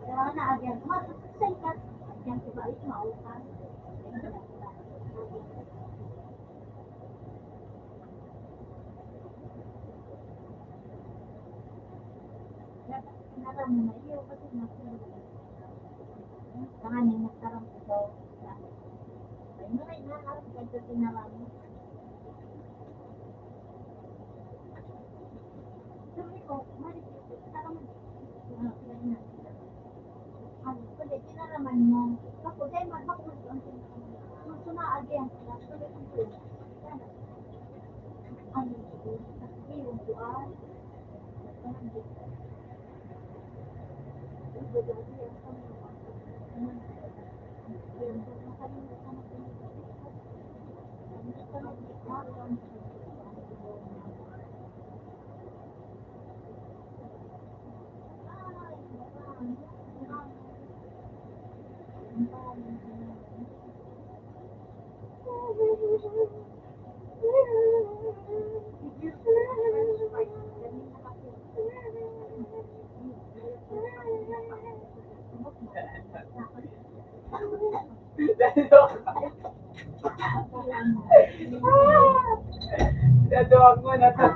Kaya na, agyan, mas, sa ikat, agyan ko ba, ay, mautan. Dapat, sinara mo na iyo, kasi mas, Tangan niya nagtarong ito. Ay, maray na, harap ka sa tinaram. Sabi ko, "Maray, tarong mo." Ano, pwede, tinaraman mo. Ako, dahil man, ako, ang tinaraman. Gusto na, again, sila, pwede kong pwede. Ano, sabi, yung buwan. Dadawag mo na to.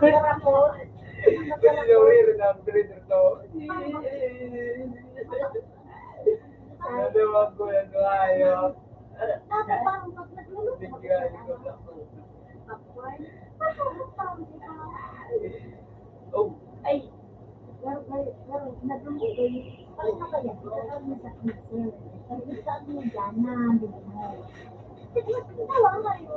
Hindi na weird na ang breeder to. Dadawag mo na to, ayos. Bigyan ko na. Oh. Ay, pero, pero, pero, nagluto ko yun. Paano kaya? Ito ang masakit, sir. Sabi ko, "Sabi niya, Jana, hindi mo." Sabi ko, "Tawa ka rin."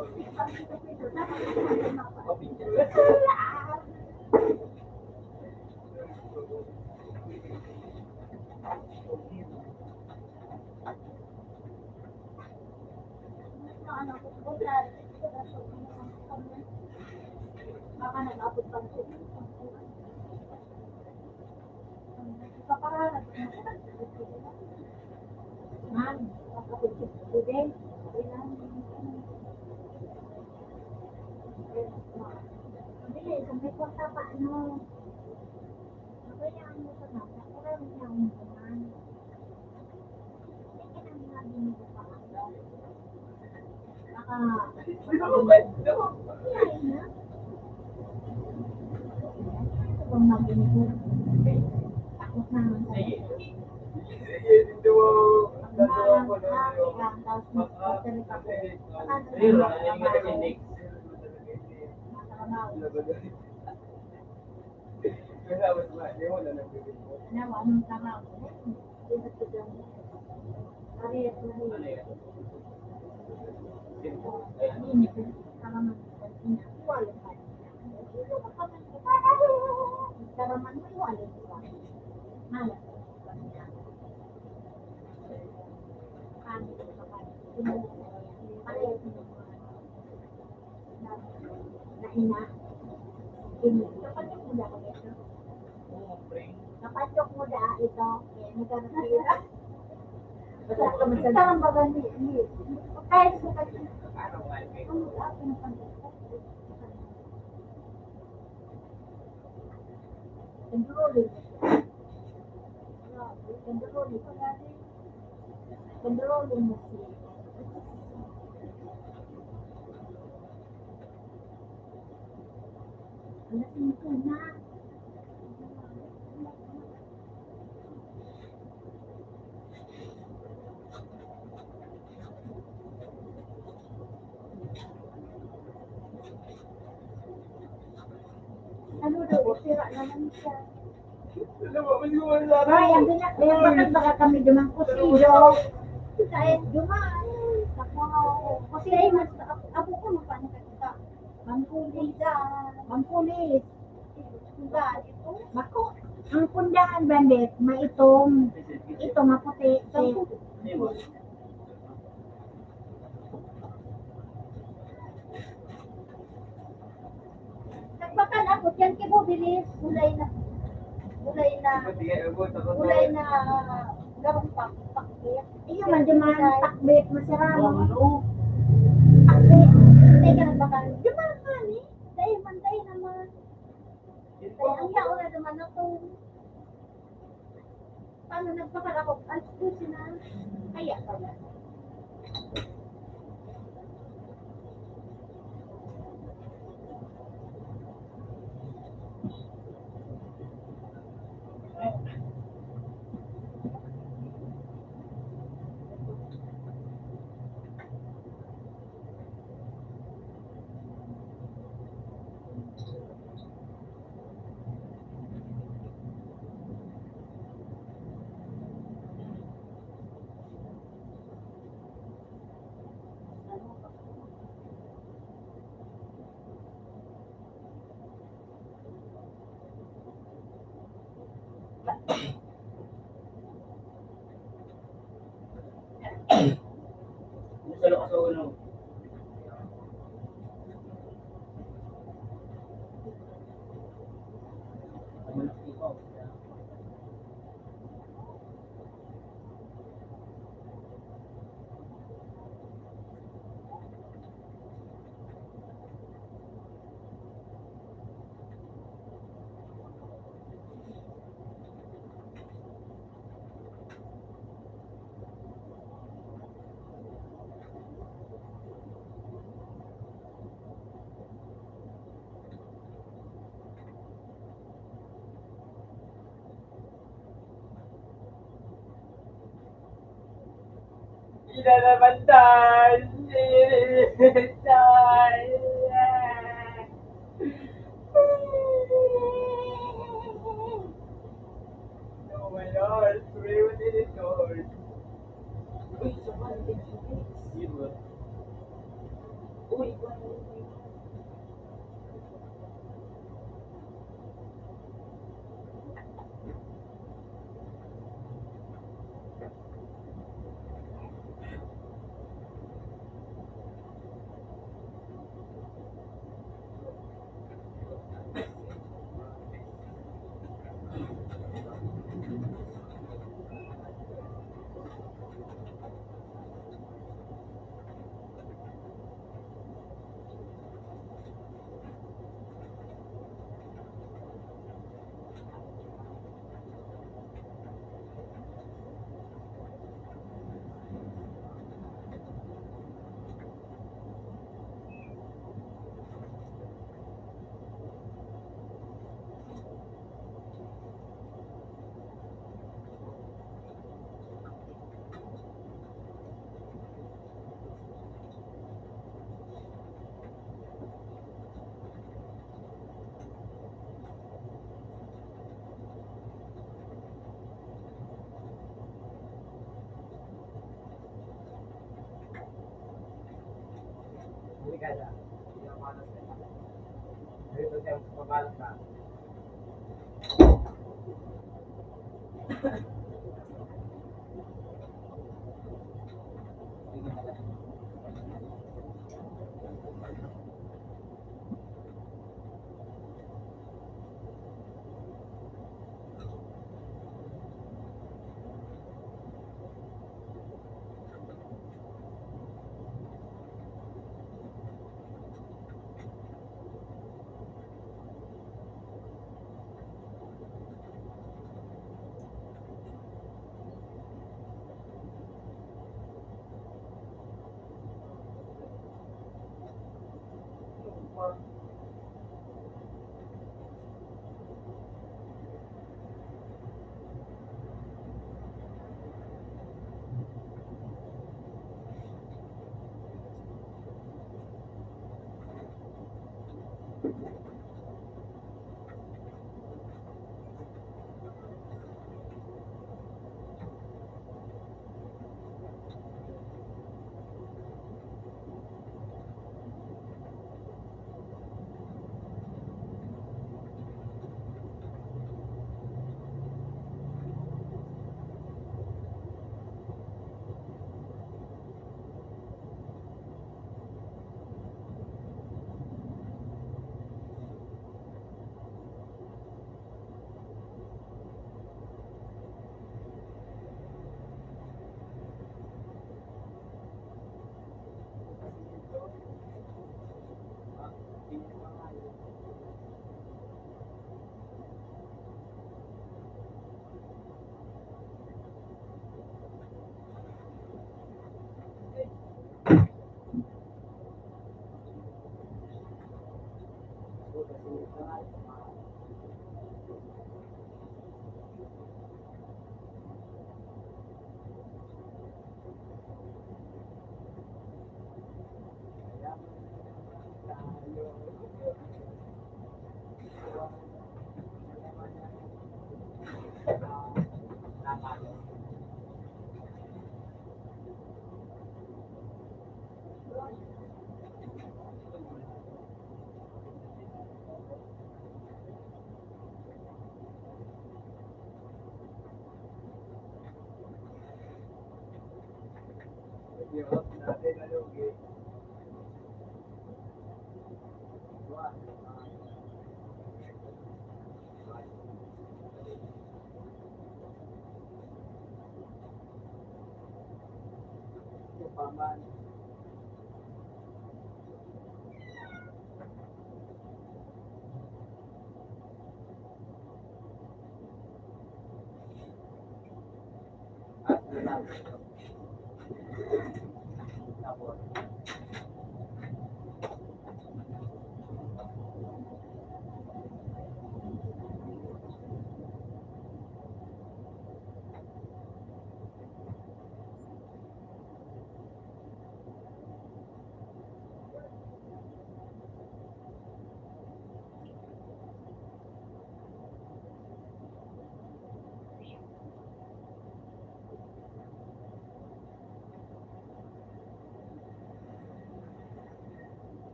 Baka nag-abot pa rin. Ipapangarap mo. Ma'am, ako si Student. Dili, kung may kwarta pa, ano, okay na ang mga, pero ang mga, Naina. Ini, kapatok mo daa ito. Kapatok mo daa ito. Eh, nagkakasira. Basta ka masyado. Saan ba gani? Hindi. Kahit sa pag-, ano, ano, ano, controlling. Controlling mo siya. Alas singko na. Ano daw, sira naman siya. Ay, ang binak-, ang bakal baka kami duman. Kusilyo. Kahit duman. Ako, kusilyo, mas, ako, ako ko, magpaano ka kita? Mangkulis. Mangkulis. Diba? Mako. Ang pundahan, bandit, maitom. Ito, maputi. Nagbakal ako, diyan kay Bubilis, gulay na, gulay na, gulay na garong pak-, pakbit. Iyo man, di man pakbit, masarap. Pakbit, teka, nagbakal. Di man, honey. Dahil man, dahil naman. Kaya ang yaon na naman ako. Paano nagpakarakot? Ang susi na. Kaya pala. Ina naman, Tay! Tay! Oh my Lord, pray with me, Lord. Uy, isa pa, uy, uy.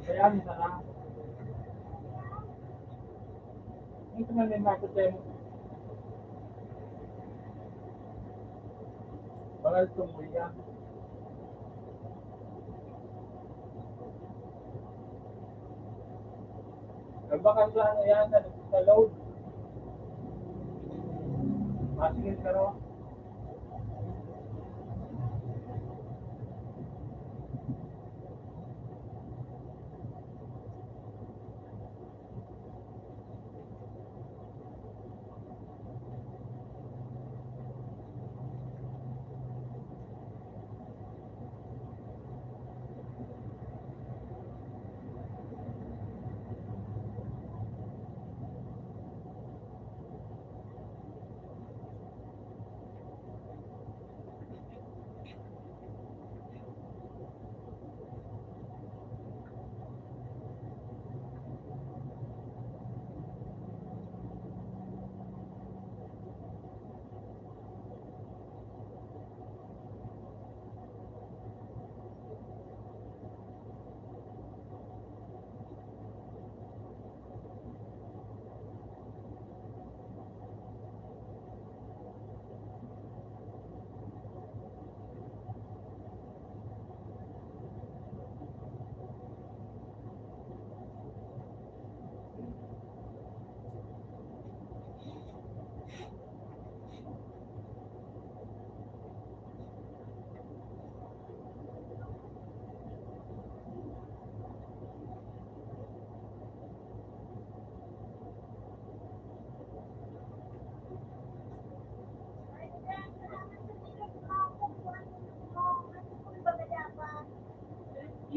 Kaya, minsan na. Ito man may makot tayo. Bangal tong buya. Nagbakas lang na yan, sa load. Masigil ka ro.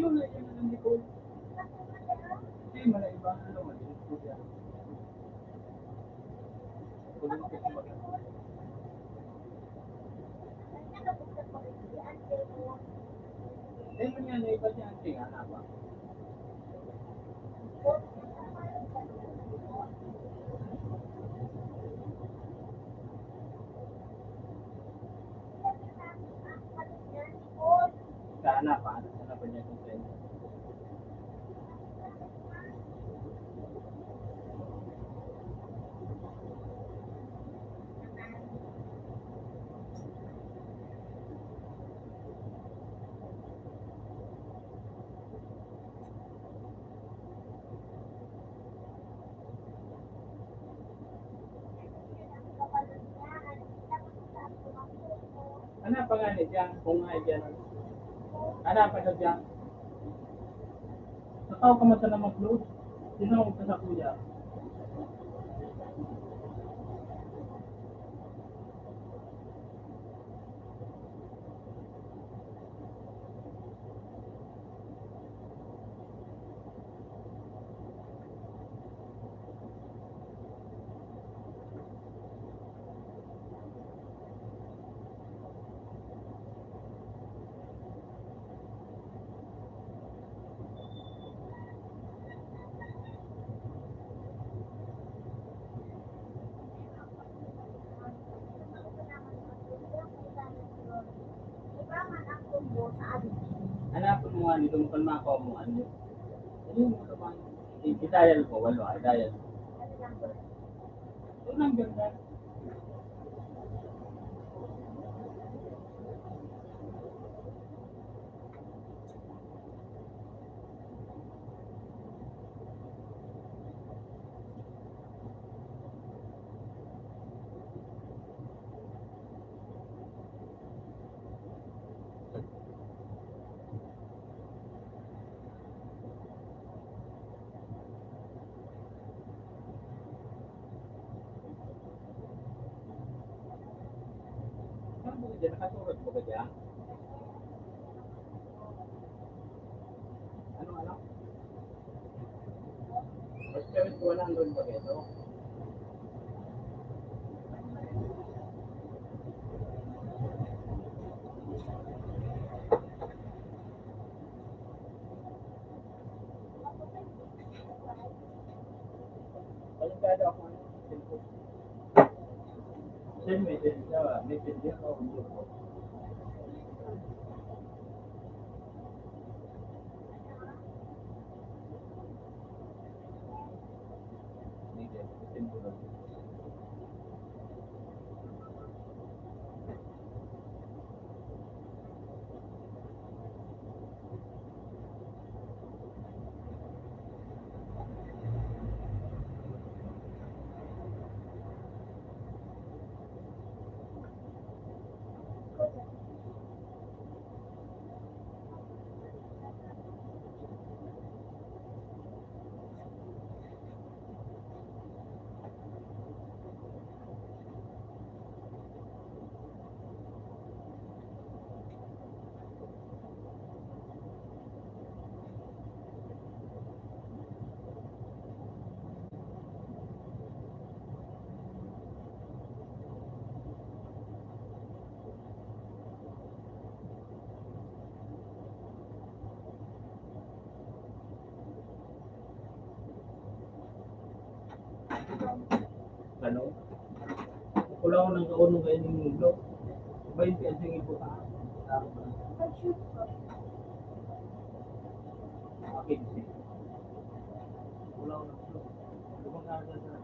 Yun na, yun na, Nicole. Hindi, malaiba. Ano, mali? Eh, yun nga, naiba si Auntie nga, ano ba? Sana pa, ano pa niya kung saan. Ano ang pangalan niya? Kung nga yan. Ano ang pangalan niya? Sa tao ka man sana mag-close. Sino ang isa sa kuya? Hanapon mo nga nito, kung makawa mo, ano? Ano yung mga kawan? I-dial ko, walo, ah, i-dial. Yung number na. Saan po dyan? Nakasurat po ba dyan? Ano, ano? Mas kami po, wala ang doon pa ito. Baliktado ako ng cellphone. Send me, send, ah, messenger o video call. Hindi, send ko lang. Ano? Kulang ko ng kaunong kayo ng mundo. Bainte ang singil ko pa. Akin, kulang ko ng flow. Lumang karga sa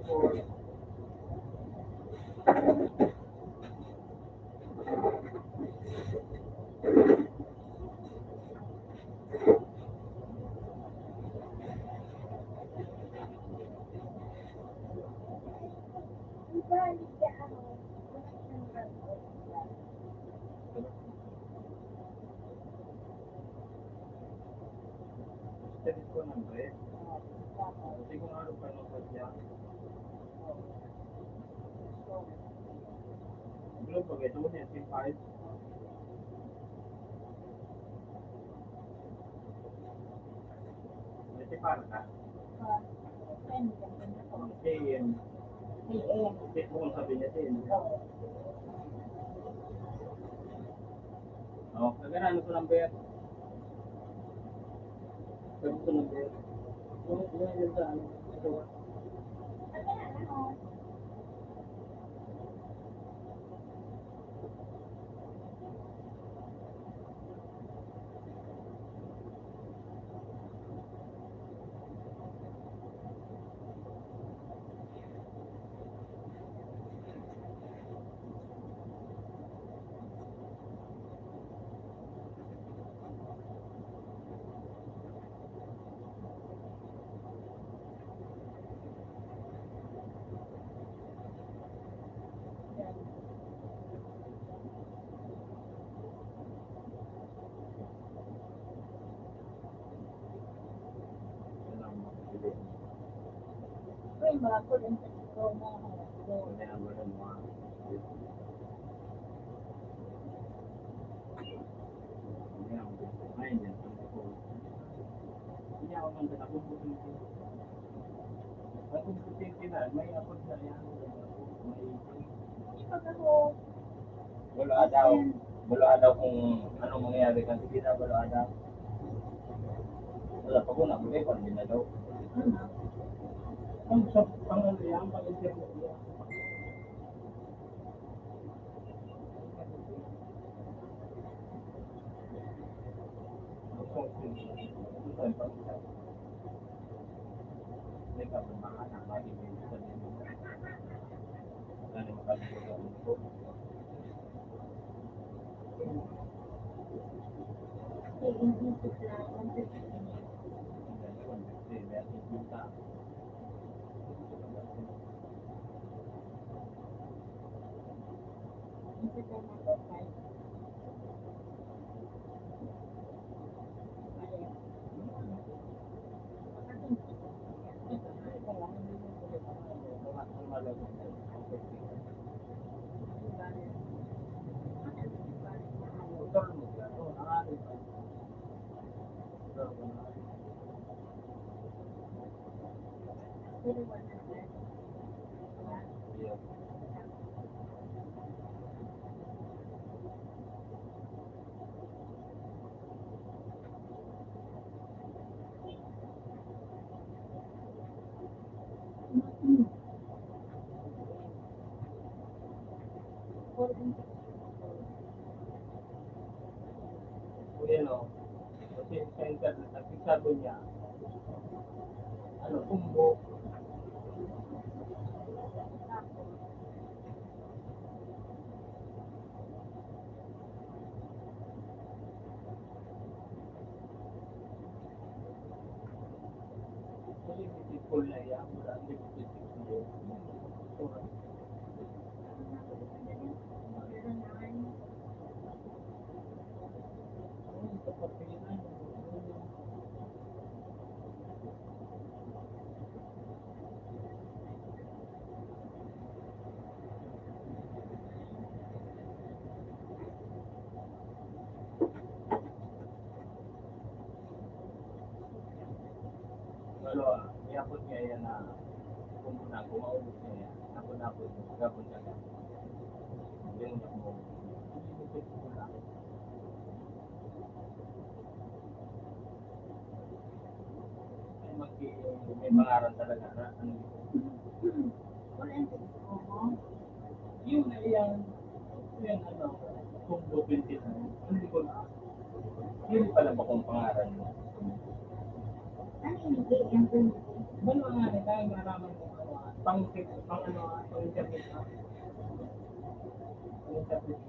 Gusto ko ng bread. Hindi ko nga alam paano ko siya. Ano pa ba ito? Yung five? May tipara ka? Ah, ano yan? A M. A M. Hindi ko kung sabi niya din. Oo. Oh, kagana, ano sa number? Sabi ko number. Yung, yung, yung sa ano, ito. Uy, mga kulit sa ito, mga kulit. Wala daw. Wala daw kung anong mangyayari kan, sige na, wala daw. Wala pa ko na, wala pa rin na daw. Ang sa, ang ano yan, pag-internet yan. Kuya, no? Kasi sa internet, nagsasabi niya, ano, tumbok. Actually, may people na iya, wala ang limited people. Pero, ah, may abot niya yan na kung na, kung maubos niya yan, napon-napon mo, gabon ka lang. Hindi mo na kung maubos. Ay, mag-, may pangaran talaga na, ano, yun na yan, yan, ano, kung twenty-nine, hindi ko na, yun pala ba kung pangaran mo? Ano yung A M twenty-nine? Wala nga, eh, dahil naraman ko, ano, Pang, pang ano, ah, pang internet, ah. Pang internet.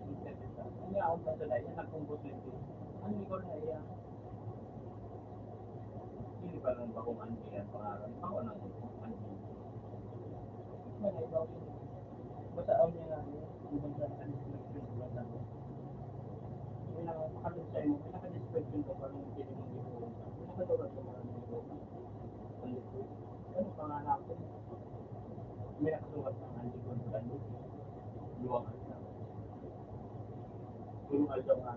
Internet, ah. Kaya ako pa sa dahil, nagkumpos na ito. Ang likod na iya. Hindi pa lang ba kung ano yan, pangalan? Ako nang ano. Basta ako niya nga, yung ibang sa description ko lang ako. Yung pinaka-description ko, parang hindi mo hindi ko. Nakasulat ko, parang hindi ko. Ano, pangalan ko. May nakasulat ng antiquan ko lang. Luwang alta. Yung alta nga.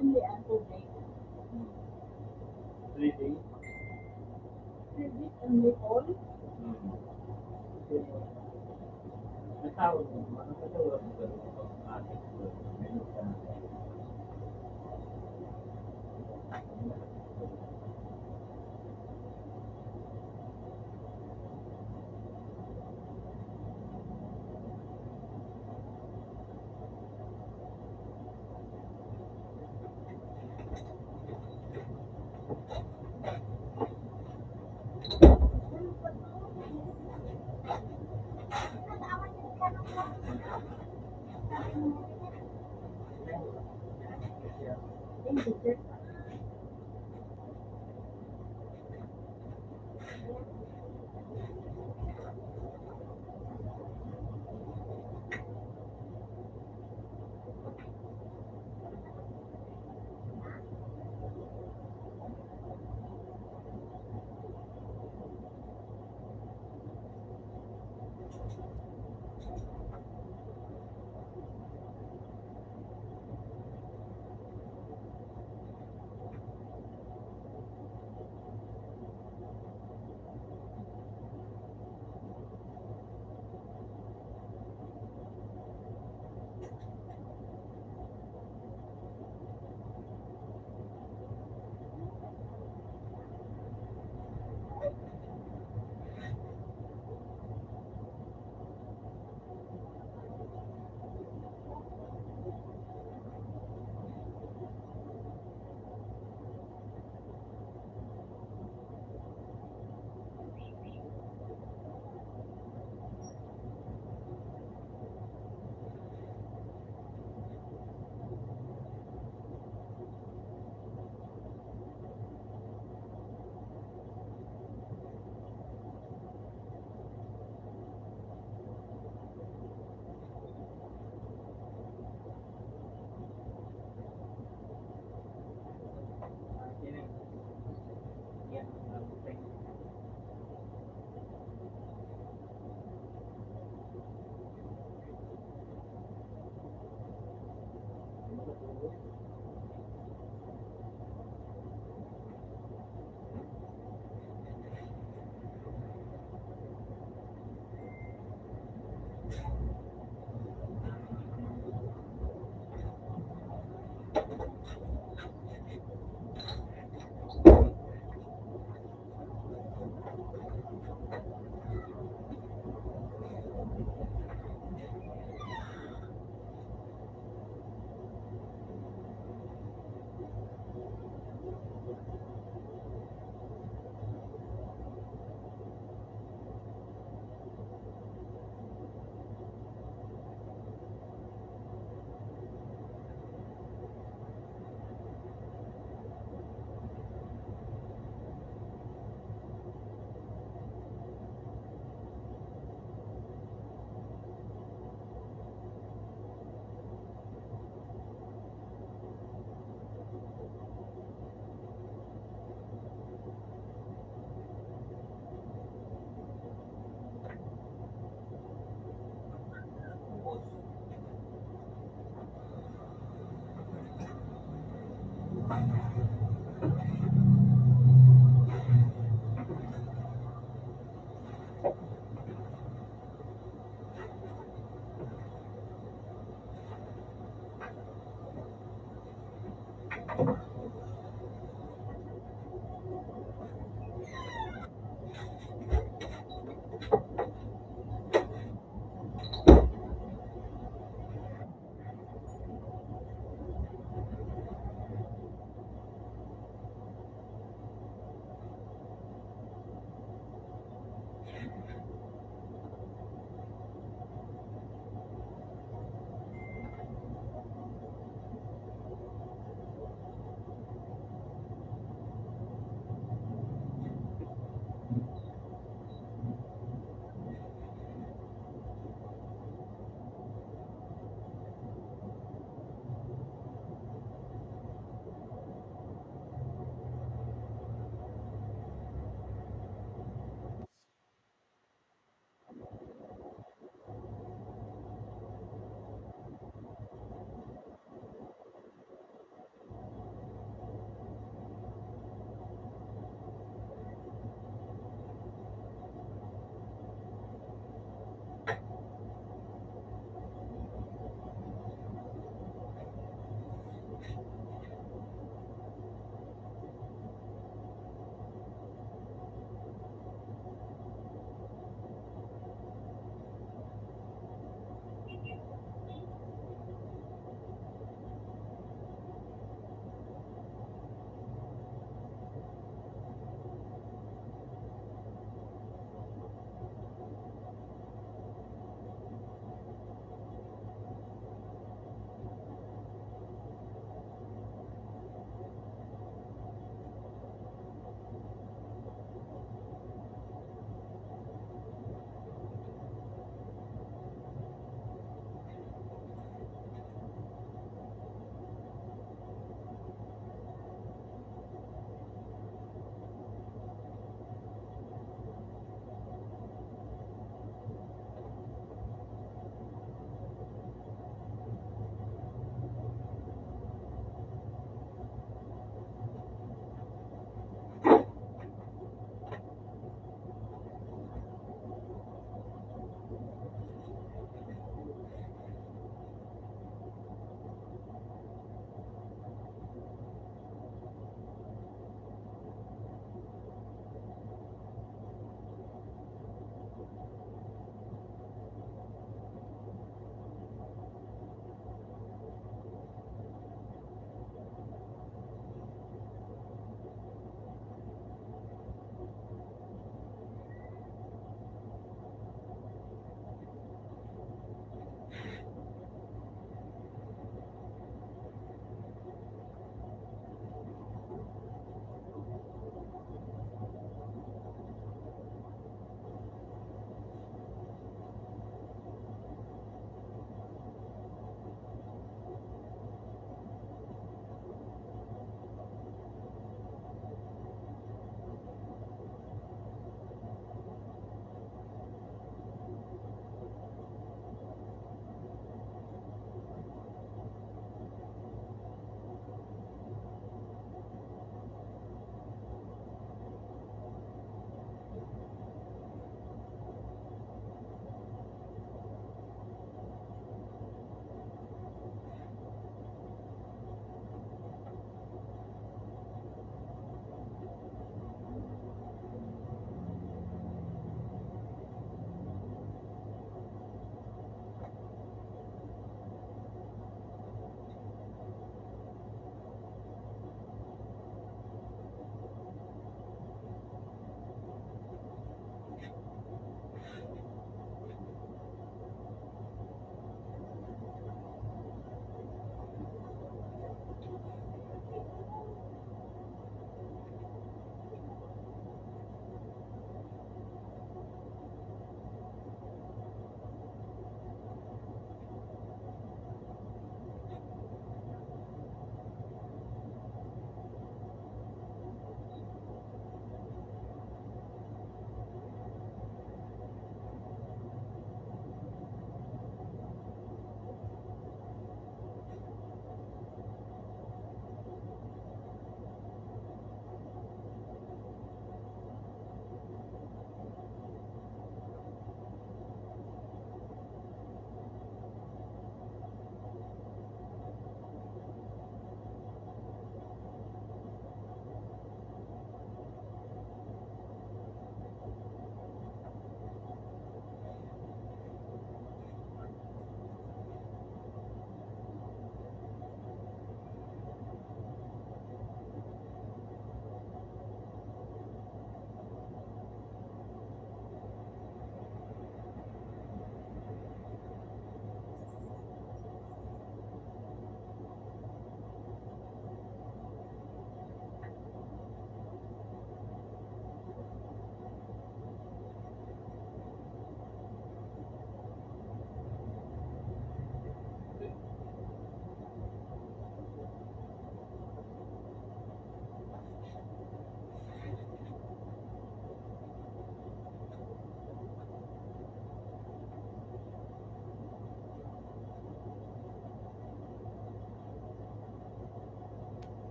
Only ang tubig. Three days. Three days only, Paul? Hmm. Natawag mo, ano pa daw ang gagawin ko? Ate ko, may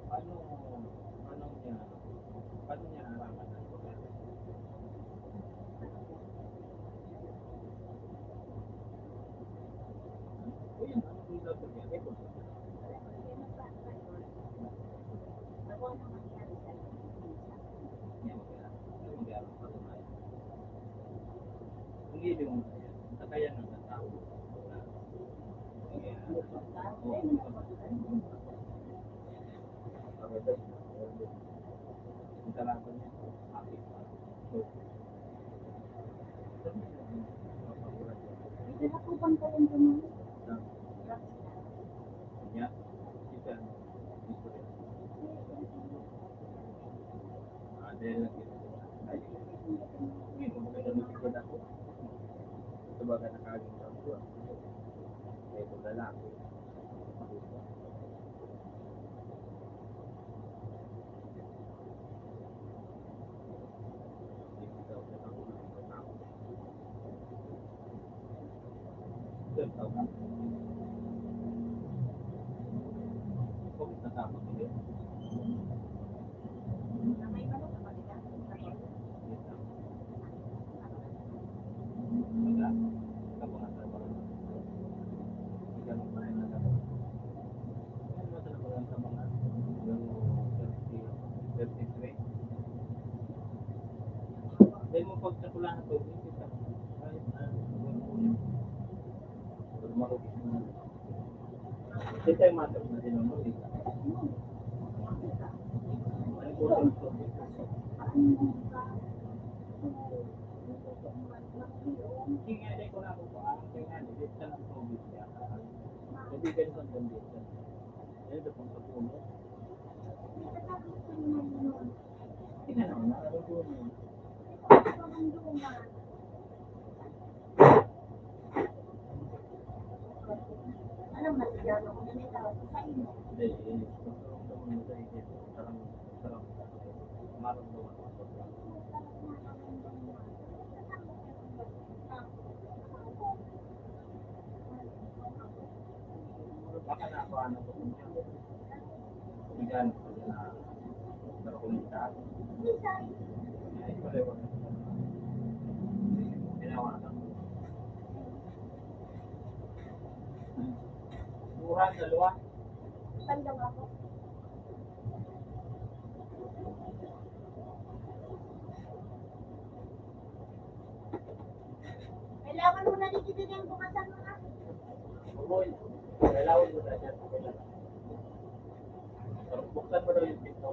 Paano, paano niya, paano niya naraman ang lugar? Uy, ang ano, ang dapat niya, record. Hindi, mag-, mag-, mag-, mag-, mag-, mag-, mag-, mag-, mag-, mag-, mag-, Ang ibig mo kaya, ang kakayahan ng tao. Ang kalaban niya, akit pa. Ito na po bang kayang gawin? Yan. Ito. Ah, dahil lang ito. Ay, hindi mo maganda mo tigil ako. Ito ba ka nakagin ka ako? Ito na lang. Dahil mo pagkakulahan to, hindi ka, kahit na, hindi tayo matag na din ang muli. Ano po ang hindi nga, hindi ko na ako pa, ang kaya nga, hindi ka ng COVID niya. Hindi ka ng condition. Ayun, ito pang kapuno. Tingnan mo, nakapuno. Hindi, eh, gusto ko naman sa isip, parang, parang, parang, Baka na ako, ano ko, yan, pero kung isa, ay, pareho. Ginawa na. Mura, dalawa. Tanda nga po. Kailangan mo na dito din yung bukasan mo na. Uy, kailangan mo na dyan. Buksan mo daw yung pinto.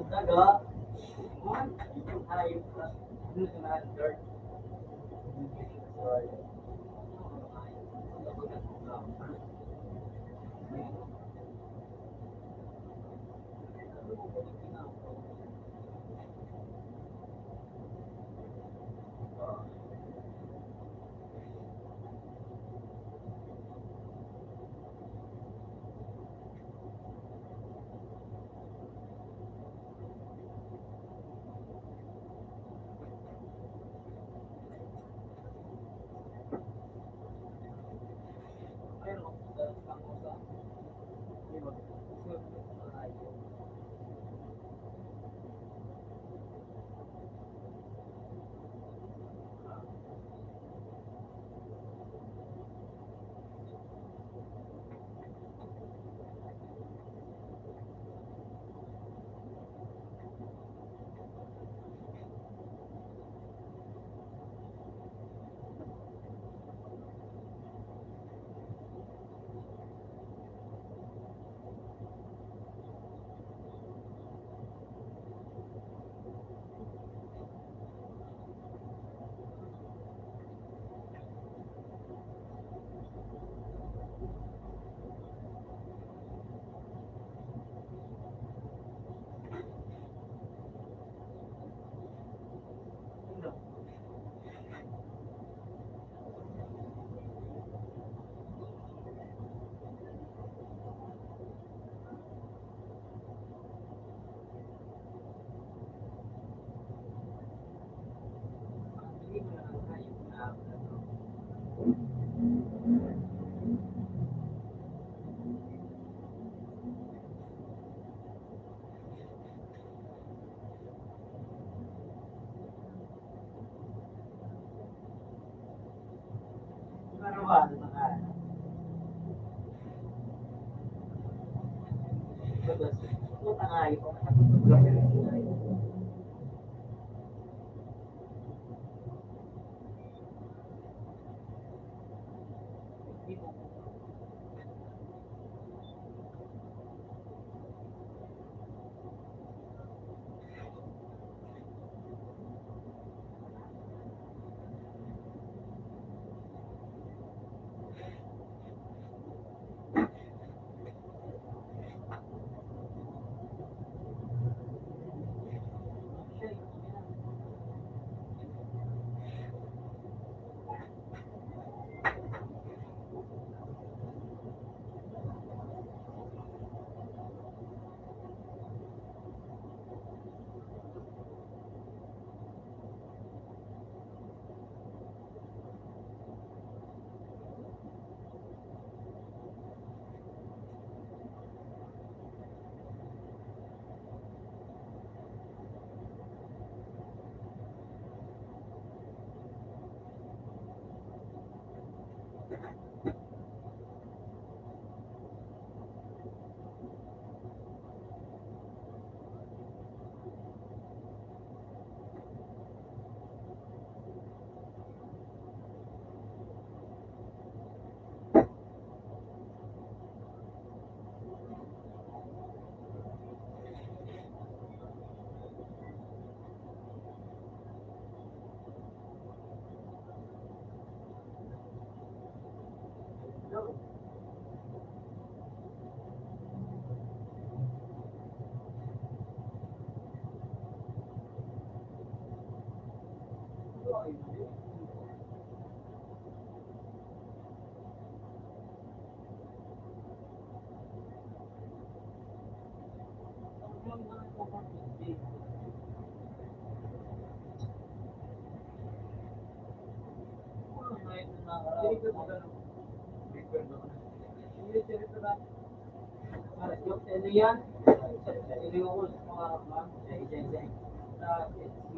Taga, one, hayop ka. Ano sa mga dirt?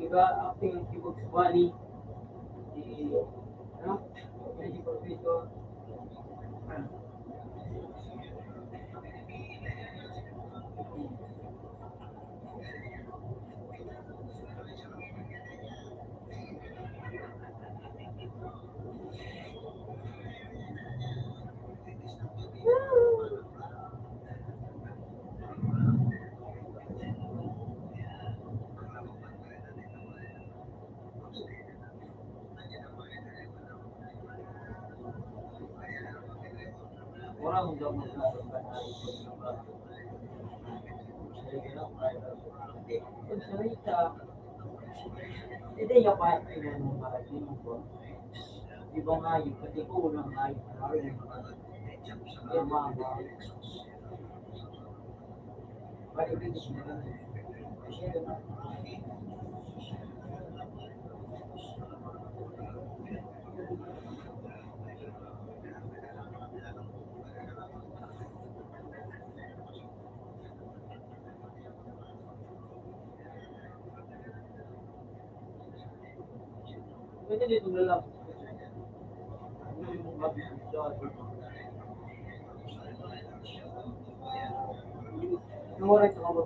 Di ba, acting si Bugs Bunny, si, ano? Si Professor. Orang udah menggunakan air. Jadi, ya, Pak, dengan Pak, di ba nga, yung pati ko, unang nga, yung mga, Pwede dito na lang. Yung mga bisita. Yung oras sa mga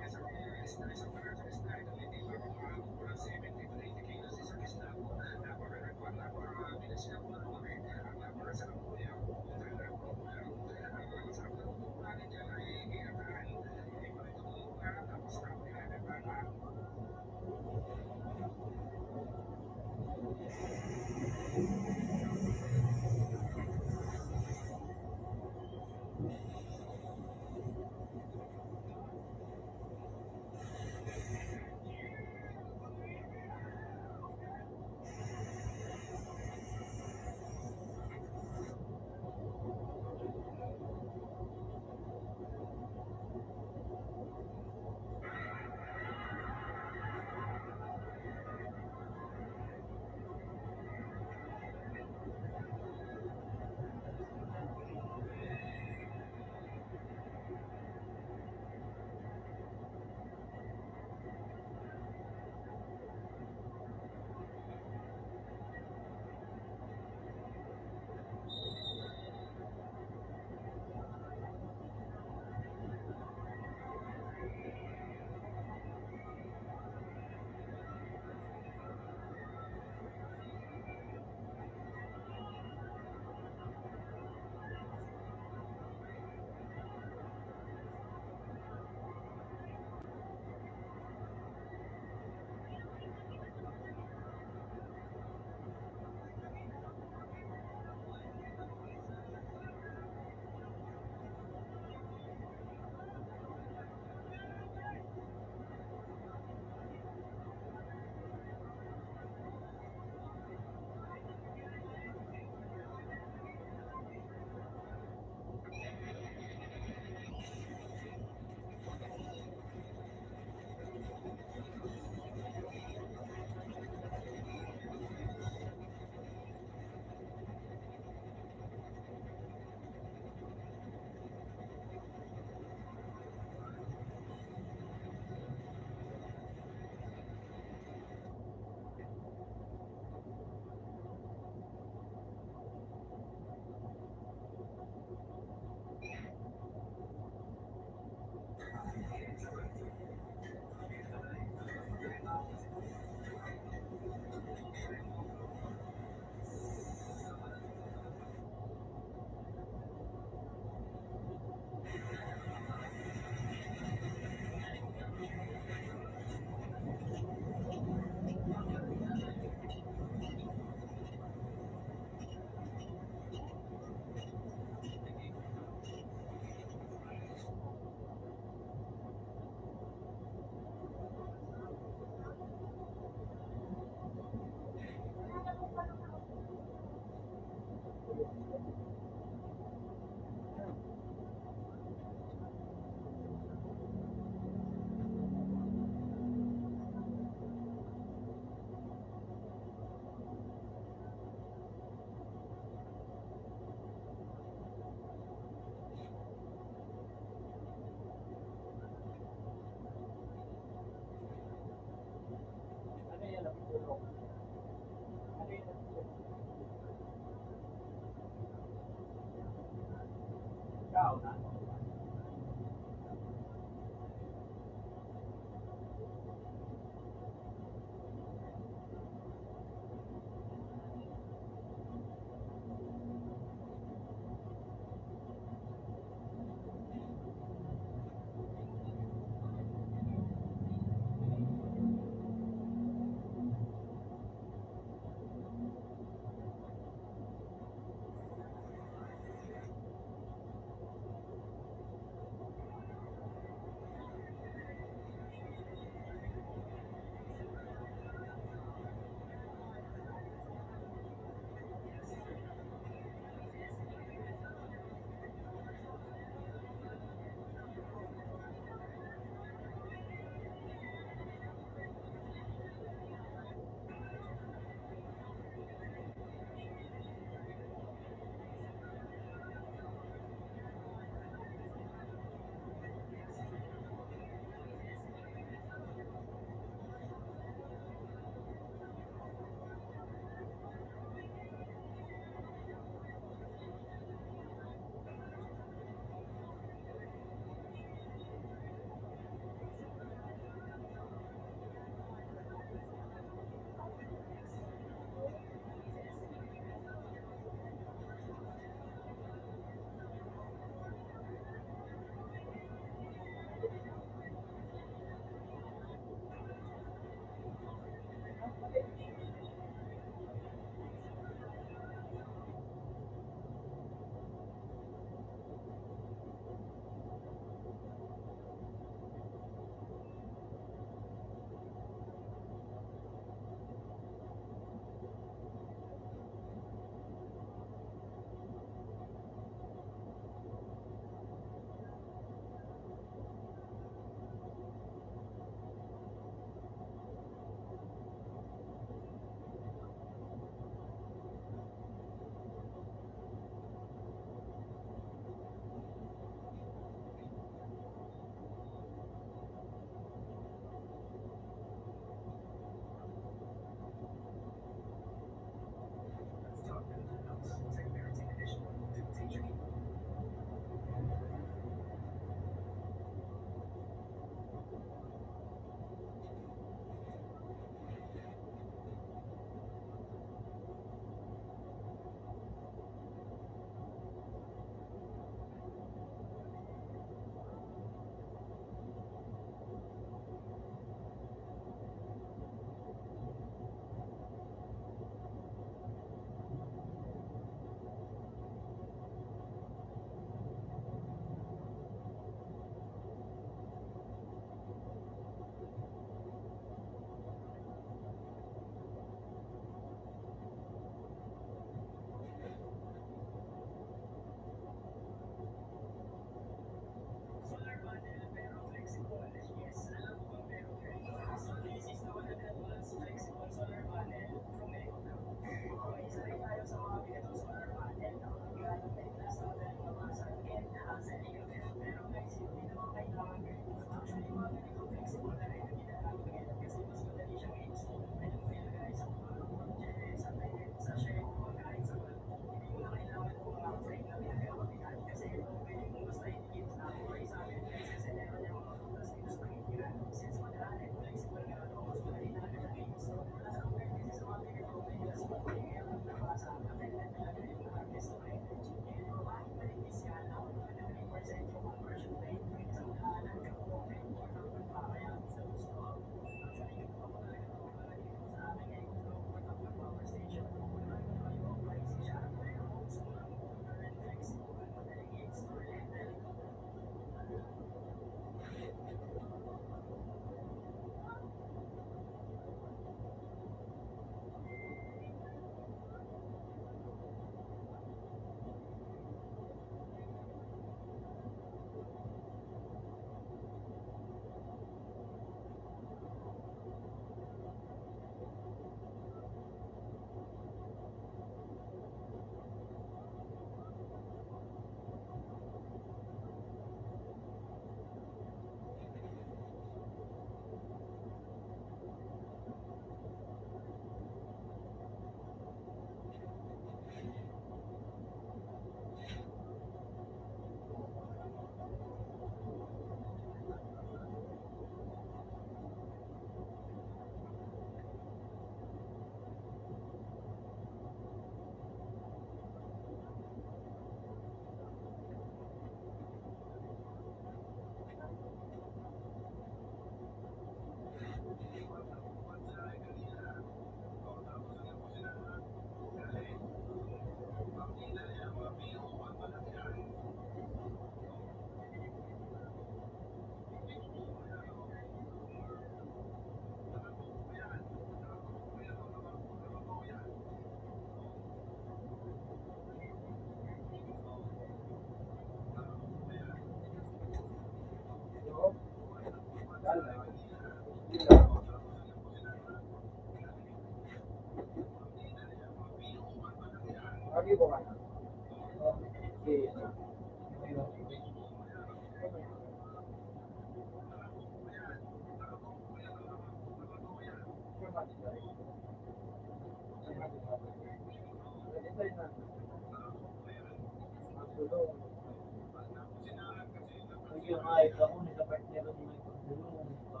Yung ay, ako, nagka-partner ako, may pagdulong, di ba?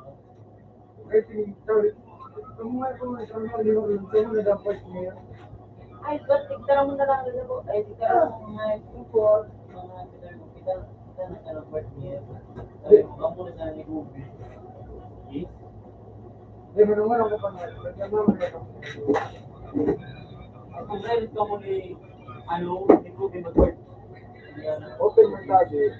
Ay, sige, sorry. Kung may, kung may, kung may, kung may, kung may, kung may, Ay, ba't tigtara mo na lang rin ako? Ay, tigtara mo mga import, mga tigtara mo kita, kita na ka ng partner. Ay, baka mo na sana ni Ruby. Eh? Hindi mo naman ako pang-, hindi mo naman ako. Ang meron ka mo ni, ano, ni Ruby mag-work. Open mo tayo.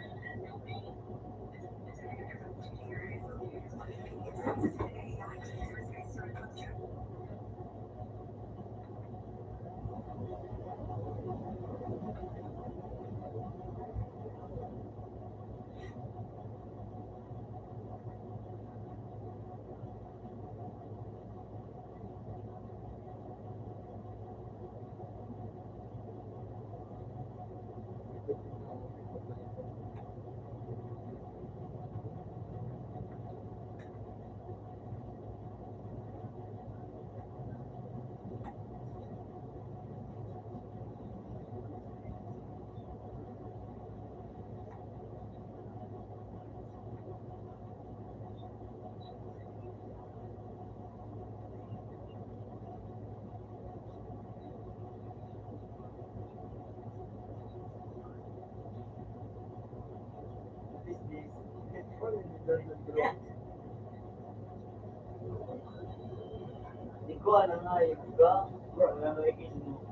Di ko alam nga eh, di ba? Wala na ikin mo.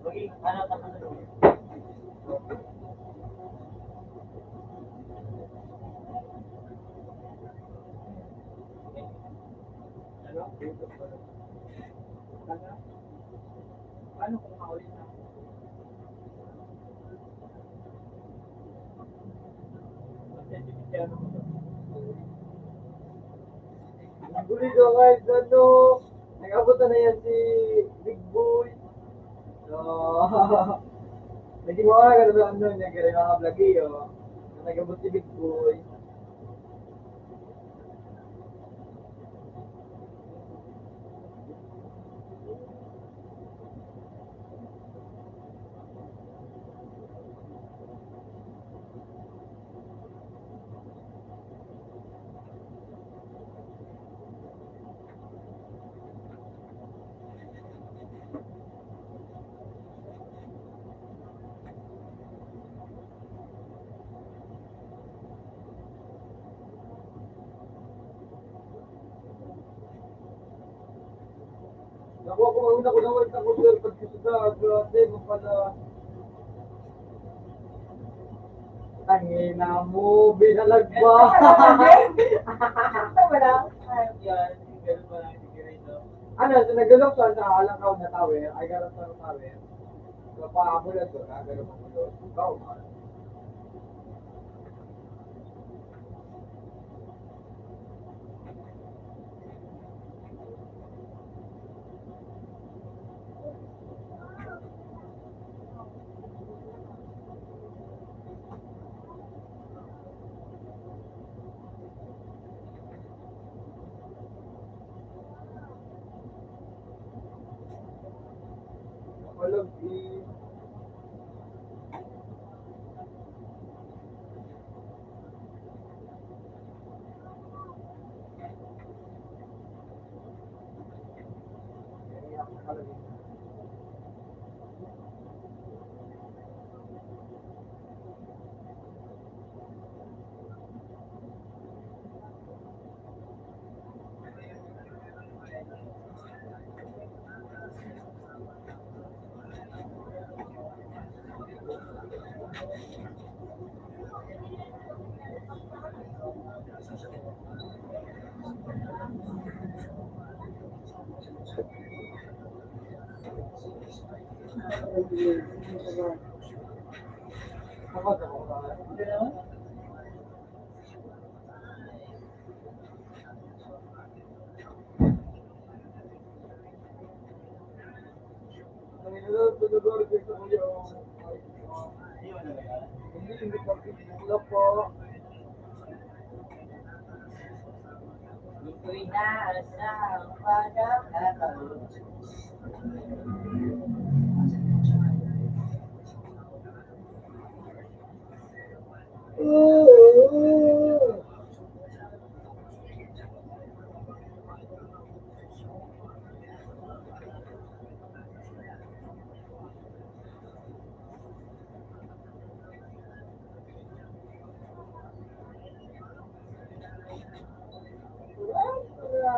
Maging, ano, tapos na. Ano? Ano? Paano kung maulit na? Ang gulo daw, guys, ano, nag-abot na yan si Big Boy. So, naging mga ganun ang ano niya, ganun ang vlog eh, oh. Nag-abot si Big Boy. Nakuha ko, una ko na ulit ang order pag sa, grabe, mapala. Tangina mo, binalag ba? Sakto ba lang? Ay, yan. Ganun ba lang, sige rin, no? Ano, so nagdulog sa, sa Alangkaw na tower, ay, Garang Tower. So, paambulan to, na, ganun ang ulo. Ikaw, man. Walang i-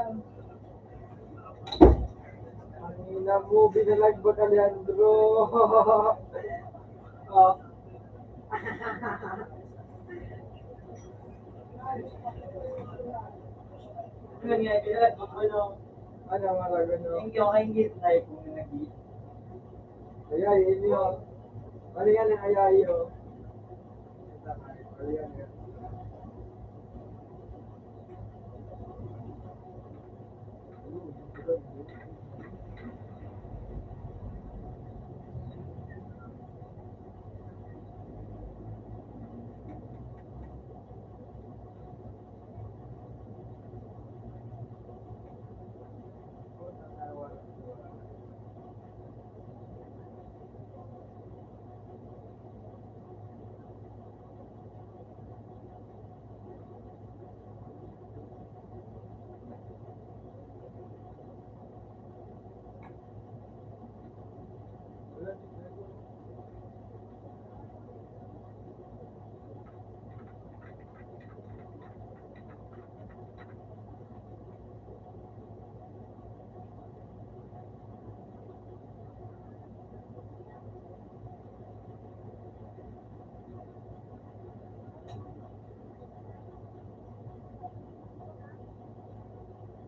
Ang ina mo, binalagbag, Alejandro. Oh. Yun nga, binalagbag mo, no? Ano, mga ganun? Yung, yung, yung live mo na nag-, Kaya, yun yun. Mali yan, eh, kaya yun. Mali yan, eh.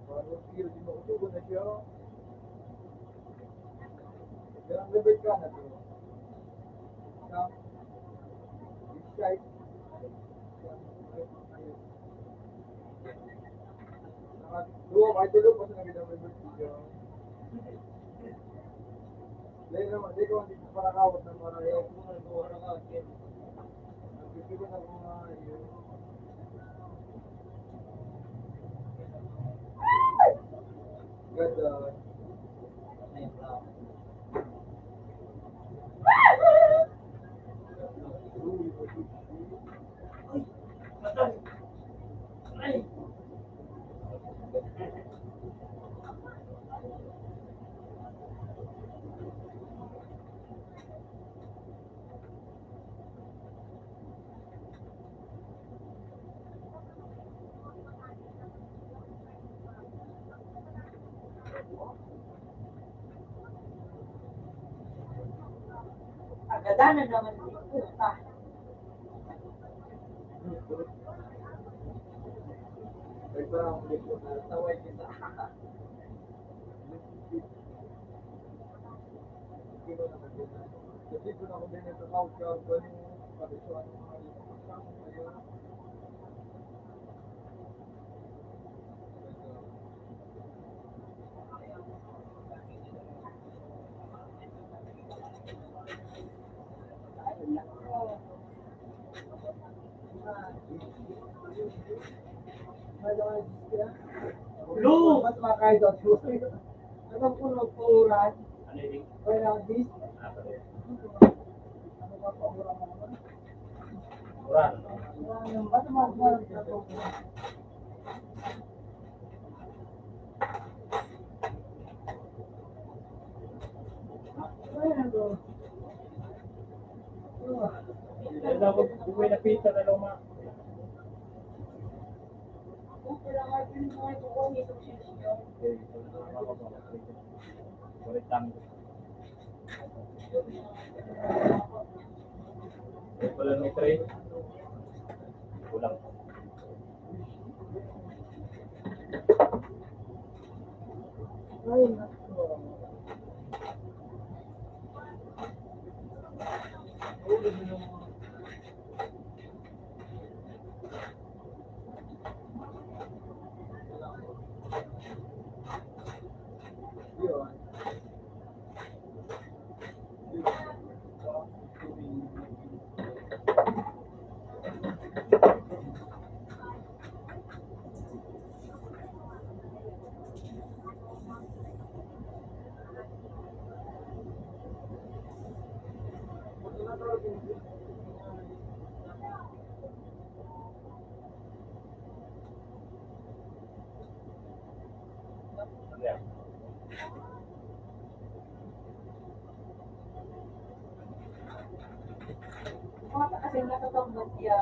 Parang feel, di mautugon na siya. Yan ang level ka na, bro. Sa, sa, sa, duwa, may tulo pa sa naging level ka. Dahil naman, di ko, hindi ko parakawat ng mga yun. Agadanan naman ni puta. Tawag kita. Hello! Ba't makain daw? Ano po nagpauran? Ano yun? Kaya ang bis? Ah, pala yun. Ano ba pauran mo naman? Uran. Uran, ba't makain daw? Ayan, bro. Ayan, dapat buhay na pizza na luma. Balik lang. Wala nang tray. Kulang. Kasi nakatambas siya.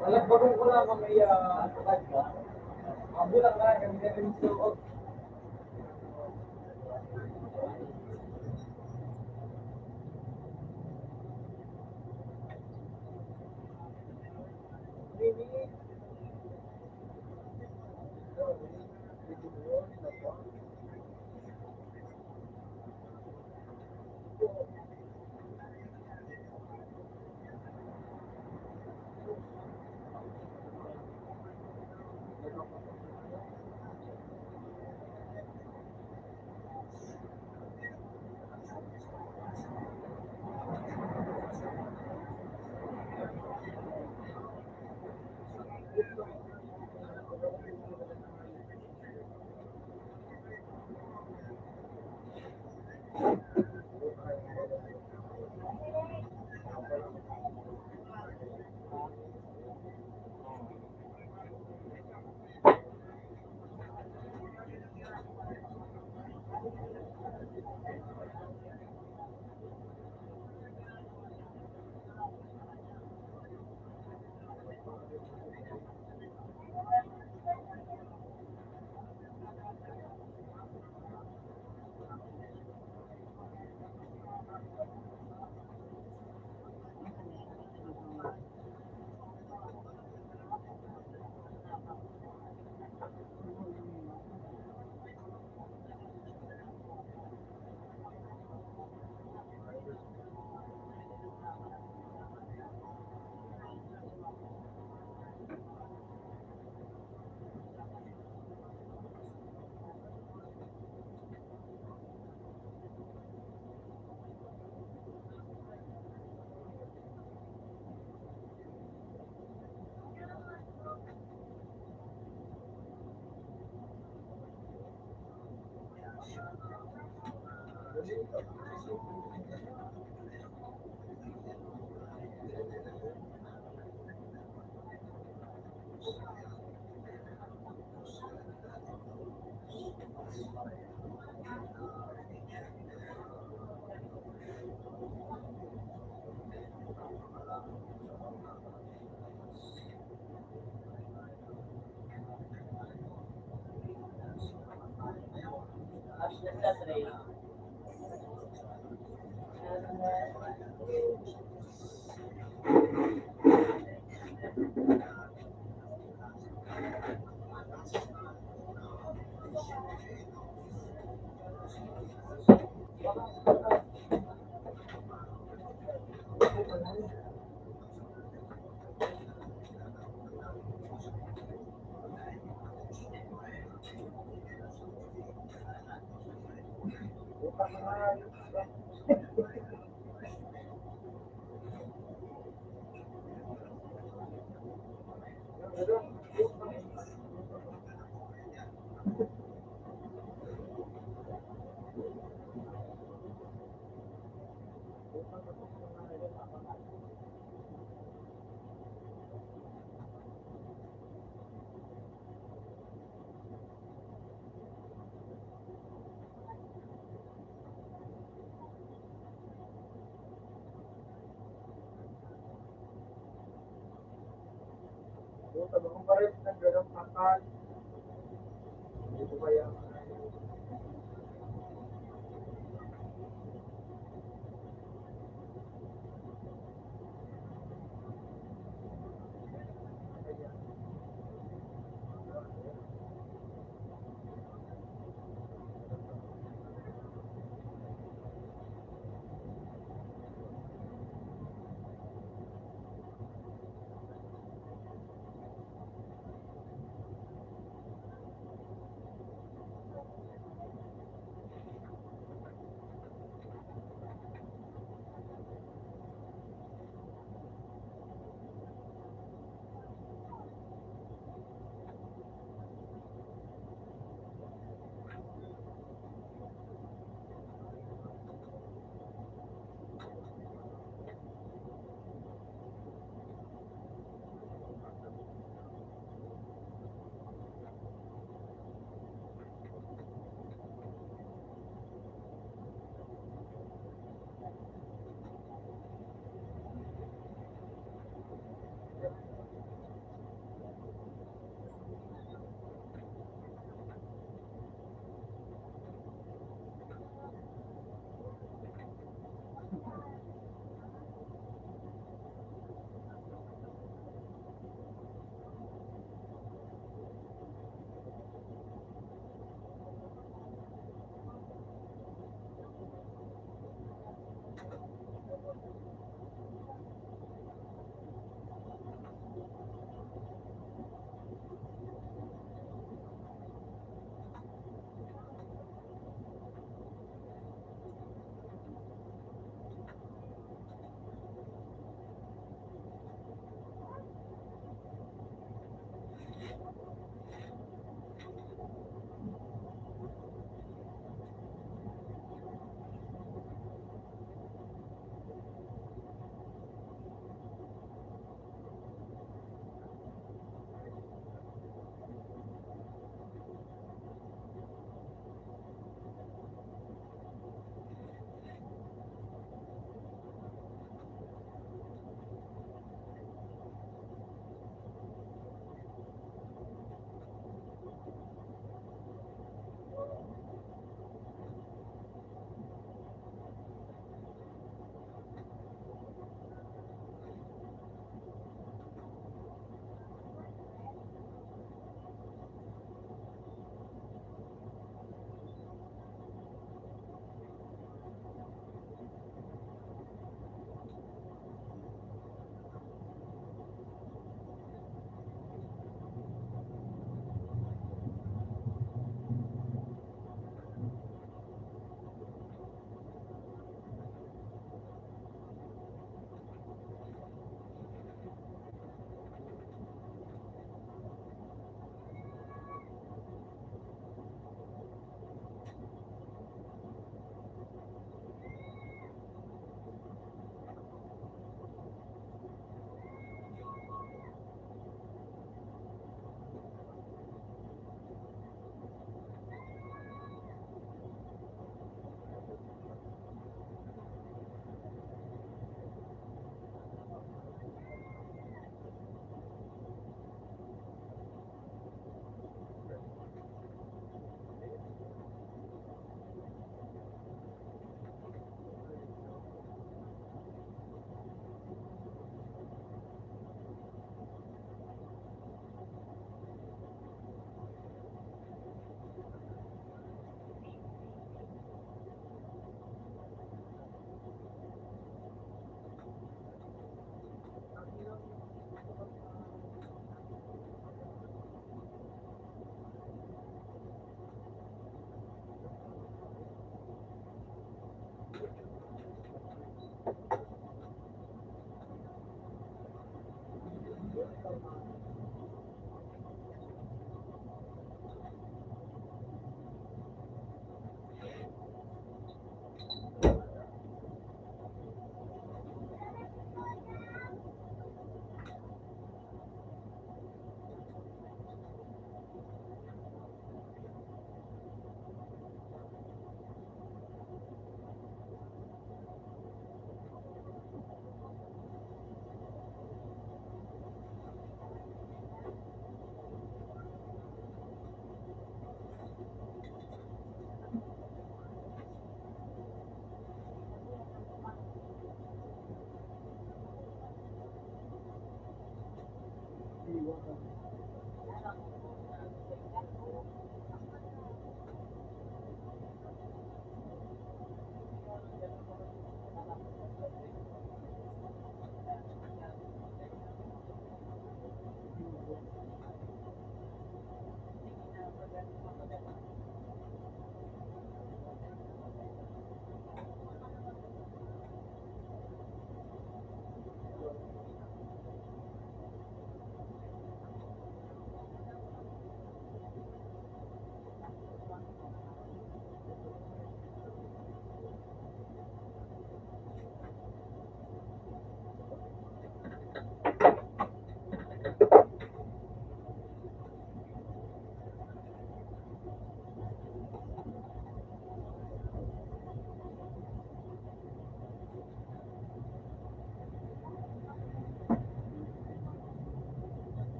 Palagbagon ko lang ang iya, ah, ang bulang na, ang meron sa loob.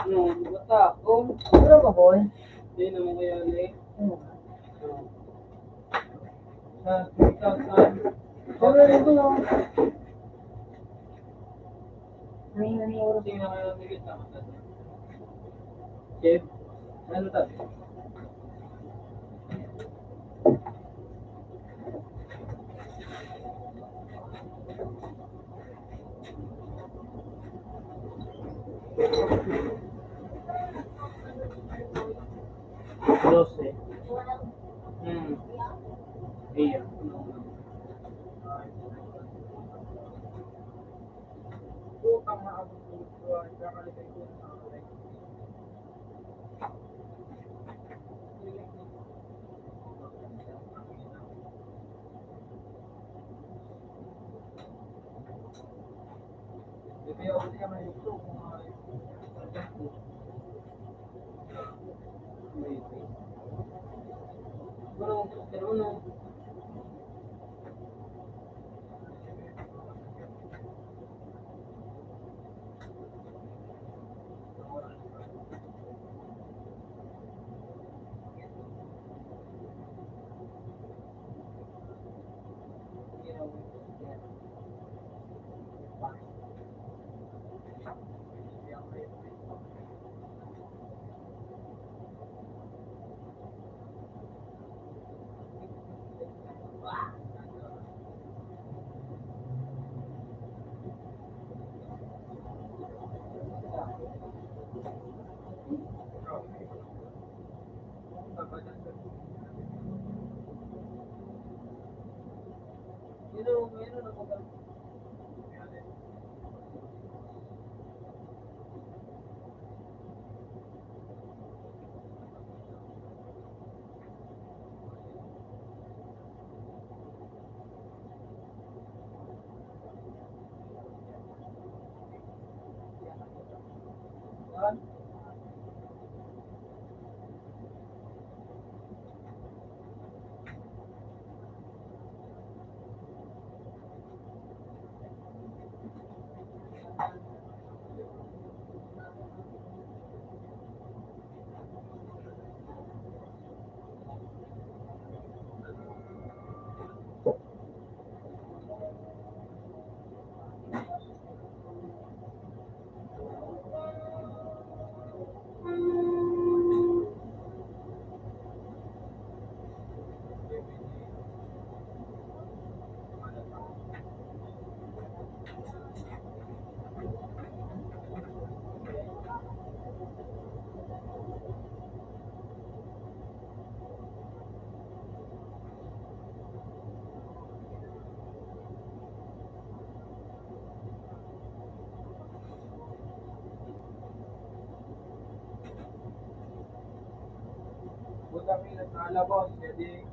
No, bata ako. Siguro ba, boy? Hindi naman kaya na eh. Oo. Sa two thousand. Pero ito, may, may oras. Tingnan ko yung ticket na. Chef, ano tayo? Doce. Hmm. Iya. Buta, Pinas, na labos, jadi,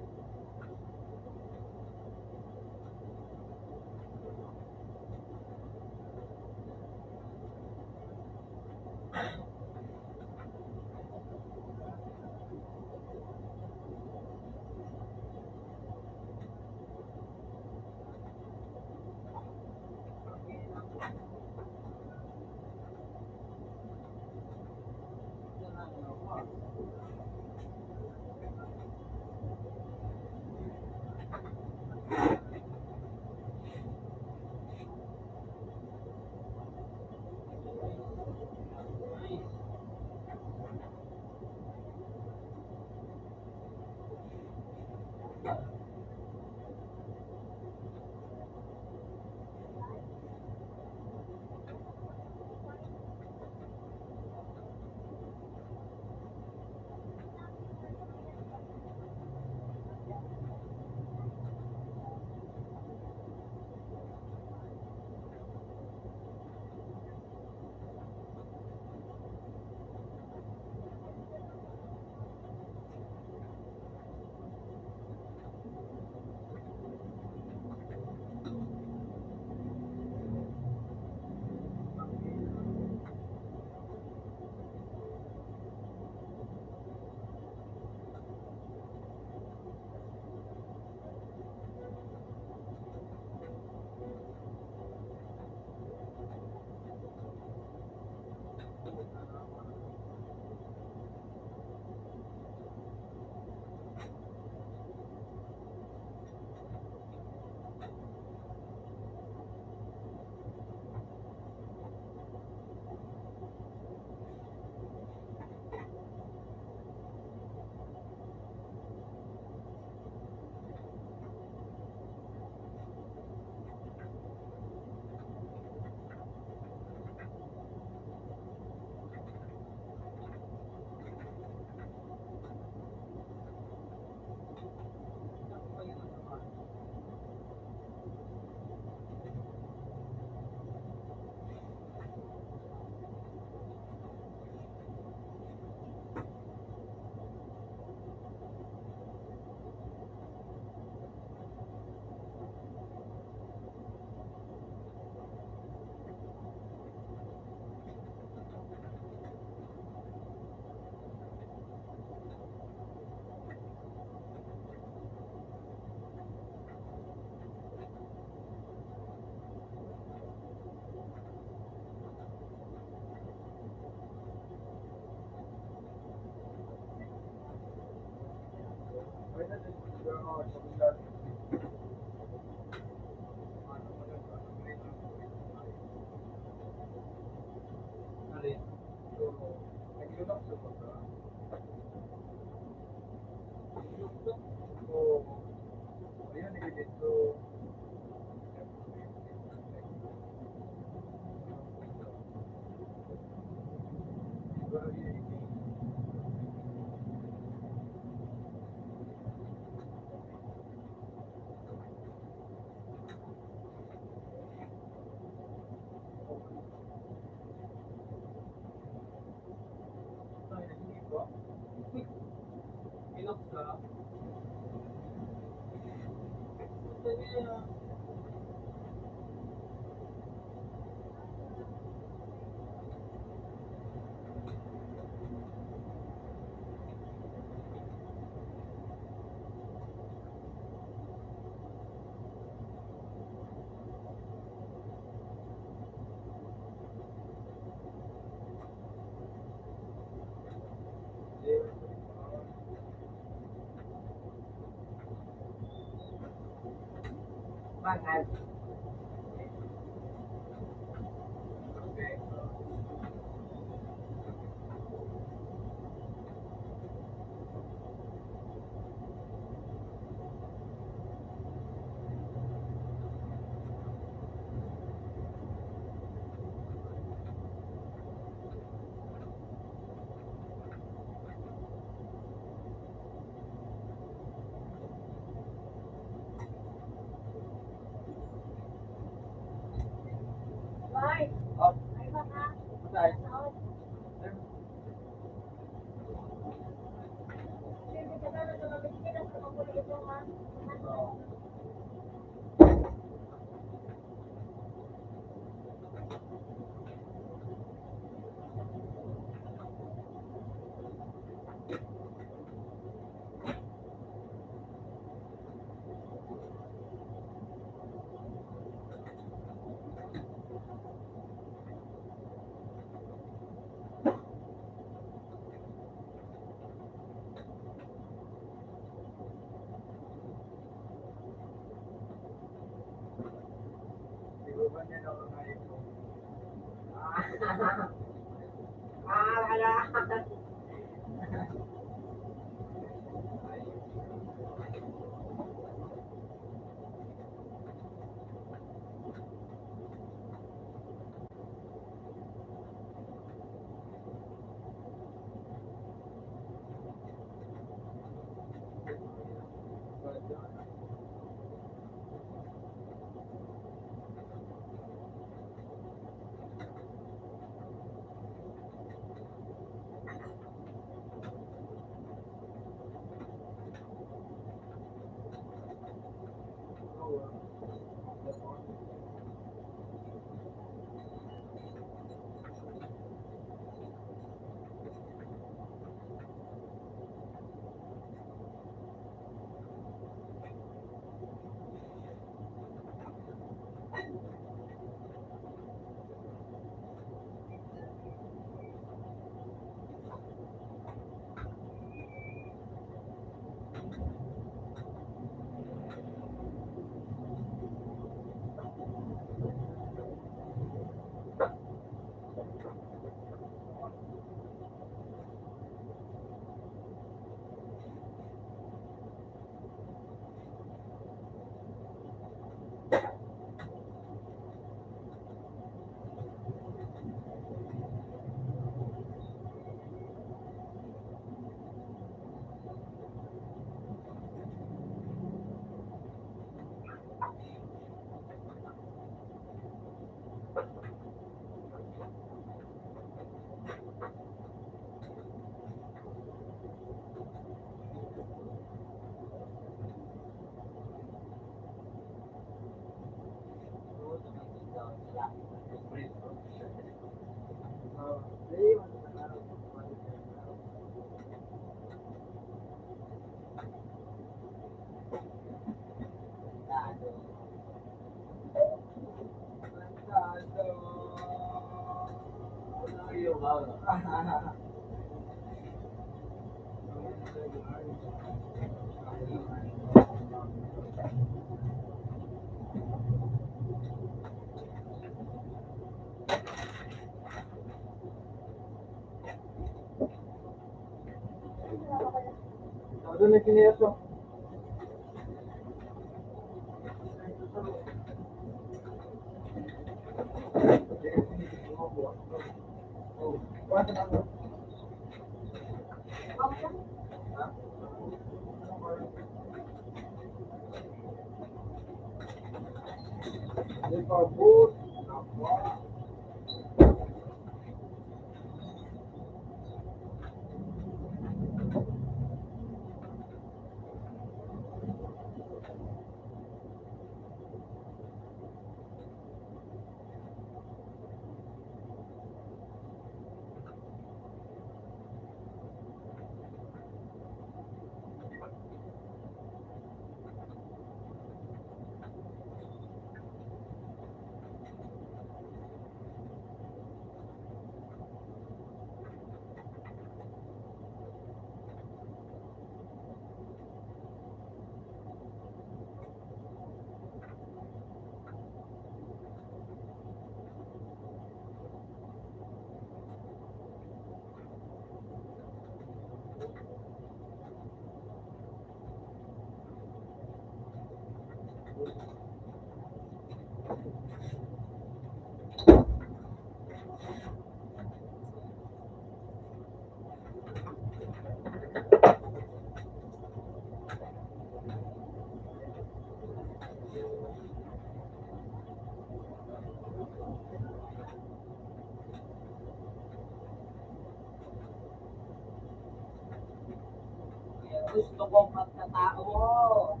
Gusto kong magkatao.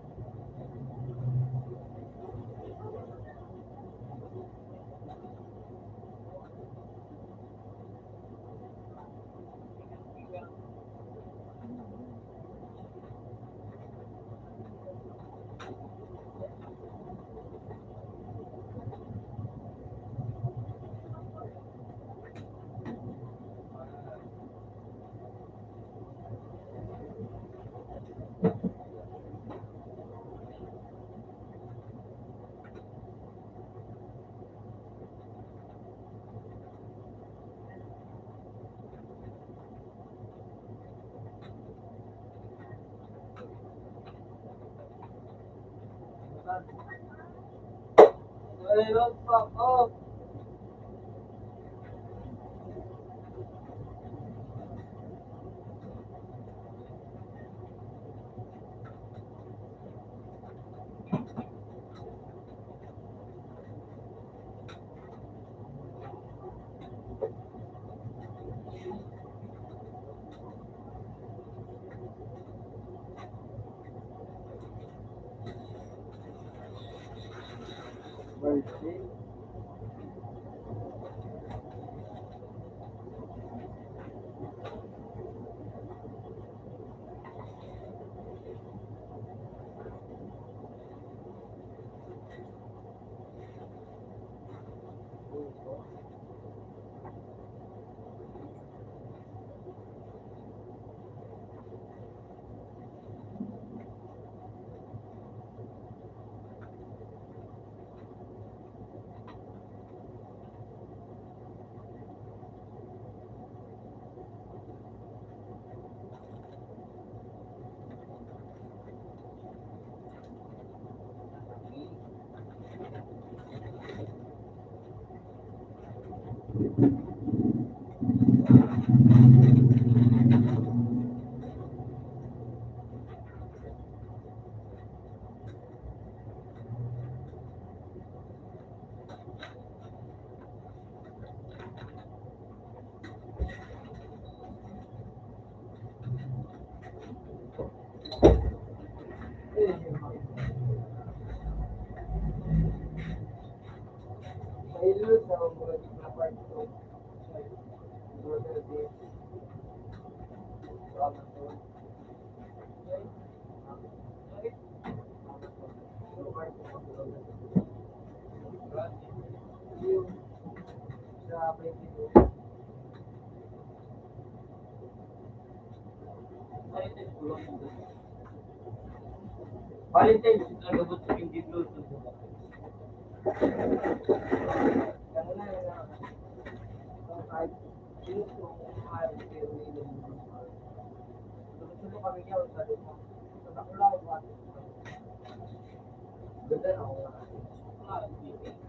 Valentine's, ano ba ito yung dito?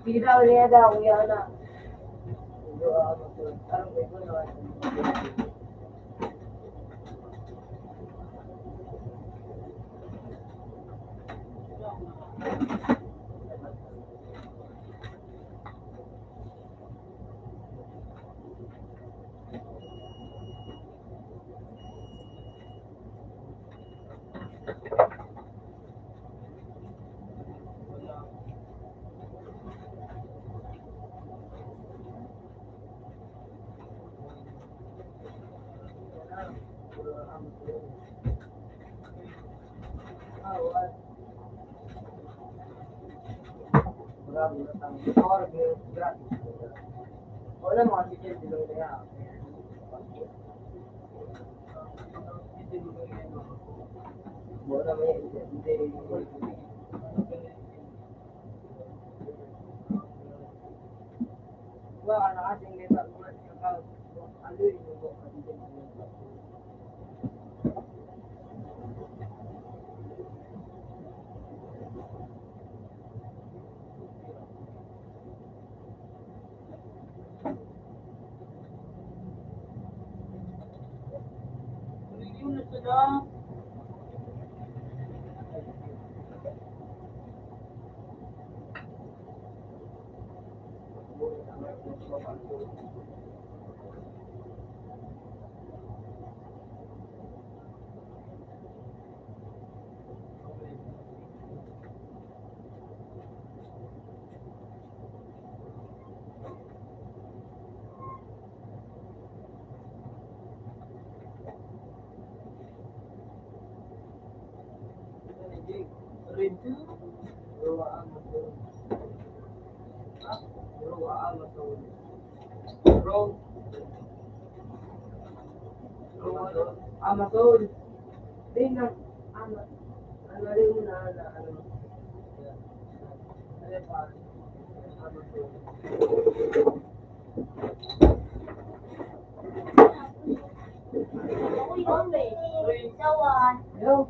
Sige daw, niya daw, kuya na. Ama Sol. Tingnan, ama. Ano rin mo na, na, ano? Ano pa? Ama Sol. Hello?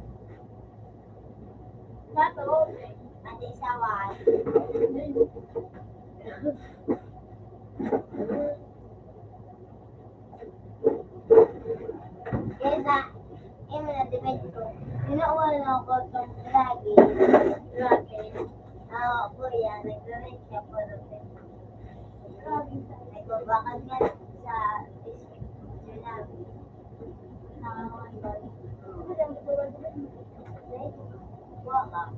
Kesa, eh, mga debate ko. Tinuulan ako itong lagi. Grabe. Ah, po yan. Nagre-rent siya po ng Facebook. Nagbabakal nga sa Facebook. Sinabi. Wala.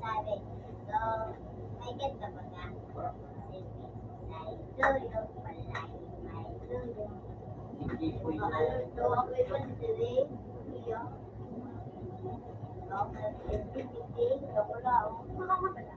Sabi, so, may ganda ba ka? Sabi, do you, palay, may do you? Baka luto ako yung sili, iyo. Baka yung bibigay, baka wala ako. Baka wala.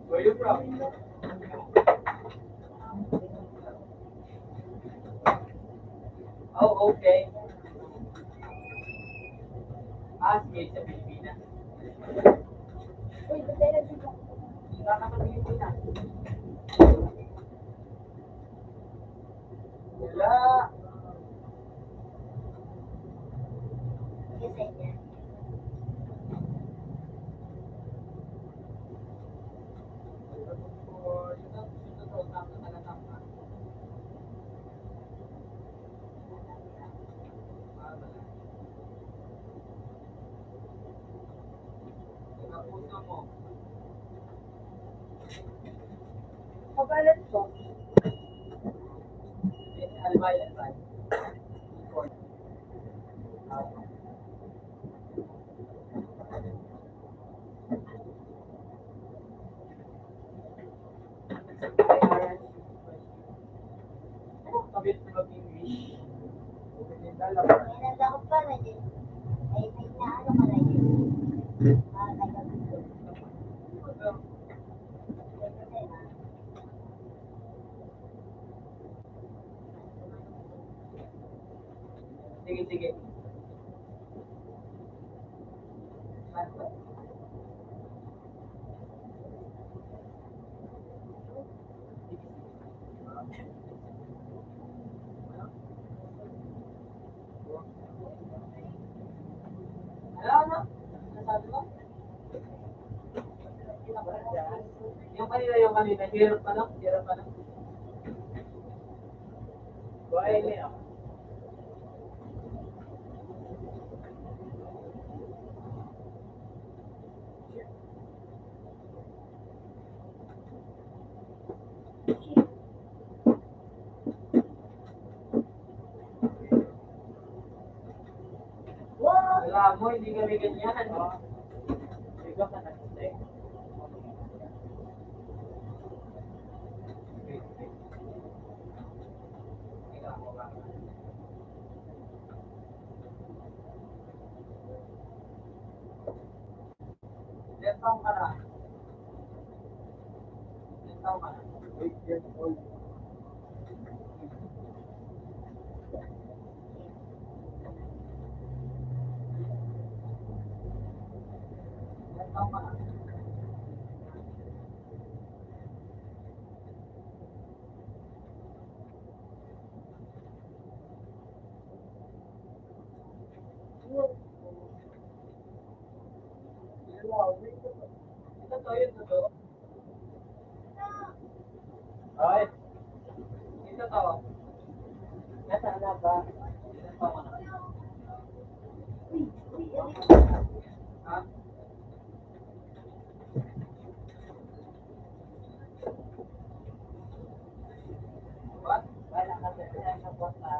Where you from? Oh, okay. Ah, sige, sa Pilipinas. Uy, ba't tayo nagkita? Wala ka sa Pilipinas. Wala. Magalit po. Ano ang kabit ng English? Meron ako pa na din. Ay, may inaano ka na yun. Ah, taga-, Sige, sige. Ano, ano? Ano sabi mo? Yung kanina, yung kanina, hirap pa lang, hirap pa lang. Buhay na yun. Alam mo, hindi kami ganyan, no? Ikaw ka nag-stay. Ilang taon ka na? Ilang taon ka na? Eight years old. Ilang taon ka na? Ito to, yun to. Ay. Ito to. Nasaan na ba? Ha? What? Wala ka sa pinasa ko sa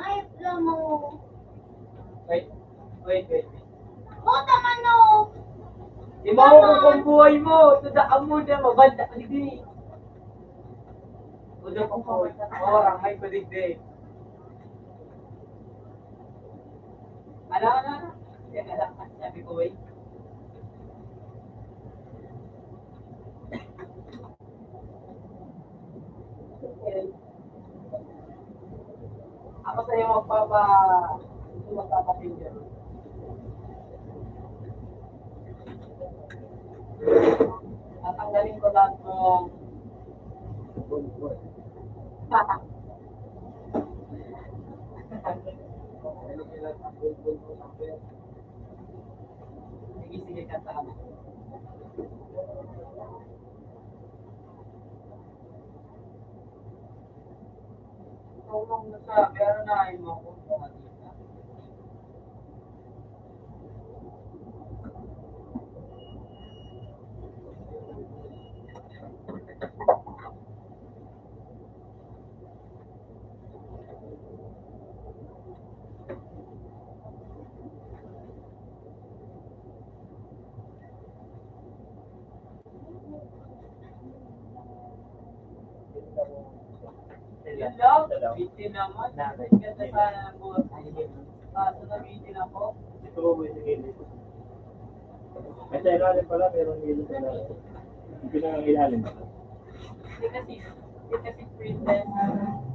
Ay, alam mo. Wait, wait, wait, wait. Puta manok! Di mo ako kung buhay mo. Ito da amo na mabanda ka digdi. Ito da kung buhay. Orang, may padigdi. Ala, ala, ala. Yan na lang, sabi ko, eh. Ako sa'yo magpapa-, magpapatingin. Tatanggalin ko lahat ng Sige, sige, kantahan mo. Tulong na sa, pero na yung mga Hello? Bitin naman. Ganda sana ng buhok. Kaso nabitin ako. Ito po, sige. May sa ilalim pala, pero hindi na sa ilalim. Hindi na ang ilalim. Hindi kasi, hindi kasi princess.